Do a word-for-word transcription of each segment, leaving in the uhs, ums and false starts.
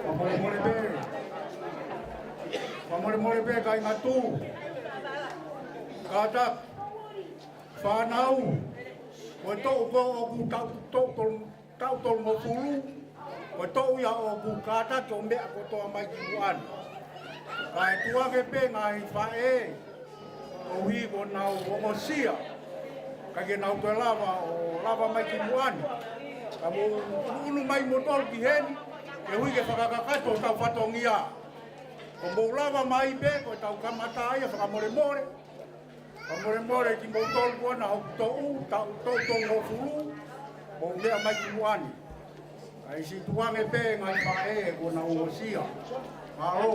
Fakamolemole pē. Fakamolemole pē, kāinga tū. Kātaki. Fānau. Ko e toʻu ko ē ʻoku tau, tau, tau, taʻu tolungofulu, ko e toʻu ia ʻoku kātaki ʻo meʻa kotoa mai ki muʻa ni. Kae tukuange pē ngaahi faʻē, ʻoku ʻikai ke nau ongosia, ka ke nau toe lava ʻo lava mai ki muʻa ni. Ka mou ʻunu mai moutolu ki heni, koeʻuhi ke fakakakato hotau fatongia. Ko mou lava mai pē, ko ʻetau kamata ia, fakamolemole. Fakamolemole kimoutolu kuo na hoku toʻu, taʻu tolungofulu, mou meʻa mai ki muʻa ni. Kae siʻi tukuange pē ngaahi faʻē kuo nau ongosia. Mālō.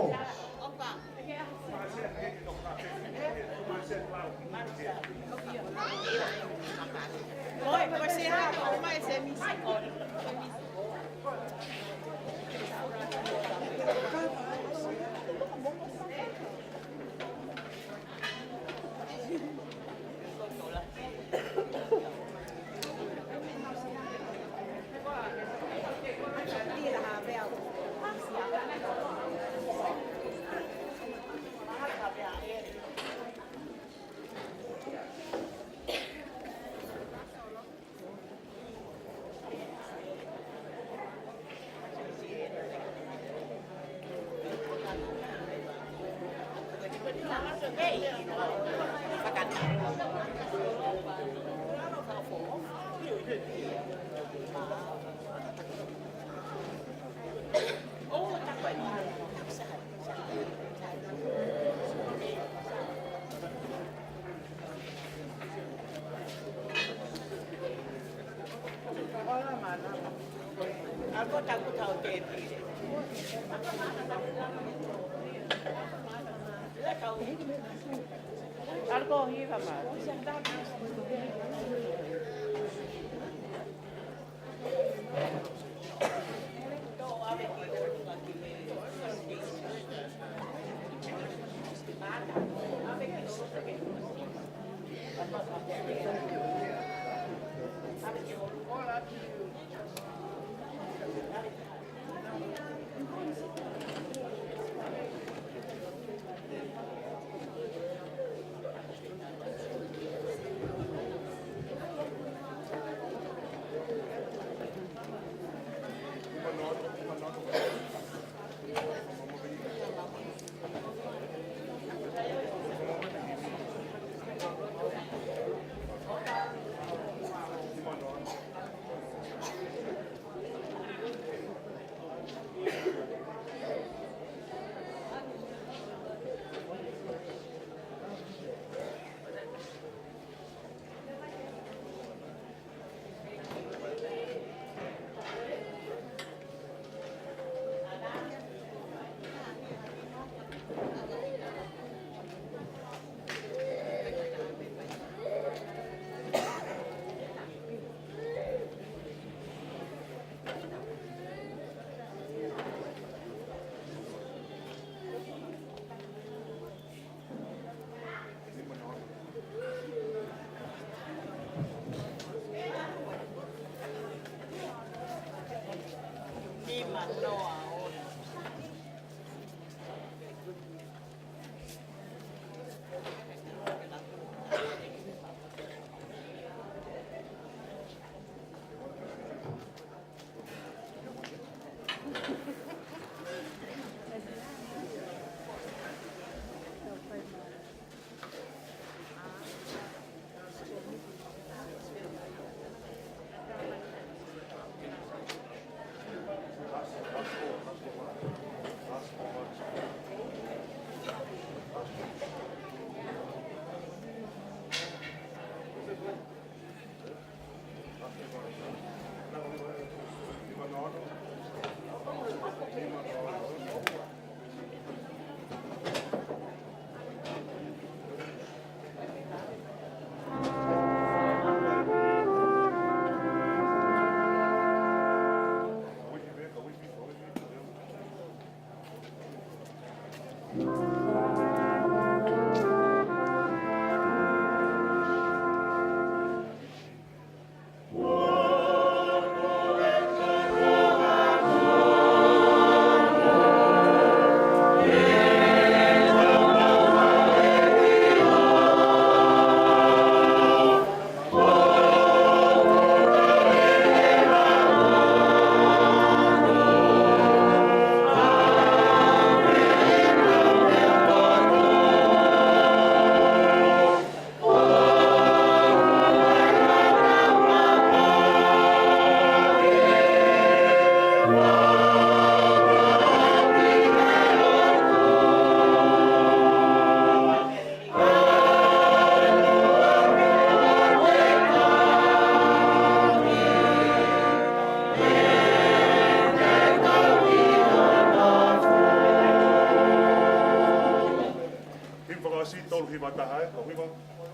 Hiva,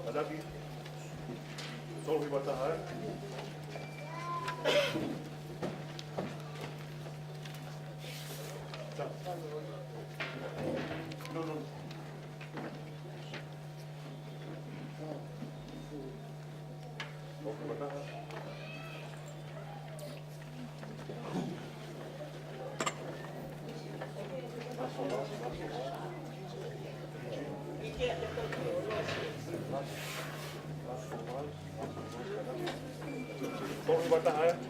ʻalu ki. Tolu hiva taha, ē? No, no. Tolu hiva taha.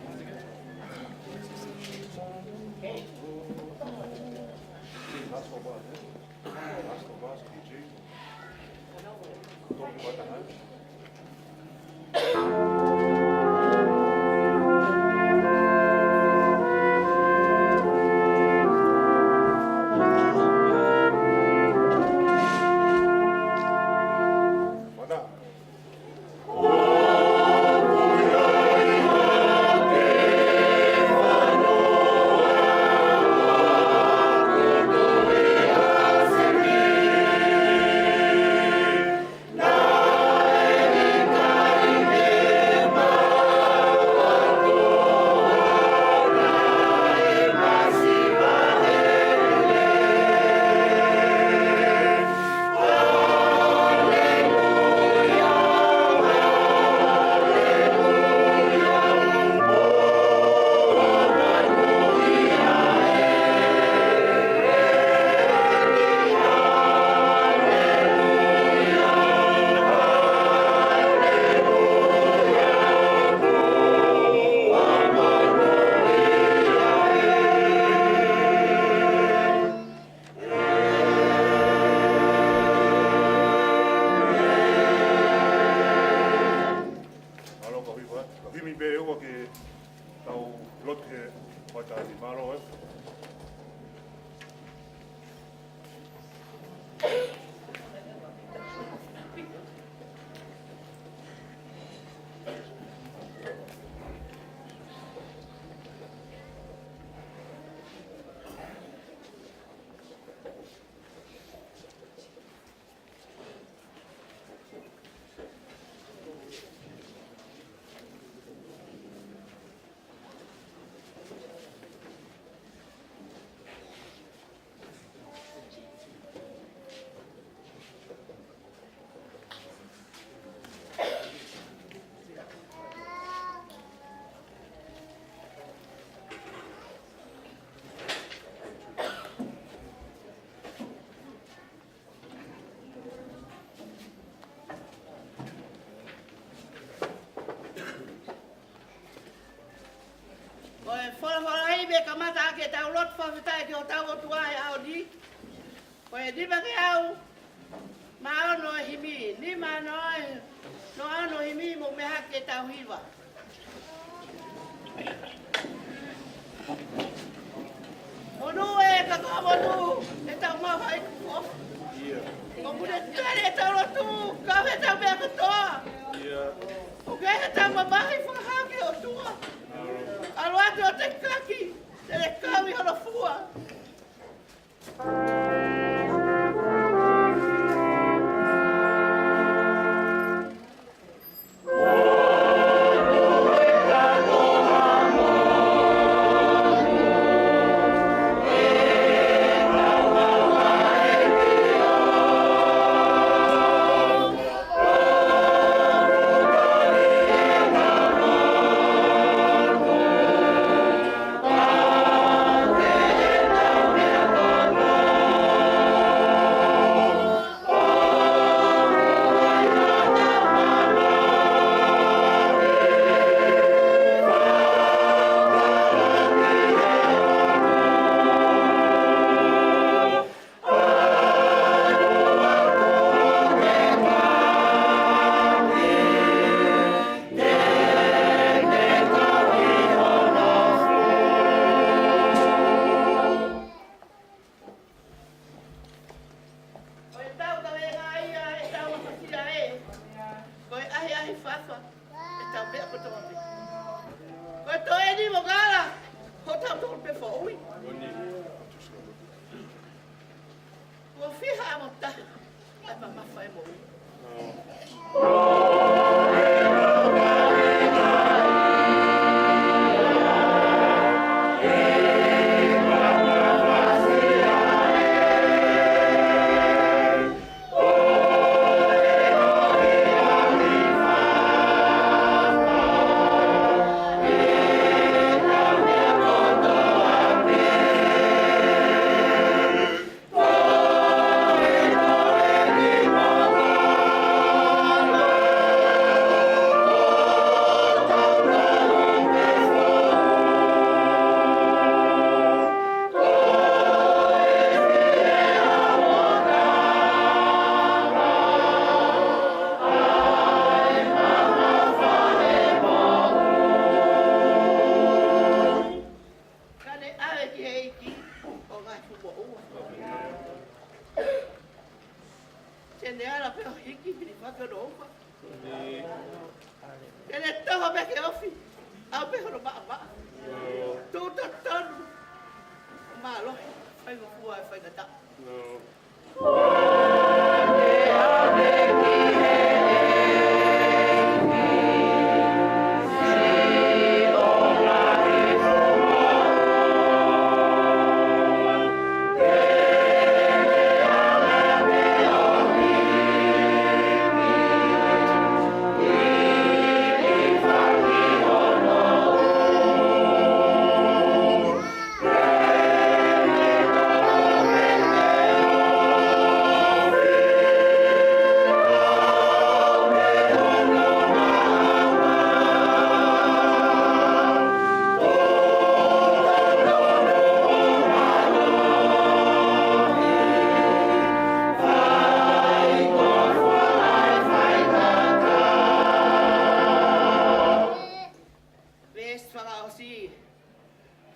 Mālō, ka himi pē ua ke tau lotu he ʻaho ni. Mālō, ē. Ko e folofola ʻi he kamata ʻaki ʻetau lotu fakafetaʻi ki hotau ʻOtua he ʻaho ni. Ko e nima ngeau mā ono e himi, nima noa e, noa ono himi mo meʻa hake ʻetau hiva. Monū ē ka ko e monū ʻetau maʻu ʻa e ʻEiki. ʻOku ne tali ʻetau lotu, kau he ʻetau meʻa kotoa. ʻOku ʻi ai ʻetau mamahi fakahā ki he ʻOtua. ʻAlu atu ʻo tekaki, te ne kau ʻi hono fua. Ko e tau kavenga ia ʻetau mafasia ē. Ko e ʻahiʻahi fafa ʻetau meʻa kotoa pē. Ko e toeni mo e ngala hotau tolu pē foʻui. Kuo fiha mo taha ʻa e mamafa ʻo e moʻui. Ka ne ʻave ki he ʻEiki ʻo ngaahi fuʻu moʻua. Te ne ala pē ʻo hiki mini fake hono ufa. Te ne toho pē ke ofi, ʻalu pē hono maʻamaʻa. Tuʻu totonu, mālohi, faingofua ʻe faingataʻa. Veesi fakaʻosi.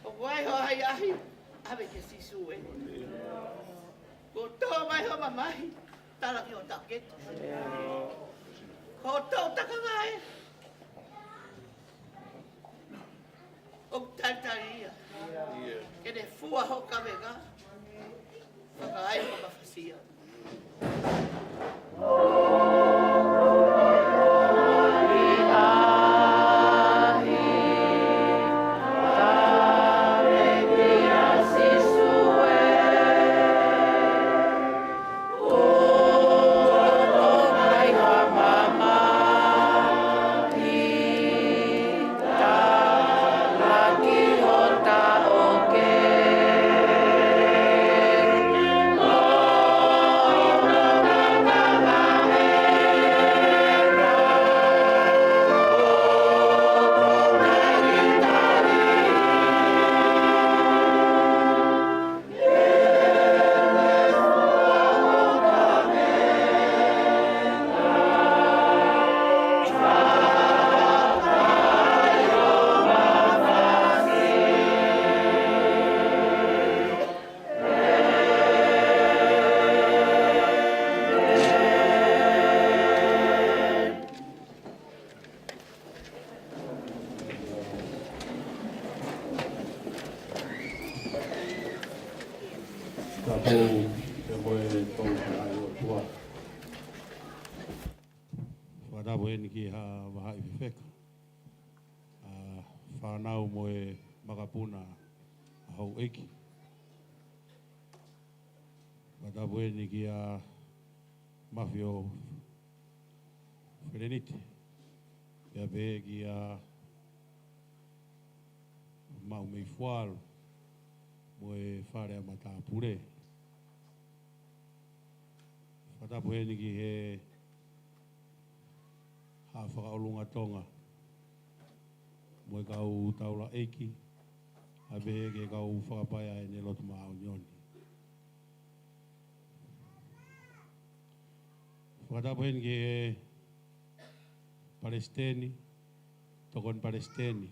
ʻOku ʻi ai ho ʻahiʻahi, ʻave kia Sīsū ē. Kuo tō mai ho mamahi, tala ki ho taʻokete. Ko hoʻo takanga ē, ʻoku talitali ia ke ne fua ho kavenga, fakaai ho mafasia. Tapu, pea mo e tau ʻa e ʻOtua. Fakatapu heni ki he vahaʻa fefeka, ʻa e fānau mo e makapuna ʻa houʻeiki. Fakatapu heni kia Mafio Felenite, pea pehē kia Maumeifualu mo e fale ʻa Matāpule. Fakatapu heni ki he Haʻa Fakaʻolunga Tonga mo e kau taulaʻeiki, pea pehē ki he kau fakapaea ʻa ʻene lotu māʻoniʻoni. Fakatapu heni ki he palesiteni, tokoni palesiteni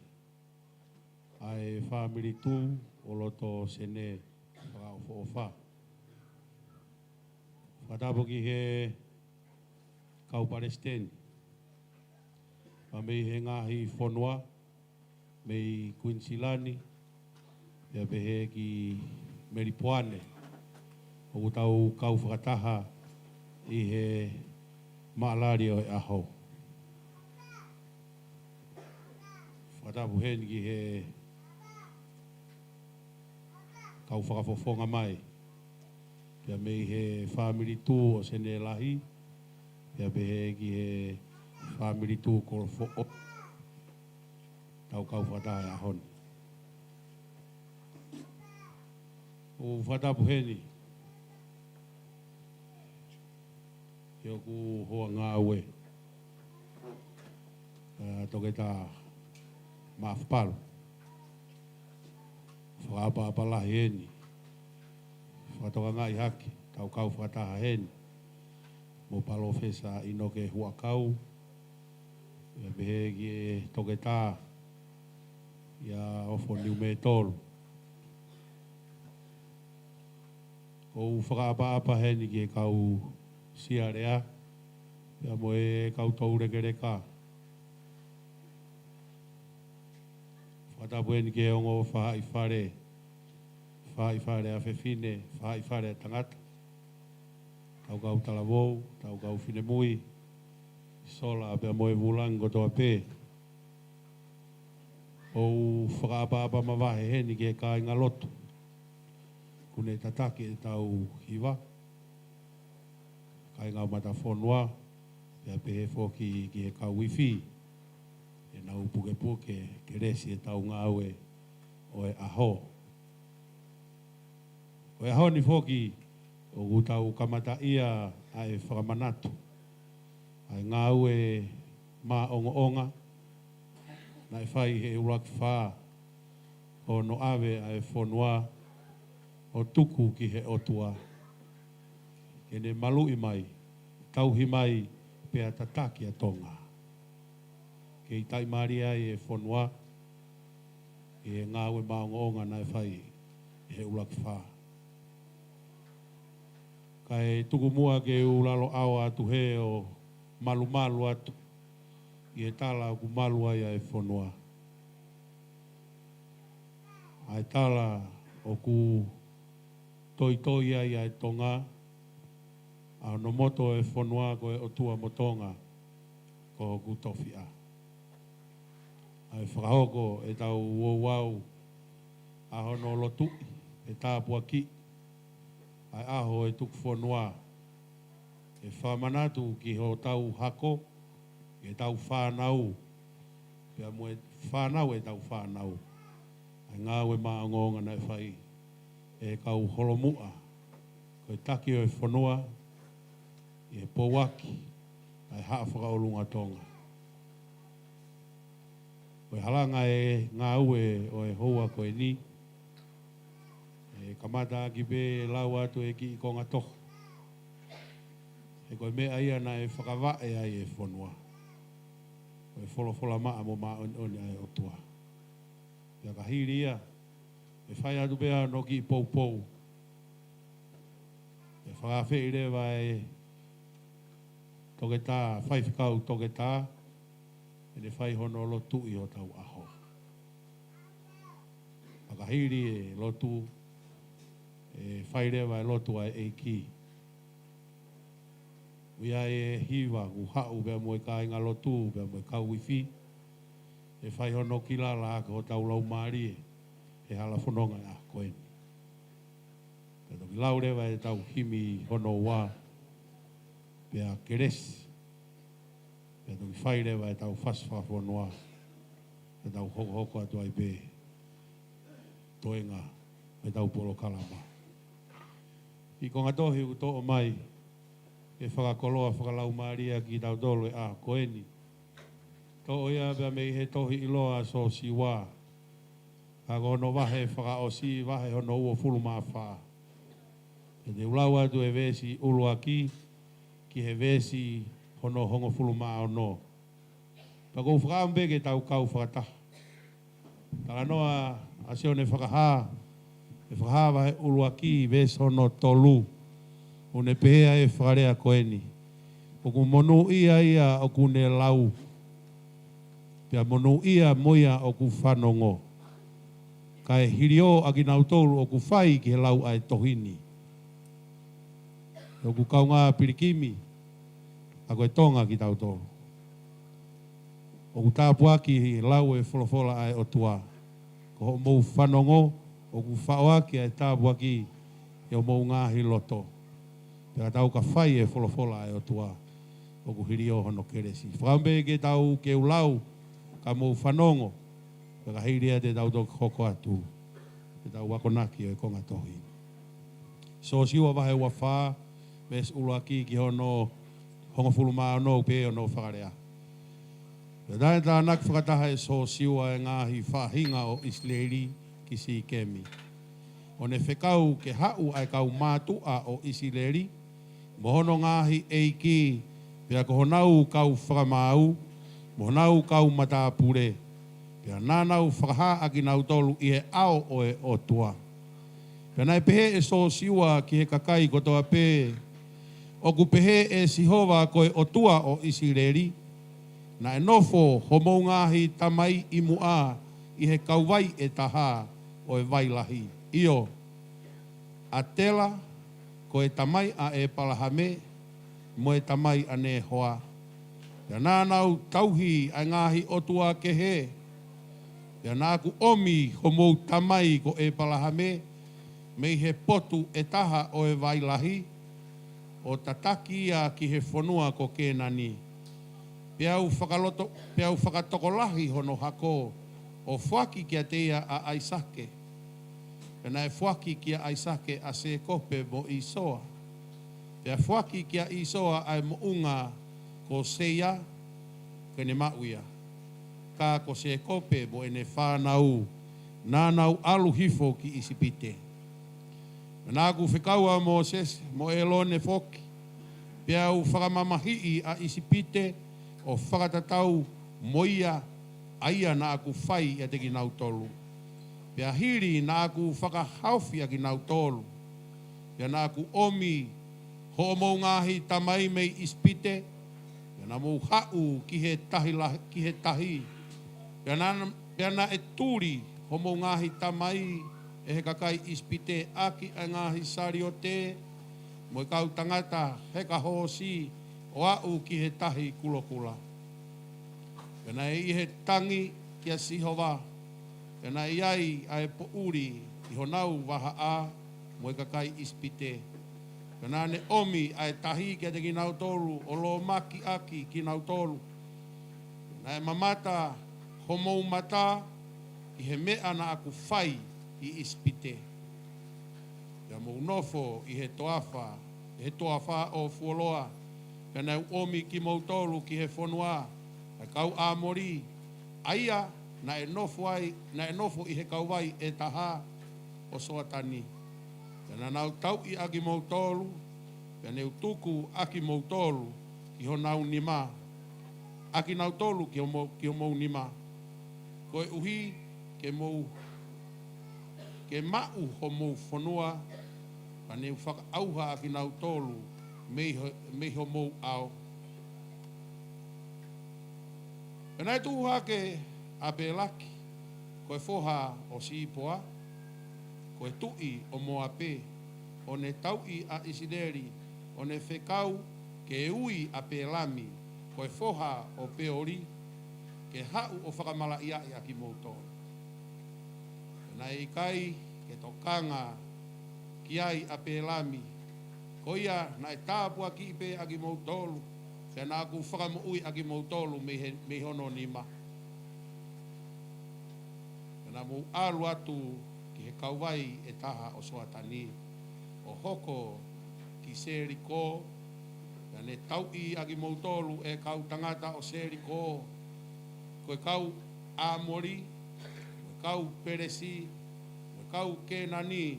ʻa e fāmili Tuʻuloto Sene fakaʻofoʻofa. Fakatapu ki he kau palesiteni mei he ngaahi fonua, mei Kuinisilani, pea pehē ki Melipoane, ʻoku tau kau fakataha ʻi he Maʻalali ʻo e ʻaho. Fakatapu heni ki he kau fakafofonga mai, pea mei he fāmili Tū ʻo Senelahi, pea pehē ki he fāmili Tū Kolofoʻo. Tau kau fakataha he ʻaho ni. ʻOku fakatapu heni ki hoku hoa ngāue, ʻa Toketā Maʻafu Palu. Fakaʻapaʻapa lahi heni. Fakatokangaʻi hake, tau kau fakataha heni mo Palōfesa ʻInoke Huʻakau, pea pehē ki he Toketā ʻIa Ofo Niumētolu. ʻOku ou fakaʻapaʻapa heni ki he kau Sia Lea, pea mo e kau toulekeleka. Fakatapu heni ki he ongo faʻahi fale, faʻahi fale ʻa fefine, faʻahi fale ʻa tangata, tau kau talavou, tau kau finemui, sola pea mo e vūlangi kotoa pē. ʻOku ou fakaʻapaʻapa mavahe heni ki he kāingalotu ʻoku ne tataki ʻetau hiva, kāinga ʻo Matafonua, pea pehē foki ki he kau ifi, ʻenau pukepuke kelesi ʻetau ngāue ʻo e ʻaho. ʻO e ʻaho ni foki, ʻoku tau kamataʻia ʻa e fakamanatu ʻa e ngāue maʻongoʻonga naʻe fai ʻe he ʻUluaki Fā, ʻo ne ʻave ʻa e fonua ʻo tuku ki he ʻOtua ke ne maluʻi mai, tauhi mai, pea tataki ʻa Tonga. Kei taʻimālie ai e fonua ʻi he ngāue maʻongoʻonga naʻe fai ʻe he ʻUluaki Fā. Kae tuku muʻa ke u lalo ʻao atu hē ʻo malumalu atu ʻi he tala ʻoku malu ai ʻa e fonua. ʻA e tala ʻoku toitoi ai ʻa e Tonga, ʻa hono moto e fonua ko e ʻOtua mo Tonga ko hoku tofiʻa. ʻA e fakahoko ʻetau ouau ʻa hono lotuʻi, ʻe tāpuakiʻi ʻa e ʻaho e tuku fonua, ʻe fakamanatu ki hotau hako, ki heʻetau fānau, pea mo e fānau ʻetau fānau, ʻa e ngāue maʻongoʻonga naʻe fai ʻe he kau holomuʻa ko e taki ʻo e fonua, ʻi he pouaki ʻa e Haʻa Fakaʻolunga Tonga. Ko e halanga e ngāue ʻo e houa ko eni, ʻe kamata ʻaki pē lau atu e kiʻi konga toho. He ko e meʻa ia naʻe fakavaʻe ai e fonua, ko e folofola maʻa mo māʻoniʻoni ʻa e ʻOtua. Pea ka hili ia, ʻe fai atu pē ʻa hono kiʻi poupou. ʻE fakaafeʻi leva e toketā, faifekau toketā, ʻe ne fai hono lotuʻi hotau ʻaho. Pea ka hili e lotu, ʻe fai leva e lotu ʻa e ʻEiki. ʻOku ʻi ai e hiva ʻoku haʻu pea mo e kāingalotu, pea mo e kau ifi, ʻe fai hono kilala ʻaki hotau laumālie he hala fononga ʻa ko eni. Pea toki lau leva ʻetau himi hono ua, pea kelesi, pea toki fai leva ʻetau fasi fakafonua, pea tau hokohoko atu ai pē toenga ʻetau polokalama. ʻI he konga tohi ʻoku toʻo mai, ke fakakoloa fakalaumālie kitautolu he ʻaho ko eni. Toʻo ia pea mei he tohi ʻiloa ʻa Siosiua. Ka ko hono vahe fakaʻosi, vahe hono uofulu mā fā. Pea te u lau atu e veesi ʻuluaki ki he veesi hono hongofulu mā ono. Pea ʻoku ou fakaʻamu pē ke tau kau fakataha. Talanoa ʻa Sione Fakahā, ʻi he Fakahā vahe ʻuluaki veesi hono tolu. ʻOku ne pehē ʻa e fakalea ko eni: ʻOku monūʻia ia ʻoku ne lau, pea monūʻia mo ia ʻoku fanongo. Kae hiliō ʻa kinautolu ʻoku fai ki he lau ʻa e tohi ni. ʻOku kaungā pilikimi, Ka ko e Tonga kitautolu. ʻOku tāpuaki lau e folofola ʻa e ʻOtua. Ko hoʻomou fanongo, ʻoku faʻoaki ʻa e tāpuaki ʻi homou ngaahi loto. Pea ka tau ka fai e folofola ʻa e ʻOtua, ʻoku hiliō hono kelesi. Fakaʻamu pē ke tau kei lau, ka mou fanongo, pea ka hili ia te tau toki hoko atu, ke tau akonaki ʻo e konga tohi. Siosiua vahe ua fā, veesi ʻuluaki ki hono hongofulu mā ono, pehē hono fakalea. Pea naʻe tānaki fakataha ʻe Siosiua e ngaahi faʻahinga ʻo ʻIsileli ki Sīkemi, ʻo ne fekau ke haʻu ʻa e kau mātuʻa ʻo ʻIsileli, mo hono ngaahi ʻeiki, pea ko honau kau fakamaau, mo honau kau matāpule, pea naʻa nau fakahā ʻakinautolu ʻi he ʻao ʻo e ʻOtua. Pea naʻe pehē ʻe Siosiua ki he kakai kotoa pē, ʻOku pehē ʻe Sihova ko e ʻOtua ʻo ʻIsileli, naʻe nofo homou ngaahi tamai ʻi muʻa ʻi he kauvai ʻe taha ʻo e vai lahi. ʻIo, ʻa Tela, ko e tamai ʻa ʻEpalahame, mo e tamai ʻa Nehoa. Pea naʻa nau tauhi ʻa e ngaahi ʻotua kehe, pea naʻa ku ʻomi homou tamai ko ʻEpalahame mei he potu ʻe taha ʻo e vai lahi, ʻo tataki ia ki he fonua ko Kēnani. Pea u fakaloto, pea u fakatokolahi hono hako, ʻo foaki kiate ia ʻa ʻAisake. Pea naʻe foaki kia ʻAisake ʻa Sēkope mo ʻĪsoa. Pea foaki kia ʻĪsoa ʻa e moʻunga ko Seia, ke ne maʻu ia. Ka ko Sēkope mo ʻene fānau, naʻa nau ʻalu hifo ki ʻIsipite. Naʻa ku fekau ʻa Mōsese mo ʻĒlone foki, pea u fakamamahiʻi ʻa ʻIsipite ʻo fakatatau mo ia, ʻa ia naʻa ku fai ʻiate kinautolu. Pea hili naʻa ku fakahaofi ʻakinautolu, pea naʻa ku ʻomi hoʻomou ngaahi tamai mei ʻIsipite, pea naʻa mou haʻu ki he tahi lahi, ki he tahi. Pea naʻa, pea naʻe tuli homou ngaahi tamai ʻe he kakai ʻIsipite ʻaki ʻa e ngaahi saliote, mo e kau tangata heka hoosi, ʻo aʻu ki he tahi kulokula. Pea naʻe ʻi he tangi kia Sihova, pea naʻe ʻi ai ʻa e poʻuli ʻi honau vahaʻa mo e kakai ʻIsipite. Pea naʻa ne ʻomi ʻa e tahi kiate kinautolu, ʻo lōmaki ʻaki kinautolu. Naʻe mamata homou mata ʻi he meʻa naʻa ku fai ʻi ʻIsipite. Pea mou nofo ʻi he toafa, he toafa ʻo fuoloa, pea naʻa ku ʻomi kimoutolu ki he fonua ʻa e kau ʻAmoli, ʻa ia naʻe nofo ai, naʻe nofo ʻi he kauvai ʻe taha ʻo Soatani. Pea naʻa nau tauʻi ʻakimoutolu, pea ne u tuku ʻakimoutolu ki honau nima, ʻakinautolu ki homo-, ki homou nima, koeʻuhi ke mou, ke maʻu homou fonua, pea ne u fakaʻauha ʻakinautolu mei ho-, mei homou ʻao. Pea naʻe tuʻu hake ʻa Pelaki, ko e foha ʻo Sipoa, ko e tuʻi ʻo Moape, ʻo ne tauʻi ʻa ʻIsileli, ʻo ne fekau ke ui ʻa Pelami, ko e foha ʻo Peoli, ke haʻu ʻo fakamalaʻiaʻi ʻakimoutolu. Naʻe ʻikai ke tokanga ki ai ʻa Pelami, ko ia naʻe tāpuakiʻi pē ʻakimoutolu, pea naʻa ku fakamoʻui ʻakimoutolu mei he, mei hono nima. Pea naʻa mou ʻalu atu ki he kauvai ʻe taha ʻo Soatani, ʻo hoko ki Seliko, pea ne tauʻi ʻakimoutolu ʻe he kau tangata ʻo Seliko, ko e kau ʻAmoli, mo e kau Pelesi, mo e kau Kēnani,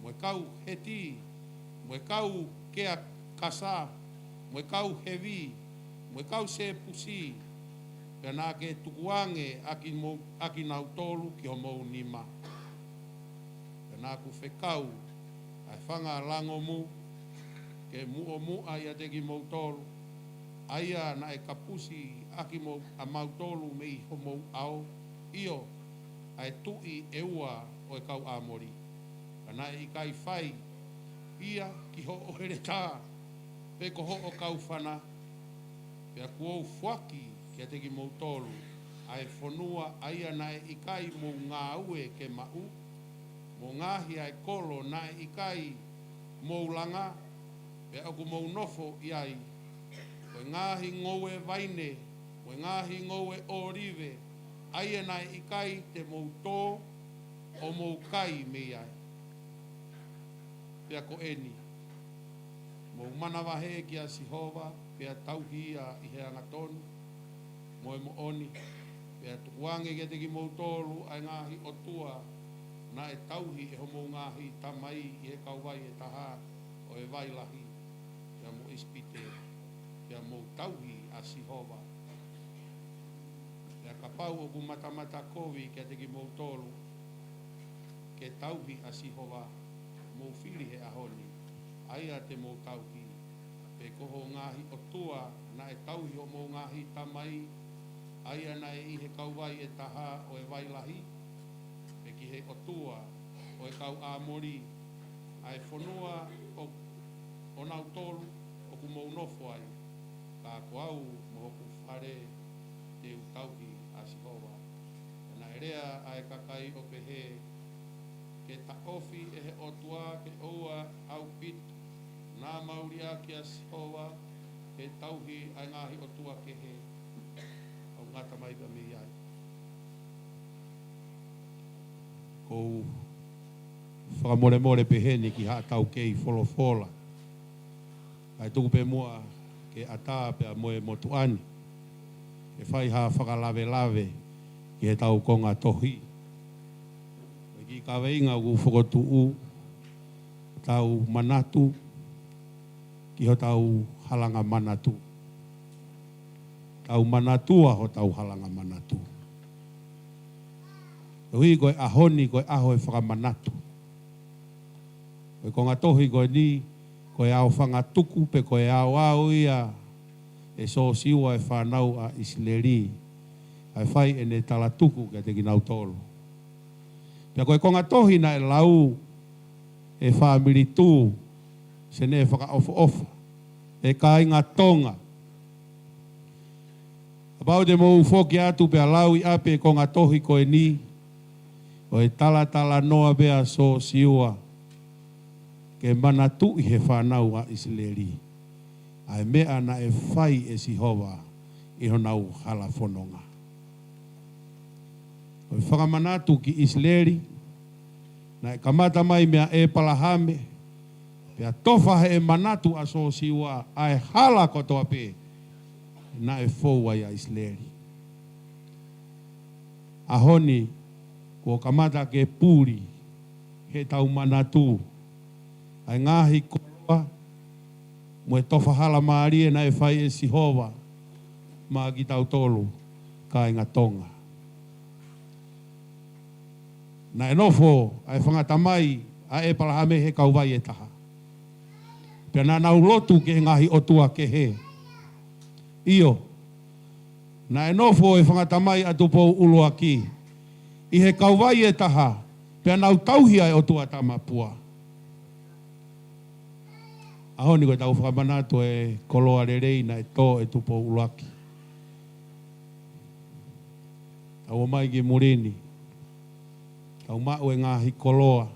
mo e kau Heti, mo e kau Keakasa, mo e kau Hevi, mo e kau Sepusi, pea naʻa ke tukuange ʻakimou-, ʻakinautolu ki homou nima. Pea naʻa ku fekau ʻa e fanga langomu ke muʻomuʻa ʻiate kimoutolu, ʻa ia naʻe kapusi ʻakimou-, ʻamautolu mei homou ʻao, ʻio, ʻa e tuʻi ʻe ua ʻo e kau ʻAmoli. Ka naʻe ʻikai fai ia ki hoʻo heletā, pe ko hoʻo kaufana, Pea kuo u foaki kiate kimoutolu ʻa e fonua ʻa ia naʻe ʻikai mou ngāue ke maʻu, mo e ngaahi ʻa e kolo naʻe ʻikai mou langa, pea ʻoku mou nofo ʻi ai, mo e ngaahi ngoue vaine, mo e ngaahi ngoue ʻōlive, ʻa ia naʻe ʻikai te mou tō ʻo mou kai mei ai. Pea ko eni, mou manavahē kia Sihova, pea tauhi ia ʻi he angatonu mo e moʻoni, pea tukuange kiate kimoutolu ʻa e ngaahi ʻotua naʻe tauhi ʻe homou ngaahi tamai ʻi he kauvai ʻe taha ʻo e vai lahi, pea mo ʻIsipite, pea mou tauhi ʻa Sihova. Pea kapau ʻoku matamata kovi kiate kimoutolu ke tauhi ʻa Sihova, mou fili he ʻaho ni ʻa ia te mou tauhi, pe ko hoʻo ngaahi ʻotua naʻe tauhi homou ngaahi tamai, ʻa ia naʻe ʻi he kauvai ʻe taha ʻo e vai lahi, pe ki he ʻotua ʻo e kau ʻĀmoli, ʻa e fonua ʻo, ʻonautolu ʻoku mou nofo ai, ka ko au mo hoku fale te u tauhi ʻa Sihova. Pea naʻe lea ʻa e kakai ʻo pehē, Ke taʻofi ʻe he ʻOtua ke ʻoua ʻaupito, naʻa mau lea kia Sihova, ke tauhi ʻa e ngaahi ʻotua kehe, ʻo ngata mai pea mei ai. ʻOku ou fakamolemole pehē ni ki haʻatau kei folofola, kae tuku pē muʻa ke ʻatā pea mo e motuʻa ni ke fai ha fakalavelave ki heʻetau konga tohi. Ko e kiʻi kaveinga ʻoku fokotuʻu, Tau Manatu ki Hotau Halanga Manatu. Tau manatua hotau halanga manatu. Koeʻuhi ko e ʻaho ni ko e ʻaho e fakamanatu. Ko e konga tohi ko eni, ko e aofangatuku pe ko e aoao ia ʻe Siosiua e fānau ʻa ʻIsileli, ʻa e fai ʻene talatuku kiate kinautolu. Pea ko e konga tohi naʻe lau ʻe Fāmili Tū, Senē Fakaʻofoʻofa, ʻe kāinga Tonga. Kapau te mou foki atu pea lau ʻi ʻapi e konga tohi ko eni, ʻo e talatalanoa pē ʻa Siosiua ke manatuʻi he fānau ʻa ʻIsileli ʻa e meʻa naʻe fai ʻe Sihova ʻi honau hala fononga. Ko e fakamanatu ki ʻIsileli, naʻe kamata mai meia ʻEpalahame, pea tofa heʻe manatu ʻa Siosiua ʻa e hala kotoa pē naʻe fou ai ʻa ʻIsileli. ʻAho ni, kuo kamata ke puli heʻetau manatu ʻa e ngaahi koloa mo e tofa hala mālie naʻe fai ʻe Sihova maʻa kitautolu kāinga Tonga. Naʻe nofo ʻa e fanga tamai ʻa ʻEpalahame he kauvai ʻe taha, pea naʻa nau lotu ki he ngaahi ʻotua kehe. ʻIo, naʻe nofo e fanga tamai ʻa Tupou ʻUluaki ʻi he kauvai ʻe taha, pea nau tauhi ʻa e ʻotua tamapua. ʻAho ni ko ʻetau fakamanatu e koloa lelei naʻe tō ʻe Tupou ʻUluaki. Tau ō mai ki muli ni, tau maʻu e ngaahi koloa,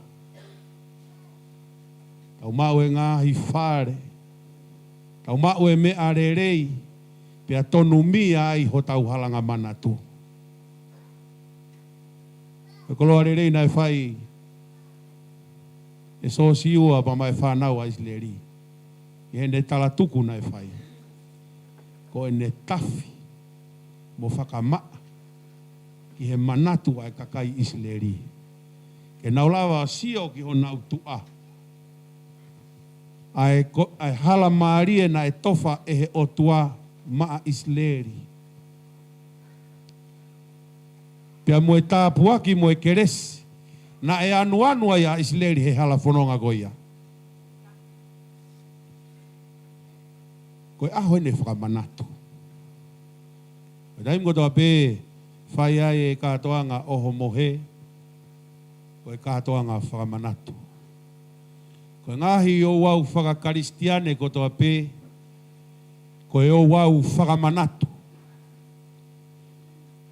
tau maʻu e ngaahi fale, tau maʻu e meʻa lelei, pea tonumia ai hotau halanga manatu. Ko e koloa lelei naʻe fai ʻe Siosiua pea mo e fānau ʻa ʻIsileli, ʻi heʻene talatuku naʻe fai, ko ʻene tafi mo fakamaʻa ki he manatu ʻa e kakai ʻIsileli, ke nau lava ʻo sio ki honau tuʻa, ʻa e ko-, ʻa e hala mālie naʻe tofa ʻe he ʻOtua maʻa ʻIsileli, pea mo e tāpuaki mo e kelesi naʻe anuanu ai ʻa ʻIsileli he hala fononga ko ia. Ko e ʻaho eni e fakamanatu. Ko e taimi kotoa pē fai ai e kātoanga ʻohomohe, ko e kātoanga fakamanatu. Ko e ngaahi ouau faka-Kalisitiane kotoa pē, ko Ko e ouau fakamanatu.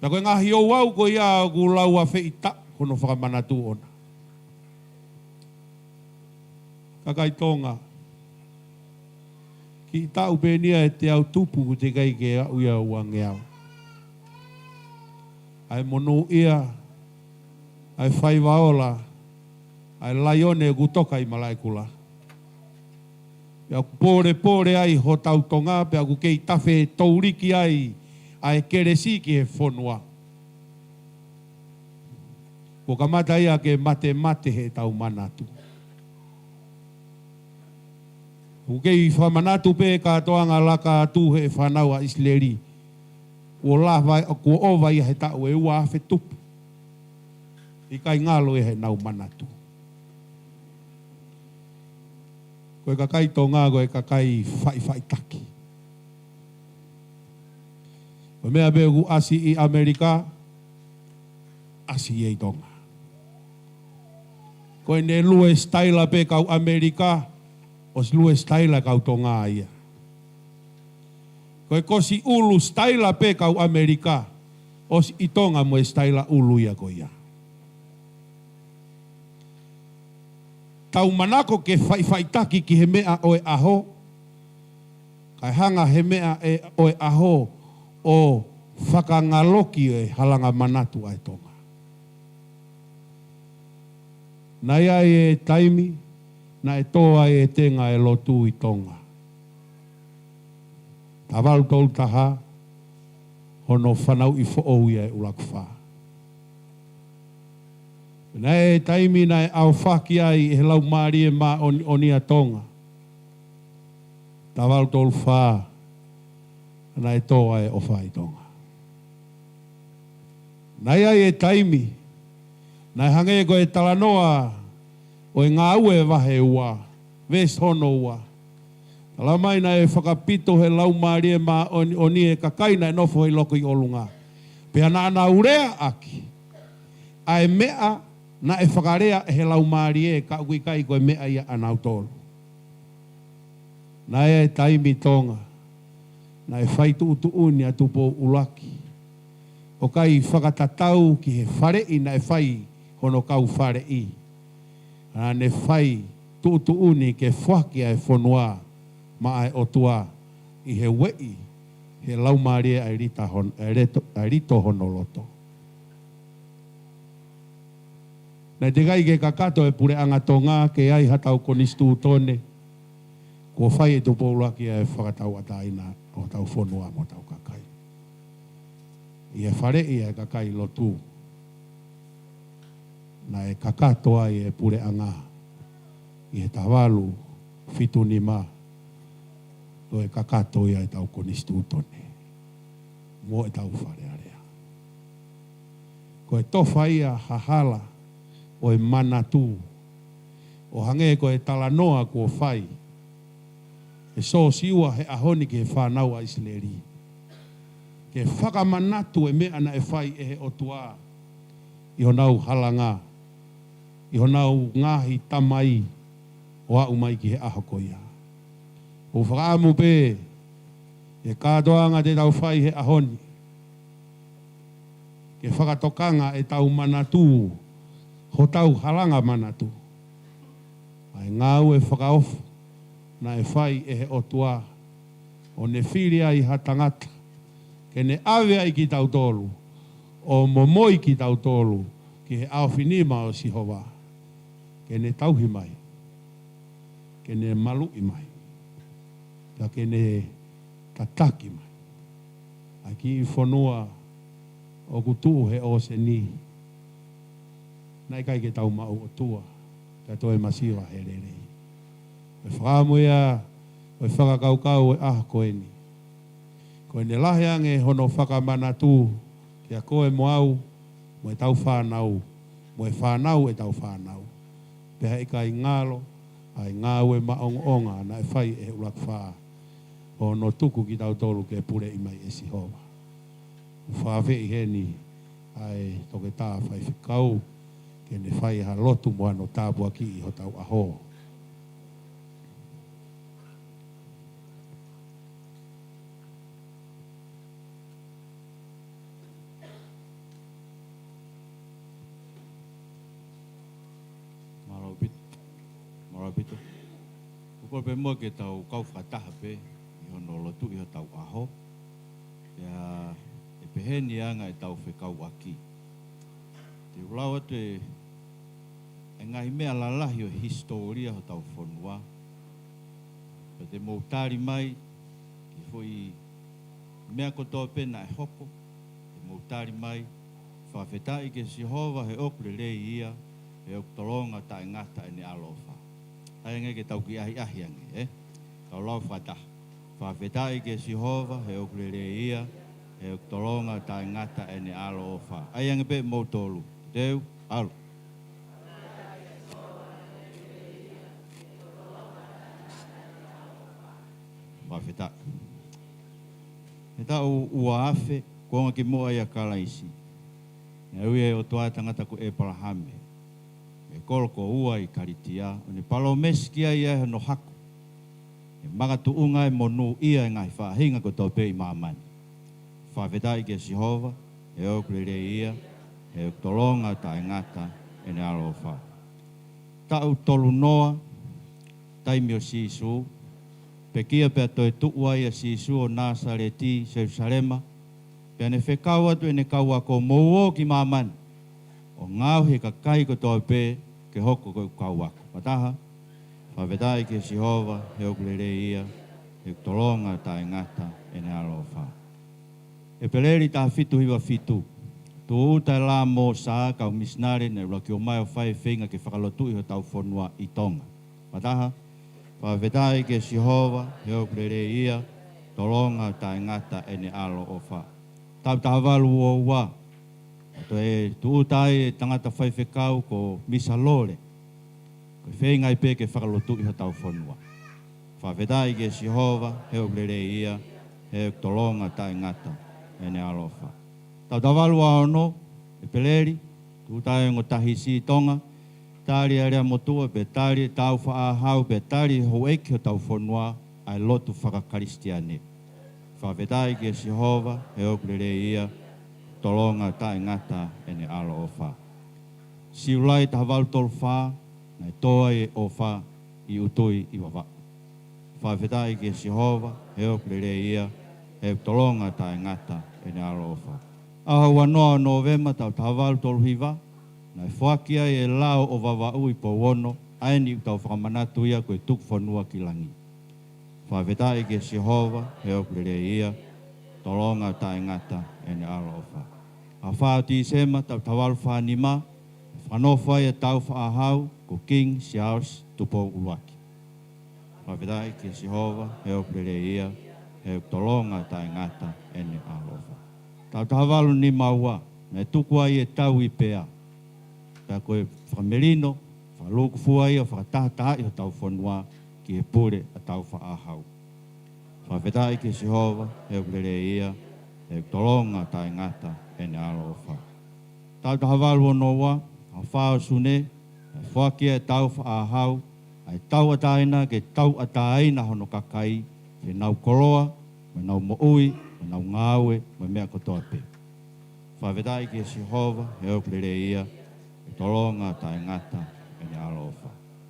Pea ko e ngaahi ouau ko ia ʻoku lau ʻa feʻitaʻu ko hono fakamanatu ʻona. Kakai Tonga, kiʻi taʻu pē ʻeni ʻa e teau tupu ʻoku teʻeki ai ke aʻu ia ʻo uangeau. ʻA e monūʻia, ʻa e faiva ola, ʻa e laione ʻoku toka ʻi Malaʻekula. Pea ʻoku pōlepole ai hotau Tonga, pea ʻoku kei tafe touliki ai ʻa e kelesi ki he fonua. Kuo kamata ia ke matemate heʻetau manatu. ʻOku kei fakamanatu pē kātoanga laka atu he fānau ʻa ʻIsileli. Kuo lava, kuo ʻova ia he taʻu ʻe ua afe tupu. ʻIkai ngalo ia heʻenau manatu. Ko e kakai Tonga, ko e kakai faʻifaʻitaki. Ko e meʻa pē ʻoku ʻasi ʻi ʻAmelika, ʻasi ia ʻi Tonga. Ko ʻene lue sitaila pē kau ʻAmelika, ʻosi lue sitaila kau Tonga ia. Ko e kosi ʻulu sitaila pē kau ʻAmelika, ʻosi ʻi Tonga mo e sitaila ʻulu ia ko ia. Tau manako ke faʻifaʻitaki ki he meʻa ʻo e ʻaho, kae hanga he meʻa ʻe, ʻo e ʻaho ʻo fakangaloki e halanga manatu ʻa e Tonga. Naʻe ʻi ai e taimi, naʻe tō ai e tenga e lotu ʻi Tonga. Taha valu tolu taha, hono fanauʻi foʻou ia e ʻUluaki Fā. Naʻe ʻi ai e taimi naʻe ʻaofaki ai ʻe he Laumālie Māʻoniʻoni ʻa Tonga. Taha valu tolu fā, naʻe tō ai e ʻofa ʻi Tonga. Naʻe ʻi ai e taimi, naʻe hangē ko e talanoa ʻo e Ngāue vahe ua, veesi hono ua. Talamai naʻe fakapito he Laumālie Māʻoniʻoni e kakai naʻe nofo ʻi loki ʻolunga. Pea naʻa nau leaʻaki ʻa e meʻa naʻe fakalea ʻe he Laumālie, ka ʻoku ʻikai ko e meʻa ia ʻanautolu. Naʻe ʻi ai e taimi Tonga, naʻe fai tuʻutuʻuni ʻa Tupou ʻUluaki, ʻo ʻikai fakatatau ki he faleʻi naʻe fai hono kau faleʻi. Naʻa ne fai tuʻutuʻuni ke foaki ʻa e fonua maʻa e ʻOtua ʻi he ueʻi he Laumālie ʻa e lita hon-, ʻa e leto-, ʻa e lito hono loto. Naʻe teʻeki ai ke kakato e puleʻanga Tonga ke ʻi ai haʻatau konisitūtone, kuo fai ʻe Tupou ʻUluaki ʻa e fakatauʻatāina ʻo hotau fonua mo hotau kakai. ʻI he faleʻi ʻa e kakai lotu, naʻe kakato ai e puleʻanga ʻi he taha valu fitu nima, toe kakato ia ʻetau konisitūtone mo ʻetau Fale Alea. Ko e tofa ia ha hala ʻo e manatu, ʻo hangē ko e talanoa kuo fai ʻe Siosiua he ʻaho ni ki he fānau ʻa ʻIsileli, ke fakamanatu e meʻa naʻe fai ʻe he ʻOtua ʻi honau halanga, ʻi honau ngaahi tamai, ʻo aʻu mai ki he ʻaho ko ia. ʻOku ou fakaʻamu pē ʻi he kātoanga te tau fai he ʻaho ni, ke fakatokanga ʻetau manatu, hotau halanga manatu, ʻa e ngāue fakaofo naʻe fai ʻe he ʻOtua, ʻo ne fili ai ha tangata ke ne ʻave ai kitautolu, ʻo momoi kitautolu ki he ʻaofinima ʻo Sihova, ke ne tauhi mai, ke ne maluʻi mai, pea ke ne tataki mai ʻa e kiʻi fonua ʻoku tuʻu he ʻōseni. Naʻe ʻikai ke tau maʻu ʻOtua, ka toe masiva he lelei. ʻE fakaʻamu ia ʻo e fakakaukau ʻo e ʻaho ko eni, ko ʻene lahi ange hono fakamanatu kiate koe mo au, mo ʻetau fānau, mo e fānau ʻetau fānau, pea ʻikai ngalo ʻa e ngāue maʻongoʻonga naʻe fai ʻe he ʻUluaki Fā, ʻo hono tuku kitautolu ke puleʻi mai ʻe Sihova. ʻOku ou fakaafeʻi heni ʻa e toketā faifekau ke ne fai ha lotu mo hano tāpuakiʻi hotau ʻaho. Kole pē muʻa ke tau kau fakataha pē ʻi hono lotu ʻi hotau ʻaho. Pea ʻe pehē ni ʻa e anga ʻetau fekauʻaki. Te u lau atu e, e ngaahi meʻa lalahi ʻo e hisitōlia hotau fonua. Pea te mou tali mai ki he foʻi meʻa kotoa pē naʻe hoko, te mou tali mai. Fakafetaʻi kia Sihova he ʻoku lelei ia, he ʻoku tolonga taʻengata ʻene ʻaloʻofa. ʻAi ange ke tau kiʻi ʻahiʻahi ange, ē? Tau lau fakataha. Fakafetaʻi kia Sihova he ʻoku lelei ia, he ʻoku tolonga taʻengata ʻene ʻaloʻofa. ʻAi ange pē moutolu. Teu, ʻalu. Fakafetaʻi. He taʻu ua afe kuonga kimuʻa ʻia Kalaisi, naʻe ui ʻe he ʻOtua e tangata ko ʻĒpalahame mei he kolo ko Ua ʻi Kalitia, ʻo ne palōmesi ki ai ʻa hono hako, ʻe makatuʻunga ai mo monūʻia e ngaahi faʻahinga kotoa pē ʻi māmani. Fakafetaʻi kia Sihova he ʻoku lelei ia, he ʻoku tolonga taʻengata ʻene ʻaloʻofa. Taʻu tolu noa taimi ʻo Sīsū, pekia pea toetuʻu ai ʻa Sīsū ʻo Nāsaleti, Selusalema, pea ne fekau atu ʻene kau ako, mou ō ki māmani ʻo ngaohi e kakai kotoa pē ke hoko ko ʻeku kau ako. Fakataha. Fakafetaʻi kia Sihova he ʻoku lelei ia, he ʻoku tolonga taʻengata ʻene ʻaloʻofa. ʻEpeleli taha fitu hiva fitu, tūʻuta e lā Mōsā, kau misinale naʻe ʻuluaki ō mai ʻo fai e feinga ke fakalotuʻi hotau fonua ʻi Tonga. Fakataha. Fakafetaʻi kia Sihova he ʻoku lelei ia, tolonga taʻengata ʻene ʻaloʻofa. Taʻu taha valu ua ua, ʻo toe tūʻuta ai e tangata faifekau ko Misa Lole, ko e feinga ai pē ke fakalotuʻi hotau fonua. Fakafetaʻi kia Sihova he ʻoku lelei ia, he ʻoku tolonga taʻengata ʻene ʻaloʻofa. Taʻu taha valu ua ono, ʻEpeleli, tūʻuta ai e ongo tahi siʻi Tonga, tali ʻa e lea motuʻa, pea tali e taufaʻāhau, pea tali e houʻeiki hotau fonua ʻa e lotu fakakalisitiane. Fakafetaʻi kia Sihova he ʻoku lelei ia, tolonga taʻengata ʻene ʻaloʻofa. Siulai taha valu tolu fā, naʻe tō ai e ʻofa ʻi ʻUtui ʻi Vavaʻu. Fakafetaʻi kia Sihova he ʻoku lelei ia, he ʻoku tolonga taʻengata ʻene ʻaloʻofa. ʻAho ua noa ʻo Nōvema, taʻu taha valu tolu hiva, naʻe foaki ai e lao ʻo Vavaʻu ʻi Pouono, ʻa eni ʻoku tau fakamanatu ia ko e tuku fonua ki langi. Fakafetaʻi kia Sihova he ʻoku lelei ia, tolonga taʻengata ʻene ʻaloʻofa. ʻAho fā ʻo Tīsema, taʻu taha valu fā nima, naʻe fakanofo ai e taufaʻāhau ko King Charles Tupou ʻUluaki. Fakafetaʻi kia Sihova he ʻoku lelei ia, he ʻoku tolonga taʻengata ʻene ʻaloʻofa. Taʻu taha valu nima ua, naʻe tuku ai e Tauipea, pea ko e fakamelino fakalūkufua ia ʻo fakatahatahaʻi hotau fonua ki he pule ʻa taufaʻāhau. Fakafetaʻi kia Sihova he ʻoku lelei ia, he ʻoku tolonga taʻengata ʻene ʻaloʻofa. Taʻu taha valu ono ua, ʻaho fā ʻo Sune, naʻe foaki ai e taufaʻāhau ʻa e tauʻatāina ke tauʻatāina hono kakai, ʻi heʻenau koloa, mo ʻenau moʻui, mo ʻenau ngāue, mo e meʻa kotoa pē. Fakafetaʻi kia Sihova he ʻoku lelei ia, he ʻoku tolonga taʻengata ʻene ʻaloʻofa.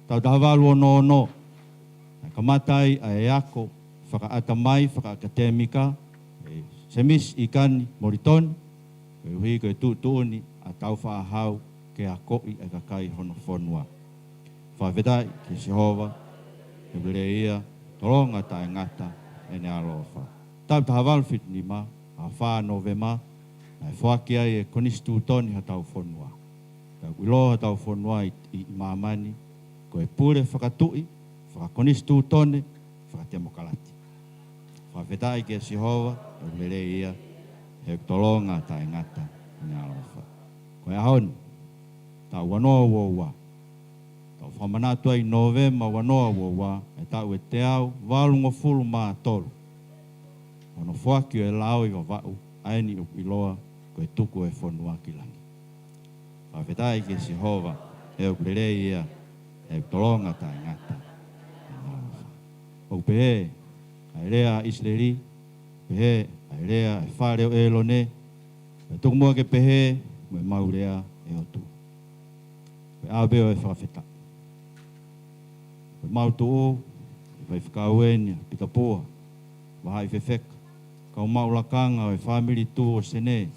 Taʻu taha valu ono ono, naʻe kamata ai ʻa e ako fakaʻatamai, fakaʻakadēmika, ʻe Semisi ʻIkani Molitoni, koeʻuhi ko e tuʻutuʻuni ʻa e taufaʻāhau ke akoʻi ʻa e kakai hono fonua. Fakafetaʻi kia Sihova he ʻoku lelei ia, tolonga taʻengata ʻene ʻaloʻofa. Taʻu taha valu fitu nima, ʻaho fā Nōvema, naʻe foaki ai e konisitūtone hotau fonua. Pea ʻoku ʻiloa hotau fonua ʻi, ʻi, ʻi māmani ko e pule fakatuʻi, fakakonisitūtone, fakatemokalati. Fakafetaʻi kia Sihova he ʻoku lelei ia, he ʻoku tolonga taʻengata ʻene ʻaloʻofa. Ko e ʻaho ni, taʻu ua noa ua ua, tau fakamanatu ai Nōvema ua noa ua ua, e taʻu ʻe teau valungofulu mā tolu ʻo hono foaki ʻo e lao ʻi Vavaʻu, ʻa eni ʻoku ʻiloa ko e tuku ʻo e fonua ki langi. Fakafetaʻi kia Sihova he ʻoku lelei ia, he ʻoku tolonga taʻengata ʻene ʻaloʻofa. ʻOku pehē ʻa e lea ʻa ʻIsileli, pehē ʻa e lea ʻa e fale ʻo ʻĒlone, pea tuku muʻa ke pehē mo ʻemau lea ʻe ʻOtua. Ko e ʻaho pē ʻo e fakafetaʻi. Ko ʻemau tuʻu, Faifekau eni, Pita Pua, Vahaʻi Fefeka, kau maʻu lakanga ʻo e fāmili Tū ʻo Sene,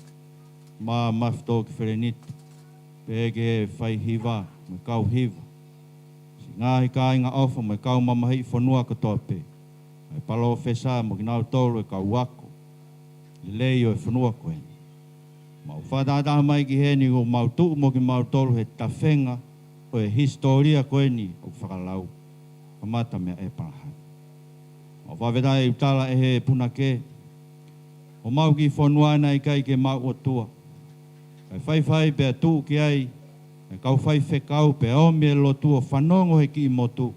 Mā Mafitoki Feleniti, pehē ki he faihiva mo e kau hiva, siʻi ngaahi kāinga ʻofa mo e kau mamahiʻi fonua kotoa pē, ʻa e palōfesa mo kinautolu e kau ako lelei ʻo e fonua ko eni. Mau fakatahataha mai ki heni ʻoku mau tuʻu mo kimautolu he tafenga ʻo e hisitōlia ko eni ʻoku fakalau, kamata meia ʻEpalahame. Mau fakafetaʻi ʻoku tala ʻe he punake, ʻo mau kiʻi fonua naʻe ʻikai ke mau ʻOtua, kae faifai pea tuʻu ki ai e kau faifekau pea ʻomi e lotu ʻo fanongo he kiʻi motu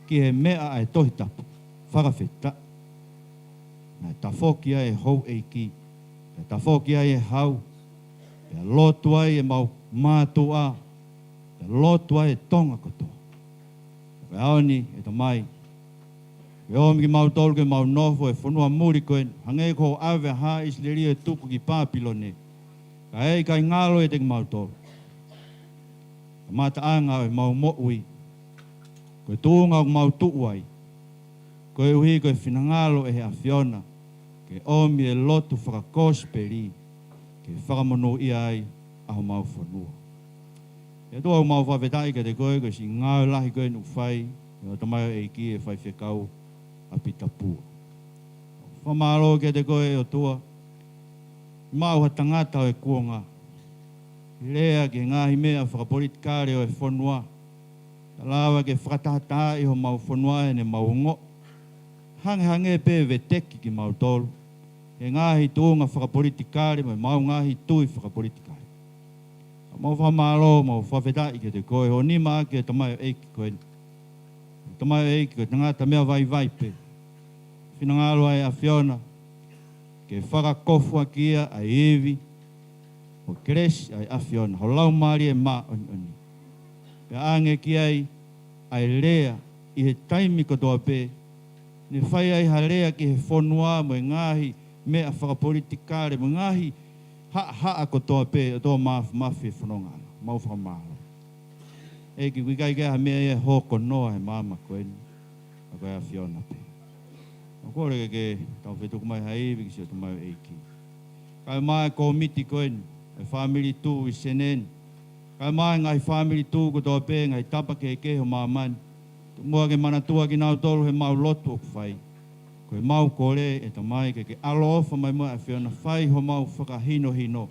ki he meʻa ʻa e Tohi Tapu. Fakafetaʻi. Naʻe tafoki ai e houʻeiki, pea tafoki ai e hau, pea lotu ai e mau mātuʻa, pea lotu ai e Tonga kotoa. Ko e ʻaho ni, ʻe Tamai, ke ʻomi kimautolu ke mau nofo he fonua muli ko eni, hangē ko hoʻo ʻave ʻa Haʻa ʻIsileli ʻo tuku ki Papilone, kae ʻikai ngalo ʻiate kimautolu. Kamataʻanga ʻo e mau moʻui, ko e tuʻunga ʻoku mau tuʻu ai, koeʻuhi ko e finangalo ʻe he ʻAfiona ke ʻomi e lotu fakakosipeli ke fakamonūʻia ai ʻa homau fonua. ʻE ʻOtua, ʻoku mau fakafetaʻi kiate koe, ko e siʻi ngāue lahi ko eni ʻoku fai ʻe hoʻo tamaioʻeiki e faifekau ʻa Pita Pua. Fakamālō kiate koe, ʻe ʻOtua, maʻu ha tangata ʻo e kuonga, lea ki he ngaahi meʻa fakapolitikale ʻo e fonua, ka lava ke fakatahatahaʻi homau fonua ʻene mau ongoʻi hangehangē pē veteki kimautolu he ngaahi tuʻunga fakapolitikale mo e mau ngaahi tui fakapolitikale. Ka mau fakamālō, mau fakafetaʻi kiate koe, hoʻo nima ʻaki e tamaioʻeiki ko eni. Tamaioʻeiki ko e tangata meʻa vaivai pē. Finangalo ai ʻa e ʻAfiona ke fakakofuʻaki ia ʻa e ivi ʻo e kelesi ʻa e ʻAfiona, ho Laumālie Māʻoniʻoni. Pea ʻange ki ai ʻa e lea ʻi he taimi kotoa pē, ne fai ai ha lea ki he fonua mo e ngaahi meʻa fakapolitikale mo e ngaahi haʻahaʻa kotoa pē, ʻOtua Māfimafi, he fononga na. Mau fakamālō. ʻEiki, ʻoku ʻikai ke ʻi ai ha meʻa ia ʻe hoko noa he māmani ko eni, ka ko e ʻAfiona pē. ʻOku kole ke ke tau fetuku mai ha ivi ki siʻo tamaioʻeiki. Kae ʻumaʻā e kōmiti ko eni, e fāmili Tū ʻi Senē ni. Kae ʻumaʻā e ngaahi fāmili Tū kotoa pē, ngaahi tapa kehekehe ʻo māmani. Tuku muʻa ke manatua kinautolu he mau lotu ʻoku fai. Ko e mau kole, ʻe Tamai, ke ke ʻaloʻofa mai muʻa, ʻAfiona, fai homau fakahinohino.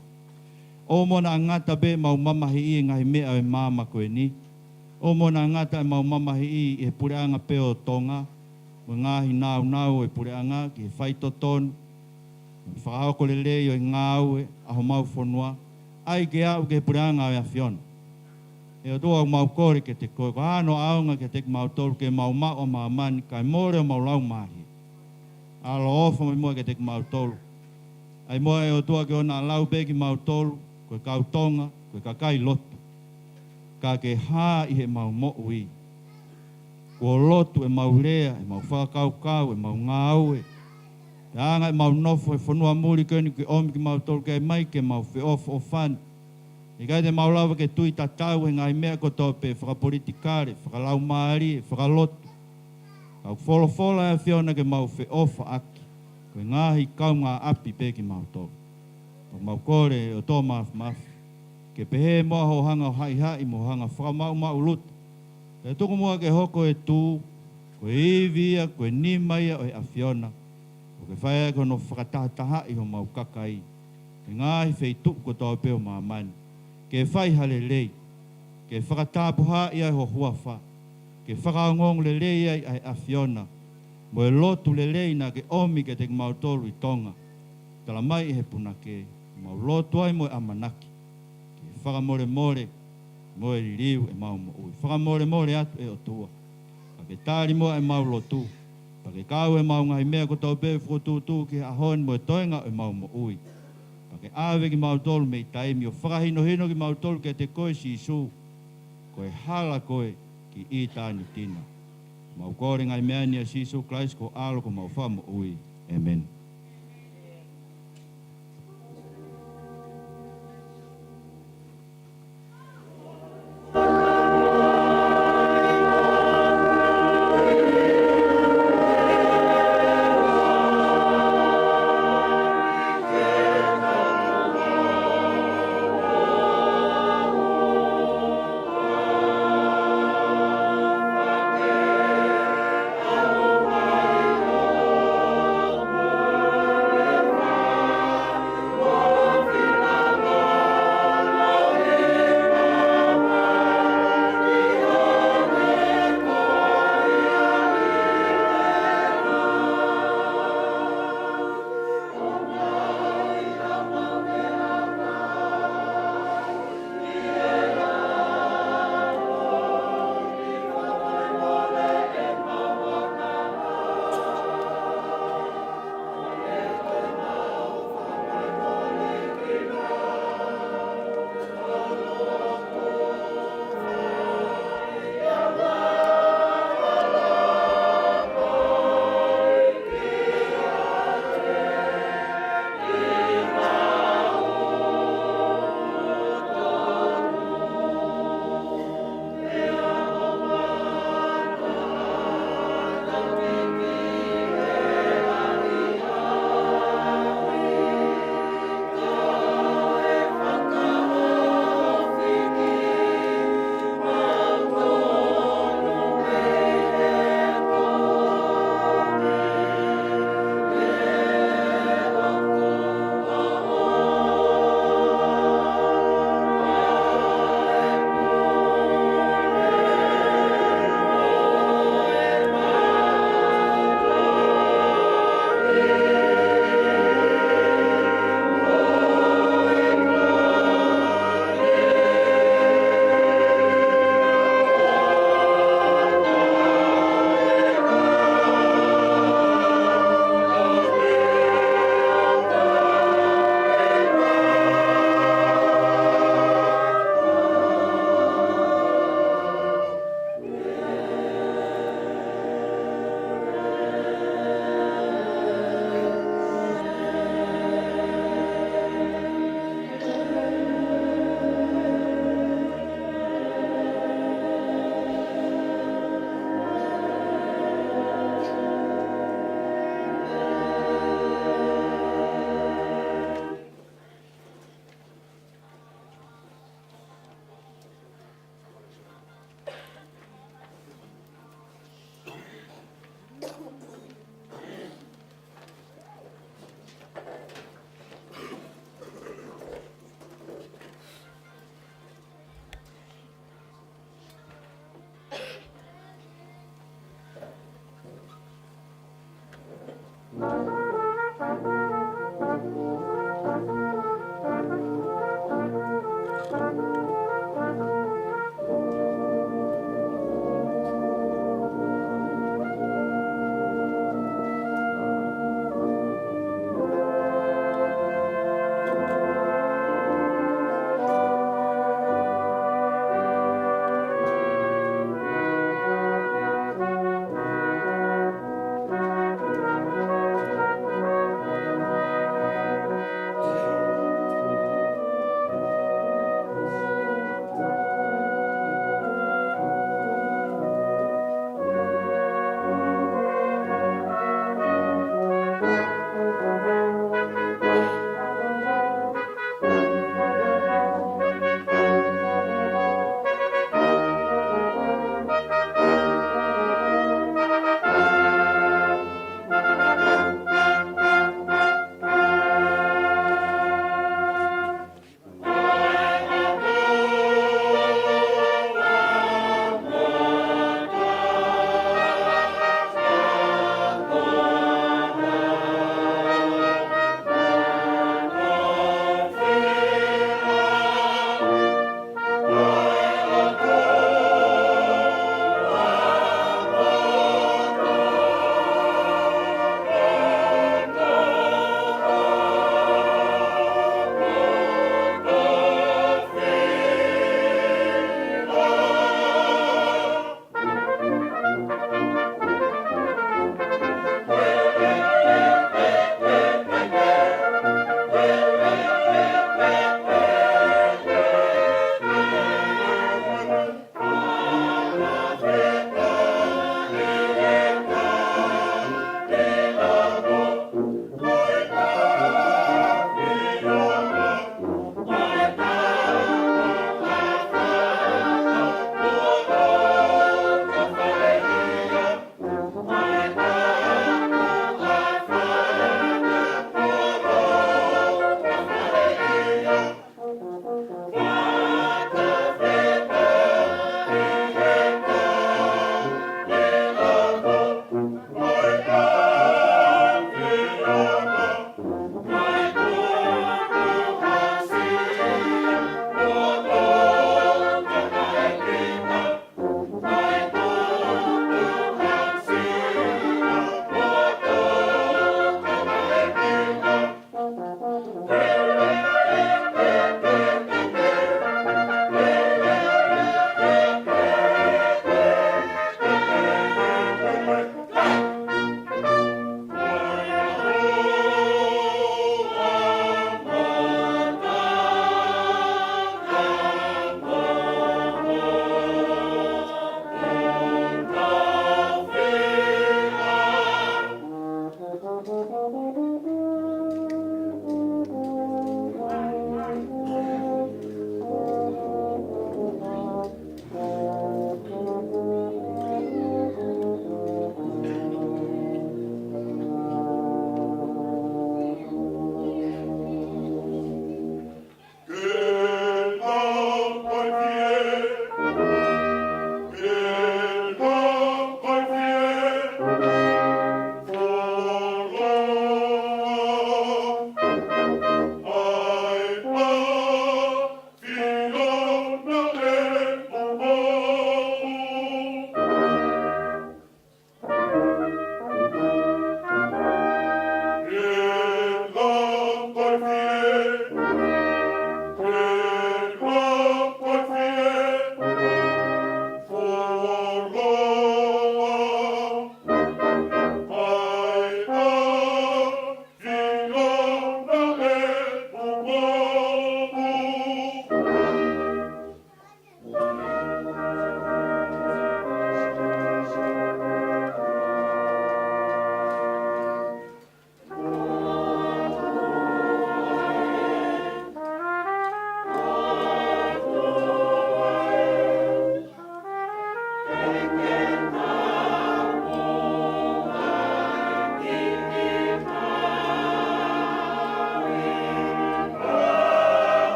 ʻOua muʻa naʻa ngata pē ʻemau mamahiʻi e ngaahi meʻa ʻo e māmani ko eni. ʻOua muʻa naʻa ngata ʻemau mamahiʻi ʻi he puleʻanga pē ʻo Tonga, mo e ngaahi nāunau ʻo e puleʻanga ki he faitotonu, mo e fakahoko lelei ʻo e ngāue ʻa homau fonua, ʻai ke aʻu ki he puleʻanga ʻo e ʻAfiona. ʻE ʻOtua, ʻoku mau kole kiate koe, ko hono ʻaonga kiate kimautolu ke mau maʻu ʻa māmani, kae mole homau laumālie. ʻAloʻofa mai muʻa kiate kimautolu. ʻAi muʻa, ʻe ʻOtua, ke ʻoua naʻa lau pē kimautolu ko e kau Tonga, ko e kakai lotu, ka ke hā ʻi heʻemau moʻui. Kuo lotu ʻemau lea, ʻemau fakakaukau, ʻemau ngāue. Pea anga ʻemau nofo he fonua muli ko eni, ke ʻomi kimautolu ki ai mai ke mau feʻofoʻofani. ʻIkai te mau lava ke tui tatau he ngaahi meʻa kotoa pē fakapolitikale, fakalaumālie, fakalotu. Ka ʻoku folofola ʻa e ʻAfiona ke mau feʻofaʻaki, ko e ngaahi kaungāʻapi pē kimautolu. Pea mau kole, ʻe ʻOtua Māfimafi, ke pehē muʻa hoʻo hanga ʻo haʻihaʻi mo hoʻo hanga ʻo fakamaʻumaʻuluta. Pea tuku muʻa ke hoko e Tū ko e ivi ia, ko e nima ia ʻo e ʻAfiona, ʻo ke fai ʻaki hono fakatahatahaʻi homau kakai he ngaahi feituʻu kotoa pē ʻo māmani, ke fai ha lelei, ke fakatapuhaaʻi ai ho huafa, ke fakaongoongo lelei ai ʻa e ʻAfiona, mo e lotu lelei naʻa ke ʻomi kiate kimautolu ʻi Tonga. Tala mai ʻe he punake, mau lotu ai mo e ʻamanaki ke fakamolemole mo e liliu ʻemau moʻui. Fakamolemole atu, ʻe ʻOtua, ka ke tali muʻa ʻemau lotu. Pea ke kau ʻemau ngaahi meʻa kotoa pē fokotuʻutuʻu ki he ʻaho ni mo e toenga ʻo ʻemau moʻui. Pea ke ʻave kimautolu mei taimi, ʻo fakahinohino kimautolu kiate koe, Sīsū, ko e hala koe ki ʻitāniti na. Mau kole e ngaahi meʻa ni ʻia Sīsū Kalaisi ko ho ʻAlo ko homau Fakamoʻui. ʻĒmeni.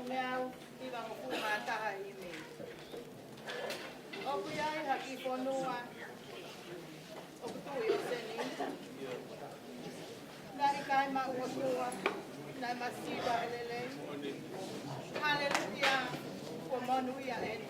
Meʻa au, hiva mo ku mataha i me. ʻOku ʻi ai ha kiʻi fonua ʻoku tuʻu ʻi ʻōseni, naʻe ʻikai maʻu ʻOtua, naʻe masiva e lelei. Haleluia, kuo monūʻia eni.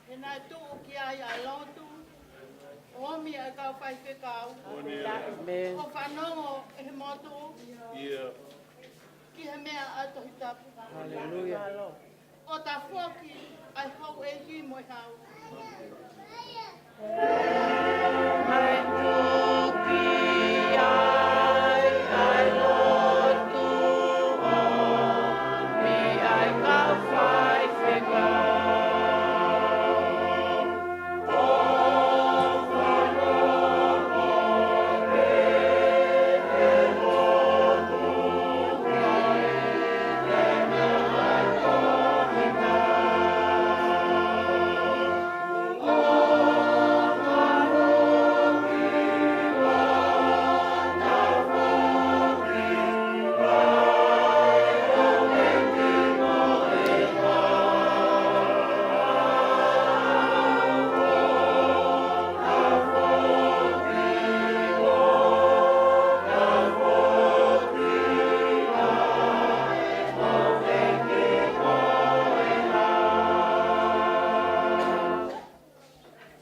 He naʻe tuʻu ki ai ʻa e lotu, ʻo ʻomi ʻa e kau faifekau, ʻo fanongo ʻe he motu ki he meʻa ʻa e Tohi Tapu. Haleluia. ʻO tafoki ʻa e houʻeiki mo e hau.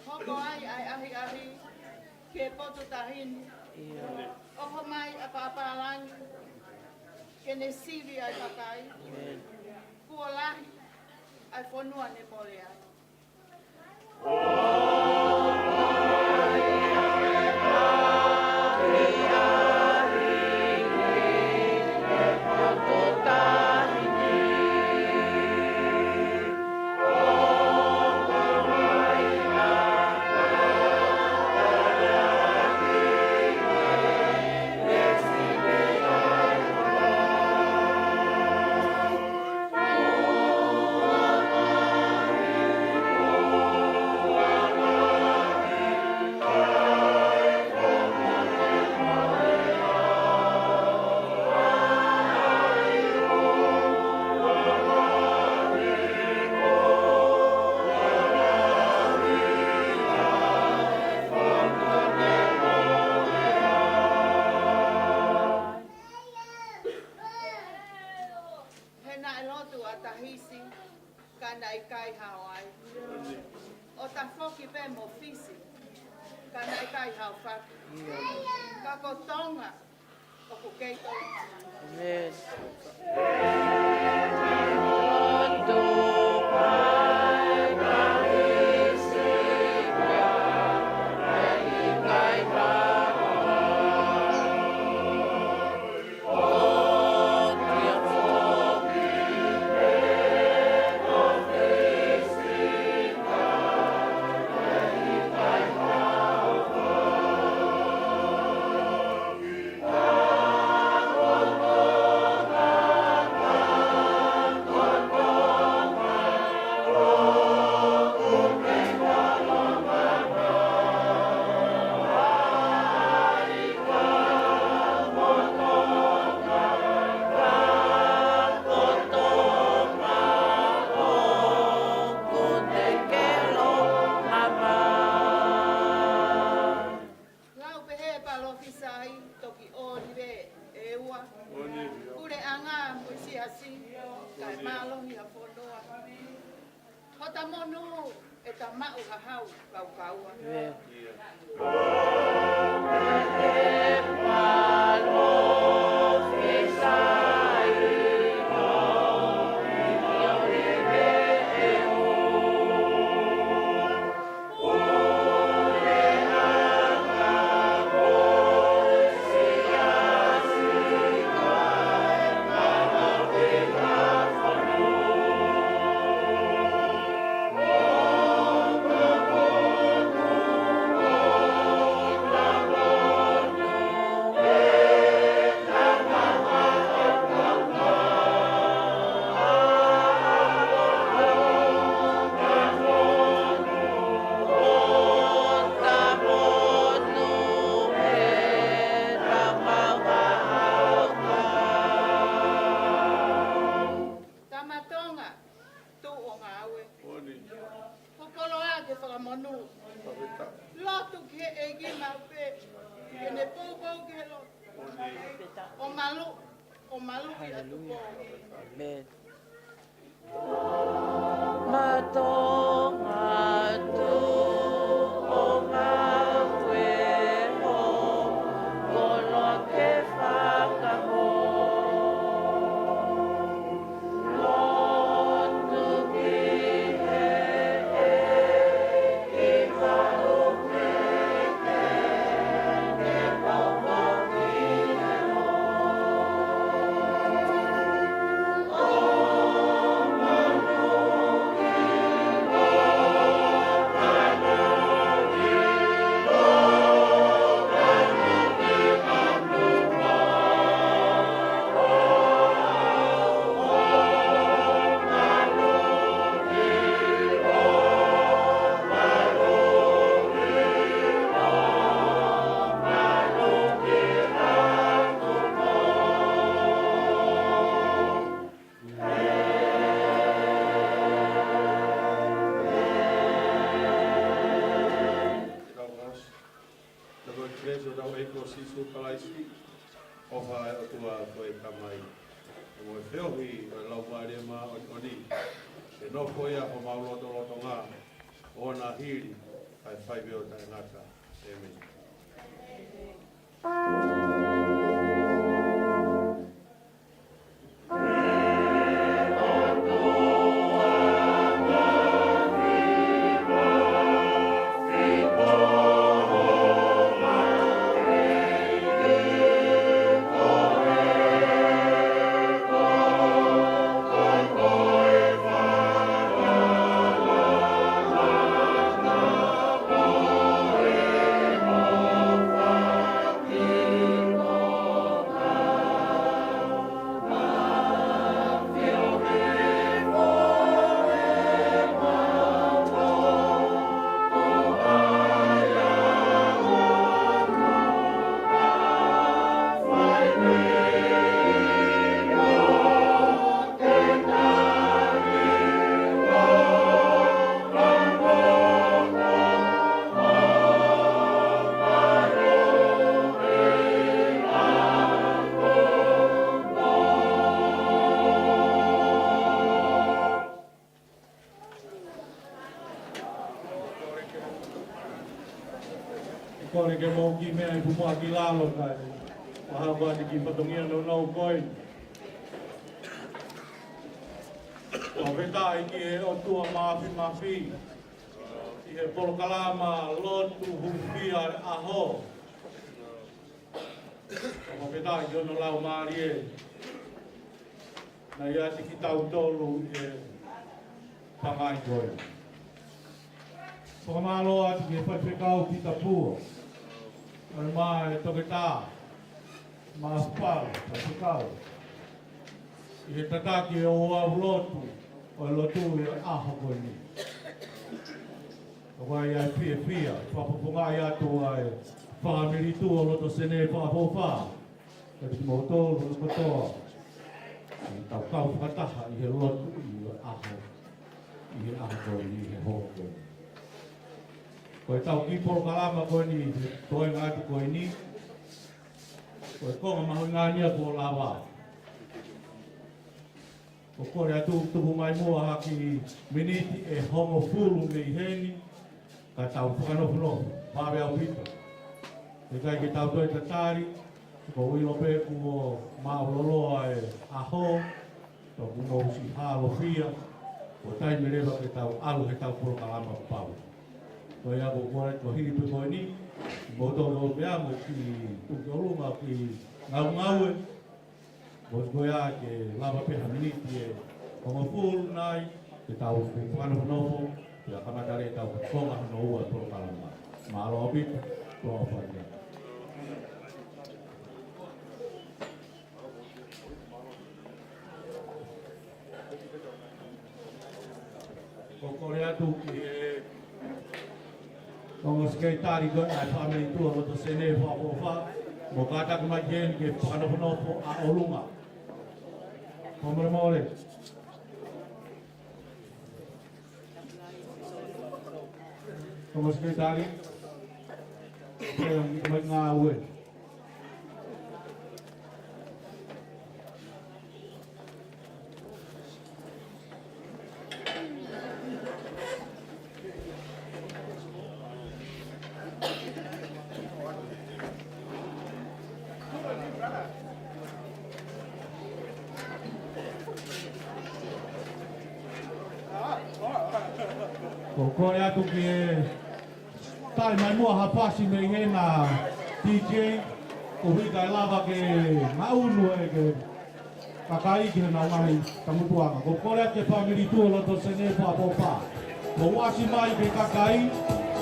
Hoko ai ʻa e ʻahiʻahi ki he potu tahi ni. ʻIo. ʻOhomai ʻa Pāpālangi ke ne sivi ʻa e kakai. ʻĒmeni. Kuo lahi ʻa e fonua ne mole ai. He naʻe lotu ʻa Tahisi, ka naʻe ʻikai hao ai. ʻO tafoki pē mo Fisi, ka naʻe ʻikai hao faki. Ka ko Tonga, ʻoku kei Tonga. ʻĒmeni. Puleʻanga mo e siasi, kae mālohi ʻa e fonua. Hota monū ʻe ta maʻu ha hau kaukaua. Tama Tonga, tuʻu ʻo ngāue. Popolo ʻa e fakamonū. Lotu ki he ʻEiki maʻu pē, ke ne poupou ki he lotu. ʻO malu, ʻo malu ki atu pō. Amen. Matonga tu o ngāue ho koloa ke fakamo. Lotu ki he ʻEiki maʻu pē, ke ne poupou ki he lotu. Ko e kelesi ʻa hotau ʻEiki ko Sīsū Kalaisi, ʻofa ʻa e ʻOtua ko e Tamai, mo e feohi ʻo e Laumālie Māʻoniʻoni, ke nofo ia ʻi homau lotolotonga, ʻo na hili, kae fai pē ʻo taʻengata. ʻĒmeni. Kole ke mou kiʻi meʻa ʻi pumua ki lalo kae. Mahalo ko eni kiʻi fatongia nounou ko ē. Fakafetaʻi ki he ʻOtua Māfimafi. ʻI he polokalama lotu hūfia ʻaho. Fakafetaʻi ki hono Laumālie. Naʻe ʻiate kitautolu ʻi he pangai ko ē. Fakamālō atu ki he faifekau Pita Pua. Kae ʻumaʻā e toketā Maʻafupalu, faifekau. ʻI he tataki e ouau lotu, ʻo e lotu ʻi he ʻaho ko eni. Ka ʻoku ʻi ai e fiefia, fakafofongaʻi atu ʻa e fāmili tuʻa loto Senē Fakaʻofoʻofa. Kiate kimoutolu hono kotoa. ʻI heʻetau kau fakataha ʻi he lotu ʻi he ʻaho. ʻI he ʻaho ko eni, ʻi he houa ko eni. Ko ʻetau kiʻi polokalama ko eni, toenga atu ko eni. Ko e konga mahuʻinga ia kuo lava. ʻOku kole atu tuku mai muʻa ha kiʻi miniti ʻe hongofulu mei heni, ka tau fakanofonofo, vave ʻaupito. ʻIkai ke tau toe tatali, ko e ʻilo pē kuo mālōlō e ʻaho, pea kuo mou siʻi hālofia, ko e taimi leva ke tau ʻalu he ʻetau polokalama kuo pau. Ko ia ʻoku ou kole atu ko e hili pē ko eni, mo tau lau pea mo ki tuku ki ʻolunga ki ngaungaue, mo ko ia ke lava pē ha miniti ʻe hongofulu nai, ke tau fakanofonofo, pea kamata leva ʻetau konga hono ua polokalama. Mālō ʻaupito, ko e fai. ʻOku ou kole atu ki he ongo sekelitali ko ē ʻa e Fāmili Tuʻa Loto Sēnē Fakaʻofoʻofa, mo kātaki mai ki heni ke fakanofonofo ʻa ʻolunga. Fakamolemole. Ongo sekelitali. Ke ʻomai ngāue. ʻOku ou kole atu ki he tali mai muʻa ha pasi mei hena D J, ʻo hika e lava ke ngaʻunu e ke kakai ki heʻenau ngaahi tangutuʻanga. ʻOku ou kole atu ki he Fāmili Tuʻa Loto Sēnē Fakaʻofoʻofa, mou ʻasi mai ki he kakai,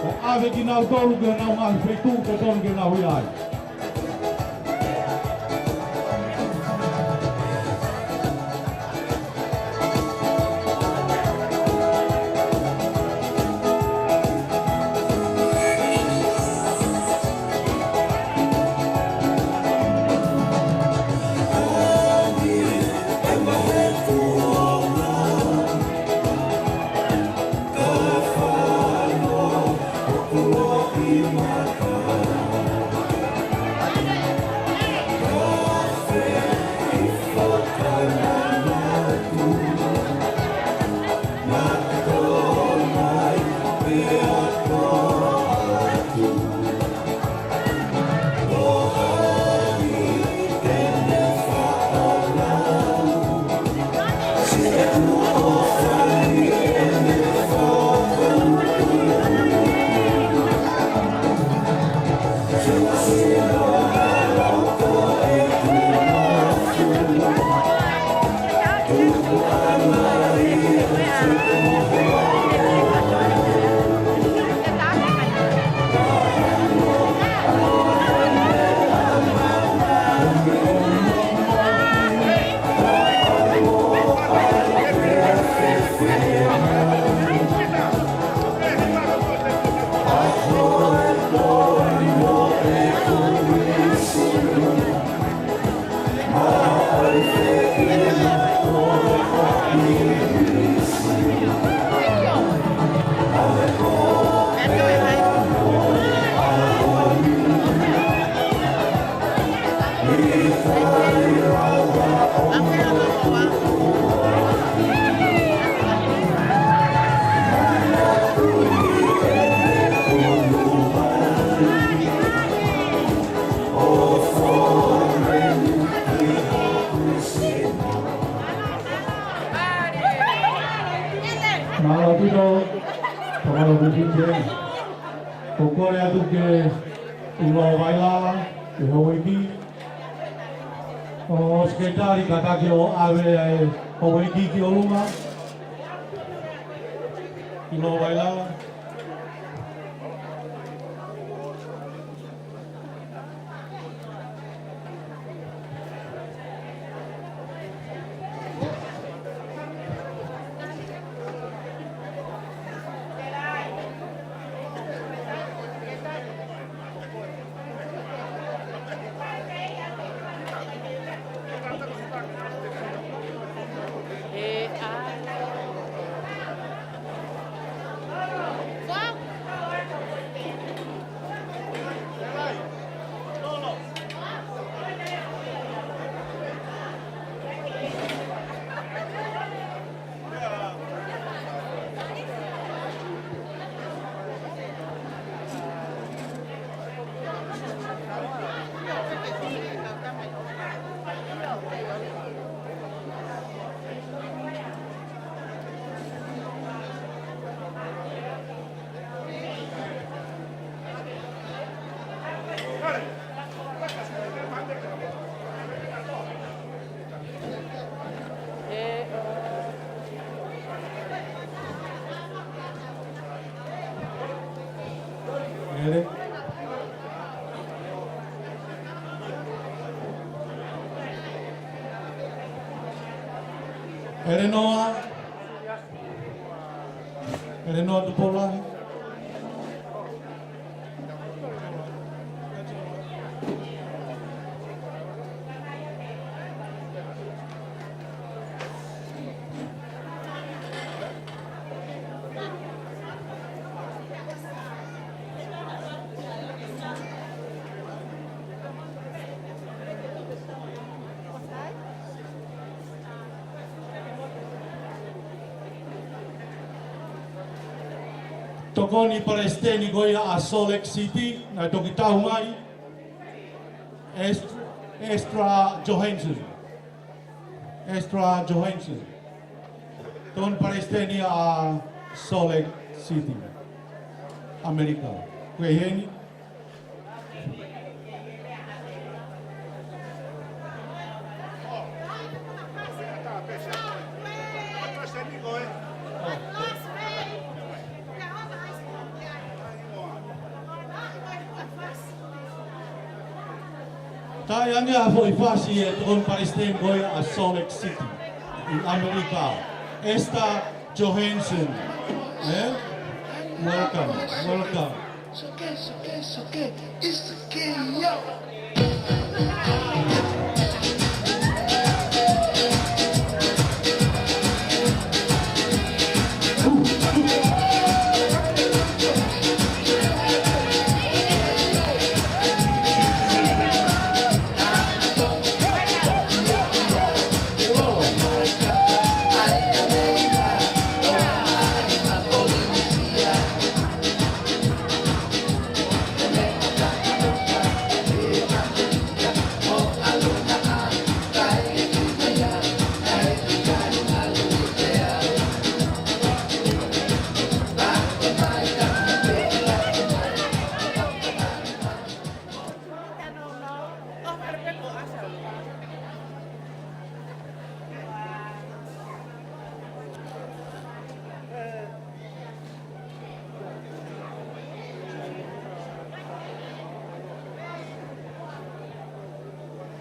ʻo ʻave kinautolu ki heʻenau ngaahi feituʻu totonu ke nau ʻi ai. Mālō ʻaupito, mālō ʻaupito. ʻOku ou kole atu ki he ʻUluaki Vailala, ki he houʻeiki. Ongo sekelitali kātaki ʻo ʻave e houʻeiki ki ʻolunga. ʻUluaki Vailala. Elenoa. Elenoa Tupou Lahi. Tokoni palesiteni ko ia ʻa Salt Lake City, naʻe toki tau mai, Est-, Ezra Johansson. Ezra Johansson. Tokoni palesiteni ʻa Salt Lake City, ʻAmelika. Ko e heni. Tau ange ʻa e foʻi fasi ʻe he tokoni palesiteni ko ia ʻa Salt Lake City ʻi ʻAmelika. Ezra Johansson. Eh? Welcome, welcome. It's okay, it's okay, it's okay, yo.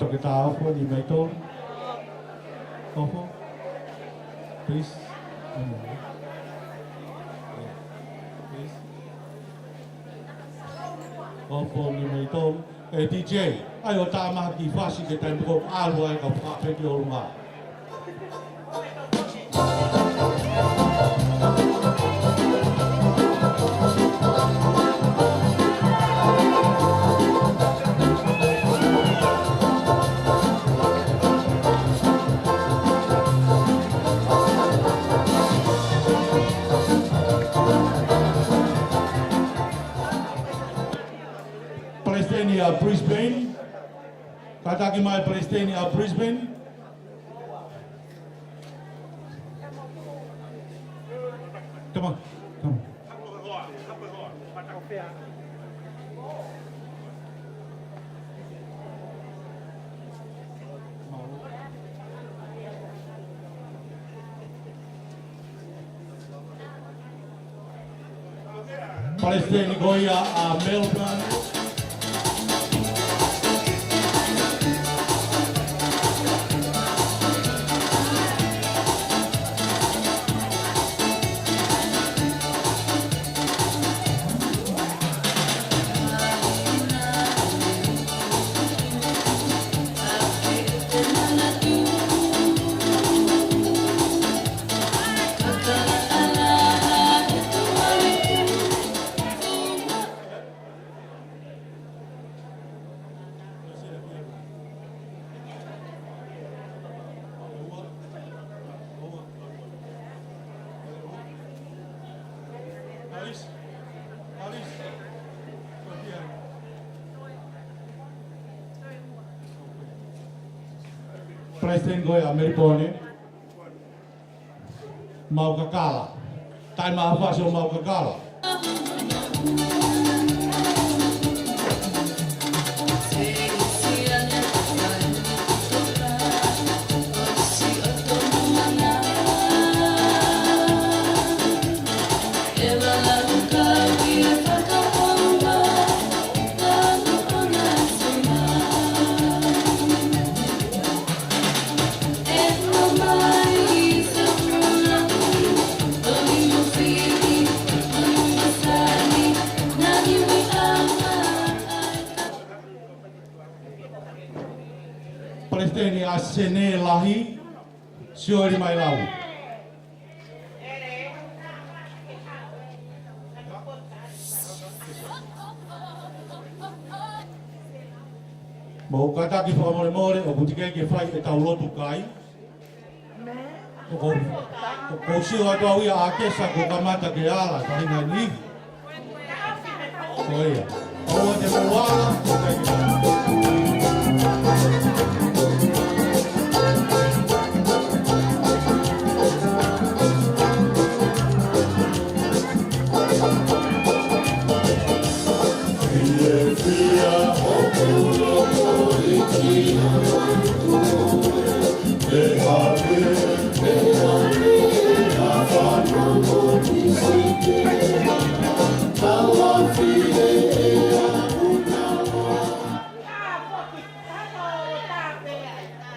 Toketā Ofo, ni mai tō. Ofo. Please. Please. Ofo, ni mai tō. ʻE DJ, ʻai ʻo tā mai ha kiʻi fasi ke taimi ko ʻalu ai ka fakapeti ʻolunga. Palesiteni ʻa Brisbane. Kātaki mai Palesiteni ʻa Brisbane. Come on, come on. Palesiteni ko ia ʻa Melbourne. Palesiteni ko ia ʻa Melbourne. Mau kakala. Taimi ʻa e fasi ʻo mau kakala. Palesiteni ʻa Senē Lahi, Sioeli Mailau. Mou kātaki fakamolemole, ʻoku teʻeki ke fai ʻetau lotu kai. Ko, ko, ko sio atu au ia ʻa Kesa ko kamata ke ala, tahi ngai ni. Ko ia. ʻOua te mou ala.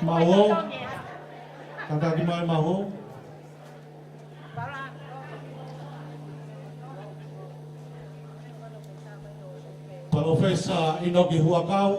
Maho. Kātaki mai Maho. Palōfesa ʻInoke Huʻakau.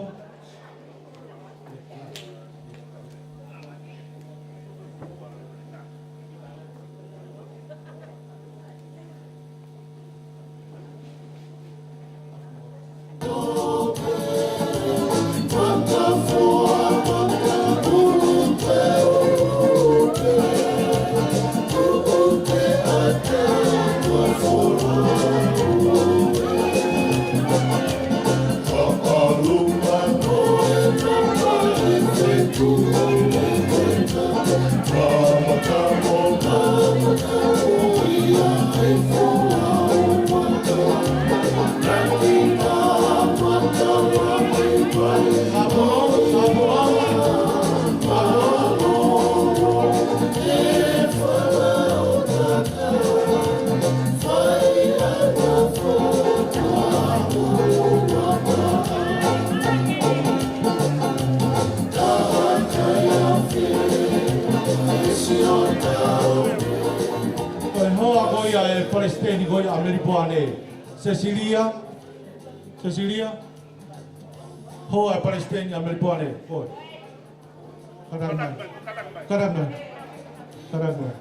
Ko e hoa ko ia ʻa e Palesiteni ko ia ʻa Melipoane. Sesilia. Sesilia. Hoa ʻa e Palesiteni ʻa Melipoane. Ko e. Kātaki mai. Kātaki mai. Kātaki mai.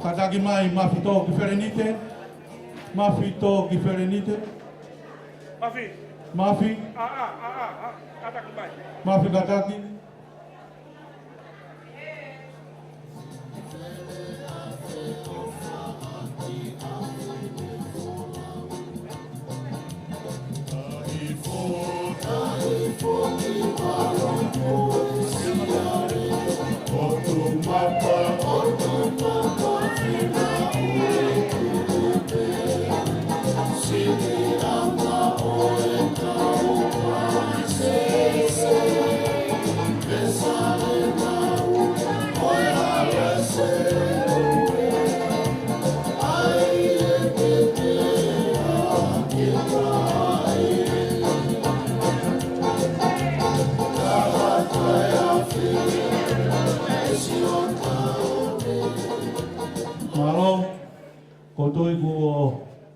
Kātaki mai Mafi Tō ki Felenite. Mafi Tō ki Felenite. Mafi. Mafi. ʻA, ʻa, ʻa, ʻa, ʻa, kātaki mai. Mafi kātaki. Mālō. Ko e tuʻu ʻoku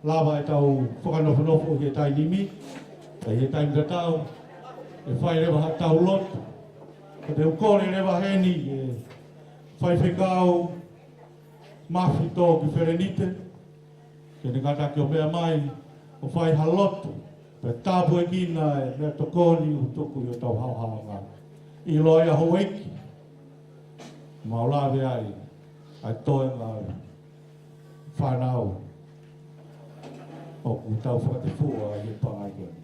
lava ʻetau fakanofonofo ʻi he taimi ni, ʻi he taimi tatau, ʻe fai leva haʻatau lotu. Ka te u kole leva heni, ʻe Faifekau Mafi Tō ki Felenite, ke ne kātaki ʻo meʻa mai, ʻo fai ha lotu, pea tāpuekina e meʻatokoni ʻoku tuku ʻi hotau haohaoa. ʻIloa ia houʻeiki, mau lave ai, ʻa e toenga fānau ʻoku tau fakatefua ʻi he pangai ko eni.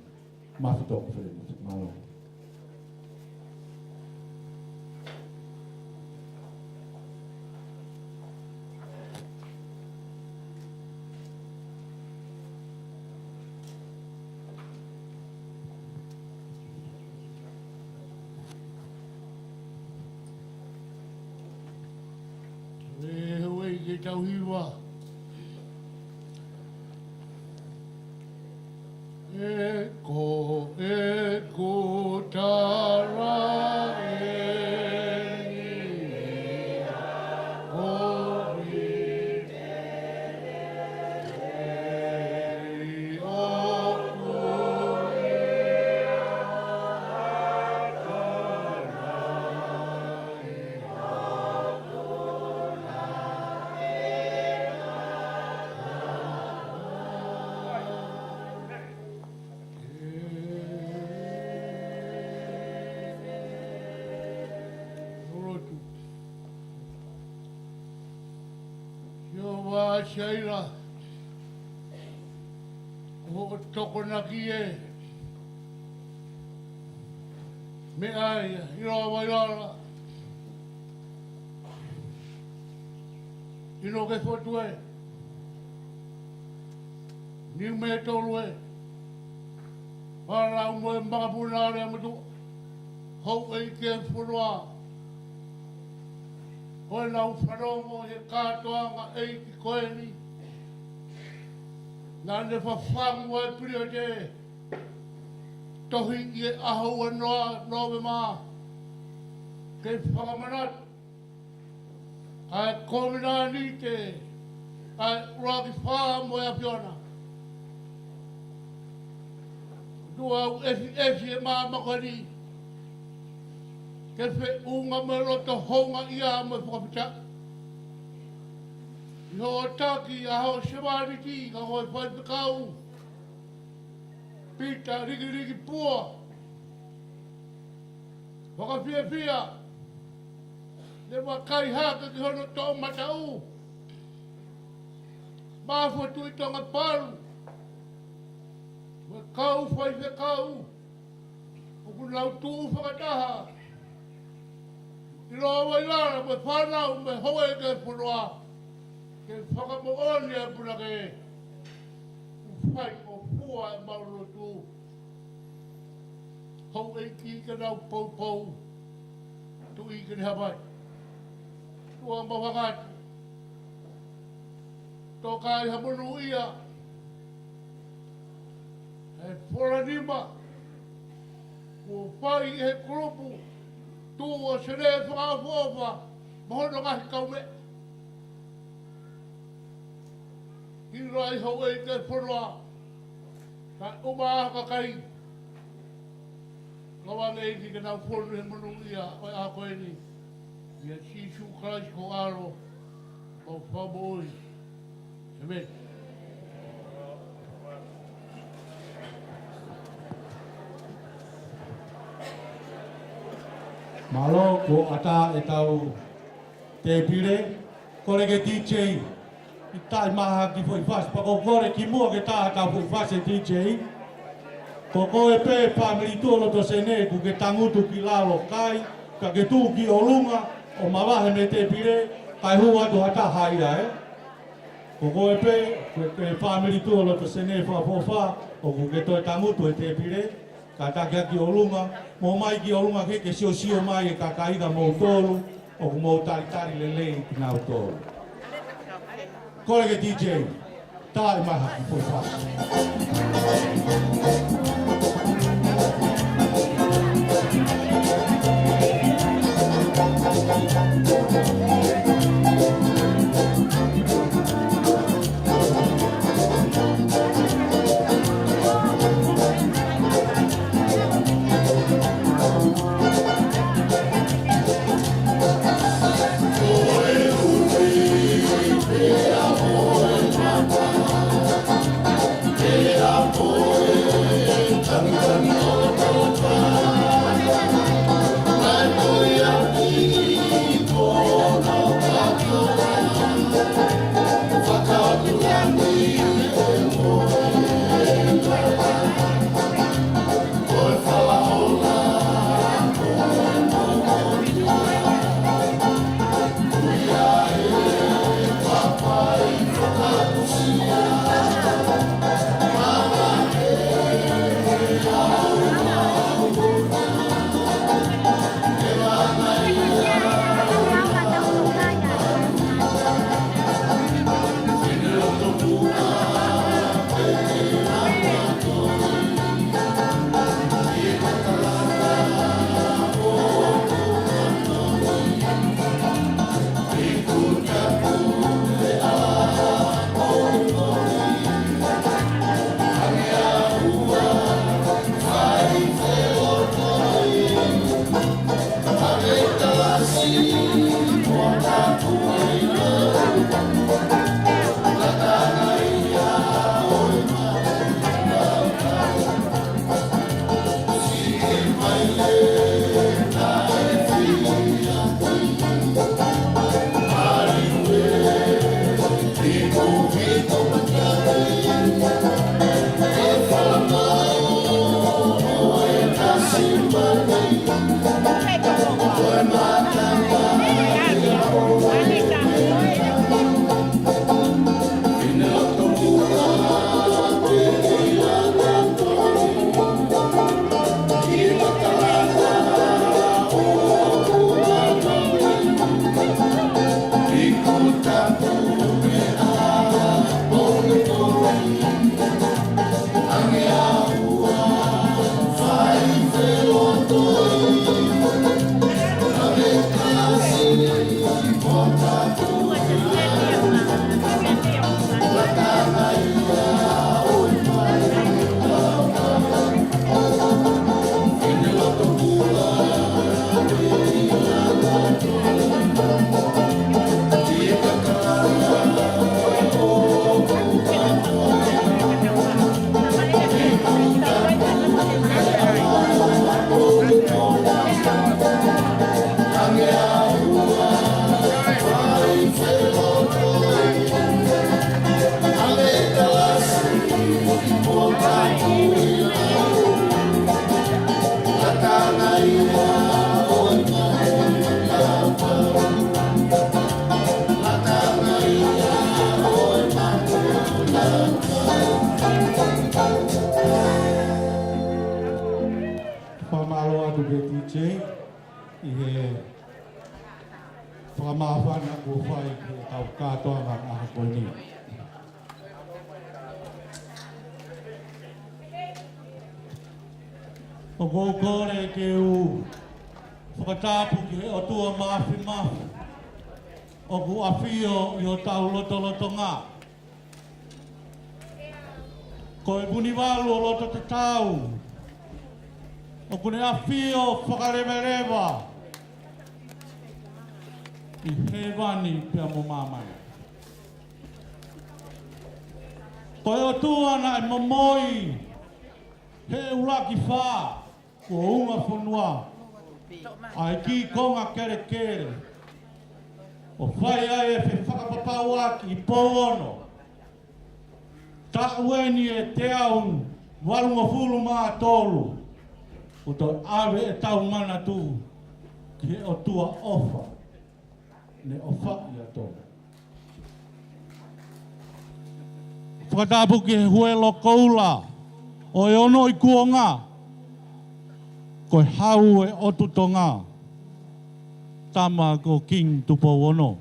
Mafi Tō ki Felenite, mālō. ʻE houʻeiki, ke tau hiva. Ko ʻeku tala eni ia, ko ʻIteleli ʻoku ia ʻa Kalaisi. Lotu. Sihova Saila, ko hoʻo tokonaki ē, meʻa ia, ʻiloa Vailala, ʻInoke Fotu ē, Niumeatolu ē, Palau mo e makapuna ʻo Aleamotuʻa, houʻeiki e fonua, ko ʻenau fanongo he kātoanga ʻeiki ko eni, naʻa ne fafangu ai Piliate, tohi ʻi he ʻaho ua noa Nōvema, ke fakamanatu ʻa e kovinānite ʻa e ʻUluaki Fā mo e ʻAfiona. ʻOtua, ʻoku ʻefiʻefi e māmani ko eni ke feʻunga mo e loto houngaʻia mo e fakafetaʻi ʻi hoʻo taki ʻa hoʻo sevāniti, ka ko e faifekau Pita Likiliki Pua. Fakafiefia, ne vakai hake ki hono toʻomataʻu, Maʻafu Tuʻi Tonga Palu, mo e kau faifekau ʻoku nau tuʻu fakataha, ʻiloa Vailala mo e fānau mo e houʻeiki e fonua, ke fakamoʻoni ʻa e punake, ʻoku fai ko fua ʻemau lotu. Houʻeiki ke nau poupou, Tuʻi ke ne hapai. ʻOtua, mau hanga atu, toka ʻi ha monūʻia, e fola nima kuo fai ʻe he kulupu tuʻu ʻo Senē Fakaʻofoʻofa mo hono ngaahi kaumeʻa. ʻIloa ʻa e houʻeiki e fonua, kae ʻumaʻā ha kakai, lava ange ʻEiki ke nau fonu he monūʻia ʻo e ʻaho ko eni. ʻIa Sīsū Kalaisi ko ho ʻAlo, ko e Fakamoʻui. ʻĒmeni. Mālō, kuo ʻatā ʻetau tēpile. Kole ki he D J, ʻi taʻi mai ha kiʻi foʻi fasi, pea ʻoku ou kole kimuʻa ke tā ʻetau foʻi fasi, D J. Ko koe pē fāmili tuʻu ʻo loto Senē, ʻoku ke tangutu ki lalo kai, ka ke tuʻu ki ʻolunga ʻo mavahe mei he tēpile, kae hū atu ha taha ia, ē. Ko koe pē, ko e, ko e fāmili tuʻu ʻo loto Senē Fakaʻofoʻofa, ʻoku ke toe tangutu he tēpile, kātaki ki ʻolunga, mou mai ki ʻolunga ke, ke siosio mai e kakai kia moutolu, ʻoku mou talitali lelei kinautolu. Kole ki he D J, tā mai ha kiʻi foʻi fasi. Fakamālō atu ki he D J ʻi he fakamāfana kuo fai ki heʻetau kātoanga ʻaho ko eni. ʻOku ou kole ke u fakatapu ki he ʻOtua Māfimafi ʻoku ʻafio ʻi hotau lotolotonga. Ko e Vunivalu ʻo Lototatau ʻoku ne ʻafio fakaleveleva ʻi hēvani pea mo māmani. Ko e ʻOtua naʻe momoi he ʻuluaki fā kuo ungafonua ʻa e kiʻi konga kelekele ʻo fai ai e fefakapapauʻaki ʻi Pouono. Taʻu eni ʻe teau valungofulu mā tolu kuo toe ʻave ʻetau manatu ki he ʻOtua ʻofa ne ʻofaʻi ʻa Tonga. Fakatapu ki he Huelo Koula ʻo e Ono ʻi Kuonga, ko e Hau ʻo e ʻOtu Tonga, tama ko Kingi Tupou Ono.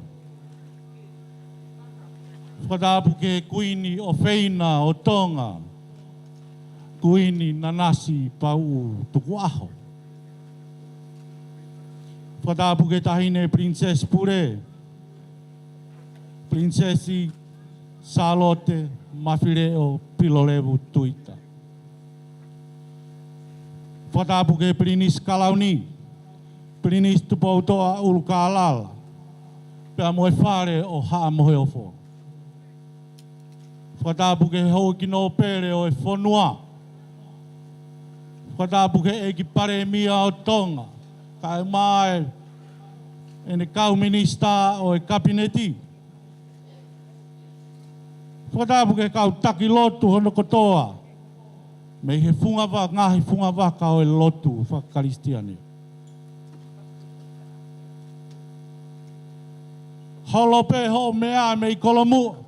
Fakatapu ki he Kuini ʻofeina ʻo Tonga, Kuini Nanasipauʻu Tukuʻaho. Fakatapu ki he Taʻahine Pilinisesi Pule, Pilinisesi Sālote Mafileʻo Pilolevu Tuita. Fakatapu ki he Pilinisi Kalauni, Pilinisi Tupoutoʻa ʻUlukālala, pea mo e Fale ʻo Haʻa Moheofo. Fakatapu ki he Houʻeiki Nōpele ʻo e fonua. Fakatapu ki he ʻEiki Palēmia ʻo Tonga, kae ʻumaʻā ʻene kau minisitā ʻo e Kapineti. Fakatapu ki he kau taki lotu hono kotoa mei he funga va-, ngaahi funga vaka ʻo e lotu fakakalisitiane. Holo pē hoʻo meʻa mei Kolomuʻa.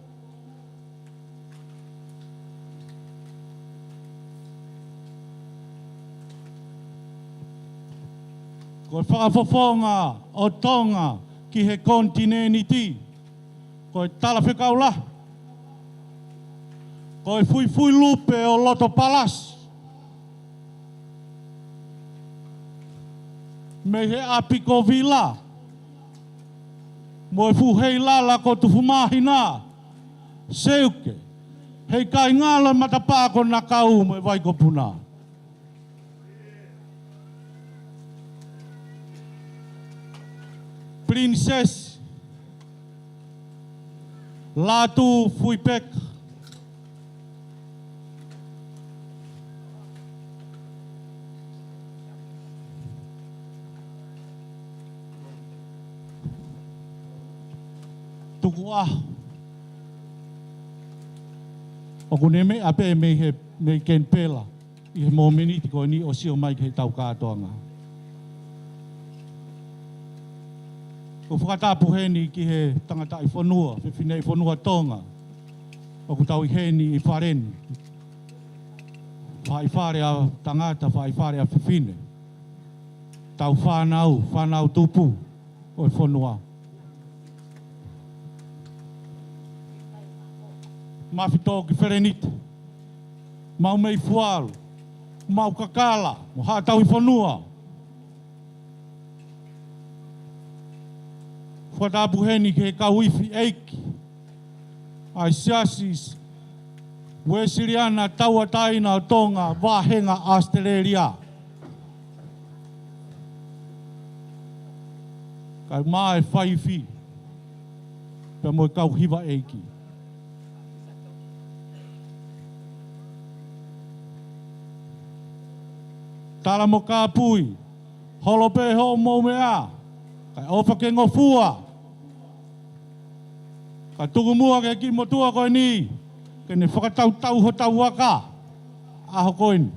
Ko e fakafofonga ʻo Tonga ki he konitinēniti, ko e Talafekau Lahi, ko e Fuifui Lupe ʻo Lotopalasi, mei he ʻapi ko Vila, mo e fuʻu heilala ko Tufumāhina, Seuke, heʻikai ngalo e matapā ko Nakau mo e Vaikopuna. Pilinisesi Lātūfuipeka, Tukuʻaho, ʻoku ne meʻa pē mei he, mei Kenipela ʻi he momeniti ko eni ʻo sio mai ki heʻetau kātoanga. ʻOku fakatapu heni ki he tangataʻi fonua, fefineʻi fonua Tonga ʻoku tau ʻi heni ʻi fale ni. Faʻahi fale ʻa tangata, faʻahi fale ʻa fefine. Tau fānau, fānau tupu ʻo e fonua. Mafitō ki Felenita, Maumeifualu, Maukakala, mo Haʻa Tauhi Fonua. Fakatapu heni ki he kau ifi ʻeiki ʻa e Siasi Uēsiliana Tauʻatāina ʻo Tonga, Vāhenga ʻAositelēlia. Kae ʻumaʻā e faifi pea mo e kau hiva ʻeiki. Tala mo kāpui, holo pē hoʻomou meʻa, kae ʻofa ke ngofua. Ka tuku muʻa ki he kiʻi motuʻa ko eni ke ne fakatautau hotau vaka ʻaho ko eni.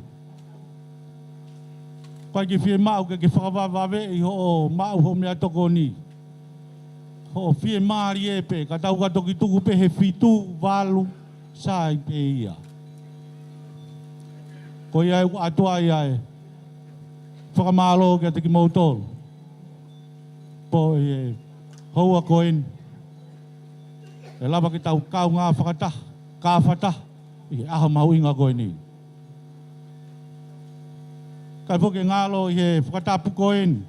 ʻIkai ke fiemaʻu ke ke fakavavevave ʻi hoʻo maʻu hoʻo meʻatokoni. Hoʻo fiemālie pē, ka tau ka toki tuku pē he fitu, valu, sai pē ia. Ko ia ʻoku ʻoatu ai ʻa e fakamālō kiate kimoutolu. Pea ʻi he houa ko eni, ʻe lava ke tau kaungā fakataha, kāfataha, ʻi he ʻaho mahuʻinga ko eni. Kae foki ke ngalo ʻi he fakatapu ko eni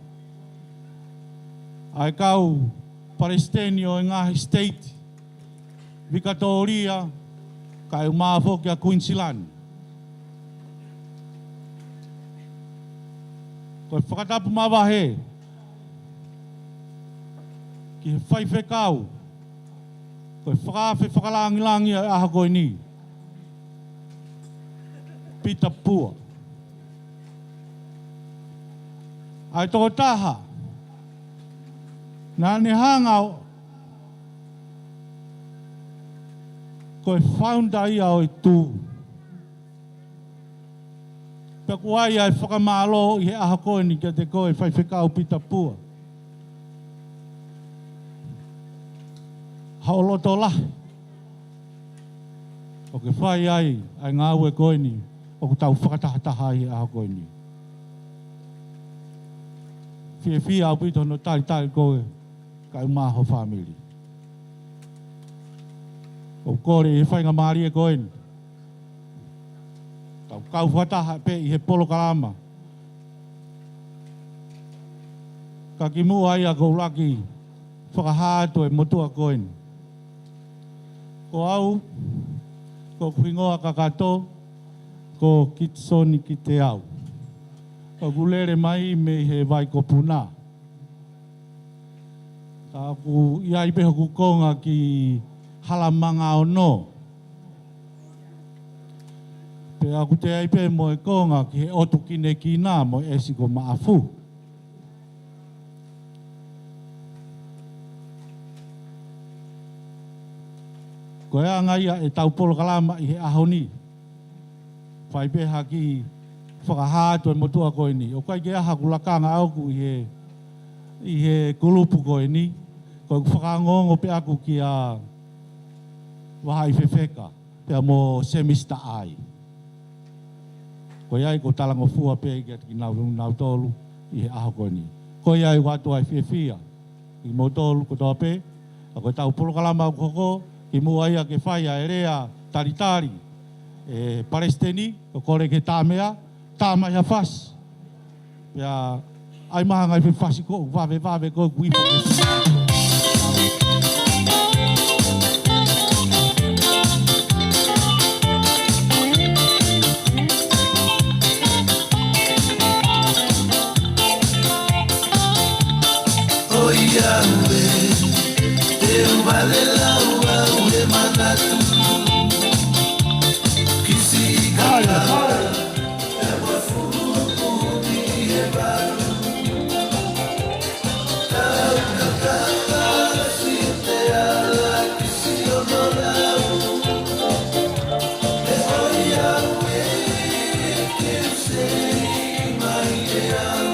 ʻa e kau palesiteni ʻo e ngaahi state, Vikatōlia, kae ʻumaʻā foki ʻa Queensland. Ko e fakatapu mavahe ki he faifekau, ko e fakaafe fakalāngilangi ʻo e ʻaho ko eni, Pita Pua. ʻA e tokotaha naʻa ne hanga ʻo ko e founder ia ʻo e Tuʻu. Pea ʻoku ʻi ai ʻa e fakamālō ʻi he ʻaho ko eni kiate koe Faifekau Pita Pua. Haʻo loto lahi ʻoku ke fai ai ʻa e ngāue ko eni ʻoku tau fakatahataha ai he ʻaho ko eni. Fiefia ʻaupito hono talitali koe kae ʻumaʻā ho fāmili. ʻOku ou kole ʻi he faingamālie ko eni, tau kau fakataha pē ʻi he polokalama. Ka kimuʻa ia ʻoku ou ʻuluaki fakahā atu e motuʻa ko eni. Ko au, ko hoku hingoa kakato, ko Kitisoni Kiteau. ʻOku ou lele mai mei he Vaikopuna. Ka ʻoku ʻi ai pē hoku konga ki Halamanga Ono. Pea ʻoku ou ʻi ai pē mo e konga ki he ʻOtu Kinekina mo e ʻEsi ko Maʻafu. Ko e anga ia ʻetau polokalama ʻi he ʻaho ni. Fai pē ha kiʻi fakahā atu e motuʻa ko eni. ʻOku ʻikai ke ʻi ai haku lakanga ʻaʻaku ʻi he, ʻi he kulupu ko eni. Ko ʻeku fakaongoongo pē ʻaʻaku kia Vahaʻi Fefeka pea mo Semisi Taʻai. Ko ia ʻoku ou talangofua pē kiate kinau, nautolu ʻi he ʻaho ko eni. Ko ia ʻoku ʻoatu ai e fiefia kimoutolu kotoa pē, ʻa ko ʻetau polokalama ʻoku hoko, kimuʻa ia ke fai ʻa e lea talitali ʻe palesiteni, ʻoku ou kole ke tā meʻa, tā mai ha fasi. Pea ʻai mai ha ngaahi fefasi ko ē ʻoku vave, vave ko ē ʻoku ʻi ai. ʻOiauē, te u vale lau au he manatu. Kisi kala, e ua fulu puni e valu. Tau kakaka si te ala kisi ono lau. E ʻoiauē, ke u sei mai e au.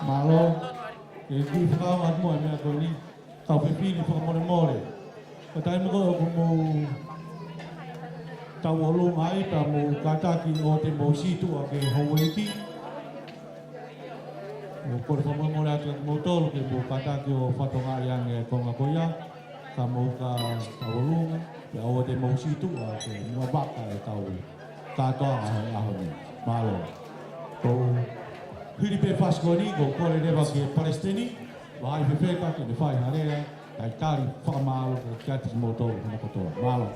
Mālō. Ke u kiʻi fakaongo atu mo e meʻa ko eni. Kau fefine fakamolemole. Ko e taimi ko ē ʻoku mou tauʻolunga ai, pea mou kātaki ʻo te mou sītuʻa ki he houʻeiki. ʻOku ou kole fakamolemole atu kiate kimoutolu ke mou kātaki ʻo fakatokangaʻi ange e konga ko ia. Ka mou ka tauʻolunga, pea ʻoua te mou sītuʻa ke muʻa vaka e kau kātoanga he ʻaho ni. Mālō. Ko e hili pē fasi ko eni, ko e kole leva ki he palesiteni, Vahaʻi Fefeka, ke ne fai ha lea, kae tali fakamālō kiate kimoutolu hono kotoa. Mālō.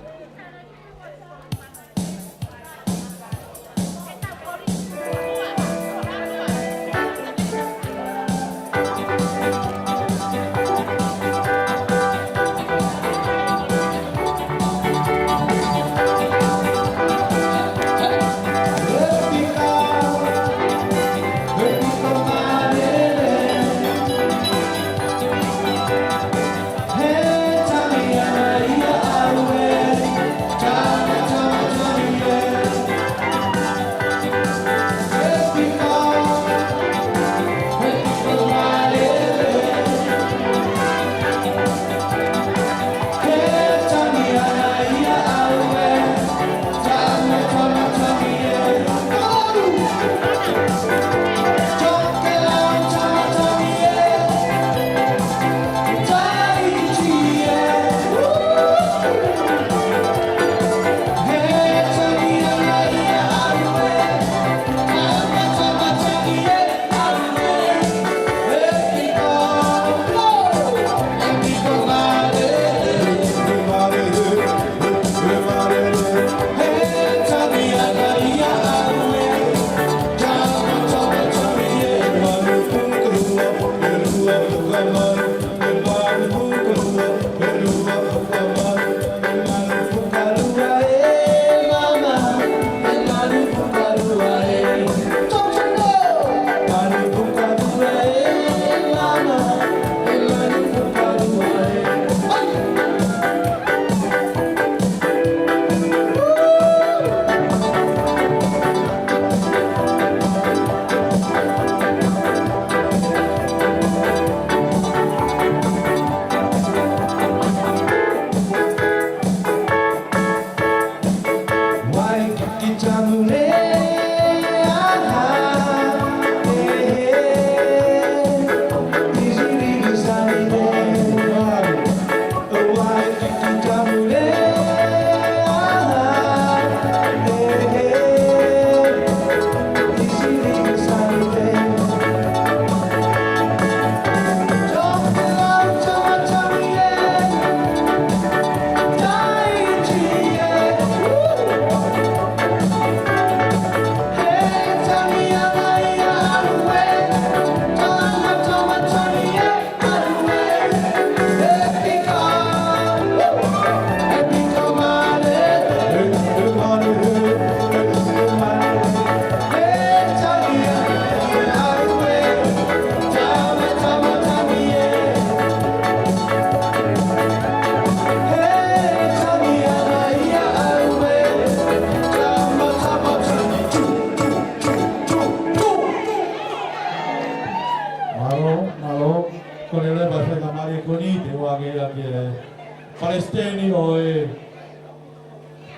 Palesiteni ʻo e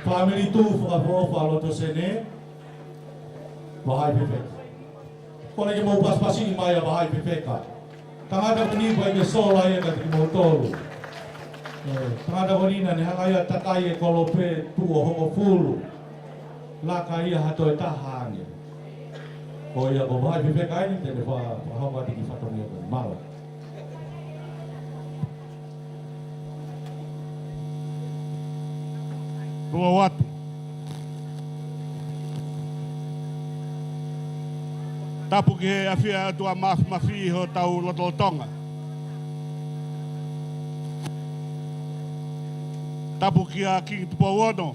Fāmili Tū Fakaʻofoʻofa Loto Sēnē, Vahaʻi Fefeka. Kole ke mou pasipasi mai ʻa Vahaʻi Fefeka. Tangata ko eni ʻoku ʻikai ke sola ia kiate kimoutolu. ʻE, tangata ko eni naʻa ne hanga ia ʻo takai e kolope tuʻo hongofulu. Laka ia ha toe taha ange. Ko ia ko Vahaʻi Fefeka eni te ne fa-, fakahoko atu e kiʻi fatongia ko eni. Mālō. Tuʻa atu. Tapu ki he ʻafio ʻa e ʻOtua Māfimafi ʻi hotau lotolotonga. Tapu kia Kingi Tupou Ono,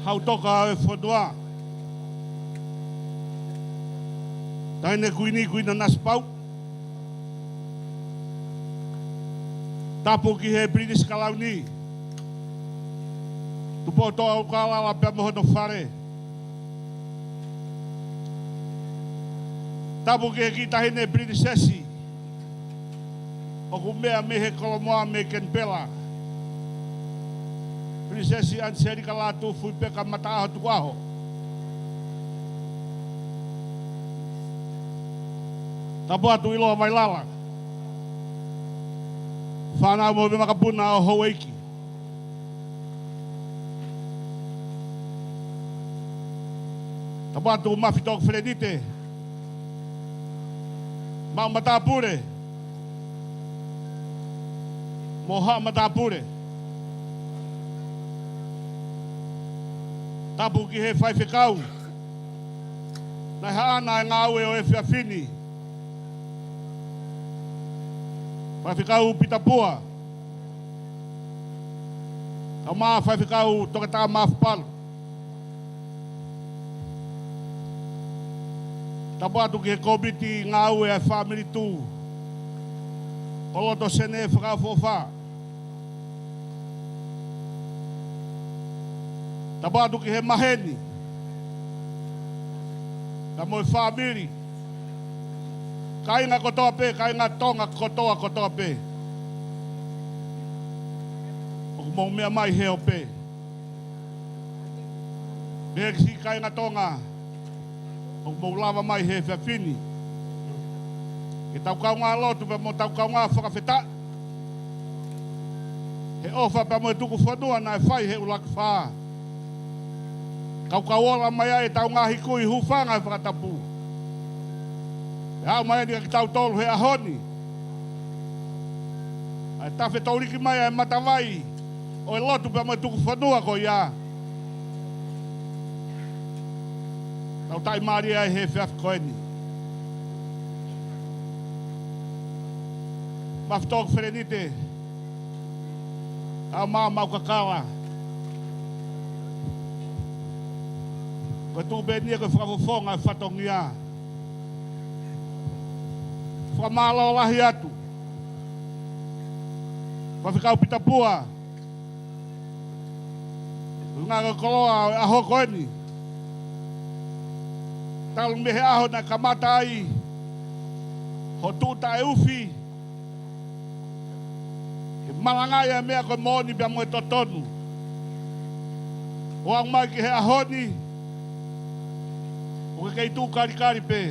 Hautoka ʻo e fonua. Taʻahine Kuini, Kuini Nanasipauʻu. Tapu ki he Pilinisi Kalauni, Tupoutoʻa ʻUlukalala pea mo hono fale. Tapu ki he kiʻi taʻahine Pilinisesi ʻoku meʻa mei he Kolomoa mei Kenipela, Pilinisesi ʻAniselika Lātūfuipeka Mataʻaho Tukuʻaho. Tapu atu ʻIloa Vailala, fānau mo e makapuna ʻo Houʻeiki. Tapu atu Mafi Tō Felenite, Maʻu Matāpule mo Haʻa Matāpule. Tapu ki he faifekau naʻe haʻana e ngāue ʻo e efiafi ni, Faifekau Pita Pua. Kae ʻumaʻā Faifekau Toketā Mafipalu. Tapu atu ki he kōmiti ngāue ʻa e Fāmili Tū ʻo Loto Sēnē Fakaʻofoʻofa. Tapu atu ki he maheni, kae ʻumaʻā e fāmili, kāinga kotoa pē, kāinga Tonga kotoa, kotoa pē. ʻOku mou meʻa mai he ope. Pea ki he kāinga Tonga ʻoku mou lava mai he efiafi ni ke tau kaungā lotu pea mo tau kaungā fakafetaʻi he ʻofa pea mo e tuku fonua naʻe fai he ʻUluaki Fā. Kaukau ola mai ai ʻetau ngaahi kui, hūfanga he fakatapu. ʻE aʻu mai eni kia kitautolu he ʻaho ni ʻa e tafe toliki mai ʻa e matavai ʻo e lotu pea mo e tuku fonua ko ia. Tau taʻimālie ai he efiafi ko eni. Mafi Tō Felenite, kae ʻumaʻā Maʻu Kakala. Ko e tuʻu pē eni ia ko e fakafofonga e fatongia. Fakamālō lahi atu Faifekau Pita Pua, ʻuhinga ko e koloa ʻo e ʻaho ko eni. Talu mei he ʻaho naʻe kamata ai hoʻo tuʻu taʻeufi ke malangaʻi ʻa e meʻa ko e moʻoni pea mo e totonu, ʻo aʻu mai ki he ʻaho ni ʻoku ke kei tuʻu kalikali pē.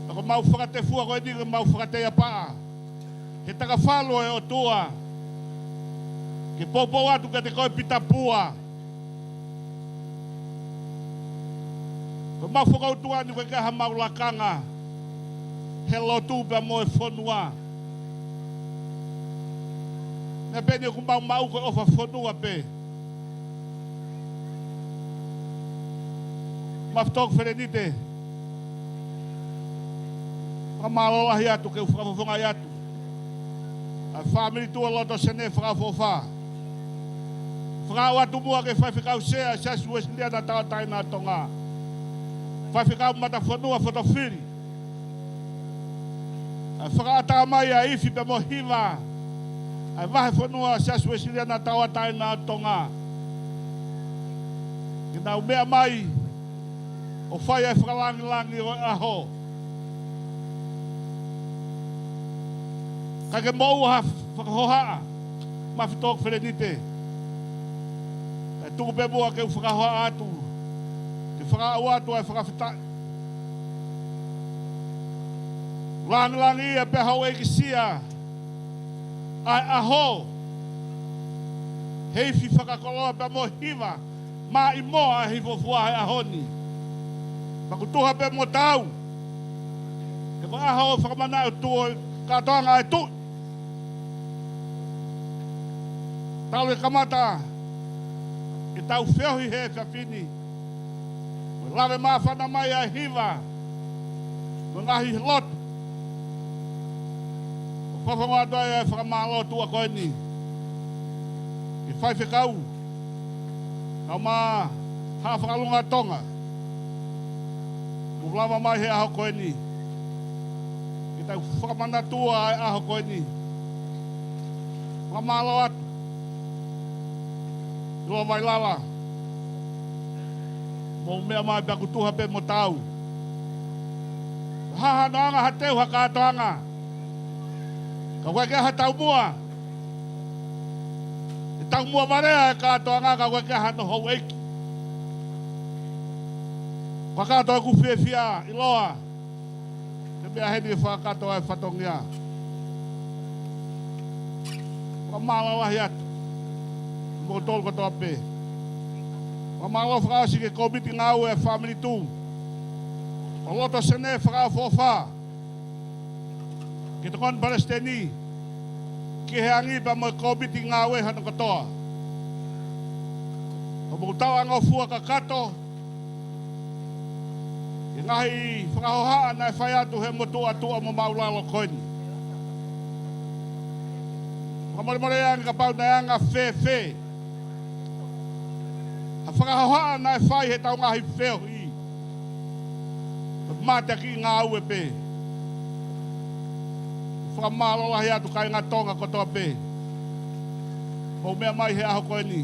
Ka ko ʻemau fakatefua ko eni, ko ʻemau fakateiapaʻa he takafalu ʻo e ʻOtua ke poupou atu kiate koe Pita Pua. Ko ʻemau fokoutua ni ko e ʻikai haʻamau lakanga he lotu pea mo e fonua. Meʻa pē eni ʻoku mau maʻu ko e ʻofa fonua pē. Mafi Tō Felenite, fakamālō lahi atu ke u fakafofongaʻi atu ʻa e Fāmili Tū ʻo Loto Sēnē Fakaʻofoʻofa. Fakaaʻu atu muʻa ki he Faifekau Sea ʻo e Siasi Uēsiliana Tauʻatāina ʻo Tonga, Faifekau Matafonua Fotofili, ʻa e fakaʻatā mai ʻa e ifi pea mo e hiva ʻa e vahefonua Siasi Uēsiliana Tauʻatāina ʻo Tonga, ke nau meʻa mai ʻo fai ʻa e fakalāngilangi ʻo e ʻaho. Kae ke moʻua ha fakahohaʻa, Mafitō Felenite. Kae tuku pē muʻa ke u fakahohaʻa atu, ke fakaʻau atu ʻa e fakafetaʻi. Langilangiʻia pē houʻeiki sia ʻa e ʻaho, he ifi fakakoloa pea mo e hiva, maʻimoa ʻa e hifofua he ʻaho ni. Pea ʻoku tuha pē mo taau, he ko e ʻaho ʻo e fakamanaʻo ʻo e tuʻi, kātoanga ʻa e tuʻi. Talu e kamata ʻetau feohi he efiafi ni, mo e lave māfana mai ʻa e hiva mo e ngaahi lotu. ʻOku fafangu atu ai ʻa e fakamālō tuʻa ko eni ki he faifekau, kae ʻumaʻā Haʻa Fakalunga Tonga, ʻoku lava mai he ʻaho ko eni ke tau fakamanatua ʻa e ʻaho ko eni. Fakamālō atu ʻIloa Vailala, mou meʻa mai pea ʻoku tuha pē mo taau. Hā hano anga ha teu ha kātoanga, ka ʻoku ʻikai ke ʻi ai ha taumuʻa. ʻE taumuʻa vale ʻa e kātoanga ka ʻoku ʻikai ke ʻi ai hano houʻeiki. Fakakātoa ʻeku fiefia ʻIloa, he meʻa heni ʻe fakakātoa e fatongia. Fakamālō lahi atu kimoutolu kotoa pē. Fakamālō fakaʻosi ki he kōmiti ngāue ʻa e Family Tuʻu ʻo loto Senē fakaʻofoʻofa, ki he Tokoni Palesiteni, ki he angi pea mo e kōmiti ngāue hono kotoa. Ko hoʻomou talangofua kakato ki he ngaahi fakahohaʻa naʻe fai atu he motuʻa tuʻa mo māʻulalo ko eni. Fakamolemole ange kapau naʻe anga fēfē ha fakahohaʻa naʻe fai heʻetau ngaahi feohi, mateaki ngāue pē. Fakamālō lahi atu kāinga Tonga kotoa pē, mou meʻa mai he ʻaho ko eni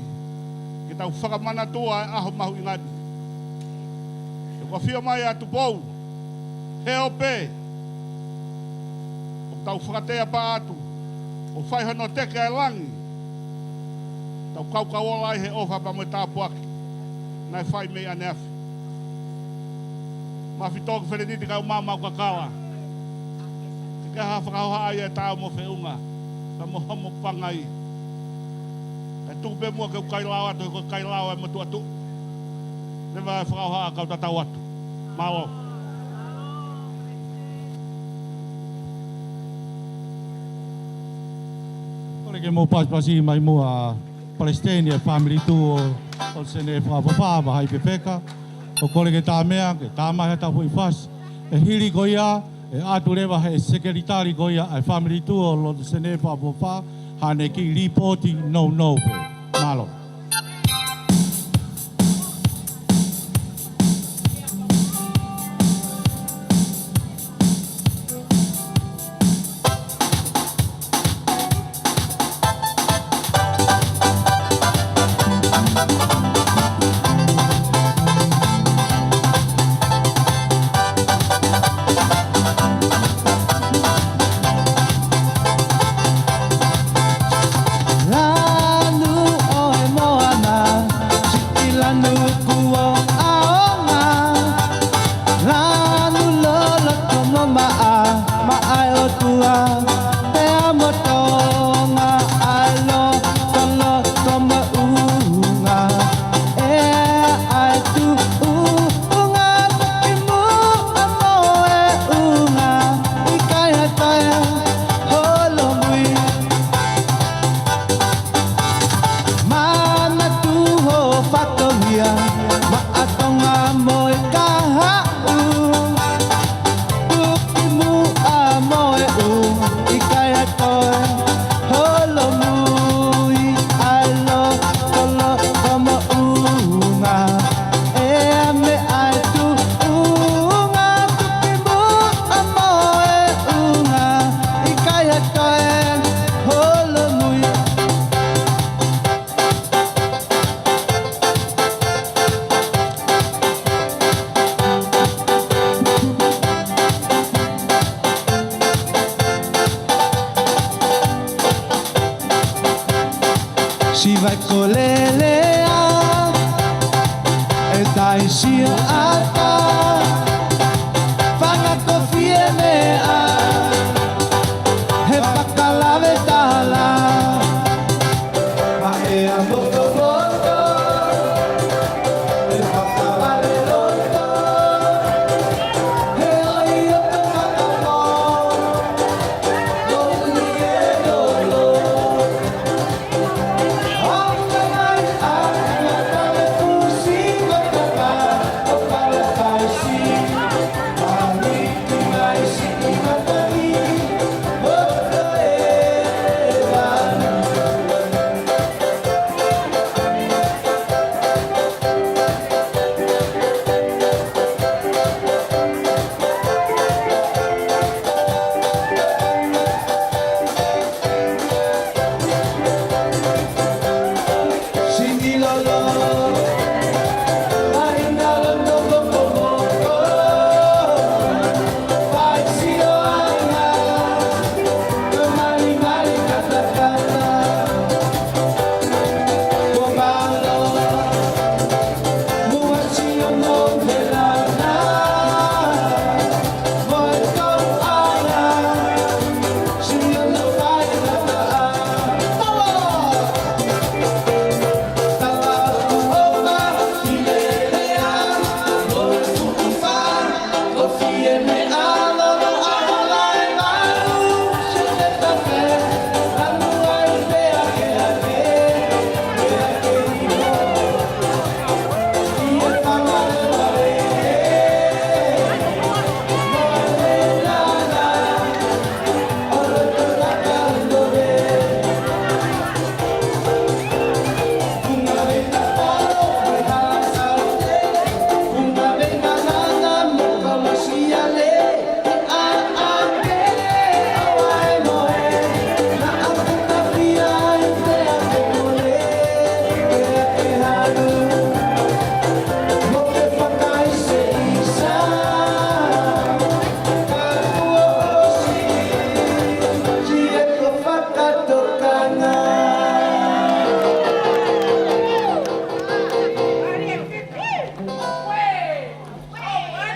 ke tau fakamanatua e ʻaho mahuʻinga ni. He ʻoku ʻafio mai ʻa Tupou, he ope ʻoku tau fakateapa atu ʻo fai hono teke ʻa e langi, tau kaukau ola ai he ʻofa pea mo e tāpuaki naʻe fai mei ʻaneafi. Mafitō Felenite kae ʻumaʻā Maukakala, ke ke ha fakahohaʻa ia ʻe taau mo feʻunga pea mo homo pangai. Kae tuku pē muʻa ke u kailao atu, he ko e kailao ʻa e motuʻa tuʻu. Leva e fakahohaʻa kau tatau atu. Mālō. Kole ke mou pasipasi mai muʻa Palesiteni ʻa e Family Tuʻu ʻo, ʻo Senē fakaʻofoʻofa, Vahaʻi Fefeka. ʻOku kole ke tā meʻa, ke tā mai ha taha foʻi fasi. ʻE hili ko ia, ʻe ʻatu leva he sekelitali ko ia ʻa e Family Tuʻu ʻo loto Senē fakaʻofoʻofa haʻane kiʻi lipooti nounou pē. Mālō. Vai ko lelea, e taisi o ata, fanga ko fie meʻa, he fakalave tala. Ma e a moto moto, e fakalave loto, he ai o te fakalave.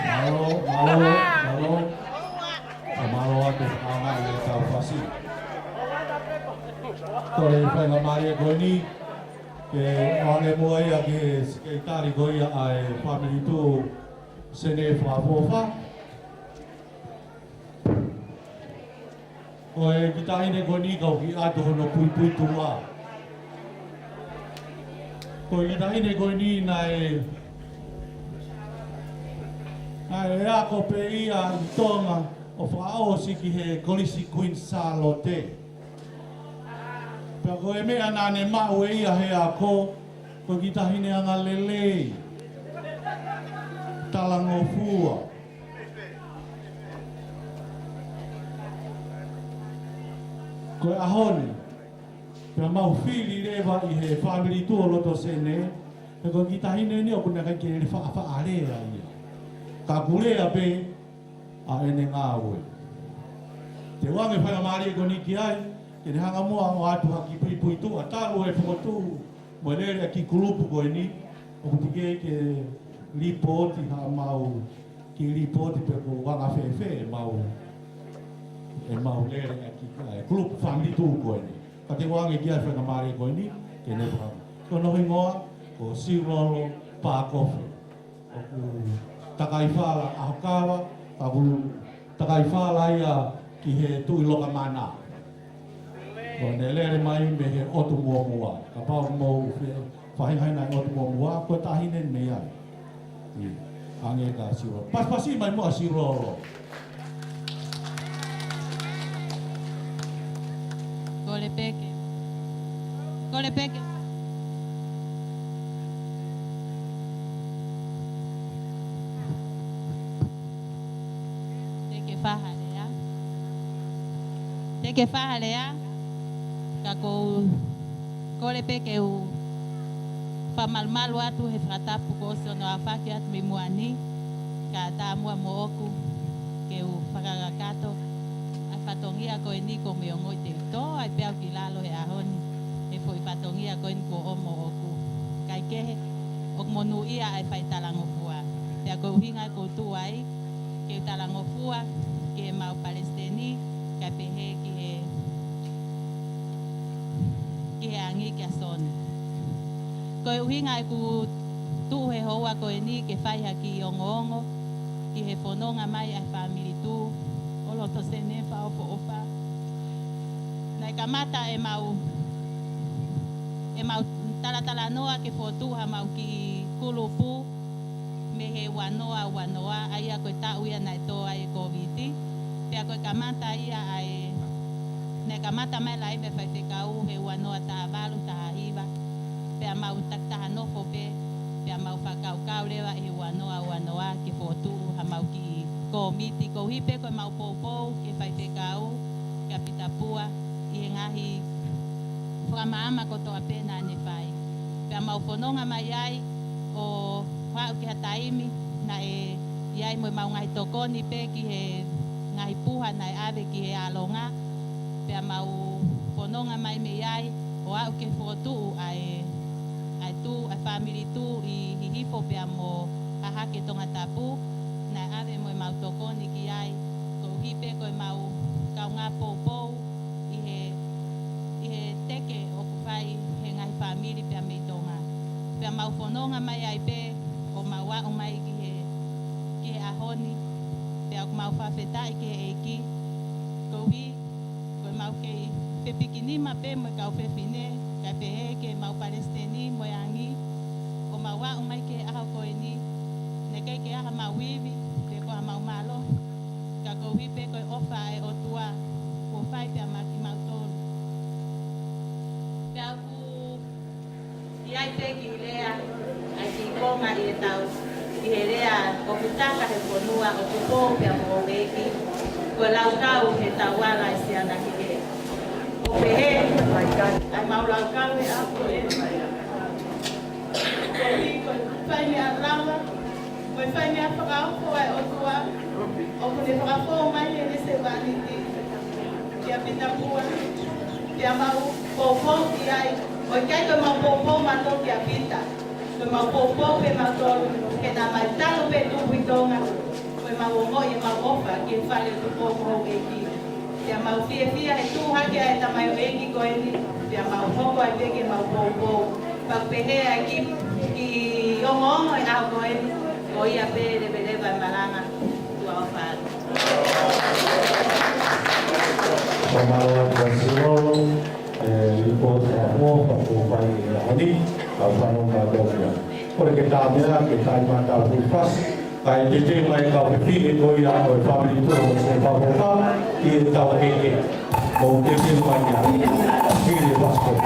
Mālō, mālō, mālō. Ka mālō atu ʻa e ngaahi e tau fasi. Ko e faingamālie ko eni, ke ʻoange muʻa ia ki he sekelitali ko ia ʻa e Family Tuʻu Sene Fakaʻofoʻofa. Ko e kiʻi taʻahine ko eni kau kiʻi ʻatu hono puipuituʻa. Ko e kiʻi taʻahine ko eni naʻe, naʻe ako pē ia ʻi Tonga ʻo fakaʻosi ki he Kolisi Kuini Sālote. Pea ko e meʻa naʻa ne maʻu ʻe ia he ako, ko e kiʻi taʻahine angalelei, talangofua. Ko e ʻaho ni, pea mau fili leva ʻi he Family Tuʻu ʻo loto Sene, he ko e kiʻi taʻahine ni ʻoku ne ʻikai ke lele faʻafaʻalea ia. Ka ʻoku lea pē ʻa ʻene ngāue. Te u ʻoange faingamālie ko eni ki ai, ke ne hanga muʻa ʻo ʻatu ha kiʻi puipuituʻa talu e fokotuʻu mo e lele ʻa e kiʻi kulupu ko eni, ʻoku teʻeki ke lipooti haʻamau kiʻi lipooti pe ko e anga fēfē ʻemau, ʻemau lele ʻa e kiʻi, ʻa e kulupu Family Tuʻu ko eni. Ka te u ʻoange ki ai faingamālie ko eni, ke ne faka-, ko hono hingoa, ko Silolo Pakofe. ʻOku takai fala ʻaho kava, ka ʻoku takai fala ia ki he Tuʻi Lokamana. Ko ʻene lele mai mei he ʻotu muʻomuʻa. Kapau ʻoku mou fe-, fakahinohino e ʻotu muʻomuʻa, ko e taʻahine mei ai. ʻIo. Hangē ko Silolo. Pasipasi mai muʻa Silolo. Kole pē ke. Kole pē ke. Teʻeki ke fai ha lea. Teʻeki ke fai ha lea. Ka ʻoku ou kole pē ke u fakamalumalu atu he fakatapu kuo ʻosi hono aofaki atu mei muʻa ni, kae ʻatā muʻa moʻoku ke u fakakakato ʻa e fatongia ko eni kuo mou ongoʻi te u tō ai pē au ki lalo he ʻaho ni. he foʻi fatongia ko eni kuo ʻomi ʻoʻoku. Kae kehe, ʻoku monūʻia ʻa e fai talangofua. Pea ko e ʻuhinga ʻoku ou tuʻu ai, ke u talangofua ki heʻemau palesiteni, kae pehē ki he, ki he angi kia Soni. Ko e ʻuhinga ʻeku tuʻu he houa ko eni ke fai ha kiʻi ongoongo ki he fononga mai ʻa e fāmili Tū ʻo loto Senē fakaʻofoʻofa. Naʻe kamata ʻemau, ʻemau talatalanoa ke fokotuʻu haʻamau kiʻi kulupu mei he ua noa ua noa, ʻa ia ko e taʻu ia naʻe tō ai e Kōviti. Pea ko e kamata ia ʻa e, naʻe kamata mai laivi e faifekau he ua noa taha valu taha hiva. Pea mau takitaha nofo pē, pea mau fakakaukau leva he ua noa ua noa ke fokotuʻu haʻamau kiʻi kōmiti, koeʻuhi pē ko ʻemau poupou ki he faifekau, kia Pita Pua, ʻi he ngaahi fakamaama kotoa pē naʻa ne fai. Pea mau fononga mai ai ʻo aʻu ki ha taimi naʻe ʻi ai mo ʻemau ngaahi tokoni pē ki he ngaahi puha naʻe ʻave ki he ʻAlonga. Pea mau fononga mai mei ai ʻo aʻu ki he fokotuʻu ʻa e, ʻa e Tū, ʻa e fāmili Tū ʻi Hihifo pea mo Hahake Tongatapu. Naʻe ʻave mo ʻemau tokoni ki ai, koeʻuhi pē ko ʻemau kaungā poupou ʻi he, ʻi he teke ʻoku fai he ngaahi fāmili pea mei Tonga. Pea mau fononga mai ai pē ʻo mau aʻu mai ki he, ki he ʻaho ni. Pea ʻoku mau fakafetaʻi ki he ʻEiki, koeʻuhi ko ʻemau kei fepikinima pē mo e kau fefine, kae pehē ki heʻemau palesiteni mo e angi, ʻo mau aʻu mai ki he ʻaho ko eni, naʻe ʻikai ke ʻi ai haʻamau ivi, pe ko haʻamau mālohi, ka koeʻuhi pē ko e ʻofa ʻa e ʻOtua kuo fai pea maʻa kimautolu. Pea ʻoku ʻi ai pē kiʻi lea, ʻa e kiʻi konga ʻi he tau, ʻi he lea ʻoku taka he fonua ʻo Tupou pea mo Houʻeiki, ko e laukau he tauala ʻa e siana ki he. ʻO pehē, ʻa ʻemau laukau he ʻaho ko eni. Ko e fai meʻa lava, mo e fai meʻa fakaofo ʻa e ʻOtua, ʻoku ne fakafou mai heʻene sevāniti, kia Pita Pua, pea mau poupou ki ai, ʻo ʻikai ko ʻemau poupou mautolu kia Pita, ko ʻemau poupou pē mautolu, ke na mai talu pē tupu ʻi Tonga, ko ʻemau ongoʻi ʻemau ʻofa ki he fale ʻo Tupou mo Houʻeiki. Pea mau fiefia he tuʻu hake ʻa e tamaioʻeiki ko eni, pea mau hoko ai pē ke mau poupou. Pea ʻoku pehē ʻa e kiʻi, kiʻi ongoongo he ʻaho ko eni, ko ia pē, leveleva e malanga, tuʻa ʻofa atu. Fakamālō atu Sirolo, e, lipooti ʻa e ʻofa kuo fai he ʻaho ni, ka fanongo mai ʻoku ia. Kole ke tā meʻa, ke tā mai ʻetau fuʻu fasi, kae teuteu mai e kau fefine ko ia ʻo e fāmili Tupou mo Houʻeiki, Papa, ki he tau keike. Mou teuteu mai ia. Fili passport.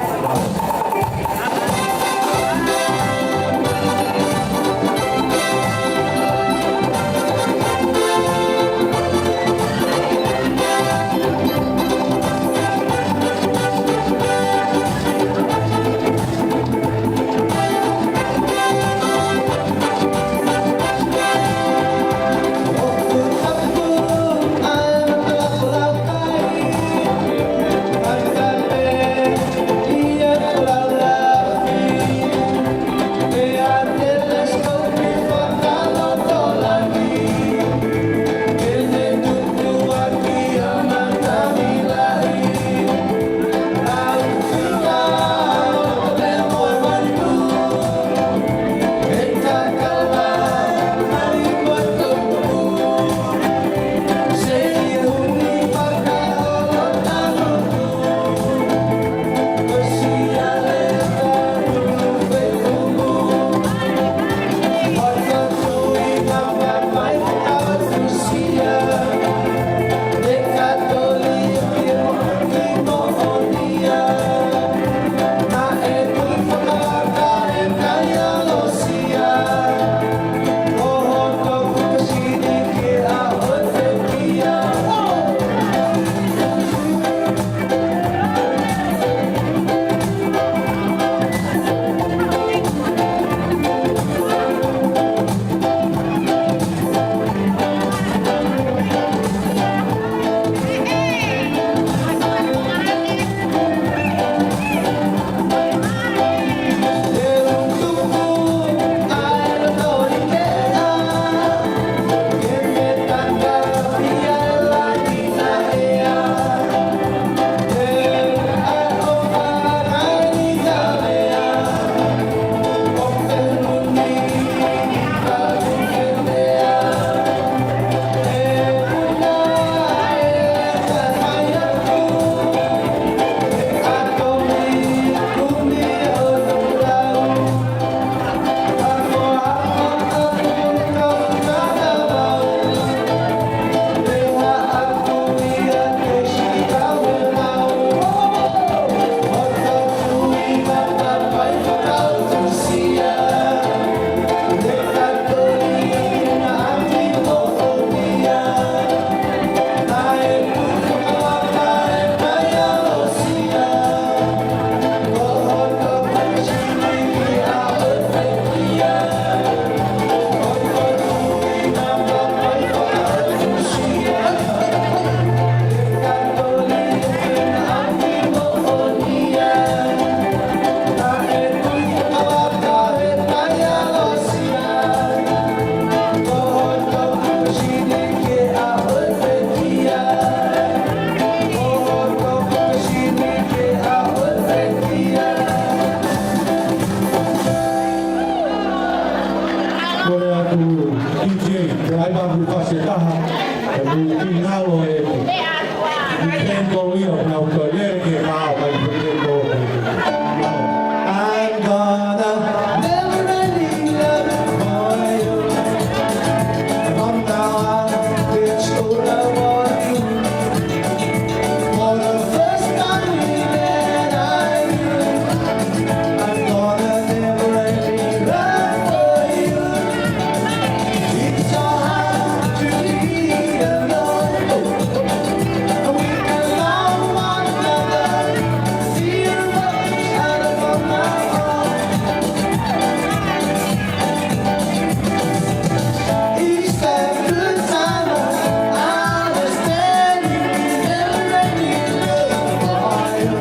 Mou fasi taha, ʻe mou kingalo e. Ni tendo ia, na uto lele ke mao, mai ni tendo. I'm gonna never really love for you. From now on, it's all I want to do. For the first time in my life, I'm gonna never really love for you. It's so hard to be alone. We can love one another. Feel what we had upon my own. It's that good time. I understand you never let me love for you.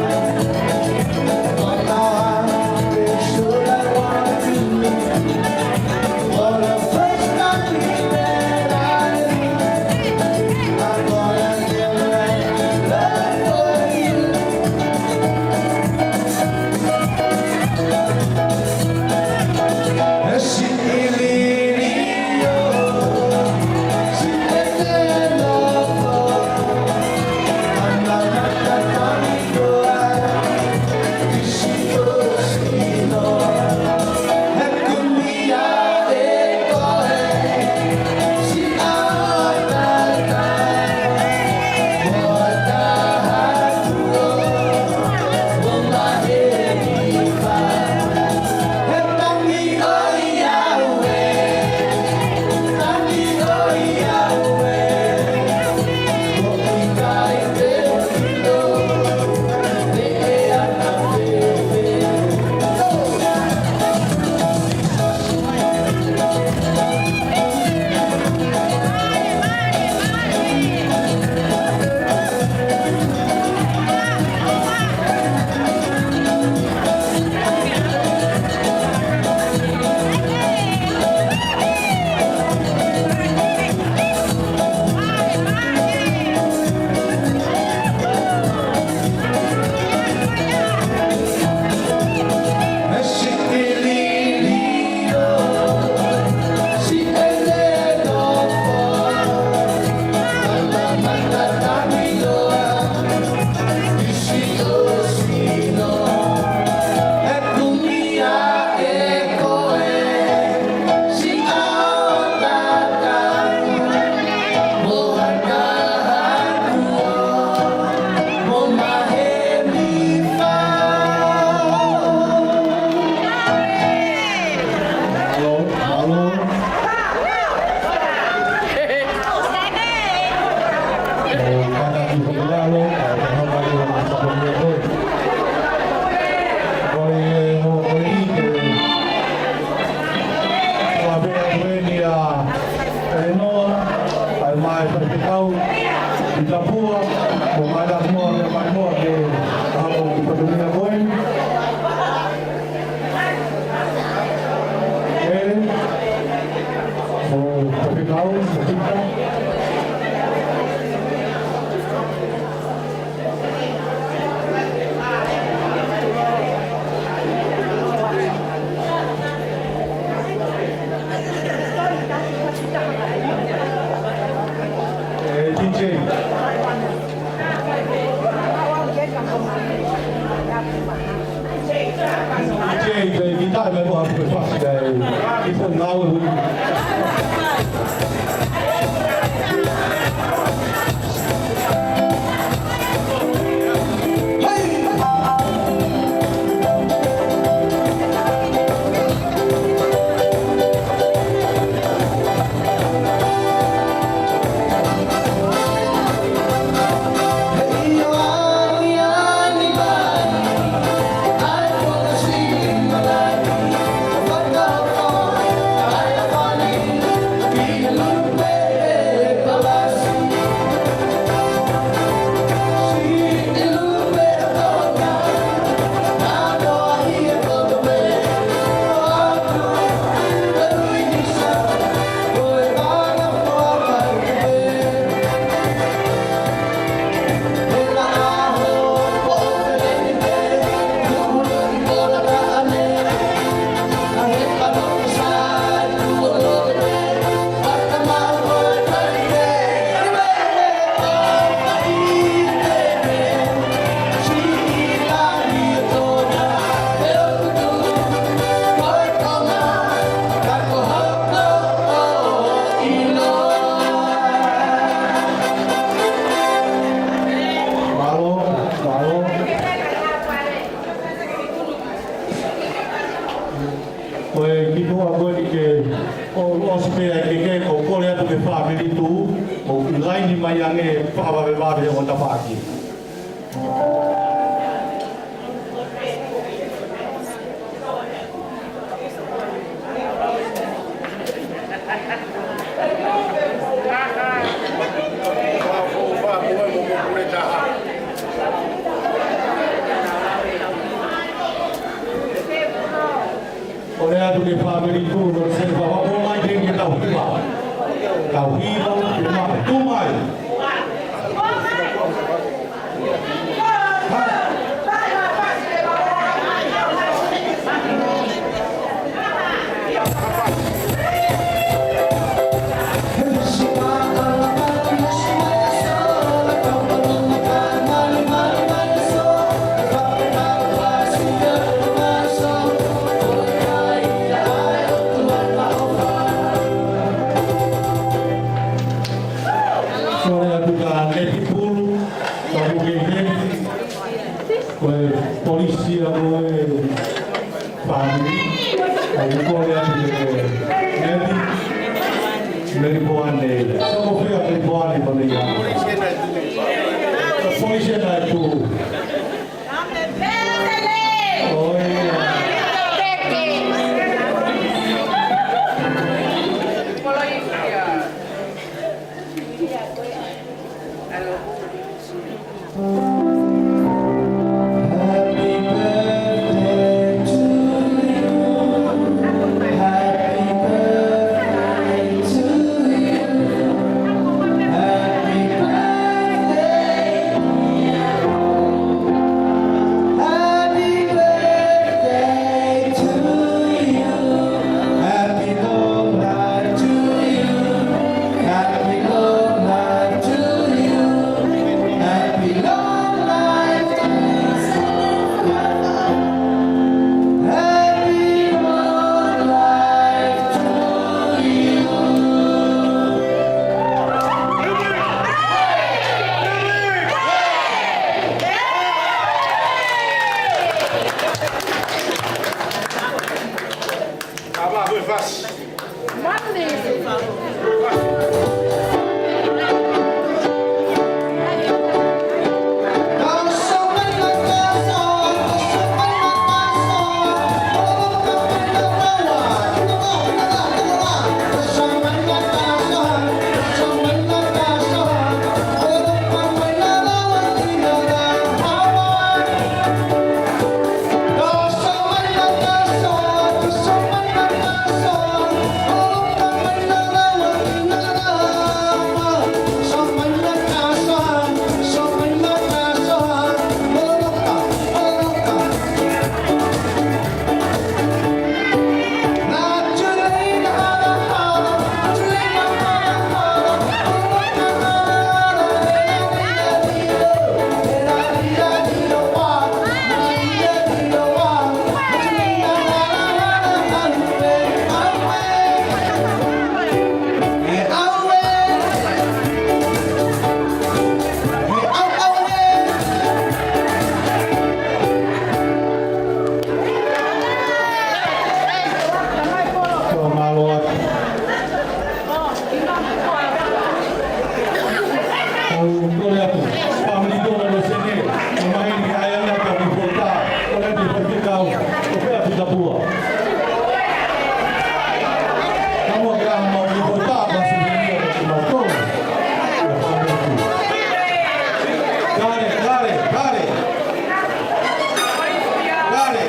Hello, hello. ʻO kātaki hoki lalo, ʻa e hanga ki hono sakonia koe. Ko e, ʻo, ko e ʻike. Ko e pea ko eni ʻa e noa, ʻa e mai faifekau, i Tapua, ko mai la noa, le mai noa, ke hako ki patumia koe. ʻE, ʻo, faifekau, faifekau. ʻE, D J. Jay, Jay, kita me mo hapu fasi dai. Kita ngau. Ko e kimuʻa ko eni ke ʻo, ʻosi pē ʻa e keke, ʻoku ou kole atu ki he fāmili tuʻu, ʻo ʻi laini mai ange, fakavavevave he ongo tafaʻaki. Kole atu ki he fāmili tuʻu, no se pa wa ko mai ke ke tau hiva. Tau hiva, ke ma, tuʻu mai. Kole atu kia Neti Pulu, ka ʻoku ke heni, ko e polisi ʻa ko e fāmili, ʻoku kole atu kia Neti, Meli Poane. Soko fea Meli Poane, Poane ia. Polisi ʻa e tuʻu. ʻOi. Happy birthday to you. Happy long life to you. Happy long life to you. Happy long life to you. Happy long life to you. Mālō atu. Kole atu, fāmili tuʻu ʻa Losene, ʻo maheni ʻa e anga ka mi fota, kole atu Faifekau, ʻo pea ki Tapua. Ka mua ke ʻaha mau ki fota, ka sivenia ki mau tō. Kale, kale, kale. Kale.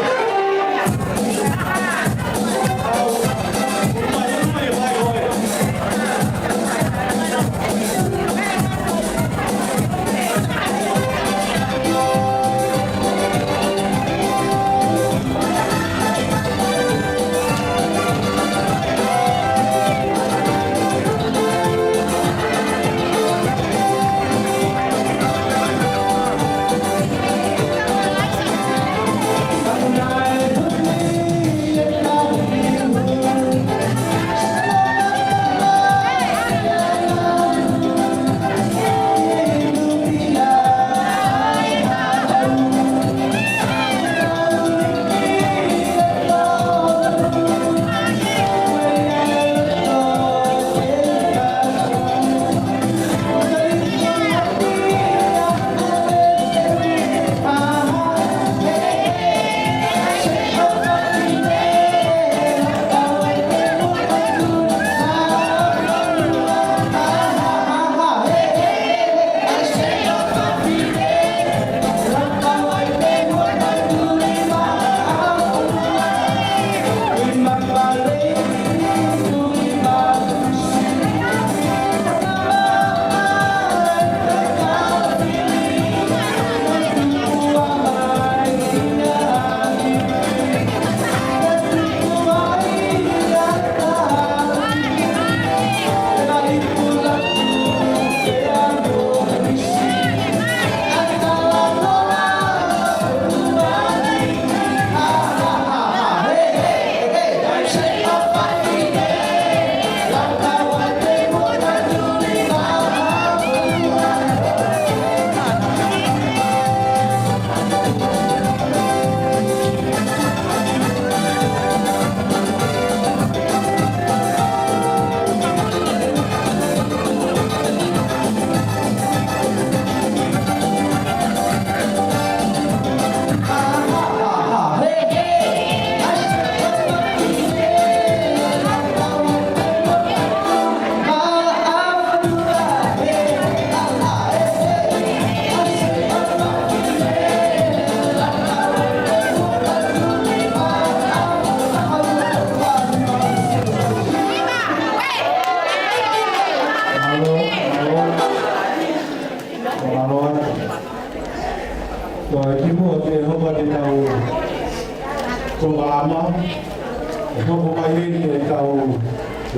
ʻE hoko mai eni ʻetau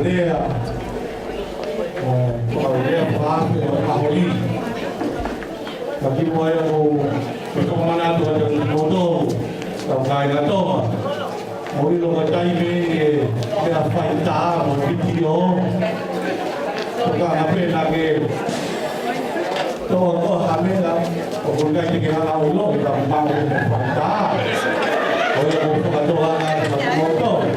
lea, ʻe, ʻetau lea fakaafe ʻo e ʻaho ni. Ka kimuʻa ia ʻoku ou fakamanatu atu kiate kimoutolu, kau kāinga Tonga. ʻOku ʻilo ko e taimi eni ʻe meʻa faitā mo e pitiō. Tokanga pē naʻa ke toʻo ko ha meʻa, ʻoku ʻikai te ke hanga ʻo ʻilo, ʻe ka mau ʻe faitā. ʻOku ou fakatoa atu kiate kimoutolu.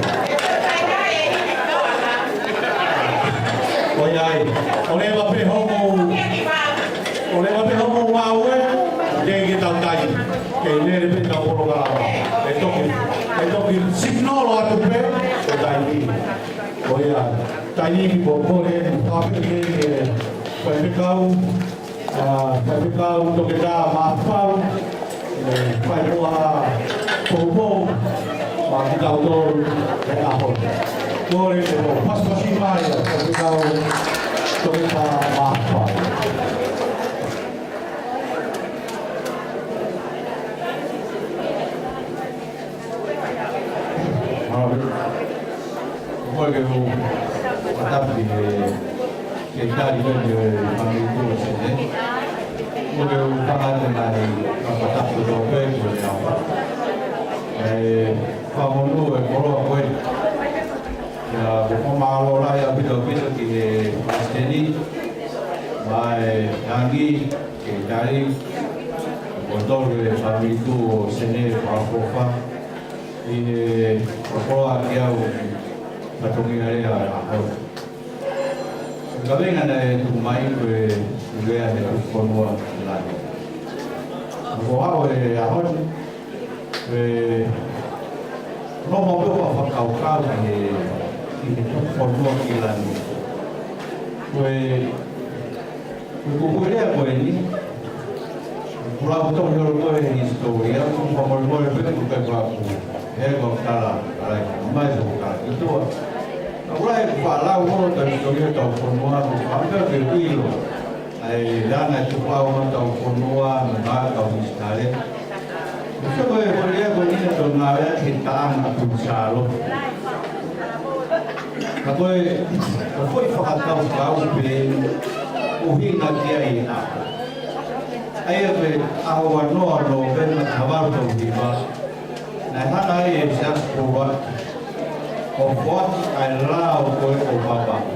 ʻOiauē, ʻoua leva pē hoʻomou, ʻoua leva pē hoʻomou ngāue, ke ke tau tai, ke lele pē ʻetau polokalama. ʻE toki, ʻe toki signal atu pē, ʻe tai ni. ʻOiauē, tai ni ko e kole, ʻe pāpē ke, ke, faifekau, ʻa, faifekau Toketā Mafau, ʻe, fai muʻa ha poupou maʻa kitautolu he ʻaho ni. Kole ke mou pasipasi mai ʻa faifekau Toketā Mafau. Mālō. Ko e ke u fakatapu ki he, ki he tali ko eni ʻo e Fāmili Tuʻi ʻo Sene. Ko e ke u fakatapu mai, fakatapu ko e ke u ʻe fakamonū e koloa ko ē. ʻIo, ko e fakamālō lahi ʻaupito ʻaupito ki he palesiteni, mo e Langi, ki he tali, ko e tolu e Fāmili Tuʻi ʻo Sene Fakaʻofoʻofa, ʻi he ʻoku ʻoatu kiate au e fatongia lea ʻo e ʻaho ni. Ko e kaveinga naʻe tuku mai ko e lea he tuʻu fonua ʻi langi. Ko e ʻaho ni, ʻe, ʻoku ou maʻu pē ʻa e fakakaukau ki he, ki he tuʻu fonua ʻi langi. Ko e, ko e kupuʻi lea ko eni, ʻoku lau tohi holo ko ē he hisitōlia, ʻoku fakamolemole pē ʻoku ʻikai ko haʻaku, he ko e tala, tala ʻi mai so ka ki tua. Ka ʻoku lahi ʻeku faʻa lau holo ʻetau hisitōlia ʻetau fonua, ʻoku ou faʻa pehē ke ʻilo ʻa e anga e tukuʻau ʻetau fonua, mo e ngaahi kau hisitōlia. Ko e foʻi lea ko eni naʻe toki ngāueʻaki he taʻanga ʻa Kuini Sālote. Ka ko e, ko e foʻi fakakaukau pē ʻoku ʻuhinga ki ai ʻa. ʻA ia ko e ʻaho ua noa ʻo Nōvema taha valu tolu hiva, naʻe hanga ai ʻe Siaosi Puluaki ʻo foaki ʻa e lao ko ē ʻo Vavaʻu.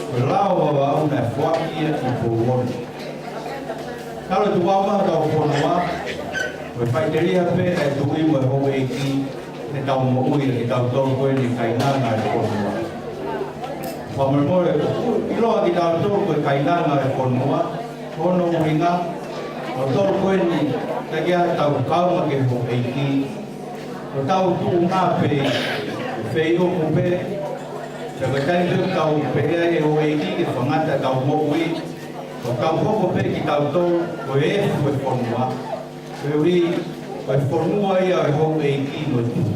Ko e lao ʻo Vavaʻu naʻe foaki ia ki Pouono. Talu e tukuʻau mai hotau fonua, ko e faʻiteliha pē ʻa e tuʻi mo e houʻeiki, ke tau moʻui, ke tau tolu ko eni kainanga e fonua. Fakamolemole, ʻoku ʻiloa kitautolu ko e kainanga e fonua, ko hono ʻuhinga, ko tautolu ko eni, ka ke ʻa tau kaunga ki he houʻeiki, ko tau tuʻunga pē, feʻiloaki pē, ka ko e taimi pē tau pehē ai e houʻeiki ke fakaʻatā ʻetau moʻui, ko tau hoko pē kitautolu, ko e efu e fonua, koeʻuhi, ko e fonua ia ʻo e houʻeiki mo e tuʻi.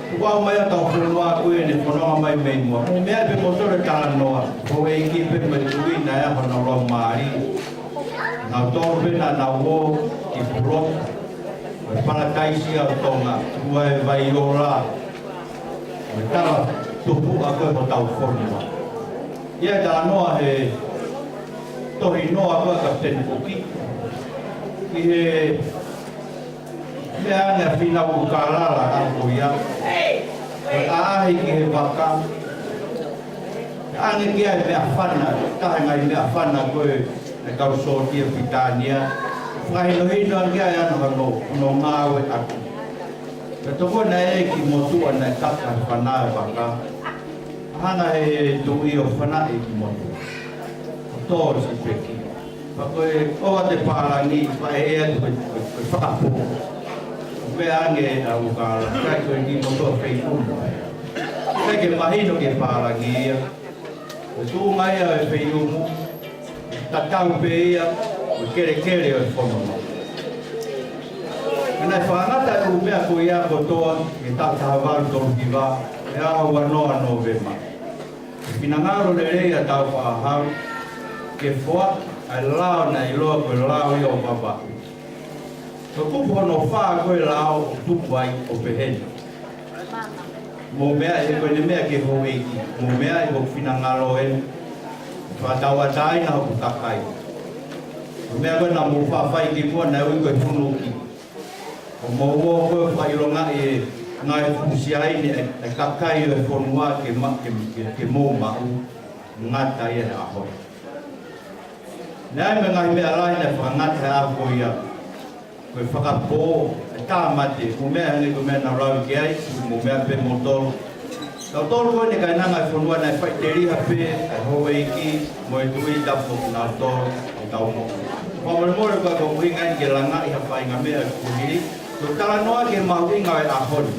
Tukuʻau mai ʻetau fonua ko eni fononga mai mei muʻa. Mou meaʻi pē mo tole talanoa, houʻeiki pē mo e tuʻi naʻe ʻi ai honau laumālie. Naʻa nau tolu pē naʻa nau ō ki Pulotu. Ko e Palataisi ʻo Tonga, ʻoku ʻi ai e vai ola. Ko e tala tupuʻa ko ē hotau fonua. ʻI ai e talanoa he tohi noa ko ē ʻa Kapiteni Kuki. ʻI he meʻa ange ʻa Fīnau ʻUlukālala ʻa ko ia. Ko e ʻaʻahi ki he vaka. Ange ki ai e meʻafana, taha e ngaahi meʻafana ko ē ʻa e kau sōtia Pilitānia. Fakahinohino ange ai ʻa hono, hono ngāueʻaki. Pea tokoni ē ki he motuʻa naʻe kaka he fana e vaka. Hanga ʻe he tuʻi ʻo fanaʻi e kiʻi motuʻa. ʻO tō siʻi peki. Pea ko e ʻoua te pālangi, pea ʻe ʻai atu ko e, ko e, ko e fakapō. Meʻa ange ʻa ʻUlukālala, ʻikai ko e kiʻi motuʻa feiʻumu. ʻIkai ke mahino ki he pālangi ia. Ko e tuʻunga ia e feiʻumu. Tatau pē ia, ko e kelekele ʻo e fononga. Naʻe fakangata e ʻū meʻa ko ia kotoa, he taʻu taha valu tolu hiva, he ʻaho ua noa Nōvema. Finangalo lelei ʻa Tāufaʻāhau, ke foaki ʻa e lao naʻe ʻiloa ko e lao ia ʻo Vavaʻu. Ko e kupu hono fā ko e lao ʻoku tuku ai ʻo pehē ni: Mou meaʻi, he ko ʻene meʻa ki he houʻeiki. Mou meaʻi, he ko hoku finangalo eni, fakatauʻatāina hoku kakai. Ko e meʻa ko ē naʻa mou faʻa fai kimuʻa naʻe ui ko e funuki. ʻO mou ō ko ē ʻo fakaʻilongaʻi e ngaahi fuʻu siaine ʻa e kakai ʻo e fonua ke ma-, ke, ke, ke mou maʻu, ngata ia he ʻaho ni. Naʻe ʻi ai mo e ngaahi meʻa lahi naʻe fakangata he ʻaho ko ia. Ko e fakapō, e tāmate, mou meaʻi, hangē ko e meʻa naʻa ku lau ki ai, mou meaʻi pē moutolu. Tautolu ko eni kainanga e fonua naʻe faʻiteliha pē ʻa e houʻeiki mo e tuʻi, tapu mo kinautolu ʻoku tau moʻui. Fakamolemole, ko e ʻuhinga eni ke langaʻi ha faʻahinga meʻa ʻi he kuohili, ko e talanoa ki he mahuʻinga ʻo e ʻaho ni.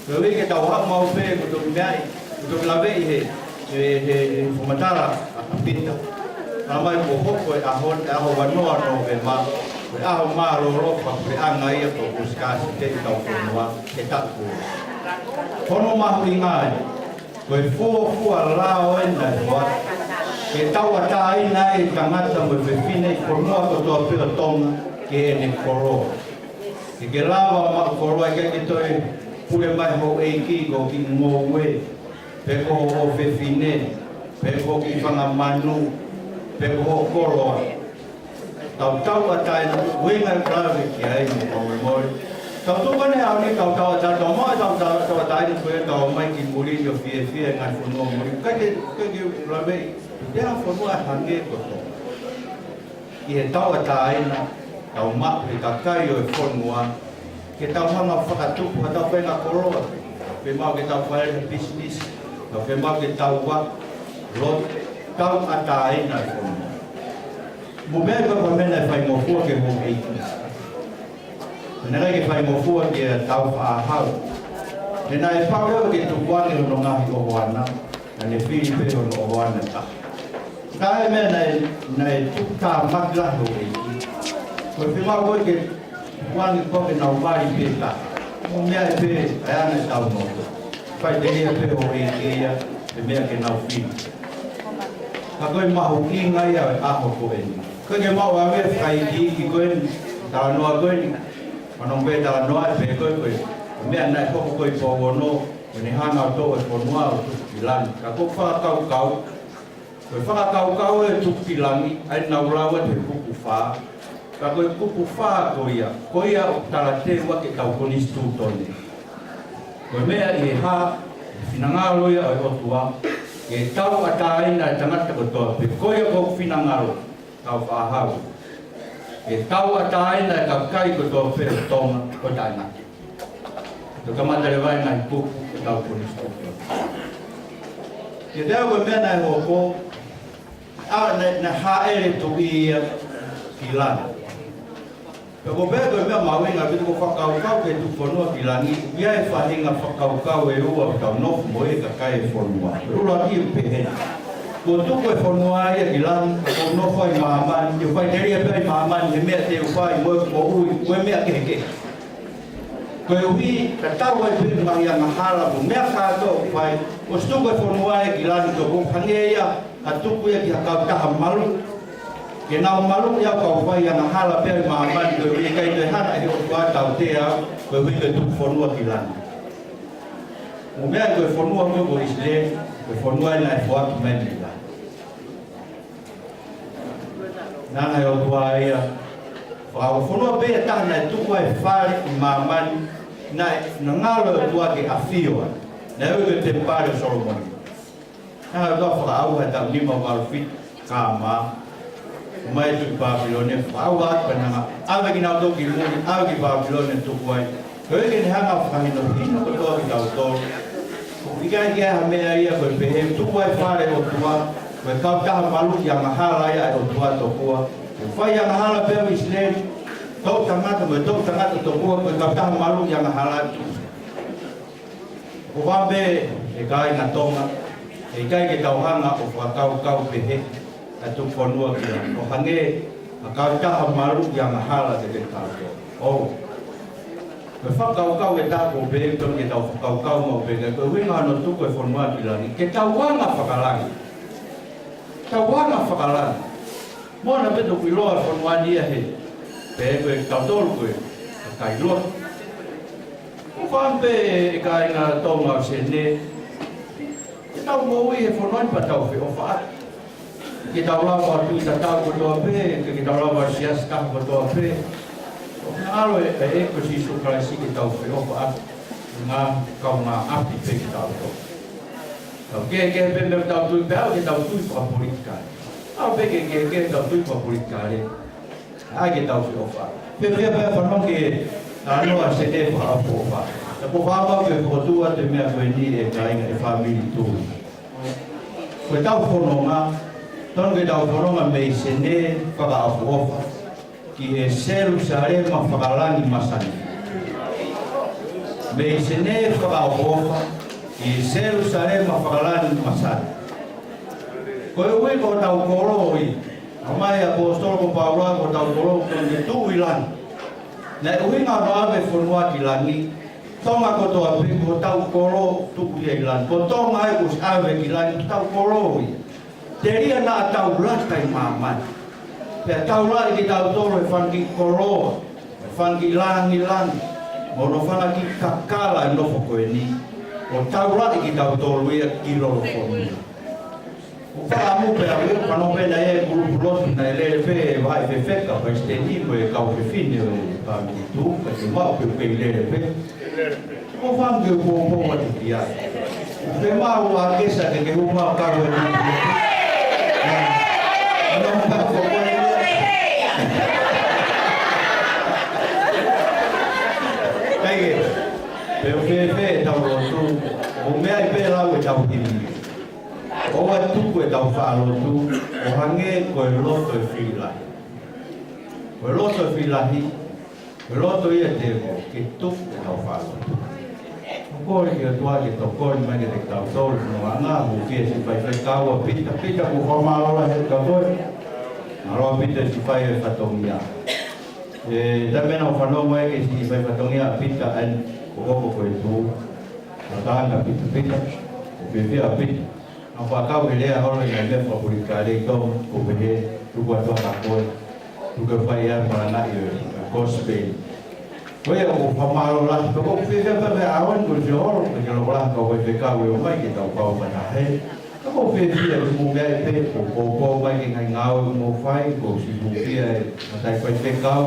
Koeʻuhi ke tau haʻu maʻu pē, ko e toki meʻa ia, ko e toki laveʻi he, he, he, he fakamatala ʻa Pita. Talamai kuo hoko e ʻaho, e ʻaho ua noa ʻo Nōvema, ko e ʻaho mālōlō fakapuleʻanga ia ʻoku ʻosi kāsiteʻi ʻetau fonua he taʻu ko ē. Ko hono mahuʻinga ia, ko e fuofua lao eni naʻe foaki ke tauʻatāina ai e tangata mo e fefine ʻi he fonua kotoa pē ʻo Tonga ki heʻene koloa. Ke ke lava maʻu koloa, ʻikai ke toe pule mai houʻeiki ko e kiʻi ngoue, pe ko hoʻo fefine, pe ko e kiʻi fanga manu, pe ko hoʻo koloa. Tau tauʻatāina, ʻuhinga ia ʻoku ou lave ki ai, mou fakamolemole. Tau tuku eni he ʻaho ni, tau tauʻatāina, tau maʻu e tau tau-, tauʻatāina ko ē, tau ō mai ki muli ʻo fiefia he ngaahi fonua muli. ʻIkai ke, ʻikai ke u laveʻi, ʻi ha fonua hangē ko Tonga. ʻI he tauʻatāina ʻoku tau maʻu he kakai ʻo e fonua, ke tau hanga ʻo fakatupu haʻatau faʻahinga koloa. Fiemaʻu ke tau fai ha business, fiemaʻu ke tau ō ʻo lotu, tauʻatāina e fonua. Mou meaʻi, ko e meʻa naʻe faingofua ki he houʻeiki. Naʻe ʻikai ke faingofua kia Tāufaʻāhau. He naʻe pau ia ke tukuange hono ngaahi ʻohoana, naʻa ne fili pē hono ʻohoana ʻe taha. Ka ko e meʻa naʻe, naʻe tuku tāmaki lahi houʻeiki, ko e fiemaʻu ko ē ke tukuange ko ē ke nau vali pē taha. Mou meaʻi pē, ʻa e anga ʻetau nofo. Faʻiteliha pē houʻeiki ia he meʻa ke nau fili. Ka ko e mahuʻinga ia ʻo e ʻaho ko eni. Ko e ke maʻu ʻa e fakaikiiki ko eni, talanoa ko eni. Manong pē talanoa ʻe pehē ko ē, ko e meʻa naʻe hoko ko ē ʻi Pouono, ko ʻene hanga ʻo toʻo e fonua ʻo tuku ki langi. Ka ko e fakakaukau, ko e fakakaukau e tuku ki langi, ʻa ia naʻa ku lau atu he kupu fā. Ka ko e kupu fā ko ia, ko ia ʻoku talateu ʻaki ʻetau konisitūtone. Ko e meʻa ʻi he hā, finangalo ia ʻo e ʻOtua, ke tauʻatāina e tangata kotoa pē, ko ia ko hoku finangalo, Tāufaʻāhau. Ke tauʻatāina e kakai kotoa pē ʻo Tonga, ko e taʻengata. Tau kamata leva e ngaahi kupu ʻetau konisitūtone. Ke tau ko e meʻa naʻe hoko, ʻa, naʻe, naʻe hāʻele e tuʻi ia ki langi. Pea ko e pehē ko e meʻa mahuʻinga ʻaupito ko e fakakaukau ke tuku fonua ki langi, ʻoku ʻi ai e faʻahinga fakakaukau ʻe ua ʻoku tau nofo mo e kakai e fonua. ʻUluaki ʻoku pehē: Kuo tuku e fonua ia ki langi, ʻoku ou nofo ʻi māmani, ʻoku ou faʻiteliha pē ʻi māmani he meʻa te u fai mo e moʻui, mo e meʻa kehekehe. Koeʻuhi, tatau ai pē mo e ngaahi angahala mo e meʻa kātoa ʻoku fai, kuo ʻosi tuku e fonua ia ki langi, ʻoku hangē ia ha tuku ia ki ha kautaha maluʻi. Ke nau maluʻi au kau fai angahala pē ʻi māmani, koeʻuhi ʻikai toe hanga ʻe he ʻOtua ʻo tautea au, koeʻuhi ko e tuku fonua ki langi. Mou meaʻi, ko e fonua ko ē ko ʻIsileli, ko e fonua ia naʻe foaki mai mei langi. Naʻe ʻi ai e ʻOtua ia. Fakaʻau fonua pē ia ʻe taha naʻe tuku ai e fale ʻi māmani, naʻe, naʻe ngalo e ʻOtua ke ʻafio ai. Naʻe ui ko e Temipale ʻo Solomone. Naʻe ʻi ai e ʻOtua fakaʻauha he taʻu nima valu fitu K M, ʻomai e Tuʻi Pāpilone, fakaʻauha atu pea ne hanga ʻave kinautolu ki muli, ʻave ki Pāpilone tuku ai. Koeʻuhi ke ne hanga ʻo fakahinohino kotoa kitautolu. ʻOku ʻikai ke ʻi ai ha meʻa ia ko e pehē tuku ai e fale ʻo e ʻOtua, ko e kautaha maluʻi angahala ia ʻa e ʻOtua tokua. Ko e fai angahala pē ʻa ʻIsileli, toʻu tangata mo e toʻu tangata tokua, ko e kautaha maluʻi angahala atu. Ko e pehē pē ʻe kāinga Tonga, ʻe ʻikai ke tau hanga ʻo fakakaukau pehē ʻa e tuku fonua ki langi, ʻo hangē ha kautaha maluʻi angahala kiate kitautolu. ʻOu. Ko e fakakaukau ʻe taha ʻoku pehē ʻoku totonu ke tau fakakaukau maʻu pē, ka ko e ʻuhinga hono tuku e fonua ki langi, ke tau anga fakalangi. Tau anga fakalangi. Mou meaʻi, pea toki ʻiloa e fonua ni ia he, pehē ko e tautolu ko ē, Kai loa. ʻOku ou fakaʻamu pē ʻe kāinga Tonga ʻo Senē, ke tau moʻui he fonua ni pea tau feʻofaʻaki. Ke tau lava ʻo tui tatau kotoa pē, ke, ke tau lava ʻo siasi taha kotoa pē. ʻOku ngalo e, e ʻEiki ko Sīsū Kalaisi ke tau feʻofaʻaki. Ngā kaungāʻapi pē kitautolu. Tau kehekehe pē mei heʻetau tui pē, ʻalu ke tau tui fakapolitikale. ʻAlu pē ke, ke, ke tau tui fakapolitikale. ʻAi ke tau feʻofaʻaki. Pea, pea, pea fanongo ki he talanoa ʻa Senē fakaʻofoʻofa. Pea ʻoku ou fakaʻamu ke fokotuʻu atu e meʻa ko eni ʻe kāinga ʻe fāmili Tui. Ko ʻetau fononga, tonu ke tau fononga mei Senē fakaʻofoʻofa ki he Selūsalema fakalangi masani. Mei Senē fakaʻofoʻofa ki he Selūsalema fakalangi masani. Koeʻuhi ko hotau kolo ia, ʻomai ʻe he ʻaposetolo ko Paula ko hotau kolo ko e tuʻu ʻi langi. Naʻe ʻuhinga hono ʻave e fonua ki langi, Tonga kotoa pē ko hotau kolo tuʻu ia ʻi langi. Ko Tonga ia kuo ʻosi ʻave ki langi, ko hotau kolo ia. Telia naʻa tau lata ʻi māmani. Pea taulaʻi kitautolu ʻe he fanga kiʻi koloa, ʻe he fanga kiʻi lāngilangi, mo hono fanga kiʻi kakala ʻo e nofo ko eni. ʻO taulaʻi kitautolu ia ki lolofonua. ʻOku ou fakaʻamu pē au ia, fanongo pē naʻe ʻi ai e kulupu lotu naʻe lele pē ʻe he vaʻe fefeka, palesiteni mo e kau fefine ʻo e fāmili Tui, ka ke maʻu pē ʻoku kei lele pē. ʻOku ou fakaʻamu ke u poupou atu ki ai. ʻOku fiemaʻu ʻa Kesa ke ke hū mai ʻo kau he kulupu lotu. Ana ka ko koe ia. Kai ke, pe ʻoku fēfē ʻetau lotu, ʻoku meaʻi pē lau ʻetau himi. ʻOua ʻe tuku ʻetau faʻa lotu ʻo hangē ko e loto ʻo e fili lahi. Ko e loto ʻo e fili lahi, ko e loto ia ʻo e tēvolo ke tuku ʻetau faʻa lotu. ʻOku ou kole ki he ʻOtua ke tokoni mai kiate kitautolu, no anga, hūfia e siʻi faifekau ʻa Pita, Pita, ʻoku ou fakamālō lahi atu kia koe. Mālō Pita e siʻi fai e fatongia. ʻE, taimi naʻa ku fanongo ai ki he siʻi fai fatongia ʻa Pita, ʻa eni, ko ko ko e tu. Mālō Pita, Pita, ʻoku ou fiefia Pita. Naʻa ku fakakaukau he lea holo ʻi he ngaahi meʻa fakapolitikale ʻi Tonga, ʻo pehē, tuku atu ʻa koe, tuku e fai ʻa e malanga ʻi he, ʻi he kosipeli. Ko ia ʻoku ou fakamālō lahi, pea ʻoku ou fiefia pē he ʻaho ni ko e fie holo, pea ke loko lahi kau faifekau ʻe ō mai ke tau kau fakataha. Ka ʻoku ou fiefia ke mou meaʻi pē, ʻo poupou mai ki he ngaahi ngāue ʻoku mou fai, ʻoku ou siʻi hūfia e matai faifekau,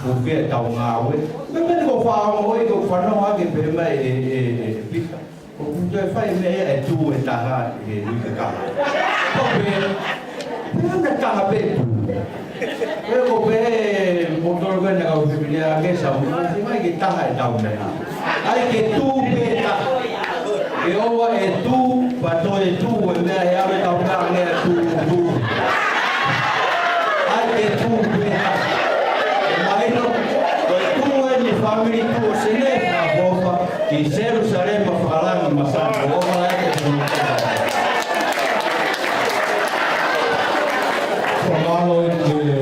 hūfia ʻetau ngāue. Meʻa pē ʻoku ou faʻa ongoʻi, ʻoku ou fanongo hake pē mai ʻe, ʻe, ʻe, ʻe Pita. ʻOku toe fai meʻa ʻe tuʻu e taha he uike kahaʻu. Ko pē, pea na taha pē tuʻu. Pea ko pē, mo tolo pē na kau fefine ʻa Kesa, mo fai mai ke taha ʻetau meʻa. ʻAi ke tuʻu pē taha. ʻE ʻoua ʻe tuʻu, pea toe tuʻu e meʻa ʻe ʻave ʻetau meʻa ange ʻa tuʻu, tuʻu. ʻAi ke tuʻu pē taha. ʻE mahino, ko e tuʻu eni e fāmili Tui ʻo Senē fakaʻofoʻofa ki Selūsalema fakalangi masani ʻo ʻofa lahi atu. Fakamālō atu ki he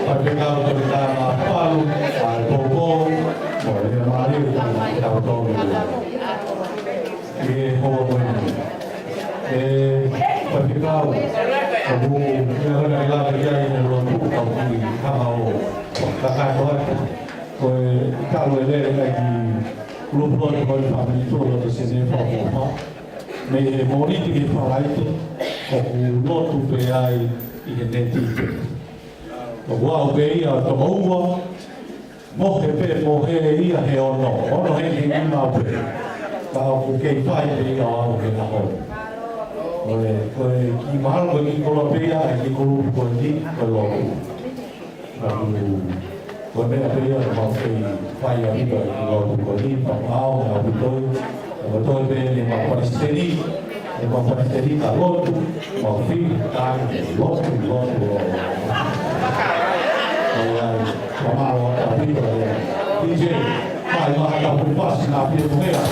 Faifekau Toketā Mapalu, ʻa e poupou, mo e lea mālie ʻa kitautolu. ʻI he houa ko eni. ʻE, Faifekau, ʻoku ou ʻi ai ʻa e lave ki ai ʻi he lotu ka u kiʻi hanga ʻo kakato atu. Ko e talu e lele ʻa e kiʻi kulupu lotu ko e fāmili Tui loto Senē fakaʻofoʻofa. Mei he Mōnite ki he Falaite, ʻoku lotu pē ai ʻi he neti pē. ʻOku aʻu pē ia ʻo toko ua, mohe pē, mohe ia he ono, ono hengihengi maʻu pē. Ka ʻoku kei fai pē ia ʻo aʻu he ʻaho. Ko e, ko e kiʻi mahalo ko e kiʻi koloa pē ia ʻa e kiʻi kulupu ko eni, ko e lotu. Ka ʻoku, ko e meʻa pē ia ʻoku mau kei fai ʻaupito ʻi he lotu ko eni, pea mau ʻaupito, ʻoku toe pē ʻemau palesiteni, ʻemau palesiteni ka lotu, mau fili, ka lotu, lotu, lotu. ʻAi, ʻai, fakamālō atu ʻaupito, ʻe. D J, mai, mai, ka puli pasi, na pia tu mea.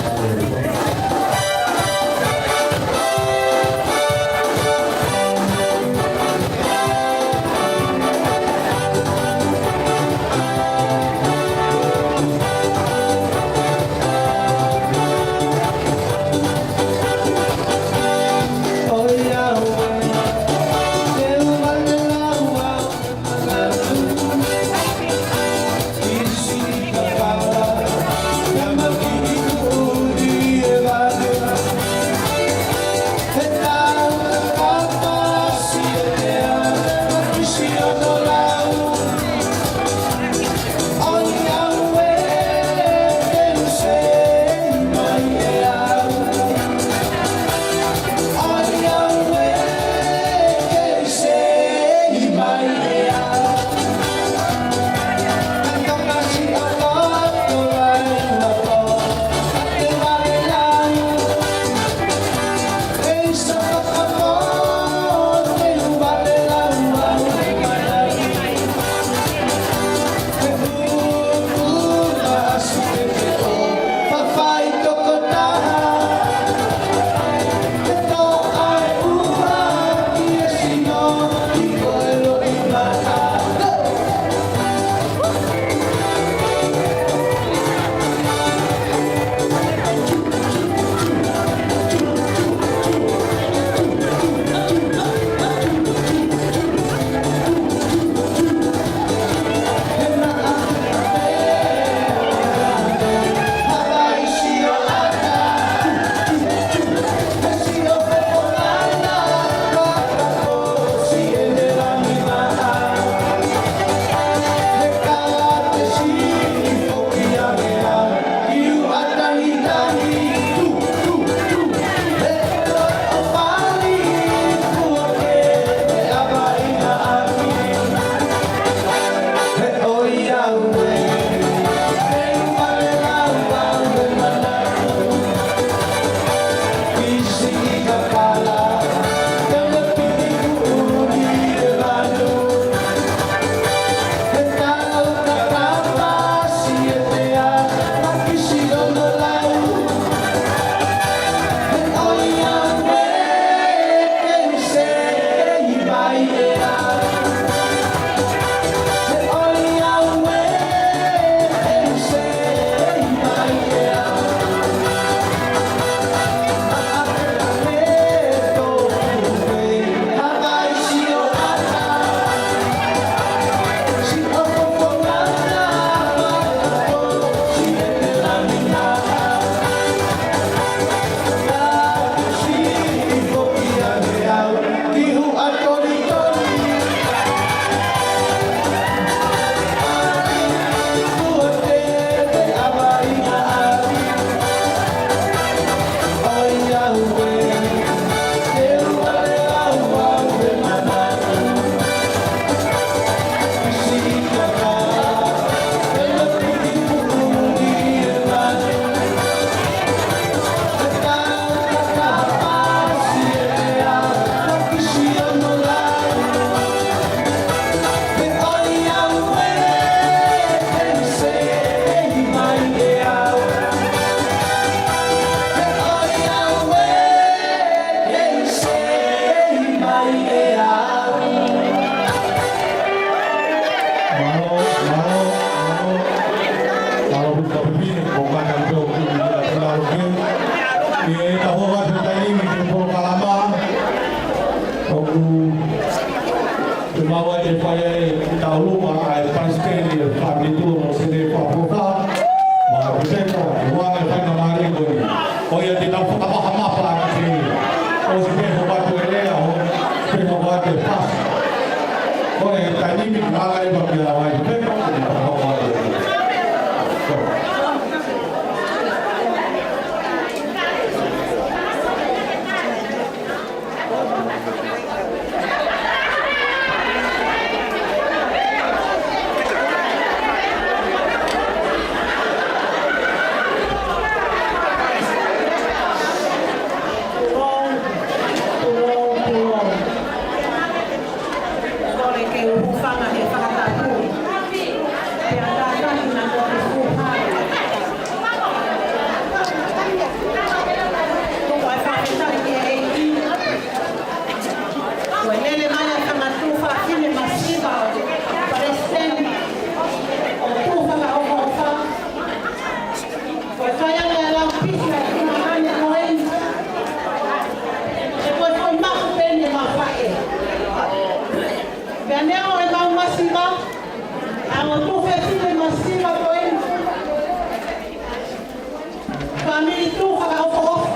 Tuʻu fakaʻofoʻofa.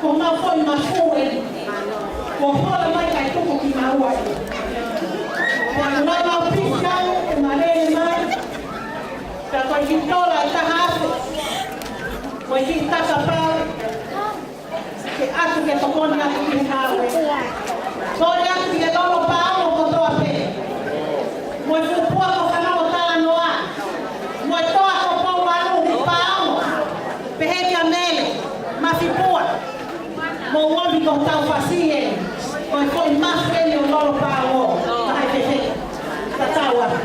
Ko homau foʻi mafu eni. Kuo hola mai kae tuku kimaua eni. Pea ko ʻemau pisi ʻoku malele mai. Ka ko e kiʻi tola ʻe taha afe. Ko e kiʻi tata pau. Ke ʻatu ke tokoni atu ki he ngāue. Tokoni atu ki he lolo paongo kotoa pē. Mo e fuʻu puaka fanongo talanoa. Mo e toa ko Pouvalu, Paongo. Pehē kia Mele, Mafipua. Mou ō mai ki hotau fasi ē. Ko e foʻi mafu eni ʻo lolo paongo. Mahalo pē. Tatau atu.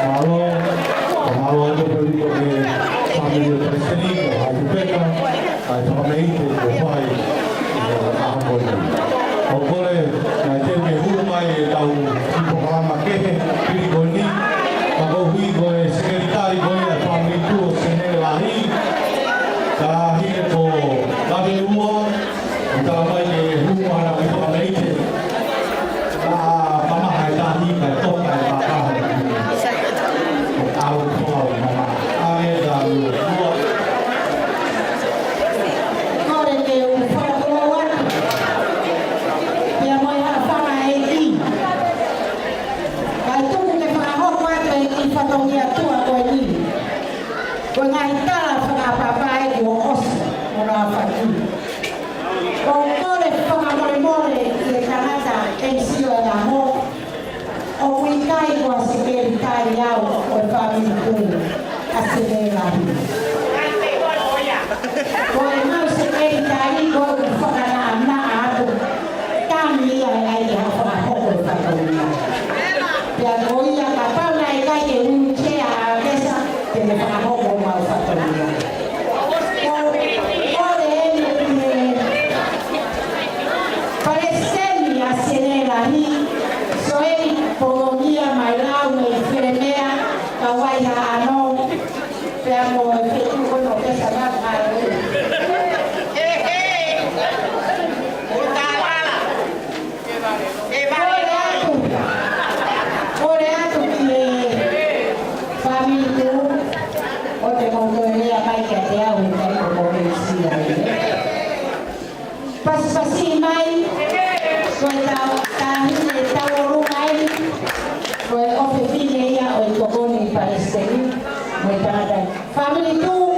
Mālō, mālō atu pē ʻi he fāmili ʻo Palesiteni, ko Haʻi Peka, ʻa e fakameite kuo fai ʻi he ʻaho ko eni. ʻOku ou kole, naʻe teu ke hū mai ʻetau kiʻi polokalama kehe, pili ko eni, ka ko e hui ko e sekelitali ko ia ʻa e fāmili tuʻu ʻo Senele Lahi, ka hine ko Lave Ua, ʻo tala mai ke hū mai ʻa e fakameite. Ka mamaha e tahi, ka toka e makaha. ʻO kau toa ʻo mamaha. ʻA e ka ua. Kole ke u fakatō atu. Pea mo e haʻafanga ʻEiki. Kae tuku ke fakahoko atu e kiʻi fatongia tuʻa ko eni. Ko e ngaahi tala fakaʻapaʻapa ʻoku ʻosi ʻo nau faki. ʻOku ou kole fakamolemole ki he tangata M C ʻo e ʻaho, ʻoku ʻikai ko ha sekelitali au ʻo e fāmili tuʻu ʻa Senele Lahi. Ko ʻemau sekelitali ko ʻeku fakanaʻanaʻa atu. Tangi ia e ai ke hafa. Tahi ne tauʻolunga ai, ko e ʻofefine ia ʻo e tokoni palesiteni, mo e tangata. Fāmili tuʻu,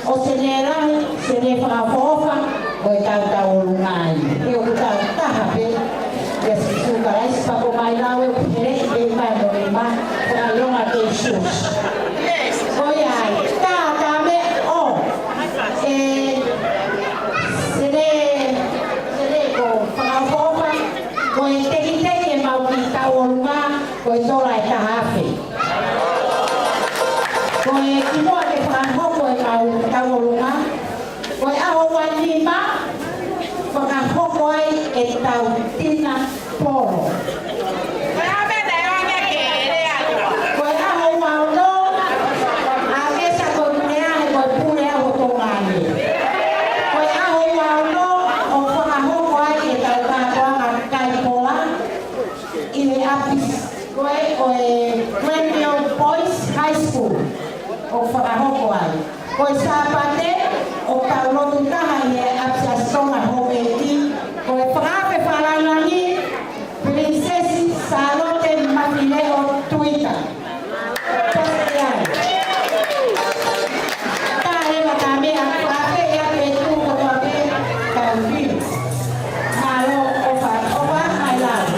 ʻo Sene Lahi, Sene Fakaʻofoʻofa, mo e tau tauʻolunga ai. He ʻoku tau taha pē, ʻia Sīsū Kalaisi. Pea ko mai lau e pehē ʻi he mai mo e ma, ko e longa ke Sīsū. Ko ia ai, tā, tā meʻa ʻo, ē, Sene, Sene ko Fakaʻofoʻofa, ko e tekiteki ʻemau kiʻi tauʻolunga, ko e tola ʻe taha afe. Ko e kimuʻa ke fakahoko ʻemau tauʻolunga, ko e ʻaho ua nima, fakahoko ai ʻetau tina polo. Ko e ʻaho ua ono, ʻa e sa ko e pule ʻa e, ko e pule ʻa e ʻo Tonga ni. Ko e ʻaho ua ono, ʻo fakahoko ai ʻetau kātoanga kai pola, ʻi he ʻapisi ko ē ʻo e Granville Boys High School, ʻo fakahoko ai. Ko e Sāpate, ʻoku tau lotu taha ʻi he ʻapisiasi Tonga Houʻeiki, ko e fakaafe fakalāngilangi, Pilinisesi Sālote Mafileʻo Tuita. Pasi ai. Taha ʻe ma tā meʻa, fakaafe ia pē tuʻu kotoa pē, kau pili. Mālō, ʻofa, ʻofa, mai lava.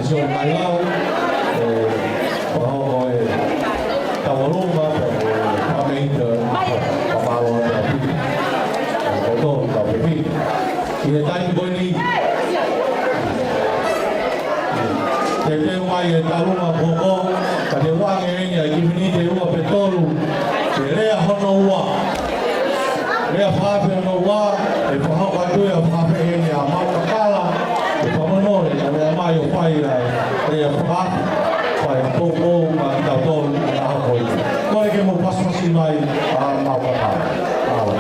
Sio mai lau, ē, ʻo hoko e taualuma, pea mo e pāmeita, fakamālō atu ʻaupito. Ko tō, tau pepi. ʻI he taimi ko eni, teuteu mai e taualuma ko ē, ka te u ʻoange eni ʻa e kiʻi miniti ʻe ua pe tolu, ke lea hono ua. Lea fakaʻapi hono ua, ʻe fakahoko atu ia fakaʻapi eni ʻa Maʻu Kakala, ʻe fakamolemole, ʻe lea mai ʻo fai ai, lea fakaʻapi, fai poupou maʻa kitautolu ʻi he ʻaho ko eni. Kole ke mou pasipasi mai ʻa Maʻu Kakala. Mālō.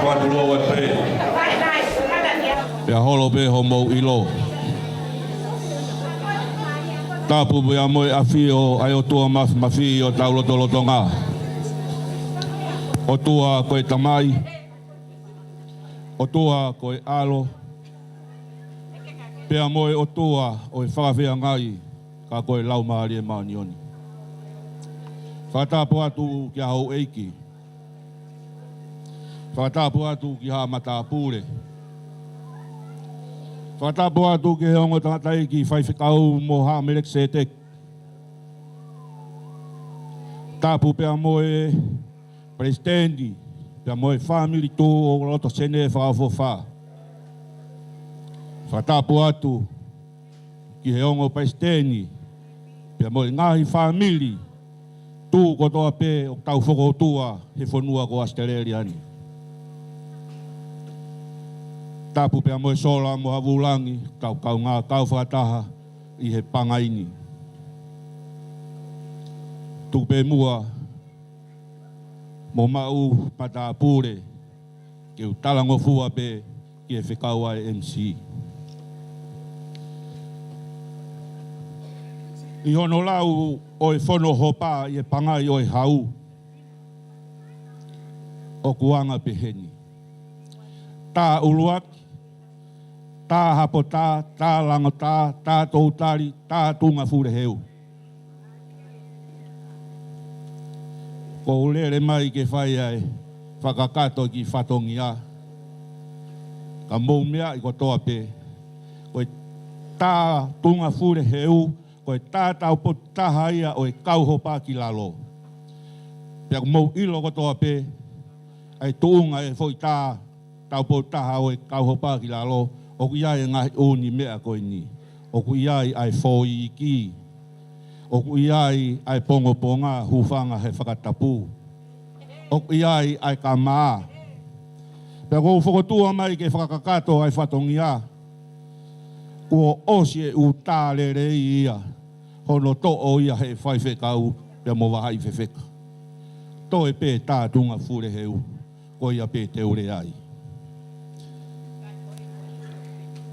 Kuatu loa pē. Pea holo pē hoʻomou ʻilo. Tapu pea mo e ʻafio ʻa e ʻOtua Māfimafi ʻi hotau lotolotonga. ʻOtua ko e Tamai, ʻOtua ko e ʻAlo, pea mo e ʻOtua ʻo e fakafeangai, ka ko e Laumālie Māʻoniʻoni. Fakatapu atu ki he houʻeiki. Fakatapu atu ki he haʻa matāpule. Fakatapu atu ki he ongo tangataʻeiki faifekau mo Haʻa Melekiseteki. Tapu pea mo e Palesiteni, pea mo e fāmili tuʻu ʻo e loto Senē Fakaʻofoʻofa. Fakatapu atu ki he ongo palesiteni, pea mo e ngaahi fāmili tuʻu kotoa pē ʻoku tau fokoutua he fonua ko ʻAositelēlia ni. Tapu pea mo e sola mo Havulagi, tau kaungā kau fakataha ʻi he pangai ni. Tuku pē muʻa mo Maʻu Matāpule, ke u talangofua pē ki he fekau ʻa e M C. ʻI hono lau ʻo e fono hopa ʻi he pangai ʻo e hau, ʻoku anga peheni: Tā ʻuluaki, tā hapotā, tā langotā, tā toutali, tā tunga fuleheu. Ko u lele mai ke fai ai fakakakato ki fatongia. Ka mou meaʻi kotoa pē, ko e tā tunga fuleheu, ko e tā taupotu taha ia ʻo e kau hopa ki lalo. Pea ʻoku mou ʻilo kotoa pē, ʻa e tuʻunga e foʻi tā taupotu taha ʻo e kau hopa ki lalo, ʻoku ʻi ai e ngaahi ʻū meʻa ko eni. ʻOku ʻi ai ʻa e fō iiki. ʻOku ʻi ai ʻa e pongoponga, hūfanga he fakatapu. ʻOku ʻi ai ʻa e kamā. Pea ʻoku ou fokotuʻu mai ke fakakakato ʻa e fatongia. Kuo ʻosi e ʻū tā lelei ia, hono toʻo ia ʻe he faifekau pea mo Vahaʻi fefeka. Toe pē tā tunga fuleheu, ko ia pē te u lea ai.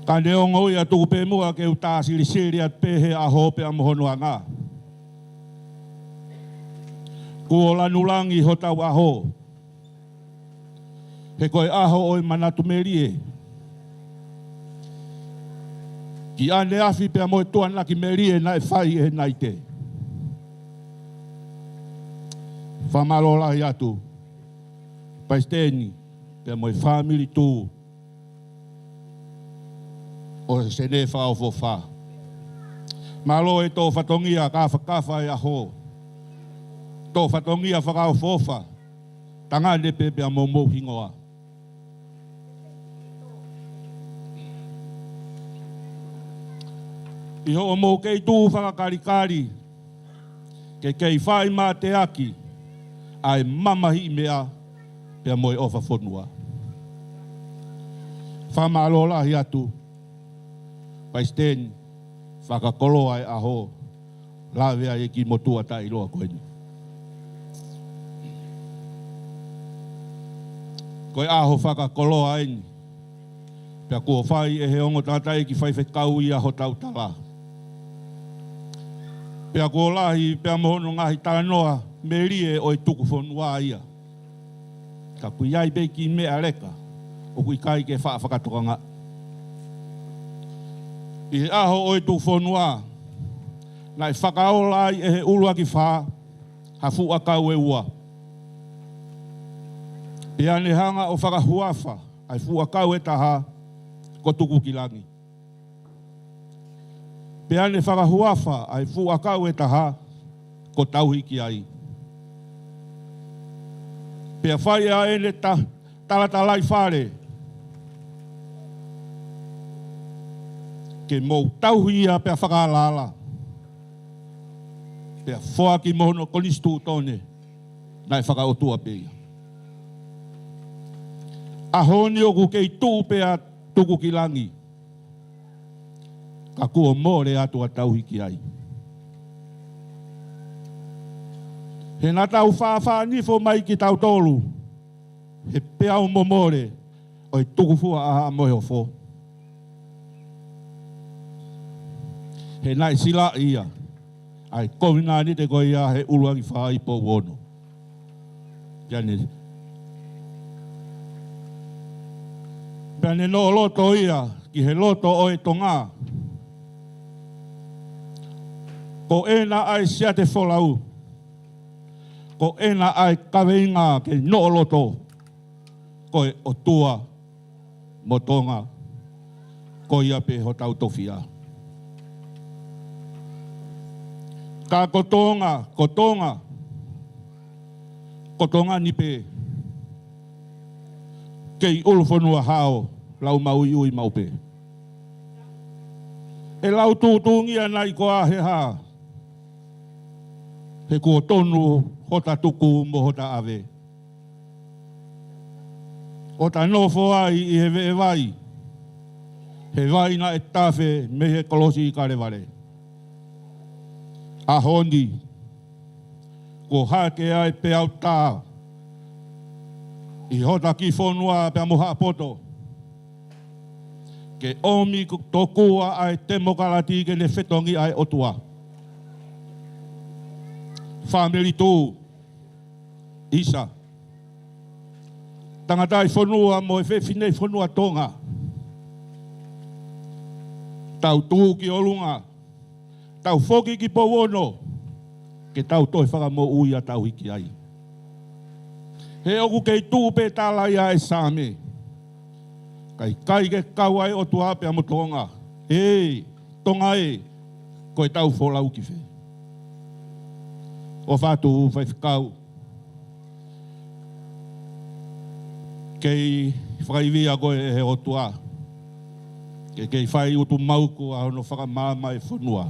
Ka neongo ia, tuku pē muʻa ke u tā silisili atu pē he ʻaho pea mo hono anga. Kuo lanu langi hotau ʻaho. He ko e ʻaho ʻo e manatu melie ki ʻaneafi pea mo e tuʻuaki melie naʻe fai ʻe he naite. Fakamālō lahi atu, Palesiteni, pea mo e fāmili tuʻu ʻo e Senē Fakaʻofoʻofa. Mālō e tō fatongia kāfakafa e ʻaho. Tō fatongia fakaʻofoʻofa. Tangane pē pea mo homou hingoa. ʻI hoʻomou kei tuʻu fakakalikali, ke kei fai mateaki ʻa e mamahiʻi meʻa pea mo e ʻofa fonua. Fakamālō lahi atu, Palesiteni, fakakoloa e ʻaho, lave ai e kiʻi motuʻa taʻeʻiloa ko eni. Ko e ʻaho fakakoloa eni. Pea kuo fai ʻe he ongo tangataʻeiki faifekau ia hotau tala. Pea kuo lahi pea mo hono ngaahi talanoa melie ʻo e tuku fonua ia. Ka ʻoku ʻi ai pē kiʻi meʻa leka ʻoku ʻikai ke faʻa fakatokangaʻi. ʻI he ʻaho ʻo e tuku fonua, naʻe fakaola ai ʻe he ʻuluaki fā ha fuʻu ʻakau ʻe ua. Pea ne hanga ʻo fakahuafa ʻa e fuʻu ʻakau ʻe taha ko Tukukilangi. Pea ne fakahuafa ʻa e fuʻu ʻakau ʻe taha ko Tauhikiai. Pea fai ʻa ʻene ta-, talatalaifale ke mou tauhi ia pea fakaalaala. Pea foaki mo hono konisitūtone naʻe fakaʻotua pē ia. ʻAho ni ʻoku kei tuʻu pē ʻa Tukukilangi, ka kuo mole atu ʻa Tauhikiai. He naʻa tau fāfānifo mai kitautolu he peau momole ʻo e tukufua ʻa Haʻa Moheofo. He naʻe silaʻi ia ʻa e kovinānite ko ia he ʻUluaki Faaipo ono. Pea ne, pea ne noʻo loto ia ki he loto ʻo e Tonga. Ko ena ʻa e siate folau, ko ena ʻa e kaveinga ke noʻo loto, ko e ʻOtua mo Tonga, ko ia pē hotau tofiʻa. Ka ko Tonga, ko Tonga, ko Tonga ni pē, kei ʻulu fonua hao, lau maʻuiʻui maʻu pē. ʻE lau tuʻutuʻungia nai koā he hā? He kuo tonu hota tuku mo hota ʻave. ʻO ta nofo ai ʻi he veʻe vai, he vai naʻe tafe mei he kolosi ʻi Kalevale. ʻAho ni, kuo hake ʻa e peau tā ʻi hota kiʻi fonua pea mo Haʻa Poto, ke ʻomi tokua ʻa e temokalati ke ne fetongi ʻa e ʻOtua. Fāmili Tū, ʻisa, tangataʻi fonua mo e fefine fonua Tonga, tau tuʻu ki ʻolunga, tau foki ki Pouono, ke tau toe fakamoʻui ʻa Tauhikiai. He ʻoku kei tuʻu pē tala ia ʻa e Saame, ka ʻikai ke kau ai ʻOtua pea mo Tonga. ʻE, Tonga ē, ko e tau folau ki fē? ʻOfa atu Faifekau, kei fakaivia koe ʻe he ʻOtua ke kei fai utu mauku ʻa hono fakamaama e fonua.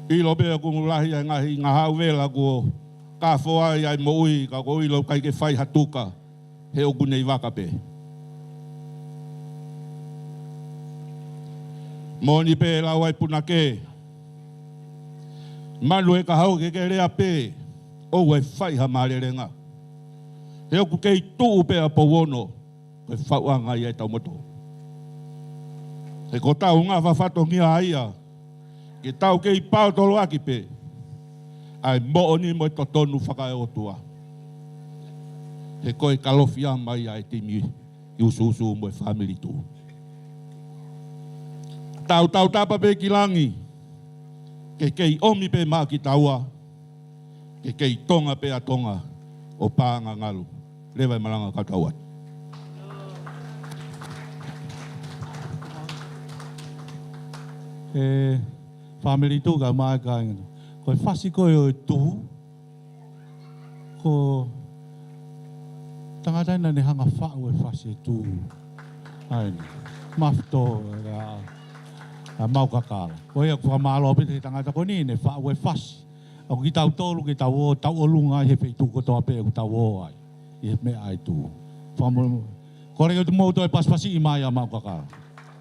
ʻIlo pē ʻoku lahi ʻa e ngaahi ngahau vela kuo kafo ai ʻa e moʻui, ka ko ʻilo ʻikai ke fai ha tuka, he ʻoku ne ʻi vaka pē. Moʻoni pē lau ʻa e punake, manu e kahaʻu ke ke lea pē, ʻoua ʻe fai ha mālelenga. He ʻoku kei tuʻu pē ʻa Pouono, ko e fauʻanga ia ʻetau motu. He ko hotau ngafa fatongia ia, ke tau kei paotoloaki pē ʻa e moʻoni mo e totonu fakaeʻotua. He ko e Kalofiama ia ʻa e timi ʻi Usuusu mo e Fāmili Tū. Tau tautapa pē ki langi, ke kei ʻomi pē maʻa kitaua, ke kei Tonga pē ʻa Tonga ʻo paʻanga ngalu. Leva e malanga ka tau atu. ʻE, Fāmili Tū, kau mai kāinga. Ko e fasi ko ē ʻo e Tū, ko e tangata ena ne hanga faʻu e fasi e Tū. ʻA eni. Mafito, ʻa, ʻa Maukakala. Ko ia ʻoku fakamālō pē ki he tangata ko eni ne faʻu e fasi. ʻOku kitautolu ke tau ō, tau ʻolunga ai he feituʻu kotoa pē ʻoku tau ō ai. ʻI he meʻa ʻa e Tū. Fakamālō. Kole ke te mou toe pasipasiʻi mai ʻa Maukakala.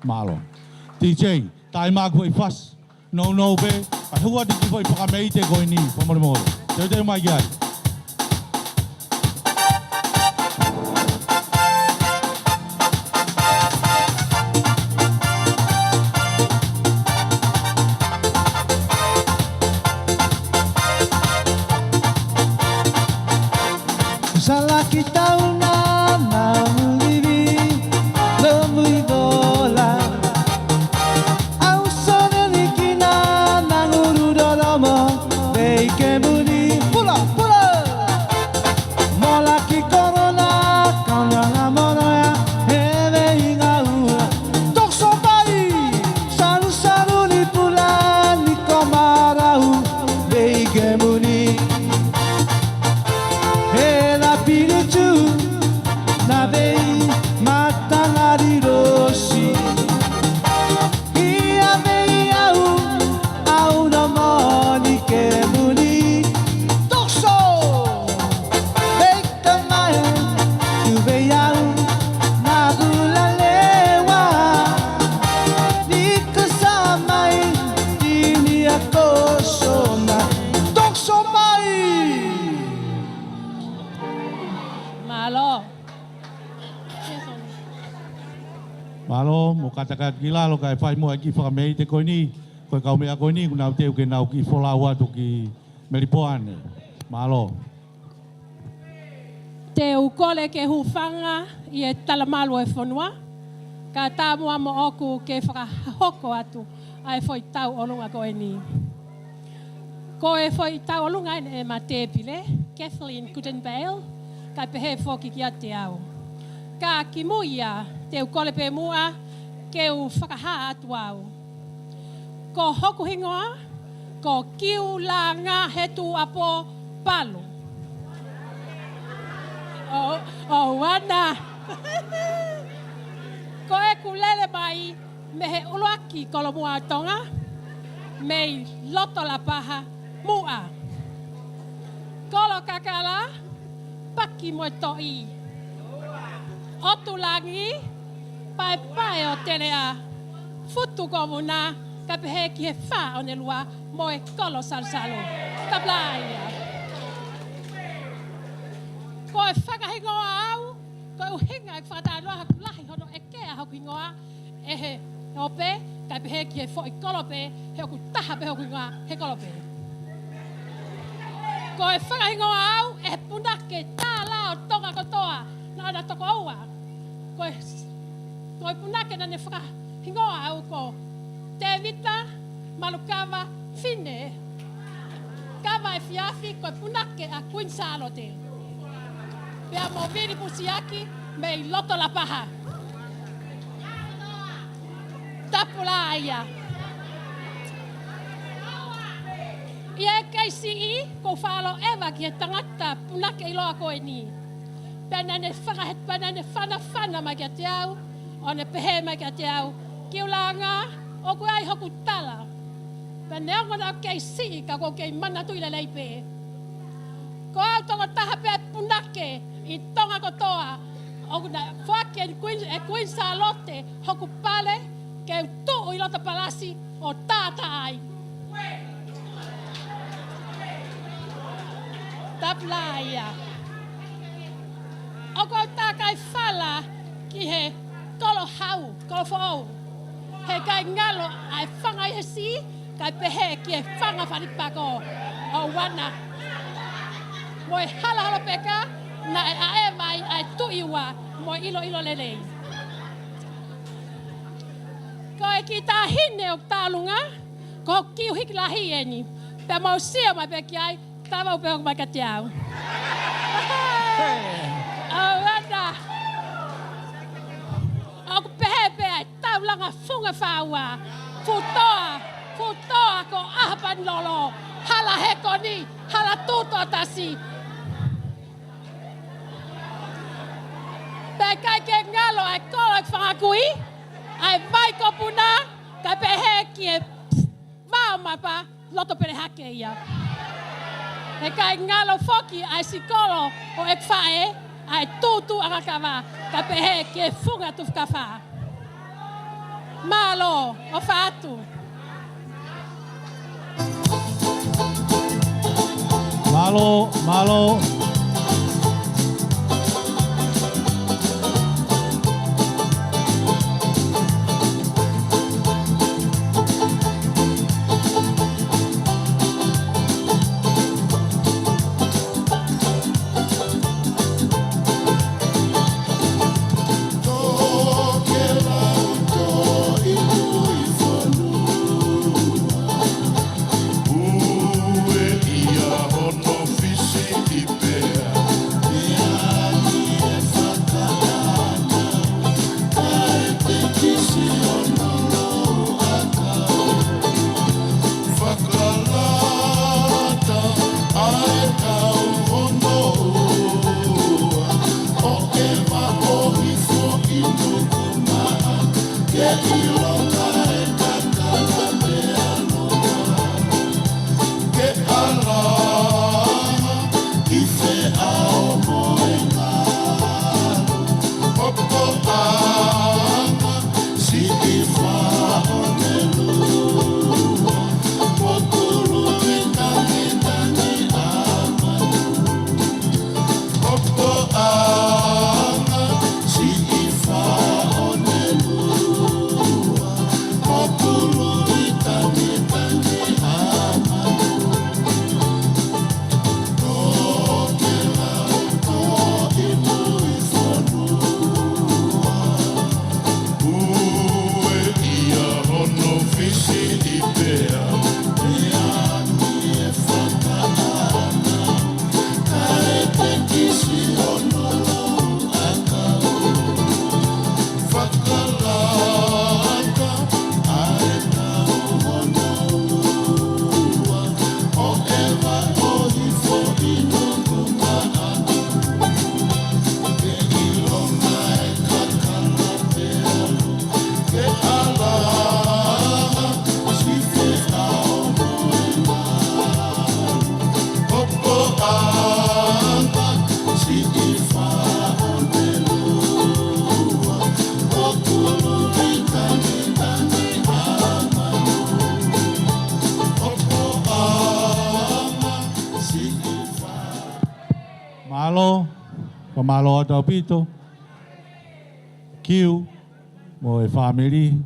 Mālō. T J, tai maku e fasi. Nounou pē, ʻa e hua te kiʻi foʻi pakameite ko eni, fakamolemole. Teuteu mai ki ai. Salakitauna, Namulivi, Lomuivola. Au sone ni kina Nanguru Dolomo, Veikemuni, pula, pula. Molaki Korona, Mālō. Mālō, mou kātaki atu ki lalo kae fai muʻa e kiʻi fakameʻite ko eni, ko e kaumeʻa ko eni, kuo nau teu ke nau kiʻi folau atu ki Melipoane. Mālō. Te u kole ke hūfanga ʻi he talamalu ʻo e fonua, kae ʻatā muʻa moʻoku ke fakahoko atu ʻa e foʻi tauʻolunga ko eni. Ko e foʻi tauʻolunga eni ʻe ma tēpile, Kathleen Goodenbale, kae pehē foki kiate au. Ka kimuʻa, te u kole pē muʻa ke u fakahā atu au. Ko hoku hingoa, ko Kiulanga Hetuʻapo Palu. ʻO, ʻo ʻana. Ko ʻeku lele mai mei he ʻuluaki kolomuʻa ʻo Tonga, mei Lotolapaha, Muʻa. Kolo Kakala, Paki mo e Toʻi, ʻOtu Langi, Paepae ʻo Teleʻa, Futu ko Vuna, kae pehē ki he Fā ʻo Nelua mo e Kolo Salusalu. Tapu lahi ia. Ko e fakahingoa au, ko e ʻuhinga e fakatalanoa ʻoku lahi hono ʻekea hoku hingoa ʻe he ope, kae pehē ki he foʻi kolope, he ʻoku taha pē hoku hingoa he kolope. Ko e fakahingoa au ʻe he punake tālā ʻo Tonga kotoa, naʻa na toko ua. Ko e, ko e punake naʻa ne fakahingoa au ko Tēvita Malukava Fine Kavaefiafi, ko e punake ʻa Kuini Sālote. Pea mo Vili Pusiaki mei Lotolapaha. Tapu lahi ia. ʻI he kei siʻi, ʻoku ou faʻa ʻeva ki he tangata punake ʻiloa ko eni. Pea naʻa ne faka-, pea naʻa ne fanafana mai kiate au, ʻo ne pehē mai kiate au, Kiulanga, ʻoku ʻi ai hoku tala. Pea neongo naʻa ku kei siʻi ka ʻoku ou kei manatuʻi lelei pē. Ko au tokotaha pē punake ʻi Tonga kotoa, ʻoku na foaki ʻe Kuini, ʻe Kuini Sālote hoku pale, ke u tuʻu ʻi loto palasi ʻo tātā ai. Tapu lahi ia. ʻOku ou takai fala ki he kolo hau, kolo foʻou. Heʻikai ngalo ʻa e fanga ʻi he siʻi, kae pehē ki he fanga falipako ʻo ʻana. Mo e hala holopeka, naʻe ʻaʻeva ai ʻa e Tuʻi Ua mo e ʻiloʻilo lelei. Ko e kiʻi taʻahine ʻoku tolunga, ko Kiuhiki Lahi eni. Pea mou sio mai pē ki ai, tava u pē ʻoku mai kiate au. ʻO ʻana. ʻOku pehē pē ʻa e taulanga funga fāua. Futoa, futoa ko ʻAhapanilolo. Hala Hekoni, hala Tutoʻatasi. Pea ʻikai ke ngalo ʻa e kolo ʻeku fanga kui, ʻa e Vai ko Puna, kae pehē ki he Vao Mapa, loto pele hake ia. Heʻikai ngalo foki ʻa e sikolo ʻo ʻeku faʻē, ʻa e Tutuʻangakava, kae pehē ki he Funga Tufukafa. Mālō, ʻofa atu. Mālō, mālō. Fakalata ʻa e tau hono ua, ʻo e maʻohi foʻi nuku maʻa, ke ʻilo ka e kakala pea loa, ke ʻala ki feʻao mo e ngalo, ʻo ko ʻana siʻi faʻo ne lua, ʻo kulu ki tangi tangi ʻa manu. ʻOku ʻa Mālō atu ʻaupito. Kiu, mo e fāmili.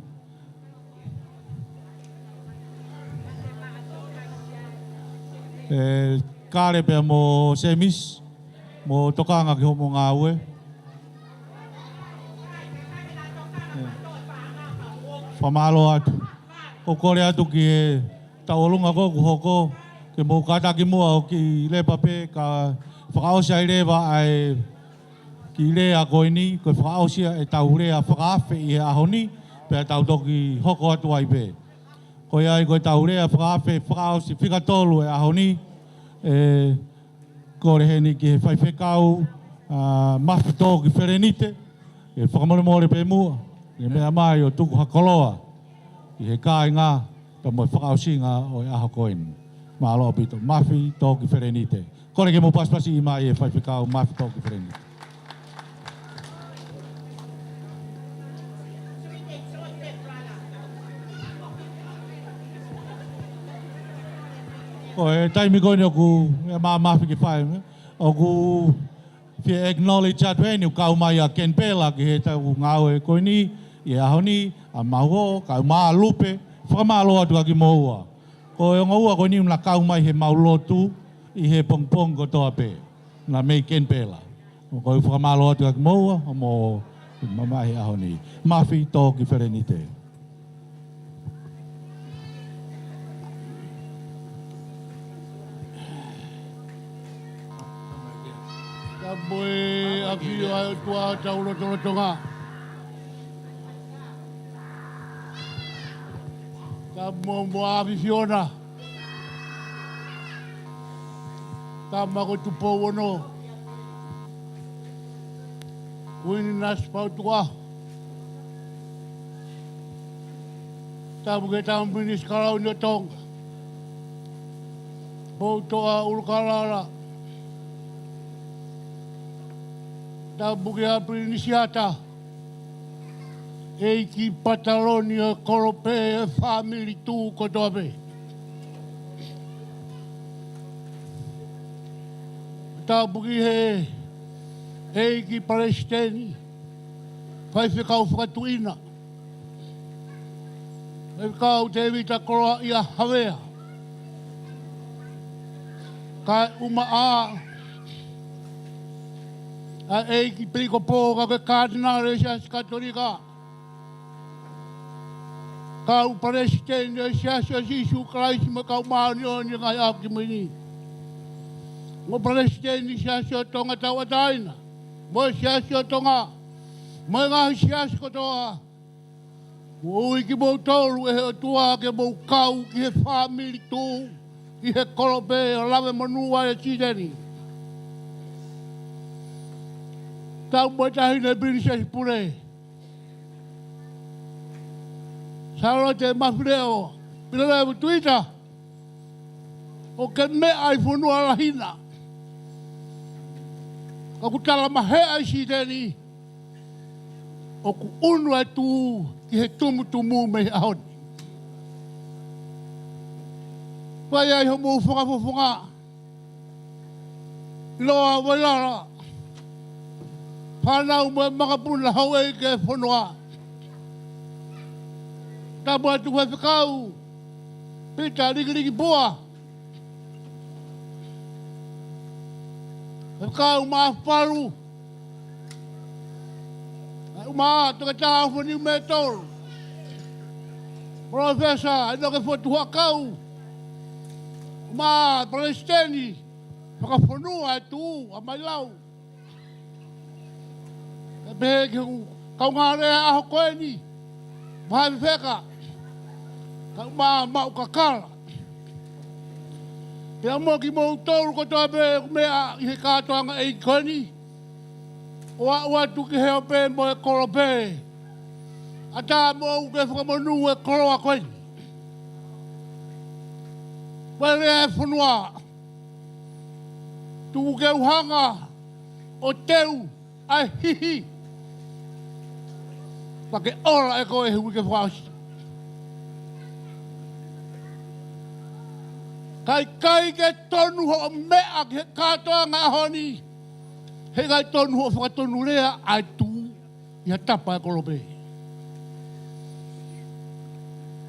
ʻE, Kale pea mo Semisi, mo tokanga ki hoʻomo ngāue. Fakamālō atu. ʻOku kole atu ki he tauʻolunga ko ē kuo hoko, ke mou kātaki muʻa ʻo kiʻi lepa pē kae fakaʻosi ai leva ʻa e kiʻi lea ko eni, ko e fakaʻosi ia ʻetau lea fakaafe ʻi he ʻaho ni, pea tau toki hoko atu ai pē. Ko ia ai ko ʻetau lea fakaafe fakaʻosi fika tolu ʻo e ʻaho ni, ʻe, kole heni ki he faifekau, ʻa, Mafi Toki Felenite, ke fakamolemole pē muʻa, ke meʻa mai ʻo tuku ha koloa ki he kāinga, pea mo e fakaʻosinga ʻo e ʻaho ko eni. Mālō ʻaupito, Mafi Toki Felenite. Kole ke mou pasipasiʻi mai e faifekau Mafi Toki Felenite. Ko e taimi ko eni ʻoku, ʻe, ma-, Mafi ke fai, ʻoku fie acknowledge atu heni, ʻoku kau mai ʻa Ken Pela ki heʻetau ngāue ko eni, ʻi he ʻaho ni, ʻa Mauo, kae ʻumaʻā Lupe, fakamālō atu kiate kimoua. Ko e ongo ua ko eni naʻa nau kau mai heʻemau lotu, ʻi he pongipongi kotoa pē. Naʻe mei Ken Pela. ʻOku ou fakamālō atu kiate kimoua, hoʻomo mamaʻo he ʻaho ni. Mafi Toki Felenite. Ka mo e ʻafio ʻa e ʻOtua ʻi hotau lotolotonga. Ka mo, mo ʻAfifio na. Tama ko Tupou Ono. Kuini Nanasipauʻu Tukuʻaho. Tapu ki he Tama Pilinisi Kalauni ʻo Tonga. Poutoʻa ʻUlukalala. Tapu ki he Pilinisi Ata. ʻEiki Pataloni ʻo e Kolo pē, ʻa e fāmili Tū kotoa pē. Tapu ki he ʻEiki Palesiteni, Faifekau Fakatuʻina, Faifekau Tēvita Koloaʻia Havea. Kae ʻumaʻā ʻa e ʻEiki Epikopō, ka ko e Katinale ʻo e Siasi Katolika, kau Palesiteni ʻo e Siasi ʻo Sīsū Kalaisi mo e Kau Māʻoniʻoni ʻi he Ngaahi ʻAho Kimui ni. Mo Palesiteni Siasi ʻo Tonga Tauʻatāina, mo e Siasi ʻo Tonga, mo e ngaahi siasi kotoa. Kuo ui kimoutolu ʻe he ʻOtua ke mou kau ki he fāmili Tū, ʻi he Kolo pē ʻo Lavemonū ʻa e Siteni. Tapu mo e Taʻahine Pilinisesi Pule, Sālote Mafileʻo Pilolevu Tuita, ʻoku ke meʻa ʻi fonua lahi na. Ka ʻoku tala maheni ʻa e Siteni, ʻoku ʻunu ʻa e Tū ki he tumutumu mei he ʻaho ni. Pea ʻi ai hoʻomou fakafofonga, ʻiloa Vailala, fānau mo e makapuna, houʻeiki ʻo e fonua. Tapu atu Faifekau Pita Likiliki Pua, Faifekau Mafalu, ʻumaʻā Toketā ʻOfani Umetolu, Palōfesa ʻInoke Fotu Huʻakau, ʻumaʻā Palesiteni Fakafonua ʻa e Tū, ʻa Mailau. Pea pehē ki he kaungālea ʻaho ko eni, Vahaʻi Fefeka, kae ʻumaʻā Maʻu Kakala. Pea mo kimoutolu kotoa pē ʻoku meʻa ʻi he kātoanga ʻeiki ko eni, ʻo aʻu atu ki he ope mo e Kolo pē. ʻAtā moʻou ke fakamonū e koloa ko eni. Pea lea e fonua, tuku ke u hanga ʻo teu ʻa e hihi, pea ke ola ʻe koe he uike fakaʻosi. Ka ʻikai ke tonu hoʻo meʻa ki he kātoanga ʻaho ni, He ʻikai tonu hoʻo fakatonu lea ʻa e tuʻi ʻi ha tapa ʻe kolope.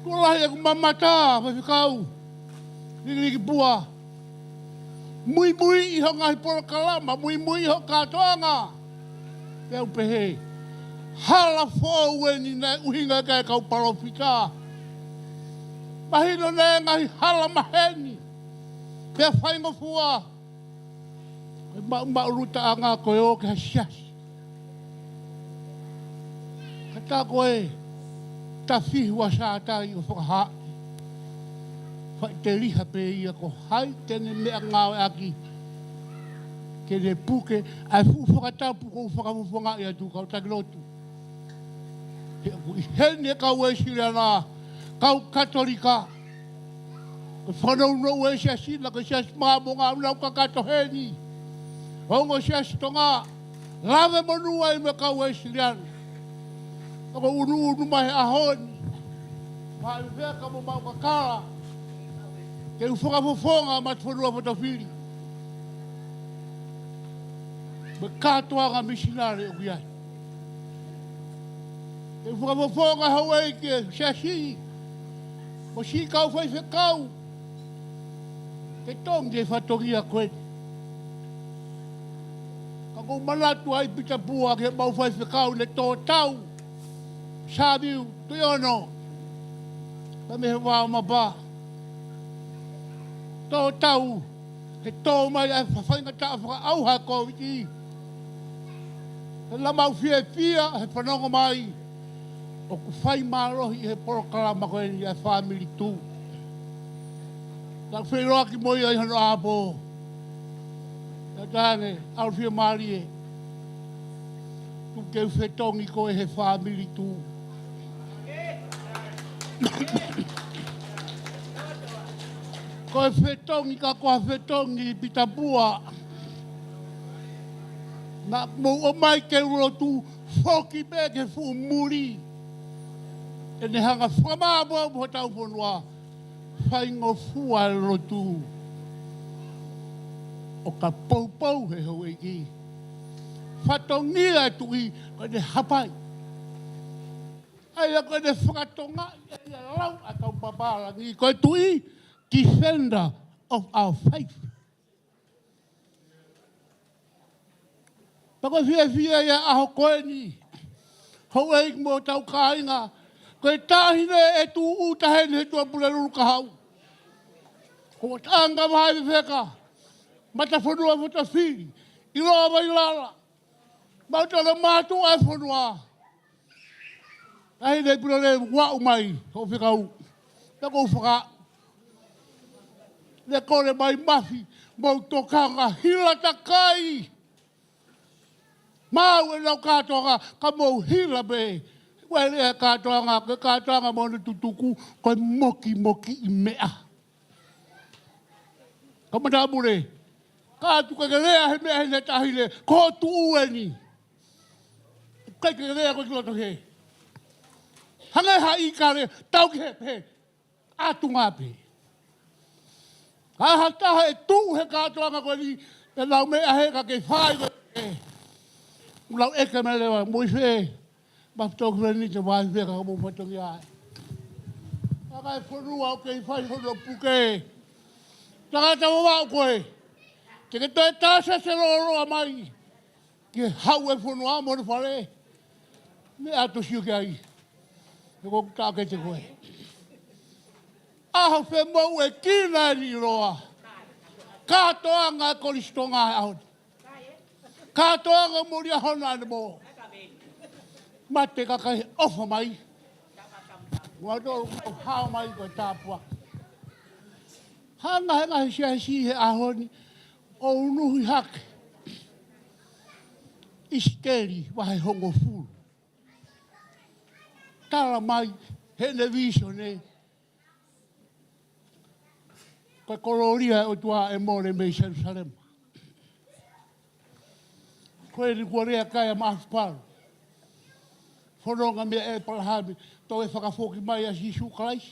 Tuʻo lahi ʻeku mamata, Faifekau Likiliki Pua. Muimui ʻi hoʻo ngaahi polokalama, muimui ʻi hoʻo kātoanga. Pea u pehē, hala foʻou eni naʻe ʻuhinga ki ai e kau palōfita. Mahino naʻe ngaahi hala maheni. Pea faingofua. Ko e maʻumaʻulutaʻanga ko e ō ki ha siasi. Ka tā ko e tafihu ʻa Sātai ʻo fakahā. Faʻiteliha pē ia ko hai te ne meʻangāueʻaki ke ne puke ʻa e fuʻu fakatapu ʻoku ou fakafofongaʻi atu, kau taki lotu. He ʻoku ʻi heni e kau Uēsiliana, kau Katolika. Ko e fakanounou e siasi na, ko e siasi Māmonga ʻoku nau kakato heni. Ongo siasi Tonga, lave monū ai mo e kau Uēsiliana. ʻOku ou unuunu mai he ʻaho ni, Faifekau, mo Maʻu Kakala, ke u fakafofonga Matafonua Fotofili. Mo e kātoanga misinale ʻoku ʻi ai. Ke u fakafofonga houʻeiki e siasi, mo siʻi kau faifekau, ke tongi e fatongia ko eni. Ka ʻoku ou manatu ai Pita Pua ki he mau faifekau ne tō tau. Sāmiu Tuʻiono, pea mei he Vao Mapa. Tō tau, he tō mai ʻa e faingataʻa fakaʻauha Kōviti. He naʻa mau fiefia he fanongo mai ʻoku fai mālohi he polokalama ko eni ʻa e Fāmili Tū. Naʻa ku feʻiloaki mo ia ʻi hono ʻapo. Naʻa ku talaange, ʻAlu fiemālie, tuku ke u fetongi koe he Fāmili Tū. Ko e fetongi ka ko ha fetongi, Pita Pua. Naʻa mou ō mai ke u lotu, foki pē ki he fuʻu muli. Ke ne hanga ʻo fakamāʻopoʻopo hotau fonua. Faingofua e lotu. ʻO ka poupou he houʻeiki, fatongia e tuʻi, ko ʻene hapai. ʻA ia ko ʻene fakatongaʻi ʻa e lau ʻa e kau pāpālangi, ko e tuʻi, defender of our faith. Pea ko e fiefia ia ʻaho ko eni, houʻeiki mo hotau kāinga, ko e taʻahine ʻe tūʻuta heni he Tuʻapulelulu Kahaʻu. Ko Anga Vahaʻi Fefeka, Matafonua Fotofili, ʻiloa Vailala, mautolu mātuʻa e fonua. Taʻahine Pulelulu, ʻoku aʻu mai hoʻo fekau. Pea ʻoku ou faka-, ne kole mai Mafi, mou tokanga hila takai. Maʻu ʻenau kātoanga, ka mou hila pē. Uele e kātoanga, ko e kātoanga mo hono tutuku, ko e mokimokiʻi meʻa. Ka mata mure, ka tuku ke lea he meʻa he ne taʻahine, ko e tuʻu eni. Kae ke lea ko e ki loto he. Hangē ha ʻīkale, tau ki he pē. ʻAtunga pē. Ka ha taha ʻe tuʻu he kātoanga ko eni, ʻenau meʻa he ka ke fai ko e. ʻOku lau ʻeke mai leva, mo i fē. Mafutau ki fē ni te vai fē ka mo fatongia ai. Ka kai fonua ʻoku kei fai hono puke. Tangata Vavaʻu koe. Te ke toe tā sese lōloa mai. Ke haʻu e fonua mo hono fale. Meʻa ʻoku to sio ki ai. He ko e taʻokete koe. ʻAho femoʻuekina ʻeni ʻiloa. Kātoanga e Kolisi Tonga he ʻaho ni. Kātoanga muli ʻaho na ʻanamo. Mate kakai ʻofa mai. Ua tolu kau hao mai ko e tāpuaki. Hanga he ngaahi siasi he ʻaho ni ʻo unuhi hake. ʻIsikeli vahe hongofulu. Tala mai heʻene vīsone. Ko e kolōlia ʻo e ʻOtua ʻe mole mei Selusalema. Ko eni kuo lea ki ai ʻa Maʻafu Palu. Fononga meia ʻEpalahame, toe fakafoki mai ʻa Sīsū Kalaisi.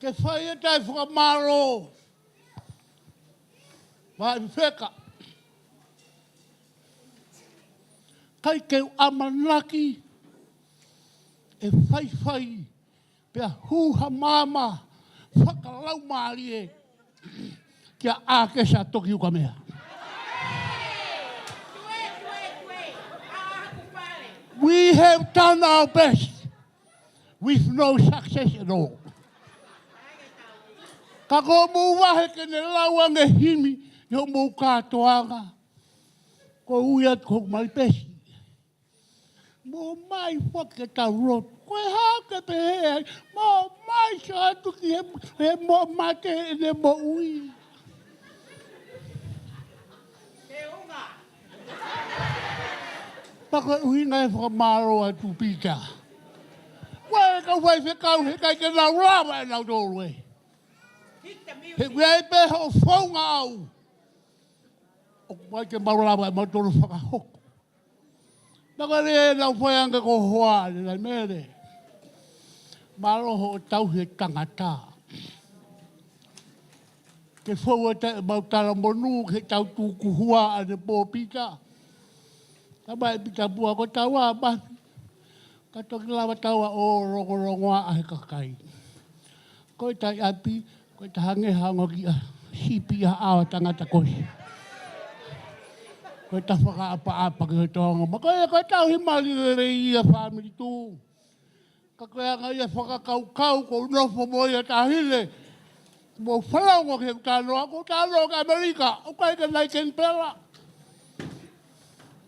Ke fai e tai fakamālō. Vahaʻi Fefeka. ʻIkai ke u ʻamanaki ʻe faifai pea hū ha maama fakalaumālie kia ʻAkesa Tokiukamea. We have done our best with no success at all. Ka ko hoʻomou vahe ke ne lau ange himi ʻi hoʻomou kātoanga, ko e ui atu ko hoku malipesi. Mou ō mai foki ke tau lotu. Ko e hā ke pehē ai? Mou ō mai, sio atu ki he, he moʻa mate ʻene moʻui. Pea ko e ʻuhinga e fakamālō atu, Pita. Ko e kau faifekau heʻikai ke nau lava ʻe nautolu ē. He ʻoku ʻi ai pē hoʻo founga ʻaʻau. ʻOku ʻikai ke mau lava ʻe mautolu fakahoko. Naʻa ke lea naʻa ku fai ange ko e hoa ʻa e Laumālie. Mālō hoʻo tauhi e tangata. Ke fou atu ʻemau talamonū ke tau tukuhua ʻanepō, Pita. Talamai ʻe Pita Pua ko e tau ʻa Mafi. Ka toki lava taua ʻo longolongoaʻa he kakai. Ko e tai ʻapi, ko e ta hangē ha ongo kiʻi sipi ʻi ha ʻao ʻa e tangata ko ē. Ko e ta fakaʻapaʻapa ki he toʻonga. Mo ko e, ko e tauhi mali lelei ia, fāmili Tuʻu. Ka ko e anga ia e fakakaukau, ʻoku ou nofo mo ia, taʻahine. Mou fanongo ki heʻeku talanoa, ko e talanoa ki ʻAmelika, ʻoku ʻikai ke nai Kenipela.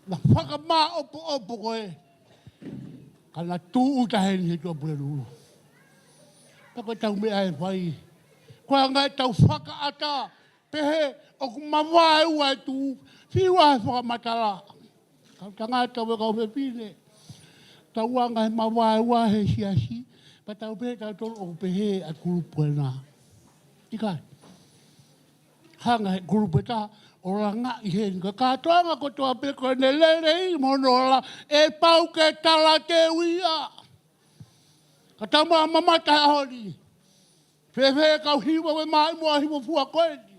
Naʻa fakamāʻopoʻopo ko ē. Ka naʻa tuʻu taha eni he Tuʻapulelulu. Pea ko e tau meʻa ʻe fai. Ko e anga e tau fakaʻatā, pehē ʻoku mavaeua e Tuʻu, fiu ʻa e fakamatala. Kau tangata mo e kau fefine. Tau anga he mavaeua he siasi, pea tau pehē tautolu ʻoku pehē ʻa e kulupu ena. ʻIkai. Hanga he kulupu ʻe taha ʻo langaʻi heni. Ko e kātoanga kotoa pē ko ʻene lelei mo hono ola, ʻe pau ke talateu ia. Ka tau ma mamata he ʻaho ni. Fēfē kau hiva mo e maʻimoa hivafua ko eni?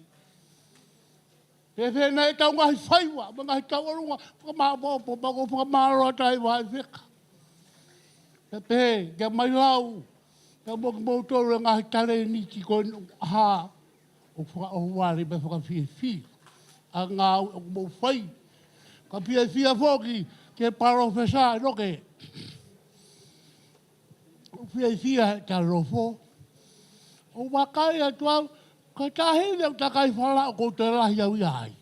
Fēfē nai ʻetau ngaahi faiva mo e ngaahi tauʻolunga? Fakamāʻopoʻopo, pea ʻoku ou fakamālō atu ai, Faifekau. Pea pehē, ke mai lau, pea mo kimoutolu e ngaahi talēniti ko eni ʻoku hā, ʻoku fakaʻohovale pea fakafiefia ʻa e ngāue ʻoku mou fai. Ka fiefia foki ki he Palōfesa Noke. ʻOku fiefia he ta nofo. ʻOku vakai atu au, ko e taʻahine ʻoku takai fala ʻoku ou toe lahi au ia ai.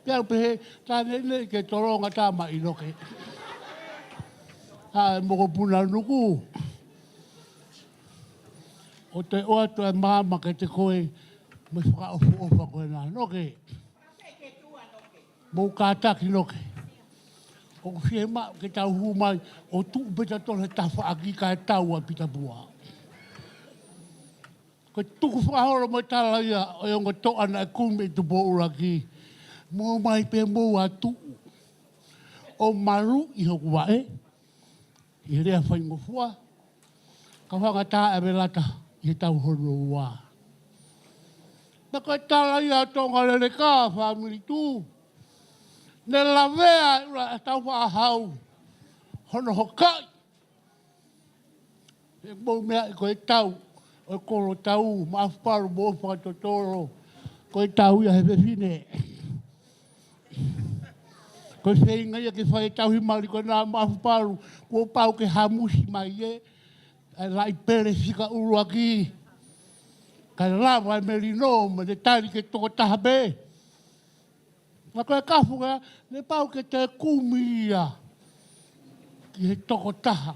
Pea u pehē, tā neʻineʻi ke tolonga tā mai Noke. ʻA e mokopuna Nuku. ʻO toe ʻoatu e maama kiate koe, mo e fakaʻofoʻofa ko ena Noke. Mou kātaki Noke. ʻOku fiemaʻu ke tau hū mai ʻo tuʻu pē tautolu he tafaʻaki kae tau ʻa Pita Pua. Ko e tukufakaholo mo e tala ia ʻo e ongo toʻa naʻe kumi ʻi Tupou ʻUluaki. Mou ō mai pē mou ʻo tuʻu ʻo maluʻi hoku vaʻe ʻi he lea faingofua, kau hanga ʻo tā ʻa Velata ʻi he tau hono ua. Pea ko e tala ia ʻa Tongaleleka, fāmili Tuʻu. Ne lavea ʻe ʻUluʻataufaʻāhau hono hokaʻi. He mou meaʻi ko e tau ʻo e kolo tau, Maʻafupalu mo fakatotolo, ko e tau ia he fefine. Ko e feinga ia ke fai e tauhi mali ko ena Maʻafupalu, kuo pau ke hamusi mai ē, ʻa e laʻi pele fika ʻuluaki, kae lava e melino, mo ne tali ke tokotaha pē. Ka ko e kafu ka, ne pau ke toe kumi ia ki he tokotaha.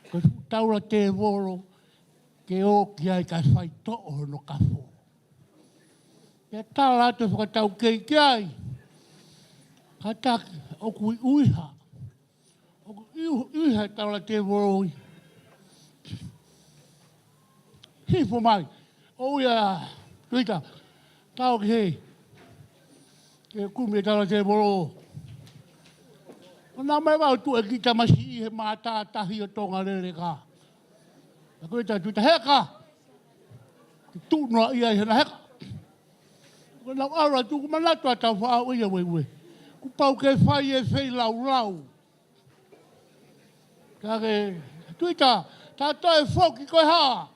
Ko e fuʻu taula tēvolo, ke ō ki ai kae faitoʻo hono kafo. Pea tala atu e fakataukei ki ai. Kātaki, ʻoku ʻi ʻuiha. ʻOku ʻi ʻu-, ʻuiha e taula tēvolo ʻi. Hifo mai. ʻOua ia, Tuita. Tau ki hē. Ke kumi e taula tēvolo. ʻO nau mai vau tuʻu e kiʻi tamasiʻi he mātātahi ʻo Tongaleleka. Ka ko e tā Tuita heka. Ke tuʻu noa ia ʻi hena heka. Ko ʻenau ʻalu atu ʻoku manatu ʻa Taufaʻahau ia ueue. Kuo pau ke fai e feilaulau. Ka ke, Tuita, ta toe foki ko e hā?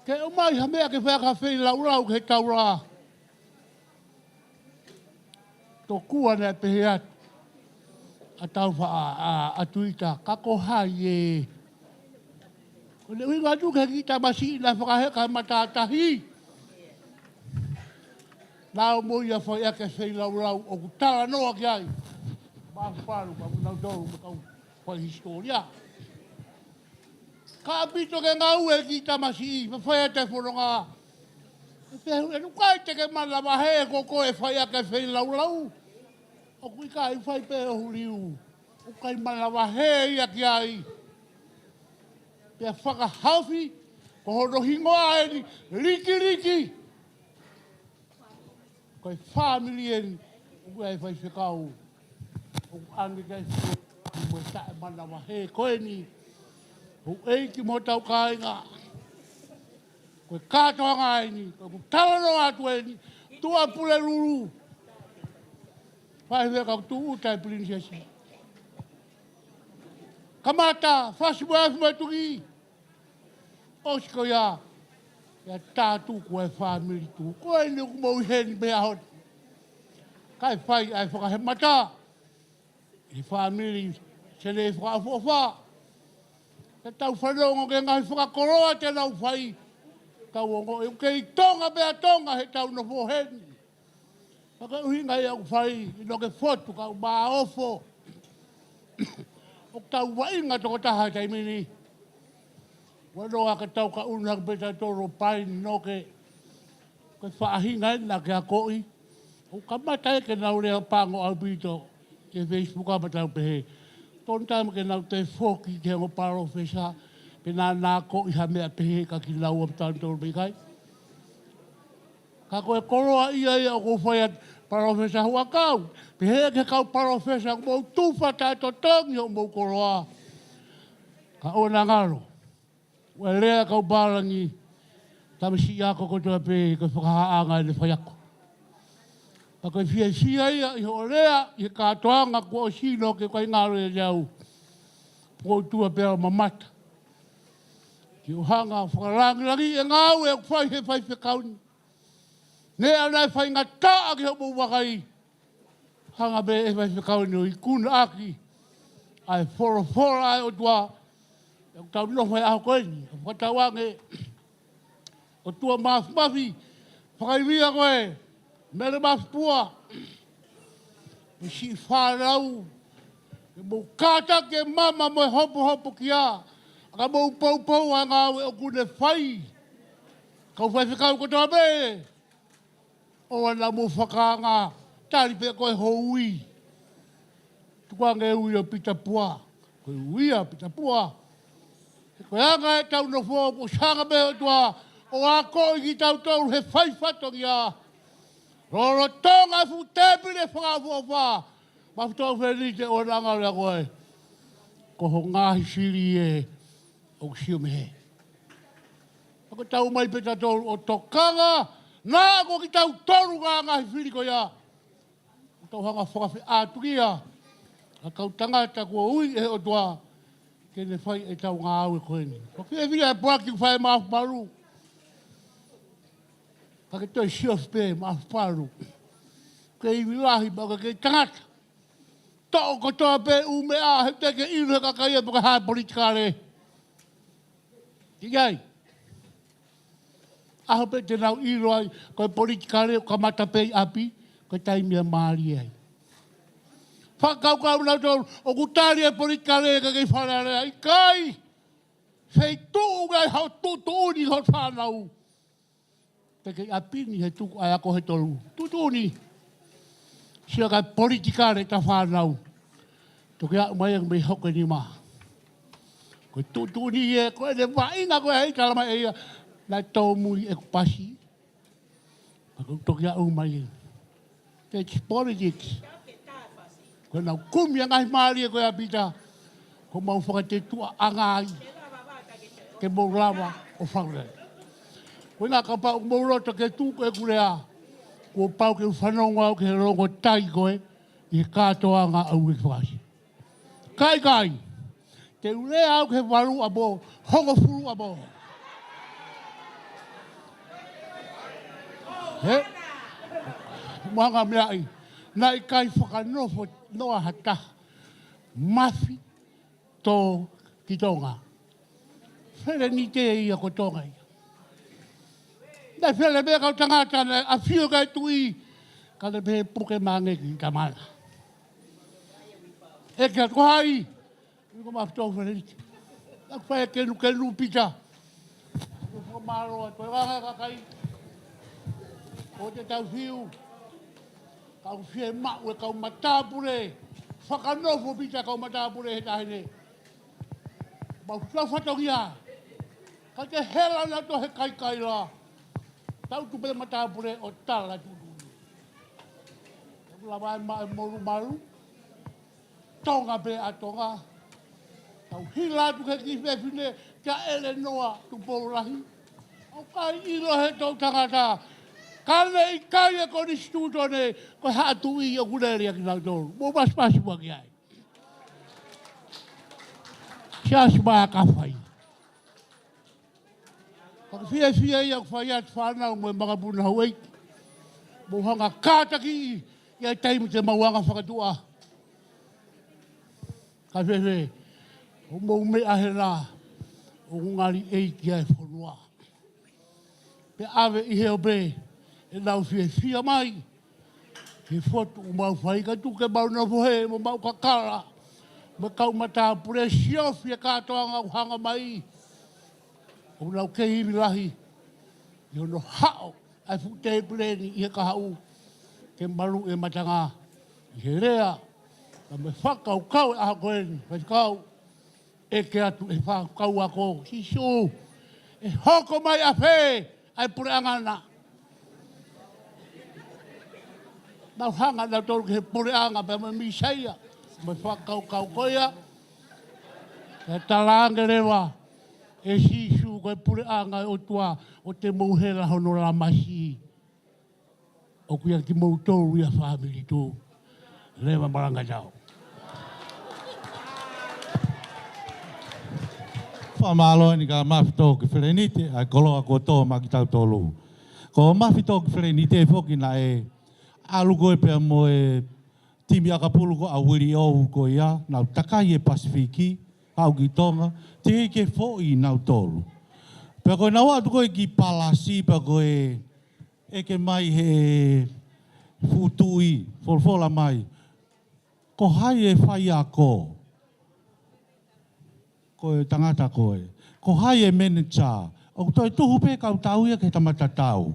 Ke ʻomai ha meʻa ke fai ha feilaulau ki he taula. Tokua naʻe pehē atu ʻa Taufaʻa, ʻa, ʻa Tuita, ka ko hai ē? Ko e ʻuhinga atu ki he kiʻi tamasiʻi naʻe fakaheka he matātahi. Naʻa mo ia fai ʻaki e feilaulau ʻoku talanoa ki ai. Mafalu, ka mo kinautolu mo e kau fai hisitōlia. Ka ʻaupito ke ngāue e kiʻi tamasiʻi, fai ʻa e fononga. Pehē, ʻe ʻikai te ke manavahē ko koe ʻe fai ʻaki e feilaulau. ʻOku ʻikai, fai pē hoʻo liu. ʻOku ʻikai manavahē ia ki ai. Pea fakahaofi, ko hono hingoa eni, Likiliki. Ko e fāmili eni, ʻoku ʻi ai e faifekau ʻoku ʻange ki ai e fo-, mo e taʻemanavahē ko eni. Houʻeiki mo hotau kāinga. Ko e kātoanga eni, ko ʻeku talanoa atu eni, Tuʻapulelulu. Faifekau Tūʻuta e Pilinisesi. Kamata, Fasi mo e Afi mo e Tuki. ʻOsi ko ia, ʻe tātu ko e fāmili tuʻu. Ko eni ʻoku mou ʻi heni pē he ʻaho ni. Kae fai ʻa e fakahemata ʻi he fāmili Senei Fakaʻofoʻofa. Ke tau fanongo ki he ngaahi fakakoloa te nau fai. Tau ongoʻi ʻoku kei Tonga pē ʻa Tonga heʻetau nofo heni. Ka ko e ʻuhinga ia ʻoku fai, ʻi loto ke fotu kau māofo. ʻOku tau vaʻinga tokotaha he taimi ni. Ua noa ka tau ka unu hake pē tautolu ʻo paini noke. Ko e faʻahinga ena ke akoʻi. ʻOku kamata ē ke nau lea pango ʻaupito. Ki he Facebook ʻa pea tau pehē. Tonu taimi ke nau toe foki ki he ongo palōfesa. Pe naʻa nau akoʻi ha meʻa pehē ka kinaua pē tautolu pe ʻikai. Ka ko e koloa ia ia ʻoku ou fai atu, Palōfesa Huʻakau. Pehē ki he kau palōfesa ʻoku mou tufa taʻetotongi hoʻomou koloa. Ka ʻoua naʻa ngalo. ʻOua lea kau pālangi, tamasiʻi ako kotoa pē, ko e fakahāʻanga ʻene faiako. Ka ko e fiefia ia ʻi hoʻo lea, ʻi he kātoanga kuo ʻosi noke ʻikai ngalo ia ʻiate au. Ko e ʻOtua pē ʻoku mamata. Ke u hanga ʻo fakalangilangiʻi e ngāue ʻoku fai he faifekau ni. Neongo e faingataʻa ki hoʻomou vakai. Hanga pē ʻe he faifekau ni ʻo ikunaʻaki ʻa e folofola ʻa e ʻOtua. ʻOku tau nofo he ʻaho ko eni. Fakatauange ʻOtua Māfimafi. Fakaivia koe. Mele Mafipua. Mo e siʻi fānau. Ke mou kātaki e mama mo e hopohopo kia. Ka mou poupou ʻa e ngāue ʻoku ne fai. Kau faifekau kotoa pē. ʻOua naʻa mou fakaanga, tali pē ko e houʻi. Tukuange ui ʻo Pita Pua. Ko e ui ʻa Pita Pua. He ko e anga ʻetau nofo ʻoku ʻosi hanga pē ʻOtua ʻo akoʻi kitautolu he fai fatongia. Lolotonga e fuʻu tēpile fakaʻofoʻofa. Mafutoʻu Fenite ʻoua naʻa ngalo ʻa koe. Ko ho ngaahi fili ē ʻoku sio mei hē. Ka ko e tau mai pē tautolu ʻo tokanga, naʻa ko kitautolu ngaahi fili ko ia. Tau hanga fakafeʻātungia ʻa e kau tangata kuo ui ʻe he ʻOtua ke ne fai ʻetau ngāue ko eni. Ko e fiefia e poaki ʻoku fai ʻe Maʻafupalu. Ka ke toe siofi pē Maʻafupalu. Ke ivi lahi pea ke kei tangata. Toʻo kotoa pē ʻū meʻa he te ke ʻilo he kakai ia pe ko e hā e politikale. ʻIkai. ʻAho pē te nau ʻilo ai, ko e politikale ʻoku kamata pē ʻi ʻapi, ko e taimi ʻe mālie ai. Fakakaukau nautolu, ʻoku tali e politikale ka kei Fale Alea, ʻikai. Feituʻu ngai hao tuʻutuʻuni ho fānau. Te ke ʻi ʻapi ni he tuku ʻa e ako he tolu. Tuʻutuʻuni. Sio ka politikale ta fānau. Toki aʻu mai ʻeku mei hoko e nima. Ko e tuʻutuʻuni ē, ko ʻene vaʻinga ko ē ʻi he talamai ʻe ia. Naʻe tōmui ʻeku pasi. Ka ko e toki aʻu mai ē. That's politics. Ko ʻenau kumi ʻa e ngaahi mālie ko ē ʻa Pita. Ko ʻemau fakatetuʻaʻanga ai. Ke mou lava ʻo faule. Ko e ngaahi kapau ʻoku mou loto ke tuku ʻeku lea. Kuo pau ke u fanongo au ki he longotai ko ē. ʻi he kātoanga ʻa e uike fakaʻosi. Kai kai, te u lea au ki he valu ʻa pō, hongofulu ʻa pō. He? Manga meaʻi, naʻe ʻikai fakanofo noa ha taha. Mafi tō ki Tonga. Felenite ia ko Tonga ia. Naʻe fele pē kau tangata naʻe ʻafio ki ai e tuʻi, ka ne pehē puke mange ki tamana. ʻEke atu ko hai, ui ko Mafitō Felenite. Naʻe fai e kenukenu Pita. Ko fakamālō atu e vanga kakai. Ko te tau fiu. Kau fiemaʻu e kau matāpule. Fakanofo Pita kau matāpule he taʻahine. Mau tau fatongia. Ka te hela na to he kaikai la. Tau tupe matāpule ʻo tala tutu. Tau lava e maʻe molumalu. Tonga pē ʻa Tonga. Tau hila atu ke ki fefine kia ʻElenoa Tupou Lahi. ʻOku ʻikai ʻilo he tau tangata. Ka ne ʻikai e konisitūtone ko e haʻa tuʻi ʻoku lele ʻa kinautolu. Mou pasipasi ua ki ai. Siasi mai a ka fai. Ka fiefia ia ʻoku fai atu fānau mo e makapuna houʻeiki. Mou hanga kātaki ʻi he taimi te mau anga fakatuʻa. Ka fefe, ʻo mou meʻa hena, ʻo ngali ʻeiki ʻa e fonua. Pea ʻave ʻi he ope, ʻenau fiefia mai. He fotu ʻoku mau fai ka tuku ke mau nofo hē, mo mau kakala. Mo e kau matāpule siofi e kātoanga ʻoku hanga mai. ʻOku nau kei ivi lahi. ʻI hono haʻo, ʻa e fuʻu tēpile ni ʻi he kahaʻu. Ke malu e matanga. ʻI he lea, ka mo e fakakaukau e ʻaho ko eni, faifekau. ʻEke atu e fakakaukau ako, Sīsū, ʻe hoko mai ʻafē ʻa e puleʻanga na. Nau hanga nautolu ki he puleʻanga pea mo e Mīsaia, mo e fakakaukau ko ia. Pea talaange leva ʻe Sīsū ko e puleʻanga ʻo e ʻOtua ʻoku te mou hela hono lamasi. ʻOku ʻia kimoutolu ia fāmili tū. Leva malanga tau. Fakamālō eni kia Mafitō ki Felenite, ʻa e koloa kuo tō maʻa kitautolu. Ko Mafitō ki Felenite foki naʻe ʻalu ko ē pea mo e timi ʻakapulu ko ʻAuili ʻOu ko ia, nau takai e Pasifiki, haʻu ki Tonga, teʻeki ke foʻi nautolu. Pea ko ʻenau ō atu ko ē ki Palasi, pea ko e ʻeke mai he fuʻu tuʻi, folofola mai. Ko hai e faiako? Ko e tangata ko ē. Ko hai e manager? ʻOku toe tuhu pē kau tau ia ki he tama tatau.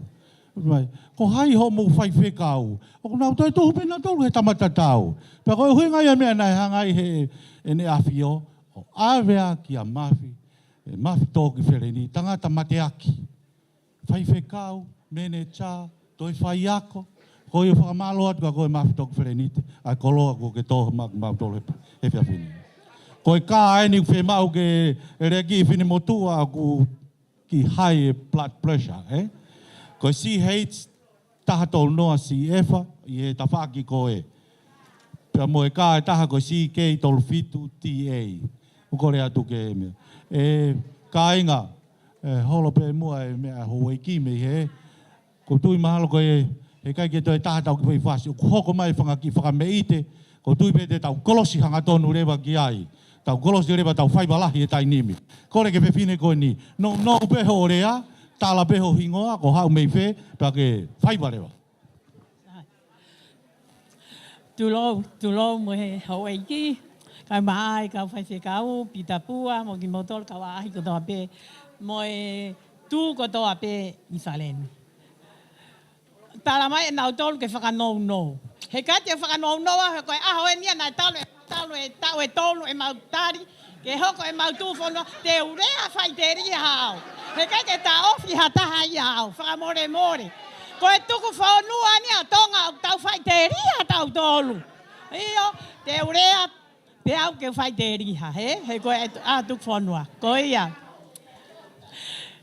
Mai. Ko hai hoʻomou faifekau? ʻOku nau toe tuhu pē nautolu ki he tama tatau. Pea ko e ʻuhinga ia meʻa naʻe hanga ai he ʻEne ʻAfio, ʻo ʻave ā kia Mafi, ʻe Mafitō ki Feleni, tangata mateaki. Faifekau, manager, toe faiako, ko ia fakamālō atu kia koe Mafitō ki Felenite, ʻa e koloa kuo ke tō maʻa kimautolu he, he efiafi ni. Ko e kā eni ʻoku fiemaʻu ke lea ki he finemotuʻa ʻoku kei high e blood pressure, ē? Ko e C H taha tolu noa C F ʻi he tafaʻaki ko ē. Pea mo e kā ʻe taha ko e C K tolu fitu T A. ʻOku kole atu ke meʻa. ʻE kāinga, ʻe holo pē muʻa e meʻa houʻeiki mei hē. ʻOku ou tui mahalo ko e, heʻikai ke toe taha tau ki fai fasi. ʻOku hoko mai e fanga kiʻi fakameʻite. ʻOku ou tui pē te tau kolosi hangatonu leva ki ai. Tau kolosi leva tau faiva lahi he taimi ni. Kole ki he fefine ko eni. Nounou pē hoʻo lea, tala pē ho hingoa, ko haʻu mei fē, pea ke faiva leva. Tulou, tulou mo e houʻeiki, kau mai, kau faifekau, Pita Pua, mo kimoutolu kau ʻaʻahi kotoa pē, mo e tuʻu kotoa pē ʻi Saleni. Tala mai ʻe nautolu ke fakanounou. Heʻikai te u fakanounou, he ko e ʻaho eni ia naʻe talu e, talu e, taʻu ʻe tolu ʻemau tali, ke hoko ʻemau tuʻu fonua, te u lea faʻiteliha au. Heʻikai ke taʻofi ha taha ia au, fakamolemole. Ko e tuku fonua ni ʻa Tonga ʻoku tau faʻiteliha tautolu. ʻIo, te u lea pē au ke faʻiteliha, hē? He ko e ʻa e tuku fonua. Ko ia.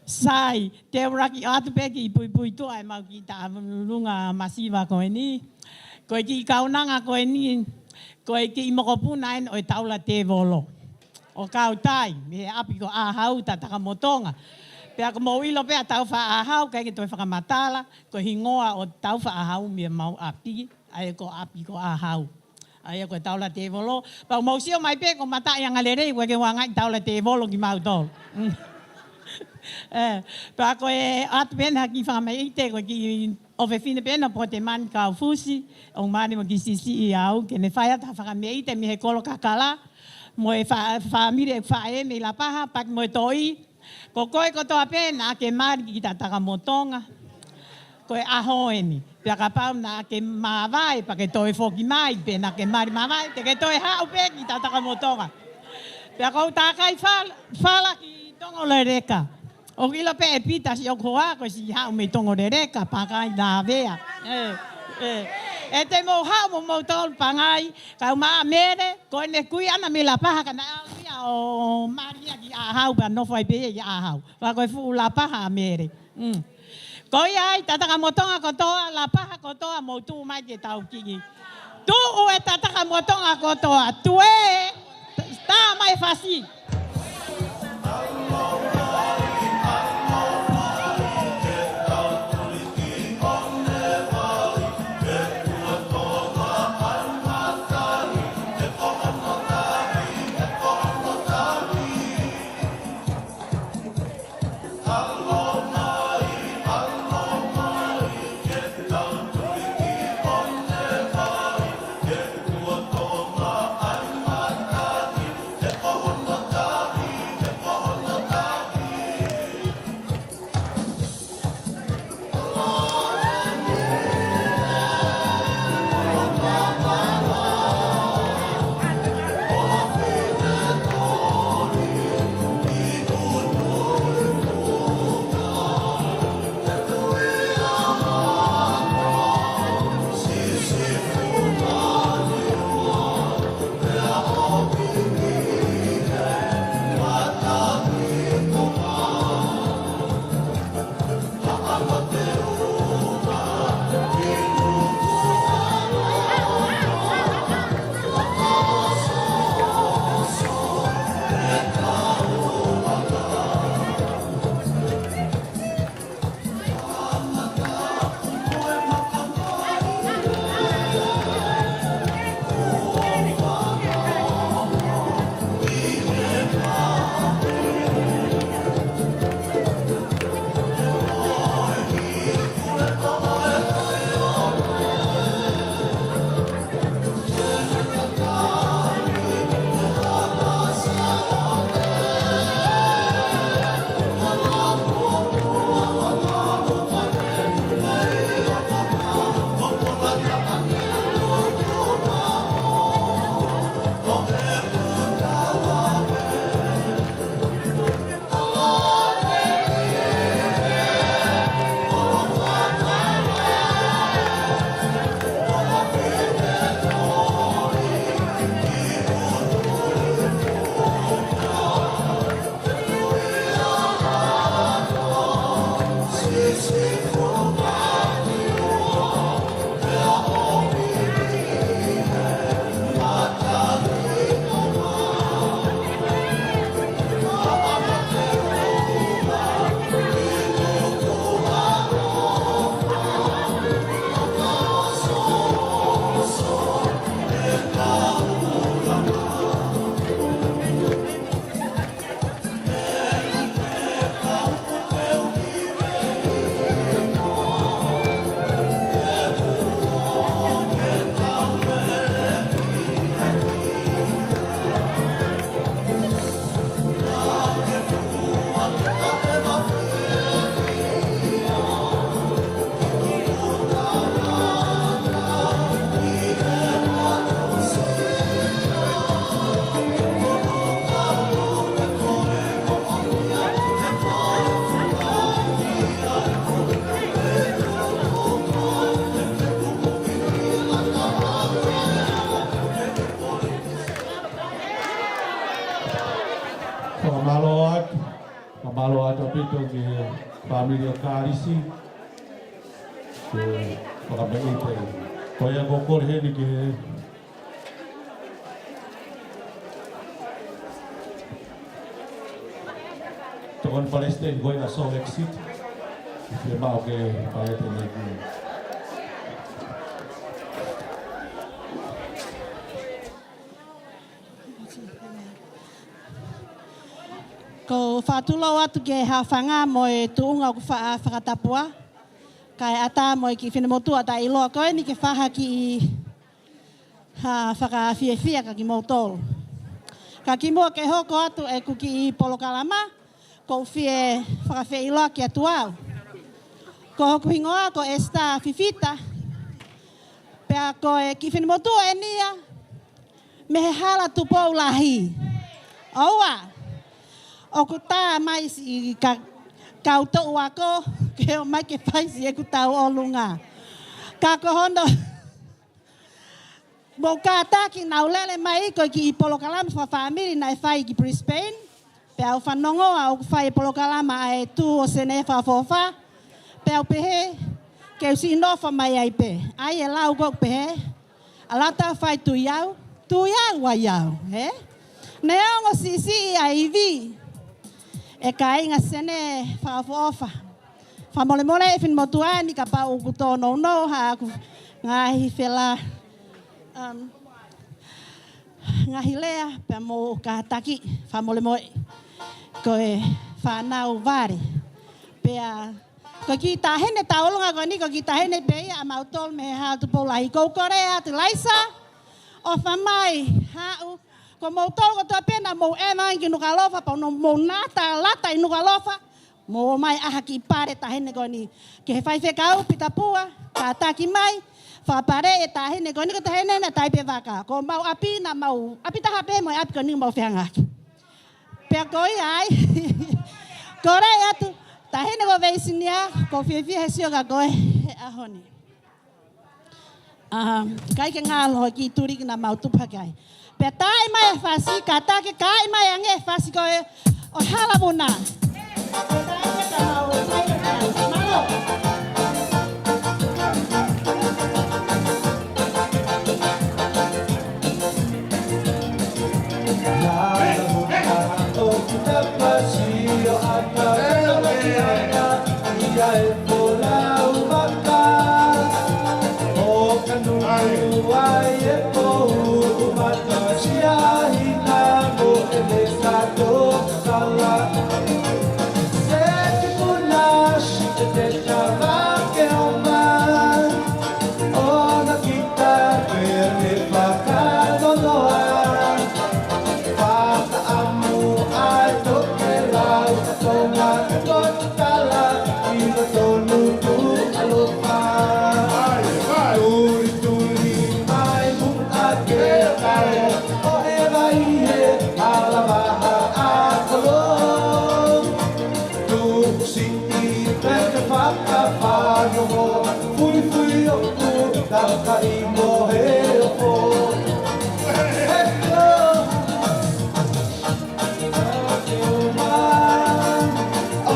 Sai, te u laki atu pē ki he puipuituʻa ʻemau kiʻi taʻalunga masiva ko eni. Ko e kiʻi kaunanga ko eni, ko e kiʻi mokopuna eni ʻo e Taula Tēvolo ʻo Kautai, mei he ʻapi ko ʻĀhau, Tatakamotonga. Pea ko mou ʻilo pē ʻa Taufa ʻĀhau, ʻikai ke toe fakamatala, ko e hingoa ʻo Taufa ʻĀhau mei homau ʻapi, ʻa ia ko ʻapi ko ʻĀhau. ʻA ia ko e Taula Tēvolo, pea mou sio mai pē ko e mataʻi angalelei, ʻoku ʻikai ke u ʻangaʻi Taula Tēvolo kimautolu. ʻE, pea ko e ʻoatu pē eni ha kiʻi fakamāʻite, ko e kiʻi ʻofefine pē ena ʻo Potemani Kaufusi, ʻoku mali mo e kiʻi siʻisiʻi au, ke ne fai atu ha fakamāʻite mei he kolo kakala, mo e fa-, fāmili ʻeku faʻē mei Lapaha, pea ki mo e toʻi, ko koe kotoa pē naʻa ke mali ki Tatakamotonga, ko e ʻaho eni. Pea kapau naʻa ke māvae, pea ke toe foki mai, pe naʻa ke mali māvae, te ke toe haʻu pē ki Tatakamotonga. Pea ʻoku ou tākai fal-, fala ki Tongoleleka. ʻOku ʻilo pē ʻe Pita siʻoku hoa, ko e siʻi haʻu mei Tongoleleka, Pangai Navea. ʻE, ʻe. ʻE te mou haʻu mo moutolu Pangai, kau mai ʻa Mele, ko ʻene kui ʻana mei Lapaha ka naʻe ʻalu ia ʻo mali ia ki ʻĀhau, pea nofo ai pē ia ʻi ʻĀhau. Pea ko e fuʻu Lapaha ʻa Mele. Mm. Ko ia ai, Tatakamotonga kotoa, Lapaha kotoa, mou tuʻu mai ke tau kiʻi. Tuʻu e Tatakamotonga kotoa, tuē, tā mai fasi. Fakamālō atu, fakamālō atu ʻaupito ki he fāmili ʻo Kalisi, ke fakamāʻite. Ko ia ko e kole heni ki he tokoni palesiteni ko ia ʻa Salt Lake City. Ke mau ke palete nei ki. Ko e fakatulou atu ki he haʻofanga mo e tuʻunga ʻoku fa-, fakatapua. Kae ʻatā mo e kiʻi finemotuʻa taʻeʻiloa ko eni ke fai ha kiʻi, ha, fakafiefia kia kimoutolu. Ka kimuʻa ke hoko atu ʻeku kiʻi polokalama, ʻoku ou fie fakafeʻiloaki atu au. Ko hoku hingoa ko Esther Fifita, pea ko e kiʻi finemotuʻa eni ia mei he hala Tupou Lahi. ʻOua, ʻoku tā mai siʻi ka-, kau toʻu ako ke ō mai ke fai siʻeku tauʻolunga. Ka ko hono, mou kātaki naʻa ku lele mai ko e kiʻi polokalama fakafāmili naʻe fai ki Brisbane. Pea u fanongo ʻa ʻoku fai e polokalama ʻa e tū ʻo Senē Fakaʻofoʻofa. Pea u pehē ke u siʻi nofo mai ai pē. ʻAi e lau ko ē ʻoku pehē, ʻAlā ta fai tui au, tui au ai au, hē? Neongo siʻisiʻi ʻa e ivi, ʻe kāinga Senē Fakaʻofoʻofa. Fakamolemole e finemotuʻa ni kapau ʻoku tōnounou haʻaku ngaahi fela, um, ngaahi lea pea mou kātaki, fakamolemole. Ko e fānau vale. Pea ko e kiʻi taʻahine tauʻolunga ko eni, ko e kiʻi taʻahine pē ia ʻamautolu mei he hala Tupou Lahi. ʻOku ou kole atu Laisa, ʻofa mai, haʻu. Ko moutolu kotoa pē naʻa mou ʻeva ange ki Nukuʻalofa, pea mou nata lata ʻi Nukuʻalofa, mou ō mai ʻaʻahi ki he pale taʻahine ko eni. Ki he faifekau Pita Pua, kātaki mai, fakapale e taʻahine ko eni, ko e taʻahine naʻe taipe vaka. Ko homau ʻapi naʻa mau, ʻapi taha pē mo e ʻapi ko eni mau fehangahangai. Pea ko ia ai. Kole atu, taʻahine ko Veisinia, ʻoku ou fiefia he sio kia koe he ʻaho ni. Um, ʻikai ke ngalo ki tuliki naʻa mau tupu hake ai. Pea taaʻi mai e fasi, kātaki taaʻi mai ange e fasi ko ē ʻo e hala vuna. Mālō. Tuʻu siʻi pē ke fakafanongo, fuifui ʻoku taukaʻi mo he ofo. He ko.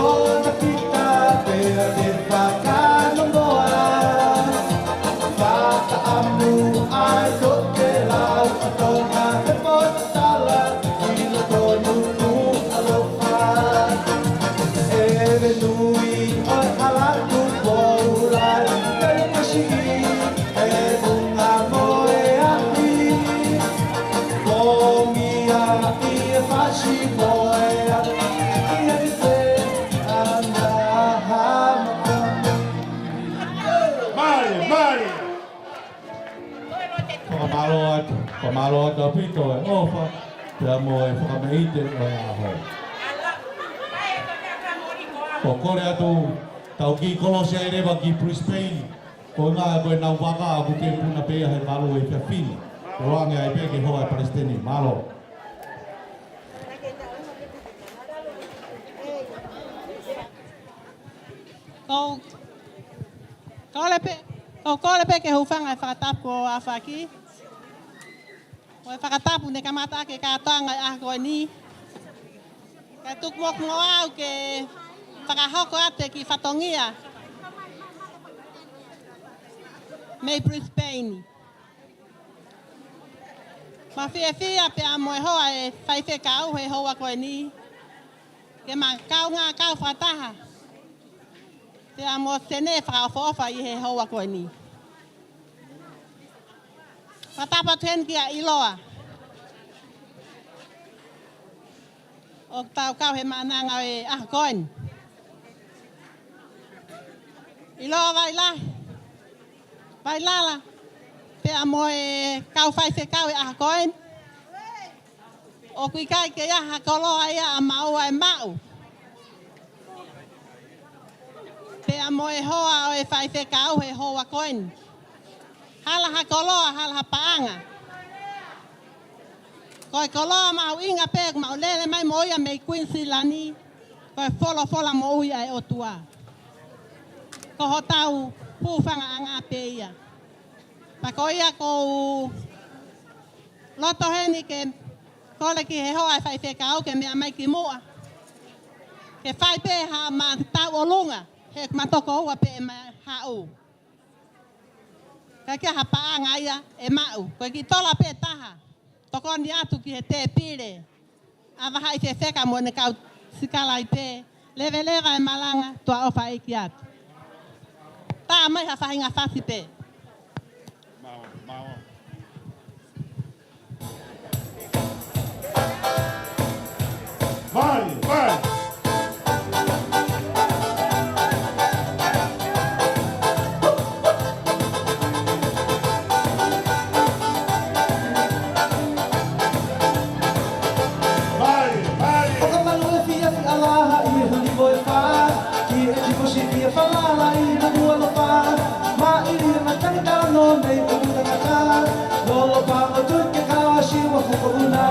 Ona kita pea te fakanongoa. Fakaʻamu ai tokelau ʻa Tonga he potala ʻi loto Nukuʻalofa. ʻEve nui ʻo e hala Tupou Lahi, ʻe kasi e vunga mo e afi. Pongia ʻi he fasi mo e afi, ʻi he fe ana hama. Mālie, mālie. Fakamālō atu, fakamālō atu ʻaupito e ʻofa, pea mo e fakameʻite ʻo e ʻaho. ʻOku ou kole atu, tau kiʻi kolosi ai leva ki Brisbane, ko e ngaahi ko ʻenau vaka ʻoku kei puna pē ia he valu he efiafi ni. Koloange ai pē ke hoa e palesiteni, mālō. ʻOku ou kole pē, ʻoku ou kole pē ke hūfanga he fakatapu ʻo e ʻaho ni. Ko e fakatapu ne kamata ʻaki e kātoanga ʻi he ʻaho ko eni. Kae tuku muʻa ʻoku ou ʻalu ke fakahoko atu e kiʻi fatongia. mei Brisbane. Ma fiefia pea mo e hoa e faifekau he houa ko eni ke ma kaungā kau fakataha pea mo Sene fakaʻofoʻofa ʻi he houa ko eni. Fakatapu atu heni kia ʻIloa. ʻOku tau kau he maʻananga ʻo e ʻaho ko eni. ʻIloa Vailahi, Vailala, pea mo e kau faifekau he ʻaho ko eni. ʻOku ʻikai ke ʻi ai ha koloa ia ʻa maua ʻe maʻu. Pea mo e hoa ʻo e faifekau he houa ko eni. Hala ha koloa, hala ha paʻanga. Ko e koloa mahuʻinga pē ʻoku mau lele mai mo ia mei Kuinisilani, ko e folofola moʻui ʻa e ʻOtua. Ko hotau hūfangaʻanga pē ia. Pea ko ia ʻoku ou loto heni ke kole ki he hoa e faifekau ke meʻa mai ki muʻa ke fai pē ha ma tau ʻolunga, he ma toko ua pē ʻe ma haʻu. Ka ʻikai ha paʻanga ia ʻe maʻu. Ko e kiʻi tola pē taha. Tokoni atu ki he tēpile ʻa Vahaʻi Fefeka mo ʻene kau sikalaipe. Leveleva e malanga, tuʻa ʻofa ʻeiki atu. Tā mai ha faʻahinga fasi pē. Mao, mao. Vai, vai. Vai, vai. ʻOka malu e fiafi ʻalaha ʻi he huli mo e fā. Ki he ʻekipusi fie falala ʻi he nua lo fā. Maʻili e matangi tano mei ʻuta kata. Lolo pango tui ke kawa siwa fuko una.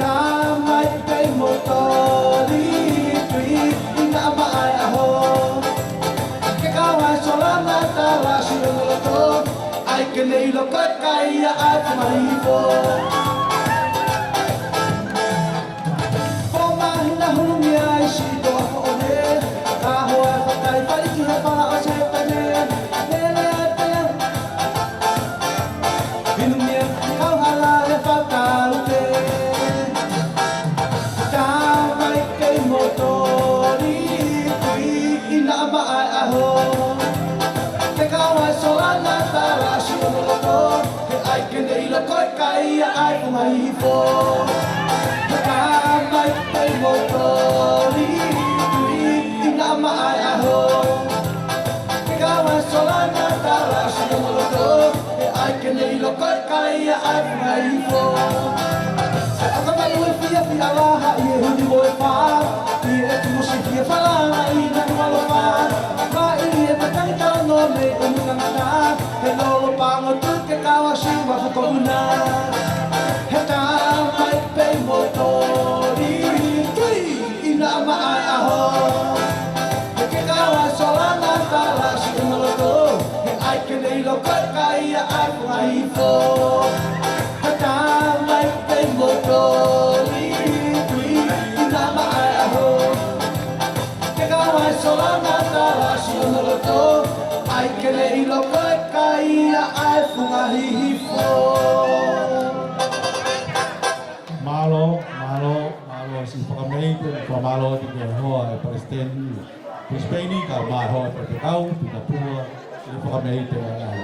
Tamai pei mo toli tui ina ama ai aho. Ke kawa sola na tala si o loto. Ai ke nei lo kai kai a ai fumahi fo. Ko mahina hulu mia i si toa ko ʻone. Ka hoa fakai fai ki he pala o se tane. Nele ate. Inu mia kau hala e fakau te. Tamai kei moto ni kui ina ama ai aho. Te kawa sola na tala si o loto. He ai ke nei lo kai kai a ai fumahi fo. He tamai pei mo toli tui ina ama ai aho. Ke kawa sola na tala si o loto. He ai ke nei lo kai kai a ai fumahi fo. He aka mai ue fia fia laha i e huni mo e fā. I e tusi fia falala i na kualofa. Ma i e matai tau no me o muna ngata. He lolo pango tu ke kawa siwa fuko una. He tamai pei mo toli tui ina ama ai aho. He ke kawa sola na tala si e moloto. He ai ke nei lo kai kai a ai fumahi fo. He tamai pei mo toli tui ina ama ai aho. Ke kawa sola na tala si o loto, ai ke le ilo koe kai a ai fumahi fo. Mālō, mālō, mālō siʻi fakameite, fakamālō atu ki he hoa e palesiteni Brisbane, kae ʻumaʻā e hoa e faifekau, Pita Pua, siʻi fakameite ʻa e ngaahi.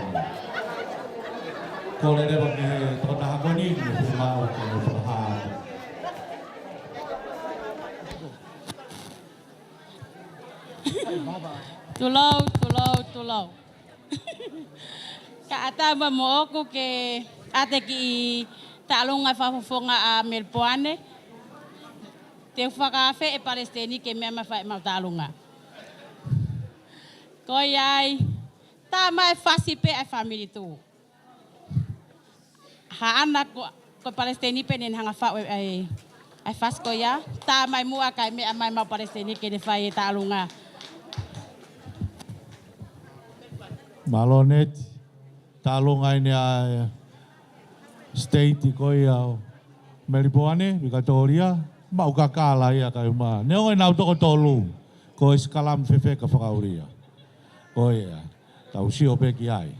Kole leva ki he tokotaha ko eni, ke ne fai mai ke ne fakahā. Tulou, tulou, tulou. Ka ʻatā mai moʻoku ke ʻoatu e kiʻi taʻalonga fakafofonga ʻa Melipoane. Te u fakaafe e palesiteni ke meʻa mai fai ʻemau taʻalonga. Ko ia ai, tā mai e fasi pē ʻa e fāmili tuʻu. Haʻana ko, ko e palesiteni pē ʻene hanga faʻu e, e, e fasi ko ia. Tā mai muʻa kae meʻa mai ʻemau palesiteni ke ne fai e taʻalonga. Mālō Neti, taʻalonga ʻeni ʻa e siteiti ko ia ʻo Melipoane, Vikatōlia, maʻu kakala ia kae ʻumaʻā. Neongo ʻenau toko tolu, ko e sikalamu fefeka fakaʻulia. Ko ia. Tau sio pē ki ai.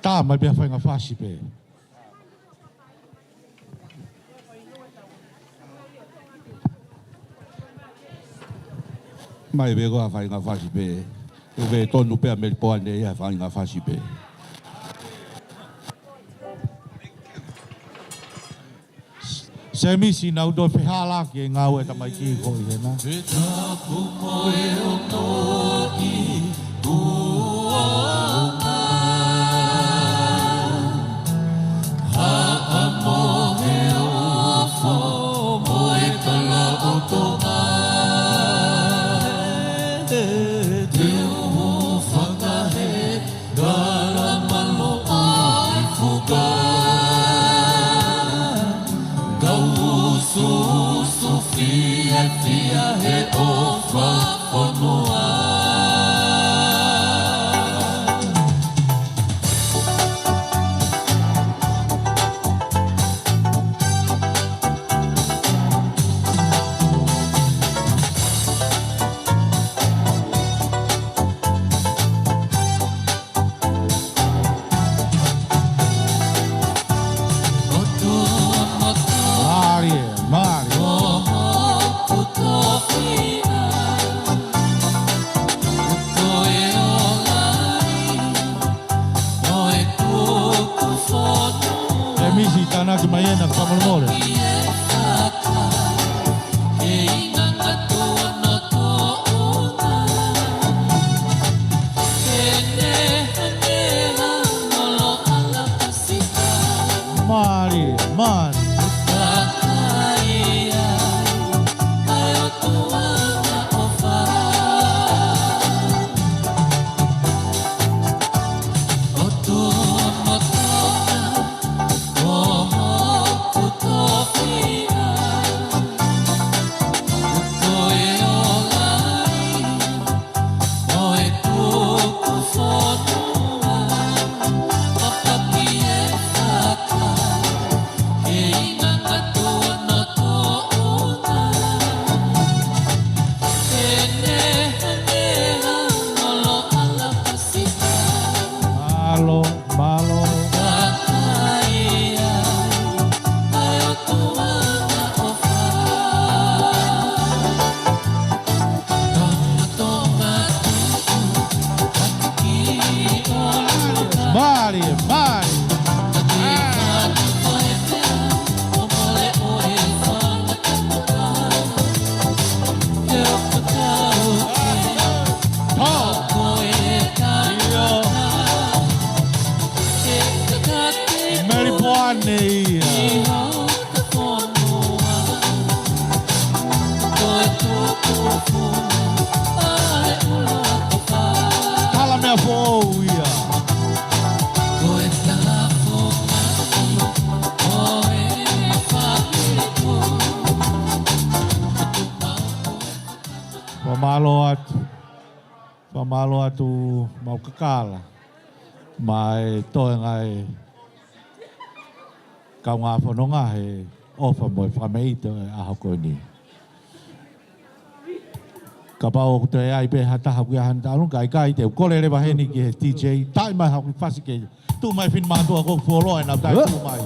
Tā mai pē ha faʻahinga fasi pē. Mai pē ko ha faʻahinga fasi pē. ʻOku tonu pē ʻa Melipoane ia ha faʻahinga fasi pē. Semisi, nau toe fehālaaki e ngāue ʻa e tamaiki ko ē hena. He tapu mo e ono i kuonga. Haʻamo he ofo mo e kalaʻotonga. Te u fakahē Kala maloʻa e fuka. Kau usuusu fiefia he ʻofa fonua. Mālie, mālie. E misi tānaki mai ena, fakamolemole. Mālie, mālie. Mālō, mālō. Mālie, mālie. Melipoane ia. Tala meʻa foʻou ia. Fakamālō atu. Fakamālō atu mau kakala. Mai toenga e kaungā fononga he ʻofa mo e fakameʻite ʻo e ʻaho ko eni. Kapau ʻoku toe ʻi ai pē ha taha ʻoku ʻi ai hano talanoa, ka ʻikai, te u kole leva heni ki he D J, tali mai haʻo kiʻi fasi ke tuʻu mai e finemātuʻa ko ē ʻoku fuoloa ʻenau taimi tuʻu mai.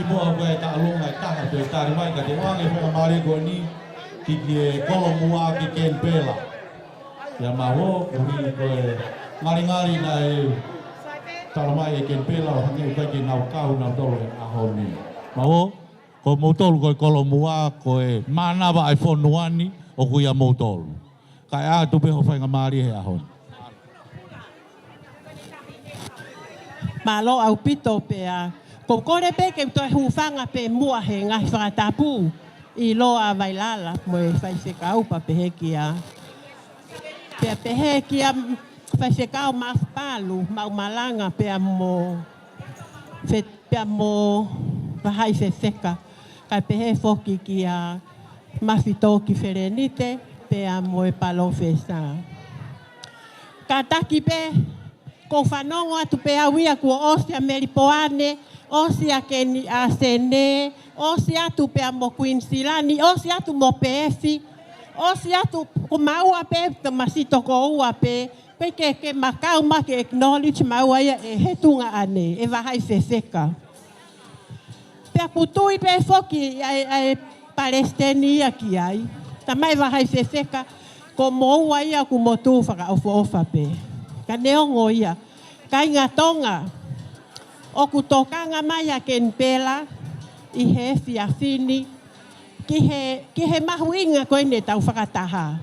Muʻa ko e taʻalonga ʻe taha toe tali mai, ka te u ʻoange e faingamālie ko eni ki, ki he Kolo Muʻa ki Kenipela. Pea mau ō, koeʻuhi ko e ngalingali naʻe tala mai ʻe Kenipela ʻo hangē ʻoku ʻikai ke nau kau nautolu he ʻaho ni. Mau ō, ko moutolu ko e Kolo Muʻa, ko e mānava ʻa e fonua ni, ʻoku ʻia moutolu. Kae ʻatu pē hoʻo faingamālie he ʻaho ni. Mālō ʻaupito pea. ʻOku ou kole pē ke u toe hūfanga pē muʻa he ngaahi fakatapu ʻiloa Vailala mo e faifekau pea pehē kia. Pea pehē kia faifekau Maʻafu Palu, maʻu malanga pea mo fe-, pea mo Vahaʻi Fefeka. Kae pehē foki kia Mafitō ki Felenite, pea mo e palōfesa. Kātaki pē, ʻoku ou fanongo atu pē au ia kuo ʻosi ʻa Melipoane, ʻosi ʻa Keni ʻa Sene, ʻosi atu pea mo Kuinisilani, ʻosi atu mo Peesi, ʻosi atu ko maua pē, te masi toko ua pē, pea ke, ke makau ma ke acknowledge maua ia ʻe he tuongaʻane, ʻe Vahaʻi Fefeka. Pea ʻoku tui pē foki ʻa e, ʻa e palesiteni ia ki ai. Tamai Vahaʻi Fefeka, ko moua ia ʻoku mo tuʻu fakaʻofoʻofa pē. Ka neongo ia. Kāinga Tonga, ʻoku tokanga mai ʻa Kenipela ʻi he efiafi ni ki he, ki he mahuʻinga ko eni ʻetau fakataha.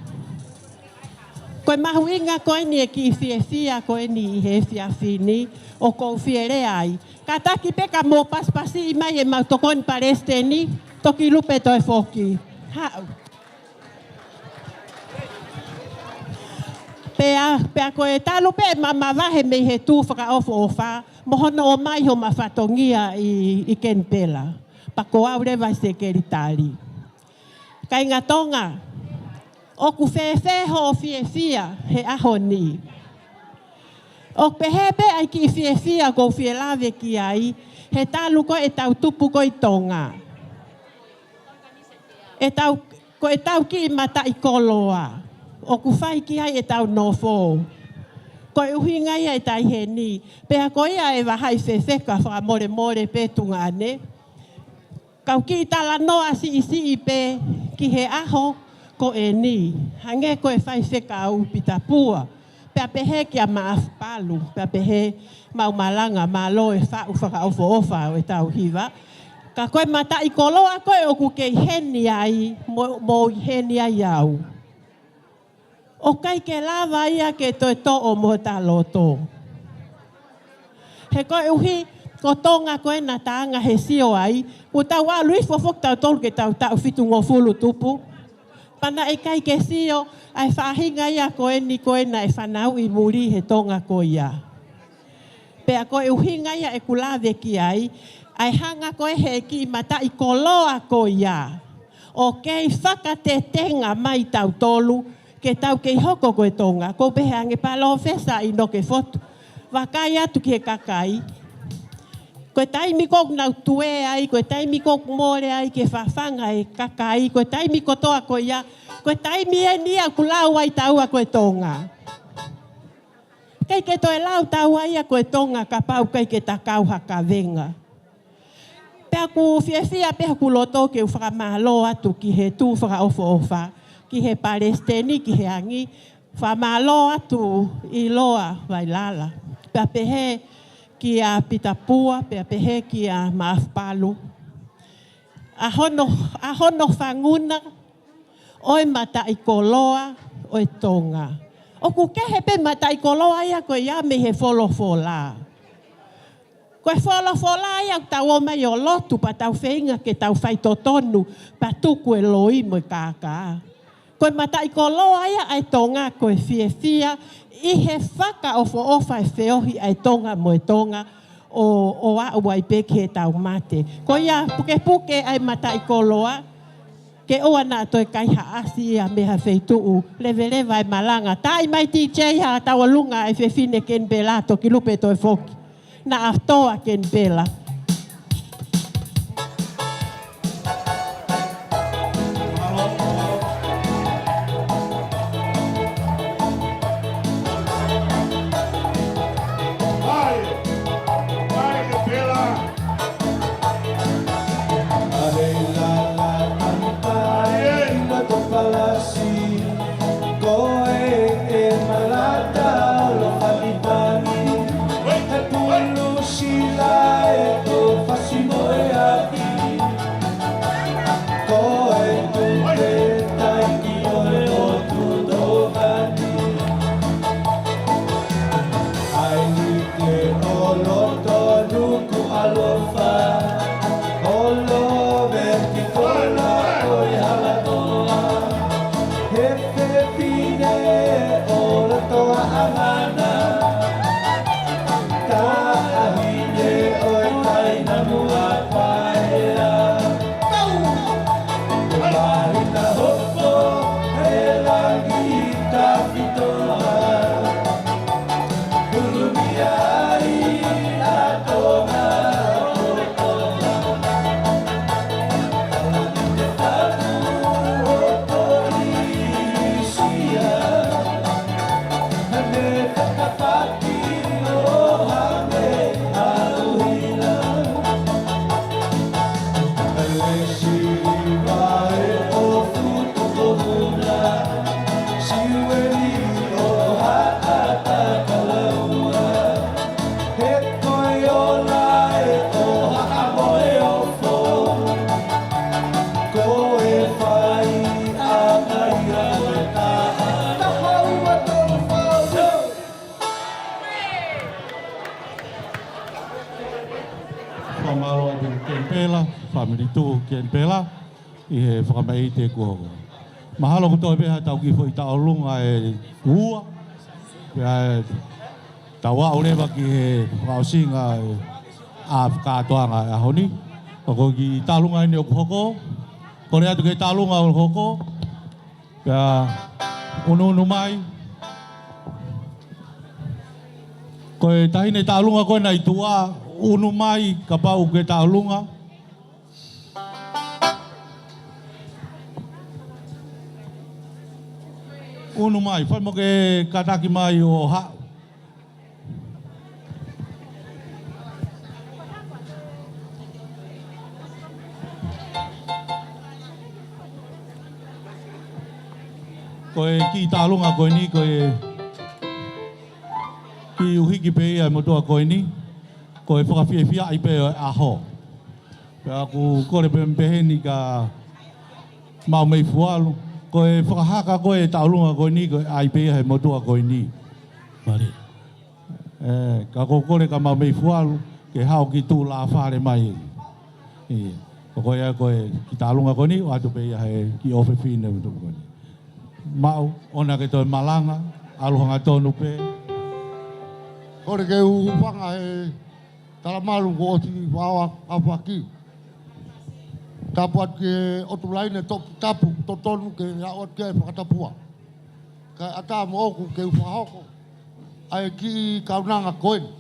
Ko e mahuʻinga ko eni e kiʻi fiefia ko eni ʻi he efiafi ni ʻoku ou fie lea ai. Kātaki pē ka mou pasipasiʻi mai ʻemau tokoni palesiteni, toki lupe toe foki. Haʻu. Pea, pea ko e talu pē ʻema mavahe mei he tuʻu fakaʻofoʻofa, mo hono ʻomai homa fatongia ʻi, ʻi Kenipela. Pea ko au leva sekelitali. Kāinga Tonga, ʻoku fēfē hoʻo fiefia he ʻaho ni? ʻOku pehē pē ʻa e kiʻi fiefia ʻoku ou fie lave ki ai, he talu ko ʻetau tupu ko ē ʻi Tonga. ʻEtau, ko ʻetau kiʻi mataʻikoloa ʻoku fai ki ai ʻetau nofo. Ko e ʻuhinga ia ʻe taʻe heni, pea ko ia ʻe Vahaʻi Fefeka fakamolemole pē tuongaʻane. Kau kiʻi talanoa siʻisiʻi pē ki he ʻaho ko eni. Hangē ko e faifekau Pita Pua. Pea pehē kia Maʻafu Palu. Pea pehē maʻu malanga mālō e faʻu fakaʻofoʻofa ʻo ʻetau hiva. Ka ko e mataʻikoloa ko ē ʻoku kei heni ai, mo, mo ʻi heni ai au. ʻOku ʻikai ke lava ia ke toe toʻo mo ta loto. He koeʻuhi, ko Tonga ko ē naʻa ta anga he sio ai, kuo tau ʻalu hifo foki tautolu ke tau taʻu fitungofulu tupu. Pea naʻe ʻikai ke sio ʻa e faʻahinga ia ko eni ko ē naʻe fanauʻi muli he Tonga ko ia. Pea ko e ʻuhinga ia ʻeku lave ki ai, ʻa e hanga ko ē he kiʻi mataʻikoloa ko ia ʻo kei fakatetenga mai tautolu, ke tau kei hoko ko e Tonga. ʻOku ou pehē ange Palōfesa ʻInoke Fotu. Vakai atu ki he kakai. Ko e taimi ʻoku nau tuē ai, ko e taimi ʻoku mole ai ke fafanga e kakai, ko e taimi kotoa ko ia, ko e taimi eni ia ʻoku lau ai taua ko e Tonga. ʻIkai ke toe lau taua ia ko e Tonga kapau ʻikai ke ta kau ha kavenga. Pea ʻoku fiefia pē hoku loto ke u fakamālō atu ki he tuʻu fakaʻofoʻofa, ki he palesiteni, ki he angi, fakamālō atu ʻIloa Vailala. Pea pehē kia Pita Pua, pea pehē kia Maʻafu Palu. ʻA hono, ʻa hono fanguna, ʻo e mataʻikoloa ʻo e Tonga. ʻOku kehe pē mataʻikoloa ia ko ia mei he folofola. Ko e folofola ia ʻoku tau ō mai ʻo lotu pea tau feinga ke tau faitotonu pea tuku e loi mo e kākā. Ko e mataʻikoloa ia ʻa e Tonga ko e fiefia ʻi he fakaʻofoʻofa e feohi ʻa e Tonga mo e Tonga ʻo, ʻo aʻu ai pē ki heʻetau mate. Ko ia pukepuke ʻa e mataʻikoloa, ke ʻoua naʻa toe kaihaʻasi ia mei ha feituʻu leveleva e malanga. Taaʻi mai DJ ha tauʻolunga e fefine Kenipela toki lupe toe foki. Naʻa toa Kenipela. Hai, hai Kenipela. Mālō atu Kenipela, fāmili Tuʻu Kenipela, ʻi he fakamaiʻi te kuo hoko. Mahalo kuo toe pē ha tau kiʻi foʻi tauʻolunga ʻe ua, pea ʻe tau aʻu leva ki he fakaʻosinga ʻa e kātoanga ʻo e ʻaho ni. Ka ko e kiʻi tauʻolunga eni ʻoku hoko, kole atu ke tauʻolunga ʻoku hoko, pea ʻunuʻunu mai. Ko e taʻahine tauʻolunga ko ena ʻi tuʻa, ʻunu mai kapau ʻoku ke tauʻolunga. ʻUnu mai, fai mo ke kātaki mai ʻo haʻu. Ko e kiʻi tauʻolunga ko eni, ko e kiʻi ʻuhiki pē ia ʻa e motuʻa ko eni, ko e fakafiefiaʻi pē ʻo e ʻaho. Pea ʻoku kole pē mei heni ka mau mei fualu, ko e fakahaka ko e tauʻolunga ko eni, ko e ʻai pē ia he motuʻa ko eni. Mālie. ʻE, ka ko e kole ka mau mei fualu, ke haʻu ki tuʻu lāfale mai. ʻIo. Ko ia ko e kiʻi tauʻolunga ko eni, ʻoatu pē ia he kiʻi ʻofefine motuʻa ko eni. Maʻu, ʻoua ke toe malanga, ʻalu hangatonu pē. Kole ke u hūfanga he talamalu kuo ʻosi faʻa ʻaofaki. Tapu atu ki he ʻOtu Laine Toputapu, totonu ke aʻu atu ki ai e fakatapua. Kae ʻatā moʻoku ke u fakahoko ʻa e kiʻi kaunanga ko eni.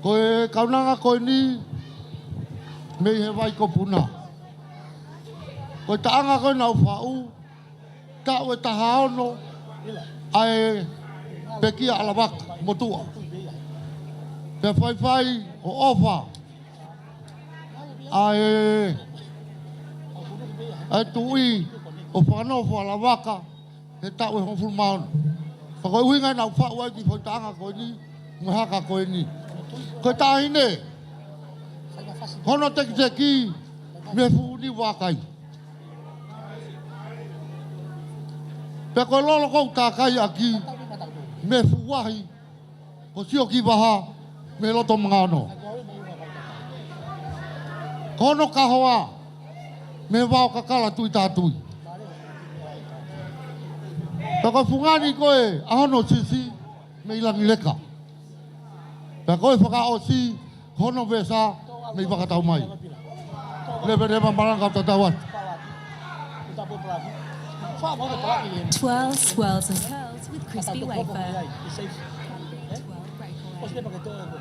Ko e kaunanga ko eni mei he Vai ko Puna. Ko e taʻanga ko ē naʻa ku faʻu, taʻu ʻe taha ono ʻa e pekia ʻa Lavaka motuʻa. Pea faifai ʻo ʻofa ʻa e, ʻa e tuʻi ʻo fakanofo ʻa Lavaka he taʻu ʻe hongofulu mā ono. Ka ko e ʻuhinga naʻa ku faʻu ai e kiʻi foʻi taʻanga ko eni, mo e haka ko eni. Ko e taʻahine, ko hono tekiteki mei he fuʻu niu vakai. Pea ko e lolo ʻoku ou tākai ʻaki mei he fuʻu vahi, ko Siokivaha mei loto Mangaono. Ko hono kahoa mei he vao kakala Tuʻitātui. Pea ko e fungani ko ē ʻa hono sisi mei Langileka. Pea ko e fakaʻosi ko hono vesa mei Vakataumai. Leveleva malanga ʻo tatau atu. Twirl swirls and curls with crispy wafer. Twirl breakaway.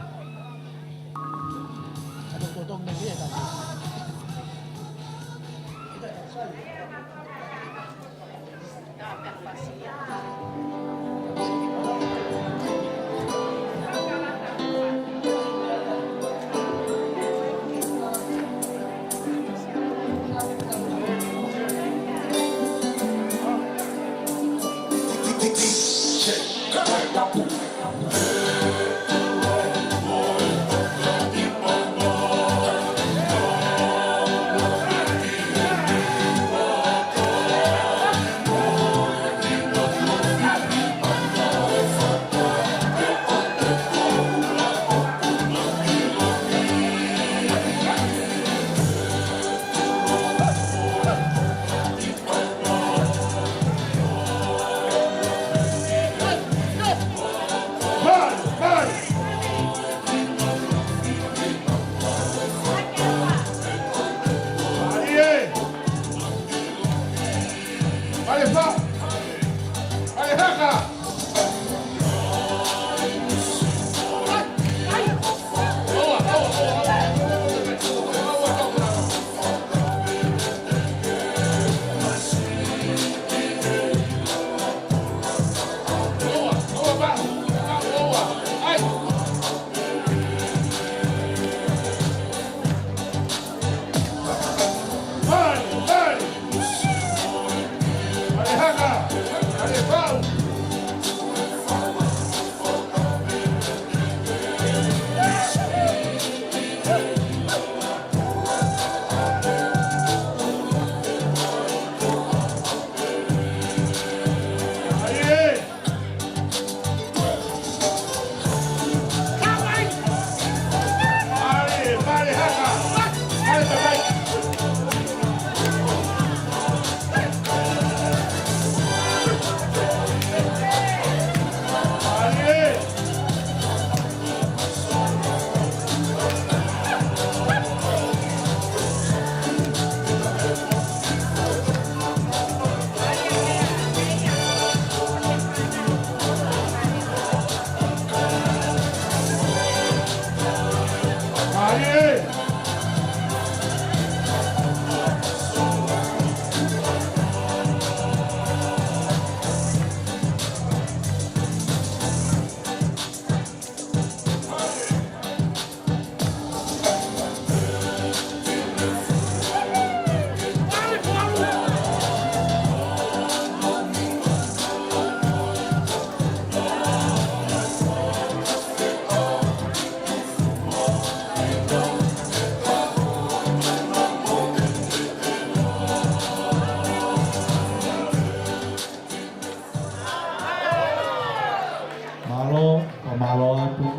Mālō, ʻo mālō atu,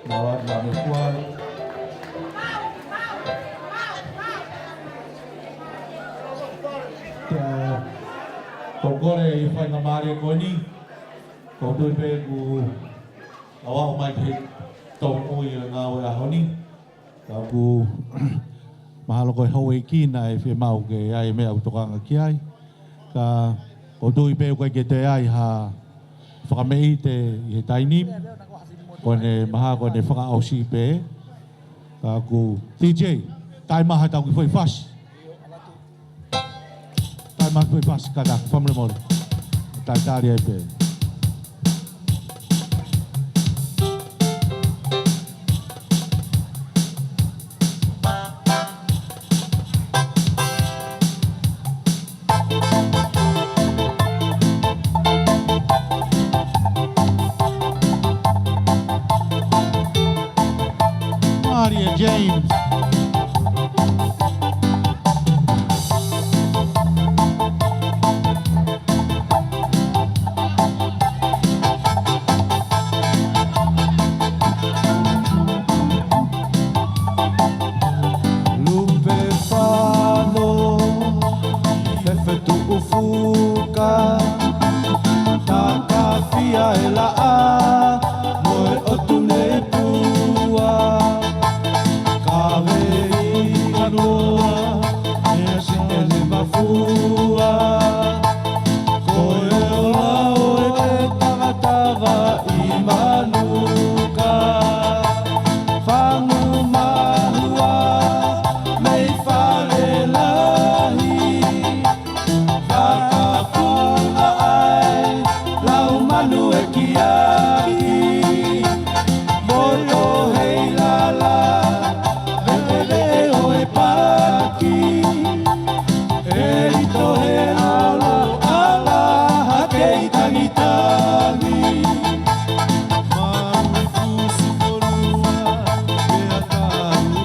mālō atu ʻa me kuai. Ko e kole ʻi he faingamālie ko eni, ʻoku ou tui pē kuo lau ʻa mai ki he tōmui ʻo e ngāue ʻaho ni. Ka ʻoku mahalo ko e houʻeiki naʻe fiemaʻu ke ʻai e meʻa ʻoku tokanga ki ai. Ka ʻoku ou tui pē ʻoku ʻikai ke toe ʻi ai ha fakameʻite ʻi he taimi ni. Ko ʻene mahalo ko ʻene fakaʻosi pē. Ka ʻoku, D J, taimi ʻa haʻatau kiʻi foʻi fasi. Taimi ʻa e foʻi fasi kātaki, fakamolemole. Talitali ai pē. Maria James. Lupe fano, Fefe Tuʻufuka, Takafia e laʻā, mo e ʻOtu Nei Pua, Kavei Kanoa, ʻEne Mafua, ko e ola ʻo e tangata Vaʻimanuka, Fangu Mahua, mei Falelahi, Fakapunga ai, Laumanu Ekiaki, Moto Heilala, Veʻeveʻe ʻo e Paki, ʻElito he ʻAlo, ʻAla Hake ʻi Tangitangi, Maui Fusi Fonua, Pea Tau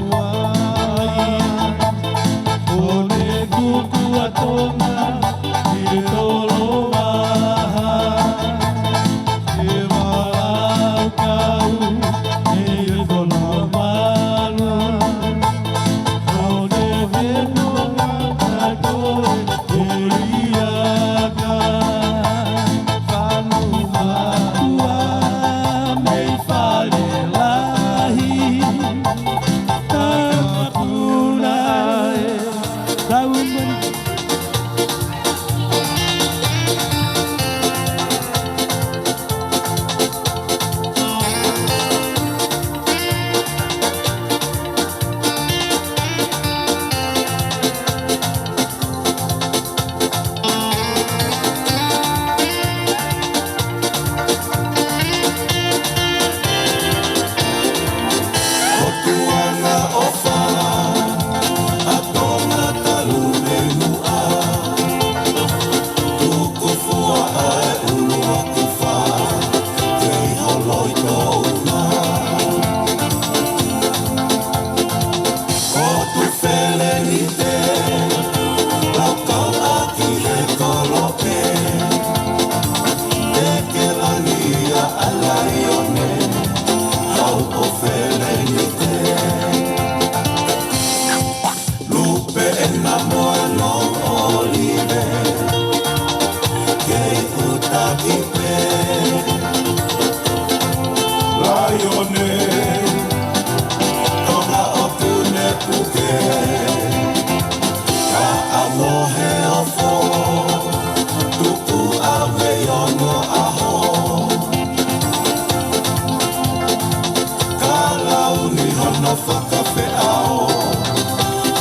Nofo fakafeʻao,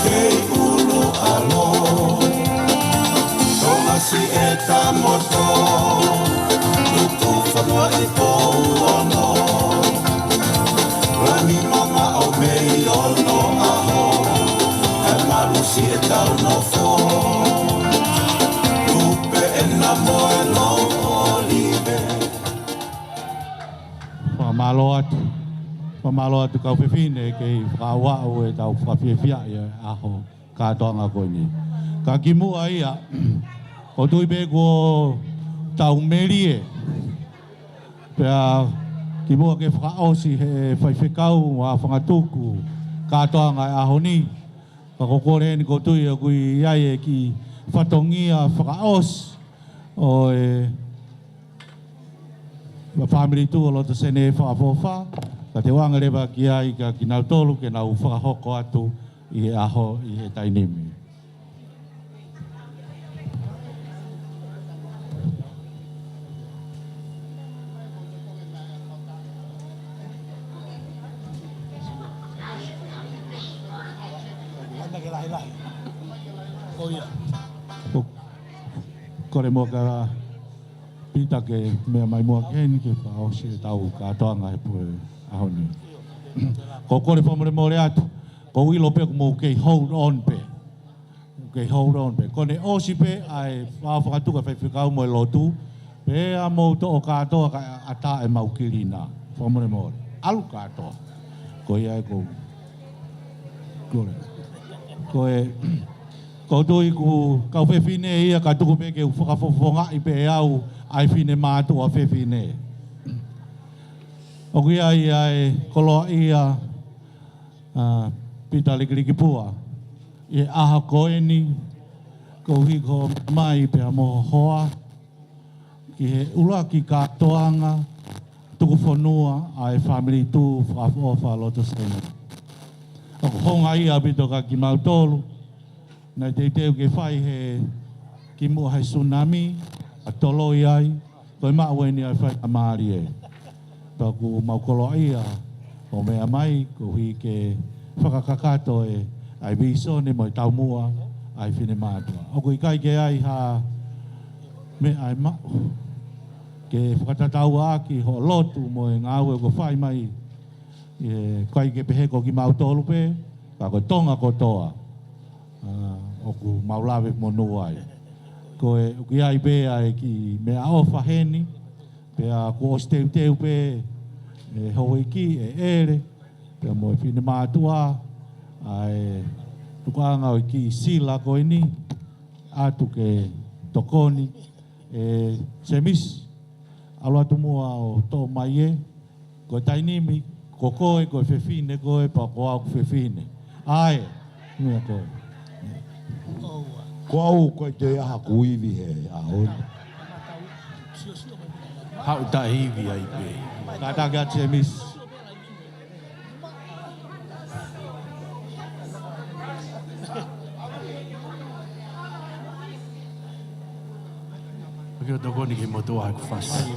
kei ʻulu ʻalo. Tonga siʻi ʻeta moto, Nukuʻalofa ʻi Pouono. Langi mamaʻo mei onoʻaho, kae malu siʻetau nofo. Lupe ʻena mo e lou ʻolive. Fakamālō atu. Fakamālō atu kau fefine kei fakaaʻu ʻetau fakafiefiaʻi e ʻaho kātoanga ko eni. Ka kimuʻa ia, ʻoku ou tui pē kuo tau melie. Pea kimuʻa ke fakaʻosi he faifekau mo e fanga tuku kātoanga e ʻaho ni. Ka ko e kole eni ʻoku ou tui ʻoku ʻi ai e kiʻi fatongia fakaʻosi ʻo e fāmili tuʻu ʻo Loto Sene Fakaʻofoʻofa, ka te u ʻoange leva ki ai kia kinautolu ke nau fakahoko atu ʻi he ʻaho, ʻi he taimi ni. ʻO, kole muʻa kia Pita ke meʻa mai muʻa ki heni ke fakaʻosi ʻetau kātoanga he pō ʻaho ni. ʻOku ou kole fakamolemole atu, ʻoku ou ʻilo pē ʻoku mou kei hold on pē. Kei hold on pē. Ko ʻene ʻosi pē ʻa e fanga tuku ʻa e faifekau mo e lotu, pea mou toʻo kātoa kae ʻatā ʻemau kilina. Fakamolemole. ʻAlu kātoa. Ko ia ē ʻoku ou kole. Ko e, ʻoku ou tui ko e kau fefine ia ka tuku pē ke u fakafofongaʻi pē ʻe au ʻa e finemātuʻa fefine. ʻOku ʻi ai ʻa e koloaʻia ʻa Pita Likilikipua ʻi he ʻaho ko eni, koeʻuhi ko hoʻo mai pea mo ho hoa ki he ʻuluaki kātoanga tuku fonua ʻa e fāmili tuʻu fakaʻofoʻofa Loto Sene. ʻOku houngaʻia ʻaupito kia kimautolu, naʻe teuteu ke fai he kimuʻa he tsunami, ʻa toloi ai, ko e maʻu eni ʻa e faingamālie. Pea ʻoku mau koloaʻia hoʻo meʻa mai, koeʻuhi ke fakakakato e, ʻa e vīsone mo e taumuʻa ʻa e finemātuʻa. ʻOku ʻikai ke ʻi ai ha meʻa ʻe maʻu ke fakatatau ʻaki hoʻo lotu mo e ngāue ʻoku fai mai, ʻikai ke pehē ko kimautolu pē, ka ko Tonga kotoa. ʻA, ʻoku mau lave monū ai. Ko e, ʻoku ʻi ai pē ʻa e kiʻi meʻaʻofa heni, pea kuo ʻosi teuteu pē ʻe houʻeiki, ʻe ʻEle, pea mo e finemātuʻa, ʻa e tukuʻanga ʻo e kiʻi sila ko eni, ʻatu ke tokoni, ʻe Semisi, ʻalu atu muʻa ʻo toʻo mai ē, ko e taimi ni, ko koe, ko e fefine koe, pea ko au ko e fefine. ʻAi, meʻa koe. Ko au ko e te aha kuivi he ʻaho ni. Haʻu taʻe ivi ai pē. Kātaki atu Semisi. Ke u tokoni ki he motuʻa he kuo fasi.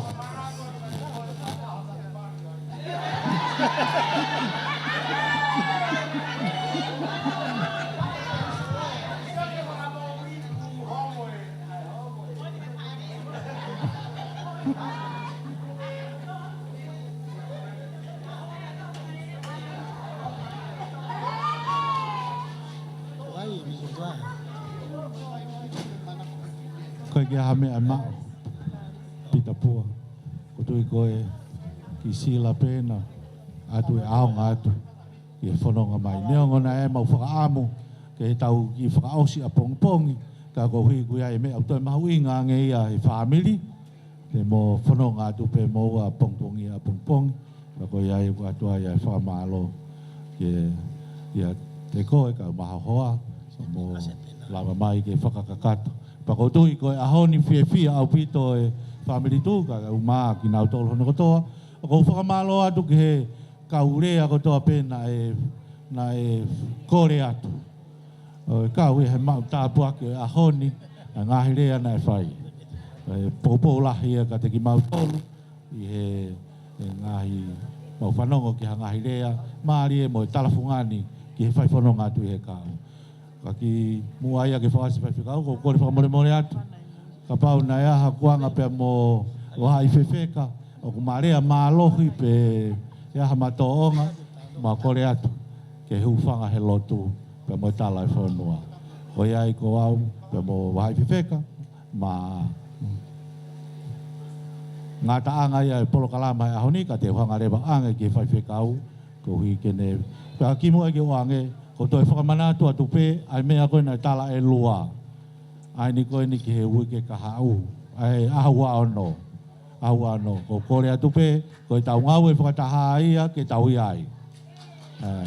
ʻIkai ke ʻi ai ha meʻa ʻe maʻu, Pita Pua. ʻOku ou tui ko e kiʻi sila pē ena, ʻatu e ʻaonga atu ki he fononga mai. Neongo naʻe ʻi ai ʻemau fakaʻamu ke tau kiʻi fakaʻosi ʻapongipongi, ka koeʻuhi ʻoku ʻi ai e meʻa ʻoku toe mahuʻinga ange ia he fāmili, te mou fononga atu pē moua ʻapongipongi ʻapongipongi. Ka ko ia ai ʻoku ʻoatu ai ʻa e fakamālō kia, kiate koe kae ʻumaʻā ho hoa, ʻo mou lava mai ke fakakakato. Pea ʻoku ou tui ko e ʻaho ni fiefia ʻaupito e fāmili tuʻu, kae ʻumaʻā kinautolu hono kotoa. ʻOku ou fakamālō atu ki he kau lea kotoa pē naʻe, naʻe kole atu. ʻOku ou kau ia he maʻu tāpuaki ʻo e ʻaho ni, ʻa e ngaahi lea naʻe fai. ʻE poupou lahi ia kiate kimautolu, ʻi he, he ngaahi Mau fanongo ki he ngaahi lea mālie mo e tala fungani ki he fai fononga atu ʻi he kau. Ka kimuʻa ia ke fakaʻosi faifekau, ʻoku ou kole fakamolemole atu. Kapau naʻe ʻi ai ha kuonga pea mo e vahaʻa fefeka ʻoku ma lea mālohi pe ʻi ai ha ma tōʻonga, mau kole atu ke hūfanga he lotu pea mo e tala ʻa e fonua. Ko ia ai ko au pea mo e vahaʻa fefeka, ma ngataʻanga ia e polokalama he ʻaho ni, ka te u hanga leva ʻo ʻange ki he faifekau, koeʻuhi ke ne. Pea kimuʻa ke u ʻange, ʻoku ou toe fakamanatu atu pē ʻa e meʻa ko ē naʻe tala ʻe Lua. ʻA eni ko eni ki he uike kahaʻu, ʻa e ʻaho ua ono. ʻAho ua ono, ʻoku ou kole atu pē, ko ʻetau ngāue fakataha ia ke tau ʻi ai. ʻA,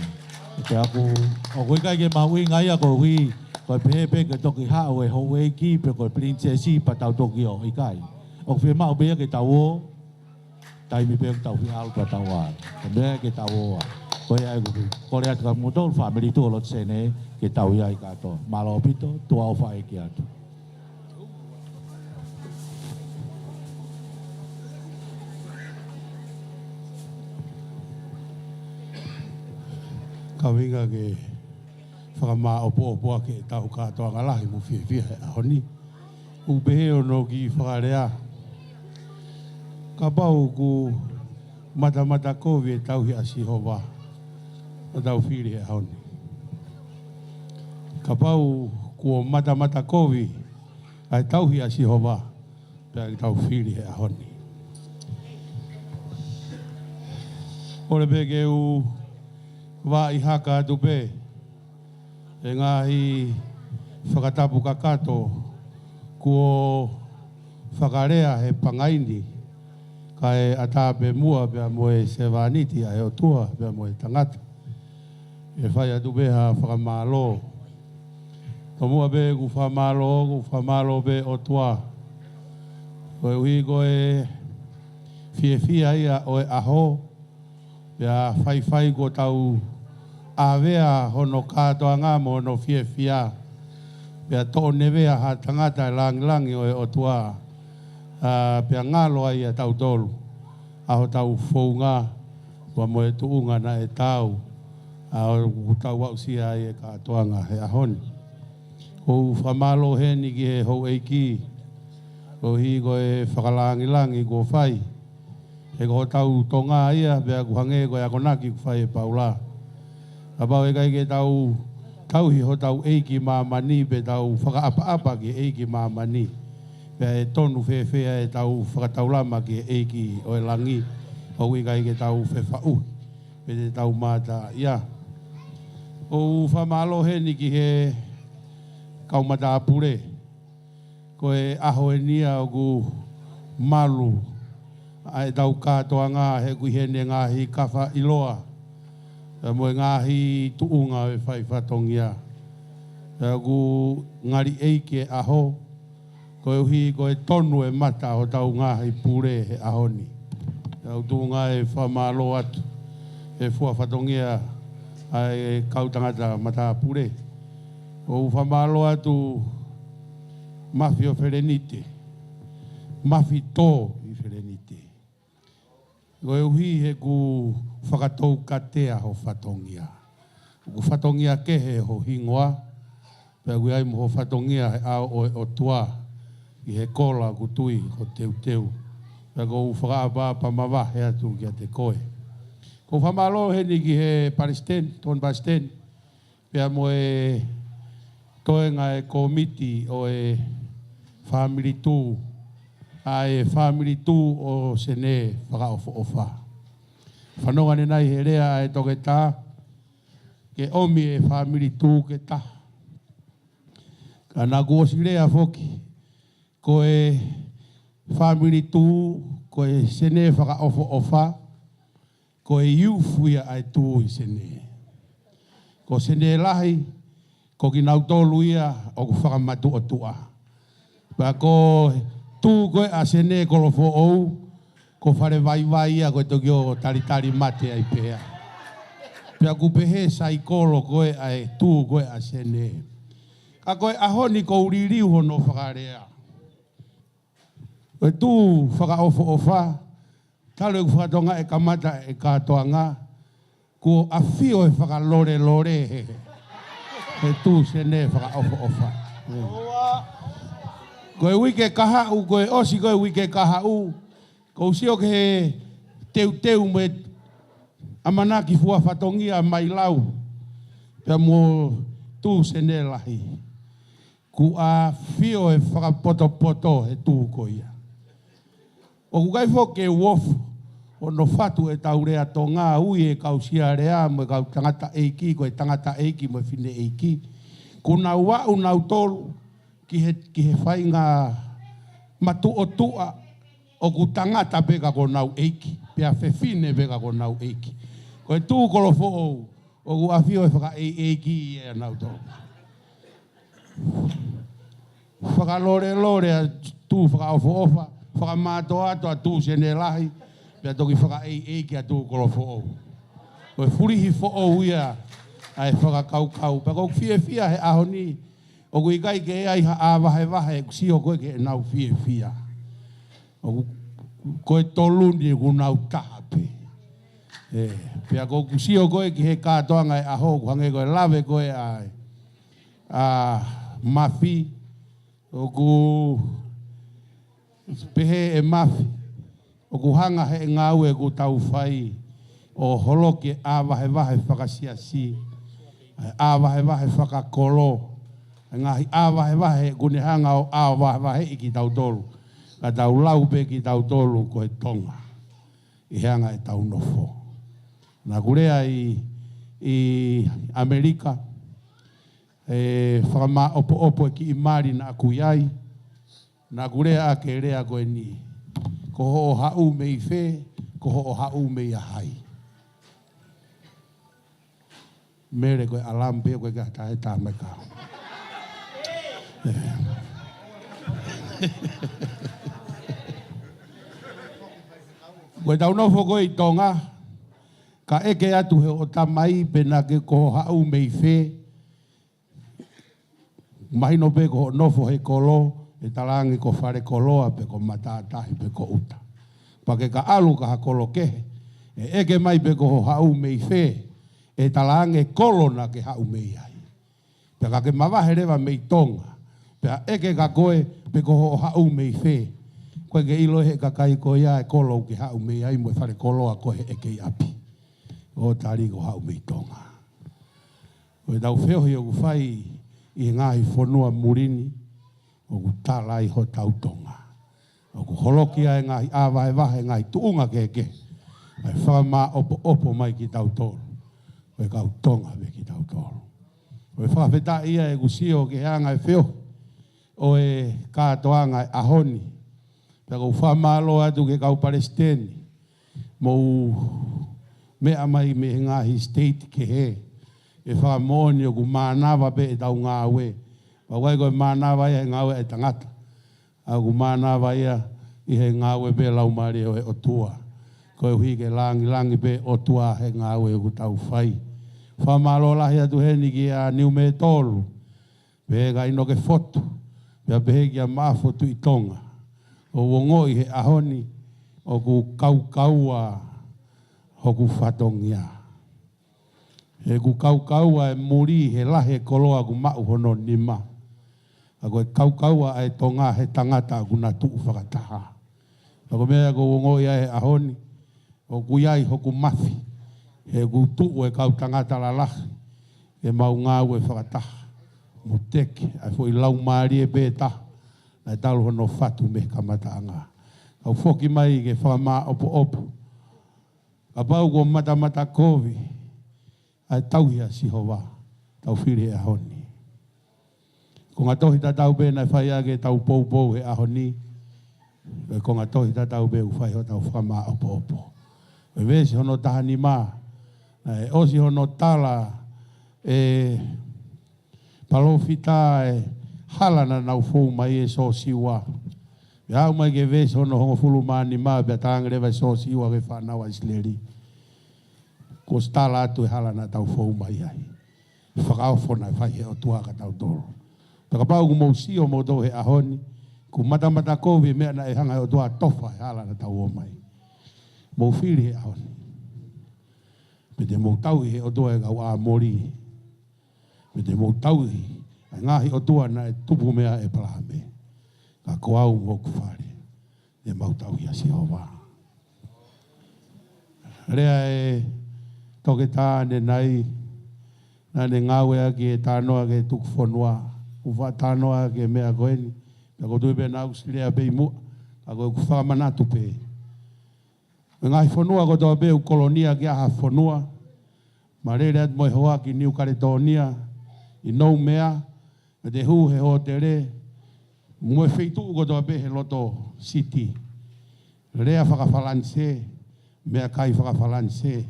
pea ʻoku, ʻoku ʻikai ke mahuʻinga ia koeʻuhi ko e pehē pē ke toki haʻu e houʻeiki pe ko e pilinisesi pea tau toki ō, ʻikai. ʻOku fiemaʻu pē ia ke tau ō, taimi pē ʻoku tau fie ʻalu pea tau ō ai. Ko e meʻa ke tau ō ai. Ko ia ai ʻoku ou kole atu kia kimoutolu, fāmili Tuʻi ʻo Lotu Sēnē, ke tau ʻi ai kātoa. Mālō ʻaupito, tuʻa ʻofa ʻeiki atu. Kau hinga ke fakamāʻopoʻopo ʻaki ʻetau kātoanga lahi mo fiefia he ʻaho ni. ʻOku pehē hono kiʻi fakalea: Kapau ʻoku matamata kovi e tauhi ʻa Sihova, ʻo tau fili he ʻaho ni. Kapau kuo matamata kovi ʻa e tauhi ʻa Sihova, pea ke tau fili he ʻaho ni. ʻOle pē ke u vaʻi haka atu pē e ngaahi fakatapu kakato kuo fakalea he pangai ni, kae ʻatā pē muʻa pea mo e sevāniti ʻa e ʻOtua pea mo e tangata. ʻE fai atu pē ha fakamālō. Tomuʻa pē ʻoku fakamālō, ʻoku fakamālō pē ʻOtua. Koeʻuhi ko e fiefia ia ʻo e ʻaho, pea faifai kuo tau ʻavea hono kātoanga mo hono fiefia. Pea toʻo nevea ha tangata e langilangi ʻo e ʻOtua, ʻa, pea ngalo ai ʻa tautolu ʻa hotau founga, pea mo e tuʻunga naʻe taau, ʻa, ʻoku tau aʻusia ai e kātoanga he ʻaho ni. ʻOku ou fakamālō heni ki he houʻeiki, koeʻuhi ko e fakalangilangi kuo fai. He ko hotau Tonga ia, pea ʻoku hangē ko e akonaki kuo fai ʻe Paula. Kapau ʻe ʻikai ke tau tauhi hotau ʻEiki māmani, pe tau fakaʻapaʻapa ki he ʻEiki māmani, pea ʻe tonu fēfē ʻetau fakataulama ki he ʻEiki ʻo e langi, ʻoku ʻikai ke tau fefaʻuhi, pe te tau mātā ia. ʻOku ou fakamālō heni ki he kau matāpule. Ko e ʻaho eni ia ʻoku malu ʻa ʻetau kātoanga he ʻoku ʻi heni e ngaahi kafa ʻiloa, pea mo e ngaahi tuʻunga ʻo e fai fatongia. Pea ʻoku ngali ʻeiki e ʻaho, koeʻuhi ko e tonu e mata ʻo hotau ngaahi pule he ʻaho ni. Pea ʻoku tuʻunga e fakamālō atu he fua fatongia ʻa e kau tangata matāpule. ʻOku ou fakamālō atu Mafi ʻo Felenite, Mafi Tō ʻi Felenite. Koeʻuhi he ʻoku fakatoukatea ho fatongia. ʻOku fatongia kehe ho hingoa, pea ʻoku ʻi ai mo ho fatongia he ʻao ʻo e ʻOtua, ʻi he kola ʻoku tui ko Teuteu. Pea ʻoku ou fakaʻapaʻapa mavahe atu kiate koe. ʻOku ou fakamālō heni ki he palesiteni, tokoni palesiteni, pea mo e toenga e kōmiti ʻo e fāmili Tū, ʻa e fāmili Tū ʻo Sene Fakaʻofoʻofa. Fanongo ʻanenai he lea ʻa e toketā, ke ʻomi e fāmili Tū ke taha. Ka naʻá ku ʻosi lea foki, ko e fāmili Tū, ko e Sene Fakaʻofoʻofa, ko e iufu ia ʻa e Tū ʻi Sene. Ko Sene Lahi, ko kinautolu ia ʻoku fakamatuʻotuʻa. Pea ko e Tū ko ē ʻa Sene Kolofoʻou, ko Fale Vaivai ia ko e toki ō talitali mate ai pē ia. Pea ʻoku pehē saikolo ko ē ʻa e Tū ko ē ʻa Sene. Ka ko e ʻaho ni ʻoku ou liliu hono fakalea. Ko e Tū Fakaʻofoʻofa, Talu ʻeku fakatokangaʻi e kamata e kātoanga, kuo ʻafio e fakalolelole he, he tū sene fakaʻofoʻofa. Ko e uike kahaʻu, ko e ʻosi ko e uike kahaʻu, kou sio ki he teuteu mo e ʻamanaki fua fatongia mai lau, pea mo tū sene lahi. Kuo ʻafio e fakapotopoto he tū ko ia. ʻOku ʻikai foki ke u ofo hono fatu ʻetau lea Tonga, ui e kau Sialea mo e kau tangataʻeiki, ko e tangataʻeiki mo e fineʻeiki. Kuo nau aʻu nautolu ki he, ki he faʻahinga matuʻotuʻa ʻoku tangata pē ka ko honau ʻeiki, pea fefine pē ka ko honau ʻeiki. Ko e tū kolofoʻou, ʻoku ʻafio e fakaʻeiʻeiki ʻia nautolu. Fakalolelole ʻa tū fakaʻofoʻofa, fakamātoato ʻa tū sene lahi, pea toki fakaʻeiʻeiki ʻa tū kolofoʻou. Ko e fulihi foʻou ia ʻa e fakakaukau. Pea kou fiefia he ʻaho ni, ʻoku ʻikai ke ʻi ai ha ʻāvahevahe, ʻeku sio ko ē ki heʻenau fiefia. ʻOku, ko e tolu ni ʻoku nau taha pē. ʻE, pea kou sio ko ē ki he kātoanga e ʻaho, ʻoku hangē ko e lave ko ē ʻa e ʻa Mafi, ʻoku pehē ʻe Mafi, ʻoku hanga he ngāue ʻoku tau fai ʻo holoki e ʻāvahevahe fakasiasi, ʻa e ʻāvahevahe fakakolo, ʻa e ngaahi ʻāvahevahe ʻoku ne hanga ʻo ʻāvahevaheʻi kitautolu, ka tau lau pē kitautolu ko e Tonga ʻi he anga ʻetau nofo. Naʻa ku lea ʻi, ʻi ʻAmelika, ʻe fakamāʻopoʻopo e kiʻi mali naʻa ku ʻi ai, naʻa ku lea ʻaki e lea ko eni: Ko hoʻo haʻu mei fē, ko hoʻo haʻu mei a hai? Mele, ko e ʻalamu pē, ko e ka ta e tā mai ka. Ko ʻetau nofo ko ē ʻi Tonga, ka ʻeke atu he hoʻo tamai pe naʻa ke ko hoʻo haʻu mei fē, mahino pē ko hoʻo nofo he kolo, ʻe talaange ko Falekoloa pe ko Matātahi pe ko ʻUta. Pea ke ka ʻalu ki ha kolo kehe, ʻe ʻeke mai pe ko hoʻo haʻu mei fē, ʻe talaange kolo naʻa ke haʻu mei ai. Pea ka ke mavahe leva mei Tonga, pea ʻeke kia koe pe ko hoʻo haʻu mei fē, ko e ke ʻilo he kakai ko ia e kolo ʻoku ke haʻu mei ai mo e Falekoloa ko ē he ʻeke ʻi ʻapi. ʻO tali ko e haʻu mei Tonga. Ko ʻetau feohi ʻoku fai ʻi he ngaahi fonua muli ni, ʻoku tala ai hotau Tonga. ʻOku holoki ai e ngaahi ʻāvahevahe, ngaahi tuʻunga kehekehe, ʻa e fakamāʻopoʻopo mai kitautolu, ko e kau Tonga pē kitautolu. Ko e fakafetaʻi ia ʻeku sio ki he anga e feohi ʻo e kātoanga e ʻaho ni. Pea kou fakamālō atu ki he kau palesiteni, mou meʻa mai mei he ngaahi state kehe, ʻe fakamoʻoni ʻoku mānava pē ʻetau ngāue. Pea ʻoku ʻikai ko e mānava ia he ngāue ʻa e tangata, ʻa ʻoku mānava ia ʻi he ngāue pē Laumālie ʻo e ʻOtua. Koeʻuhi ke langilangi pē ʻOtua he ngāue ʻoku tau fai. Fakamālō lahi atu heni kia Niumetolu, pehē kia Inoke Fotu, pea pehē kia Maʻafu Tuʻi Tonga. ʻOku ou ongoʻi he ʻaho ni ʻoku kaukaua hoku fatongia. He ʻoku kaukaua e muli he lahi e koloa ʻoku maʻu hono nima. Ka ko e kaukaua ʻa e Tonga he tangata ʻoku na tuʻu fakataha. Ka ko e meʻa ʻoku ou ongoʻi ai he ʻaho ni, ʻoku ʻi ai hoku mafi, he ʻoku tuʻu e kau tangata lalahi ke mau ngāue fakataha mo teke ʻa e foʻi laumālie pē taha naʻe talu hono fatu mei he kamataʻanga. Kau foki mai ke fakamāʻopoʻopo. Kapau kuo matamata kovi ʻa e tauhi ʻa Sihova, tau fili he ʻaho ni. Ko e ngaahi tohi tatau pē naʻe fai ʻaki ʻetau poupou he ʻaho ni, ko e ngaahi tohi tatau pē ʻoku fai hotau fakamāʻopoʻopo. Ko e veesi hono taha nima, naʻe ʻosi hono tala ʻe palōfita e hala naʻa nau fou mai ʻe Siosiua. Pea aʻu mai ki he veesi hono hongofulu mā nima, pea talaange leva ʻe Siosiua ki he fānau ʻa ʻIsileli, kuo ʻosi tala atu e hala naʻa tau fou mai ai. Fakaofo naʻe fai he ʻOtua kia tautolu. Pea kapau ʻoku mou sio moutolu he ʻaho ni, kuo matamata kovi e meʻa naʻe hanga he ʻOtua ʻo tofa e hala naʻa tau ō mai. mou fili he ʻaho ni, pe te mou tauhi he ʻOtua ʻo e kau ʻĀmoli, pe te mou tauhi ʻa e ngaahi ʻotua naʻe tupu meia ʻĒpalahame. Ka ko au mo hoku fale, te mau tauhi ʻa Sihova. Lea ʻa e toketā ʻanenai, naʻa ne ngāueʻaki e talanoa ki he tuku fonua. ʻOku faʻa talanoa ki he meʻa ko eni, pea ʻoku ou tui pē naʻa ku ʻosi lea pē ʻi muʻa, ka ko ʻeku fakamanatu pē. Ko e ngaahi fonua kotoa pē ʻoku kolonia ki ai ha fonua, ma lele atu mo e hoa ki Niu Kaletōnia, ʻi Noumea, ma te hū he hōtele, mo e feituʻu kotoa pē he loto siti. Lea faka-Falanisē, meʻakai faka-Falanisē,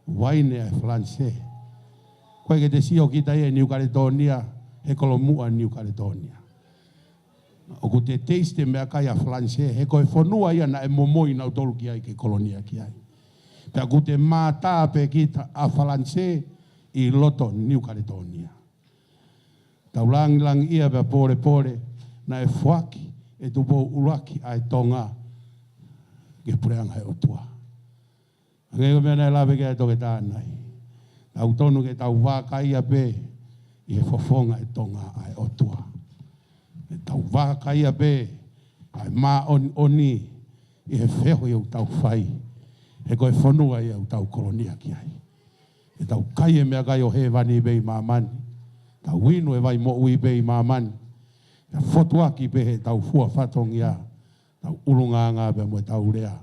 uaine ʻa e Falanisē. ʻOku ʻikai ke te sio kita ia ʻi Niu Kaletōnia, he kolomuʻa Niu Kaletōnia. ʻOku te taste e meʻakai ʻa Falanisē, he ko e fonua ia naʻe momoi nautolu ki ai ke kolonia ki ai. Pea ʻoku te mātā pē kita ʻa Falanisē ʻi loto Niu Kaletōnia. Tau langilangiʻia pea pōlepole, naʻe foaki ʻe Tupou ʻUluaki ʻa e Tonga ki he puleʻanga ʻo e ʻOtua. Hangē ko e meʻa naʻe lave ki ai e toketā ʻanenai. Tau tonu ke tau vakai pē ʻi he fofonga ʻo e Tonga ʻa e ʻOtua. Ke tau vakai pē ʻa e māʻoniʻoni ʻi he feohi ʻoku tau fai. He ko e fonua ia ʻoku tau kolonia ki ai. Ke tau kai e meʻakai ʻo hēvani pē ʻi māmani. Tau inu e vai moʻui pē ʻi māmani. Ke fotuaki pē heʻetau fua fatongia, tau ʻulungaanga pea mo ʻetau lea,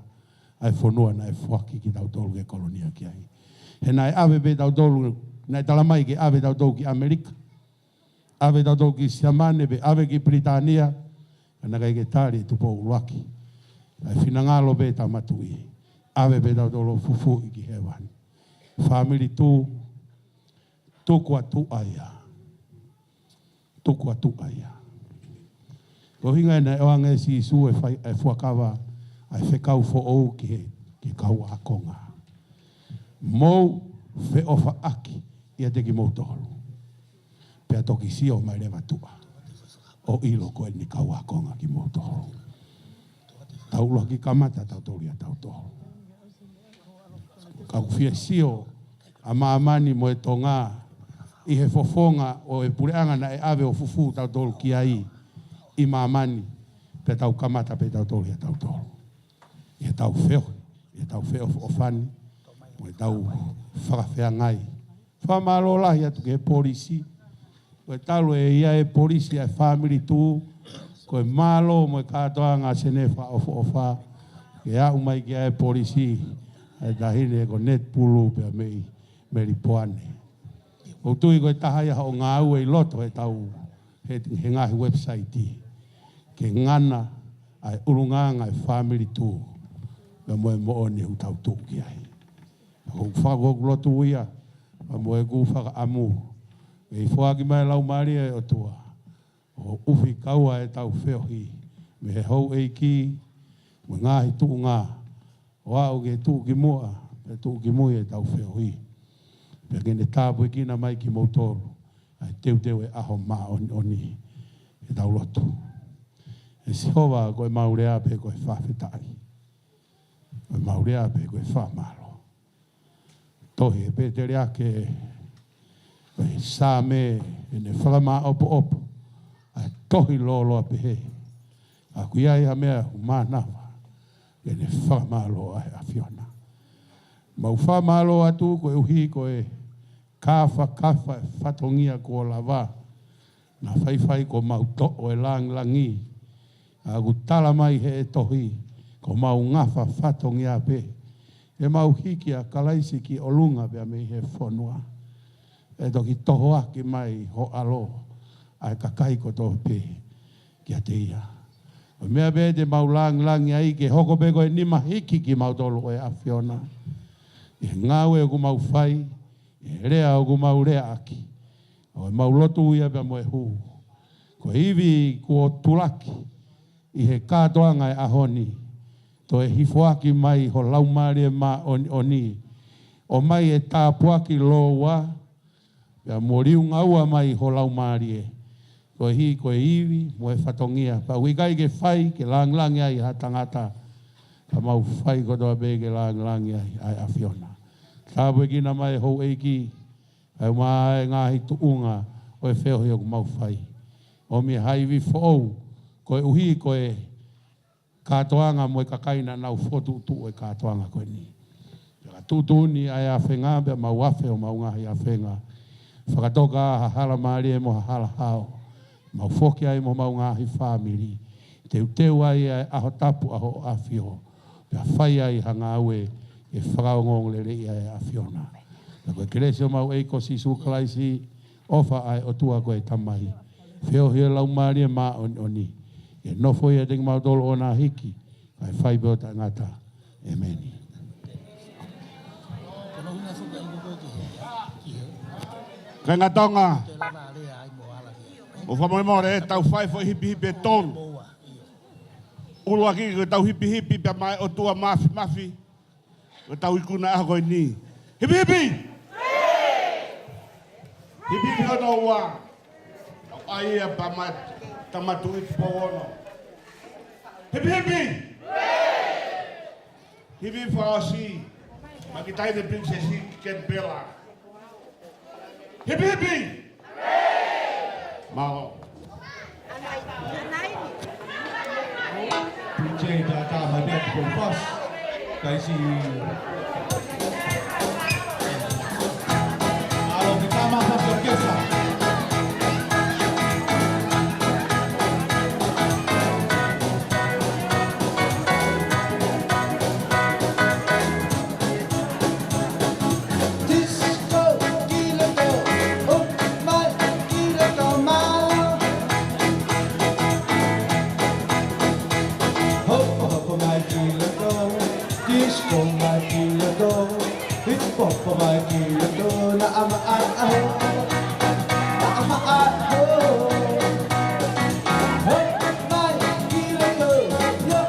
ʻa e fonua naʻe foaki kitautolu ke kolonia ki ai. He naʻe ʻave pē tautolu, naʻe tala mai ke ʻave tautolu ki ʻAmelika, ʻave tautolu ki Siamane, pe ʻave ki Pilitānia, ka naʻe ʻikai ke tali ʻe Tupou ʻUluaki. ʻA e finangalo pē Tama Tuʻi, ʻave pē tautolu ʻo fufuuʻi ki hēvani. Fāmili Tū, tuku atu ʻa ia. Tuku atu ʻa ia. Ko e ʻuhinga ia naʻe ʻoange ʻe Sīsū e fai, e fuakava, ʻa e fekau foʻou ki he, ki he kau ākonga. Mou feʻofaʻaki ʻiate kimoutolu. Pea toki sio mai leva tuʻa ʻo ʻilo ko eni kau ākonga kimoutolu. Tau ʻuluaki kamata tautolu ia tautolu. Ka ʻoku fie sio ʻa māmani mo e Tonga ʻi he fofonga ʻo e puleʻanga naʻe ʻave ʻo fufū tautolu ki ai ʻi māmani, pea tau kamata pē tautolu ia tautolu. ʻI heʻetau feohi, ʻi heʻetau feʻofoʻofani, mo ʻetau fakafeangai. Fakamālō lahi atu ki he polisi. Ko e talu ʻe ʻi ai e polisi ʻa e fāmili Tū, ko e mālō mo e kātoanga Senē fakaʻofoʻofa, ke aʻu mai ki ai e polisi, ʻa e taʻahine ko Netpulu pea mei Melipoane. ʻOku ou tui ko e taha ia hoʻo ngāue ʻi loto heʻetau, he, he ngaahi website, ke ngana ʻa e ʻulungaanga ʻa e fāmili Tū, pea mo e moʻoni ʻoku tau tuʻu ki ai. ʻOku ou fakaʻoku lotu ia, pea mo ʻeku fakaʻamu, ke foaki mai e Laumālie ʻo e ʻOtua ʻo ʻufi kaua ʻetau feohi mei he houʻeiki mo e ngaahi tuʻunga, ʻo aʻu ki he tuʻukimuʻa, pea tuʻukimui ʻetau feohi. Pea ke ne tāpuekina mai kimoutolu ʻa e teuteu e ʻaho māʻoniʻoni. Ke tau lotu. ʻE Sihova, ko ʻemau lea pē ko e fakafetaʻi. Ko ʻemau lea pē ko e fakamālō. Tohi ʻe Peteliake, ko e Saame, ʻene fakamāʻopoʻopo ʻa e tohi lōloa pehē. Ka ʻoku ʻi ai ha meʻa ʻoku mānava, ke ne fakamālō ai ʻa e ʻAfiona. Mau fakamālō atu koeʻuhi ko e kāfakafa e fatongia kuo lava, naʻa faifai kuo mau toʻo e langilangi. Ka ʻoku tala mai he tohi, kuo mau ngafa fatongia pē, ke mau hiki ʻa Kalaisi ki ʻolunga pea mei he fonua, ʻe toki tohoaki mai ho ʻAlo ʻa e kakai kotoa pē kiate ia. Ko e meʻa pē te mau langilangi ai, ke hoko pē ko e nima hiki kimautolu ʻe he ʻAfiona ʻi he ngāue ʻoku mau fai, ʻi he lea ʻoku mau leaʻaki. ʻOku mau lotu ia pea mo e hū. Ko e ivi kuo tulaki ʻi he kātoanga e ʻaho ni, toe hifoaki mai ho Laumālie Māʻoniʻoni, ʻomai e tāpuaki lōua, pea mo liunga ua mai ho Laumālie, koeʻuhi ko e ivi mo e fatongia, pea ʻoku ʻikai ke fai ke langilangi ai ha tangata, Ka mau fai kotoa pē ke langilangiʻia ai ʻa e ʻAfiona. Tāpuekina mai e houʻeiki, ʻa e ʻumaʻā e ngaahi tuʻunga ʻo e feohi ʻoku mau fai. ʻOmi ha ivi foʻou, koeʻuhi ko e kātoanga mo e kakai naʻa nau fokotuʻutuʻu e kātoanga ko eni. Pea ka tuʻutuʻuni ʻa e ʻafenga, pea mau afe homau ngaahi ʻafenga. Fakatoka ha hala mālie mo ha hala hao. Mau foki ai mo homau ngaahi fāmili. Teuteu ai ʻa e ʻaho tapu ʻa Hoʻo ʻAfio. Pea fai ai ha ngāue ke fakaongoongoleleiʻi ai ʻa e ʻAfiona. Pea ko e kelesi ʻo homau ʻEiki ko Sīsū Kalaisi, ʻofa ʻa e ʻOtua ko e Tamai, feohi ʻa e Laumālie Māʻoniʻoni, ke nofo ʻiate kimautolu ʻo na hiki, kae fai pē ʻo taʻengata. ʻEmeni. Kāinga Tonga, ʻoku fakamolemole, tau fai foʻi hipihipi ʻe tolu. ʻUluaki ko ʻetau hipihipi pea maʻa e ʻOtua Māfimafi, ko ʻetau ikuna ʻaho ko eni. Hipihipi! Hipihipi hono ua. Tau ʻai ia pea maʻa e Tama Tuʻi Tupou Ono. Hipihipi! Hipihipi fakaʻosi maʻa e Taʻahine Pilinisesi Kenipela. Hipihipi! Mālō. P J Tata, mai pē atu ko e pasi. Kaisi. Mālō, ke tama pasi o kesa. Disco, kilo to, oh, mai, kilo to, mālō. Hopo, hopo mai, kilo to, disco mai, kilo to, hip hop mai, kilo to, naʻa maʻa e ʻaho, naʻa maʻa e ʻaho. Hopo mai, kilo to, yo,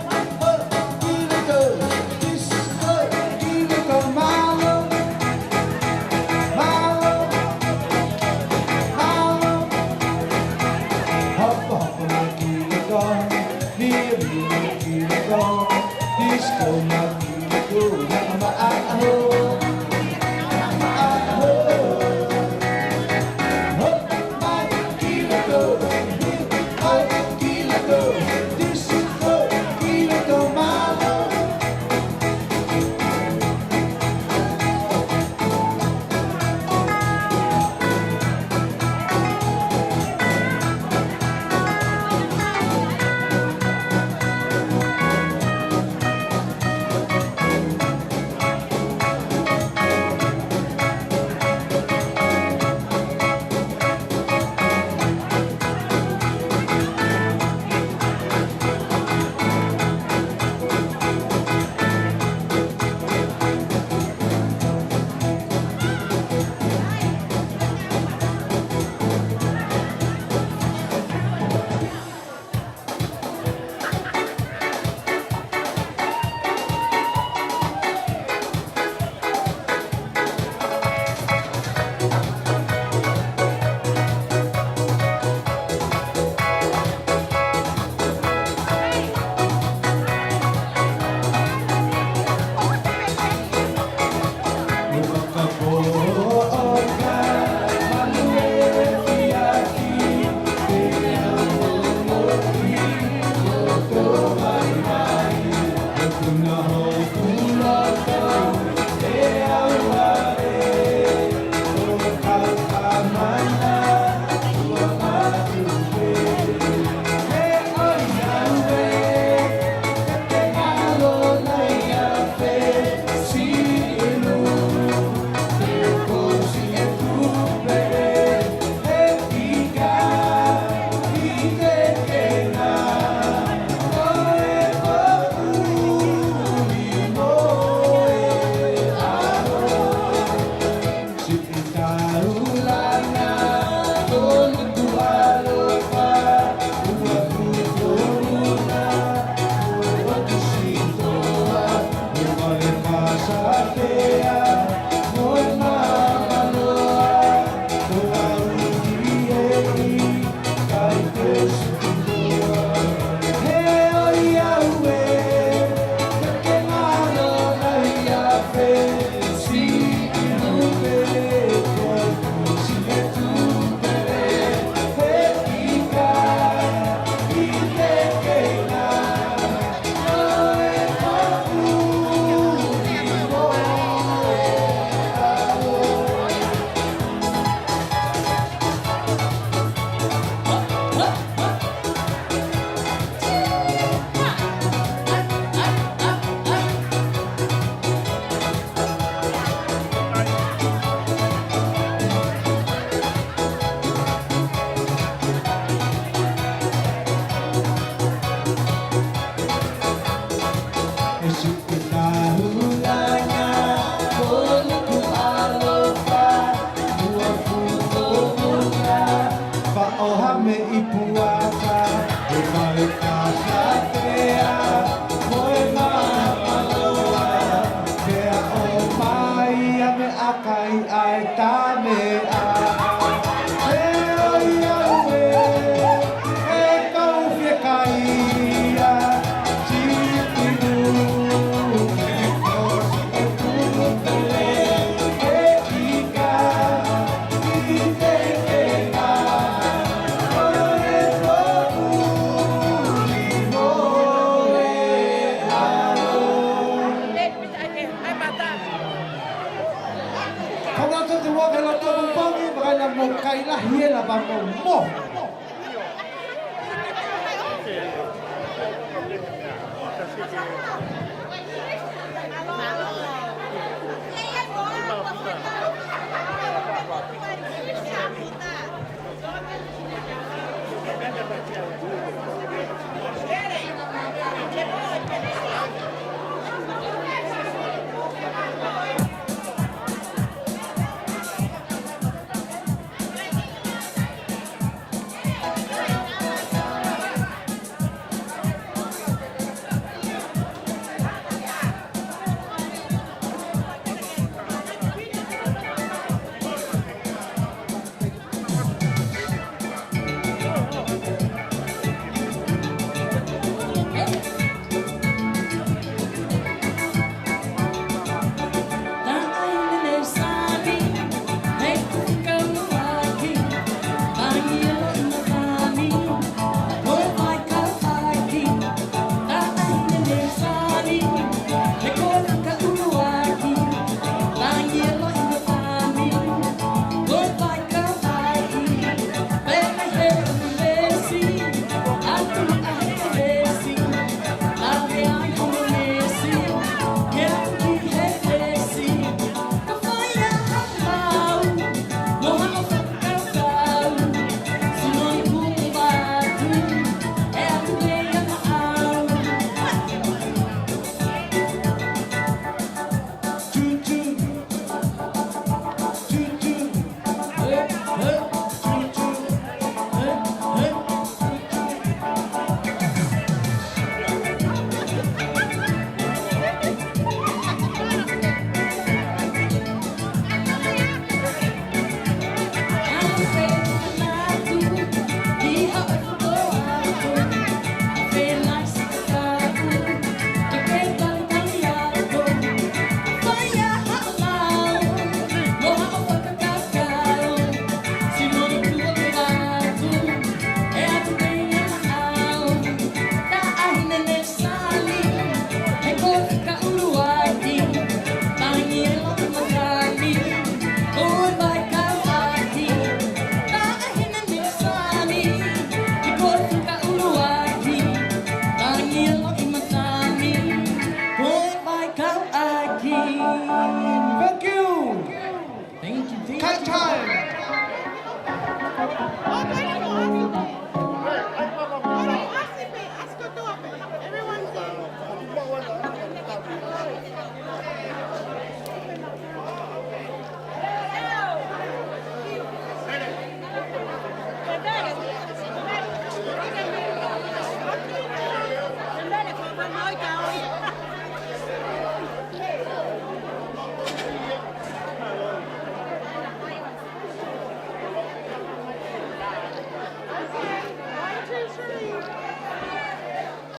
Hame i puaka, e male kasatea, mo e mapaloa, pea ʻomai ʻa e meʻakai ʻa e tamea. E ʻoi au ē, e kau fiekaia, tiki nui, e kosi e pulu pele, e ika,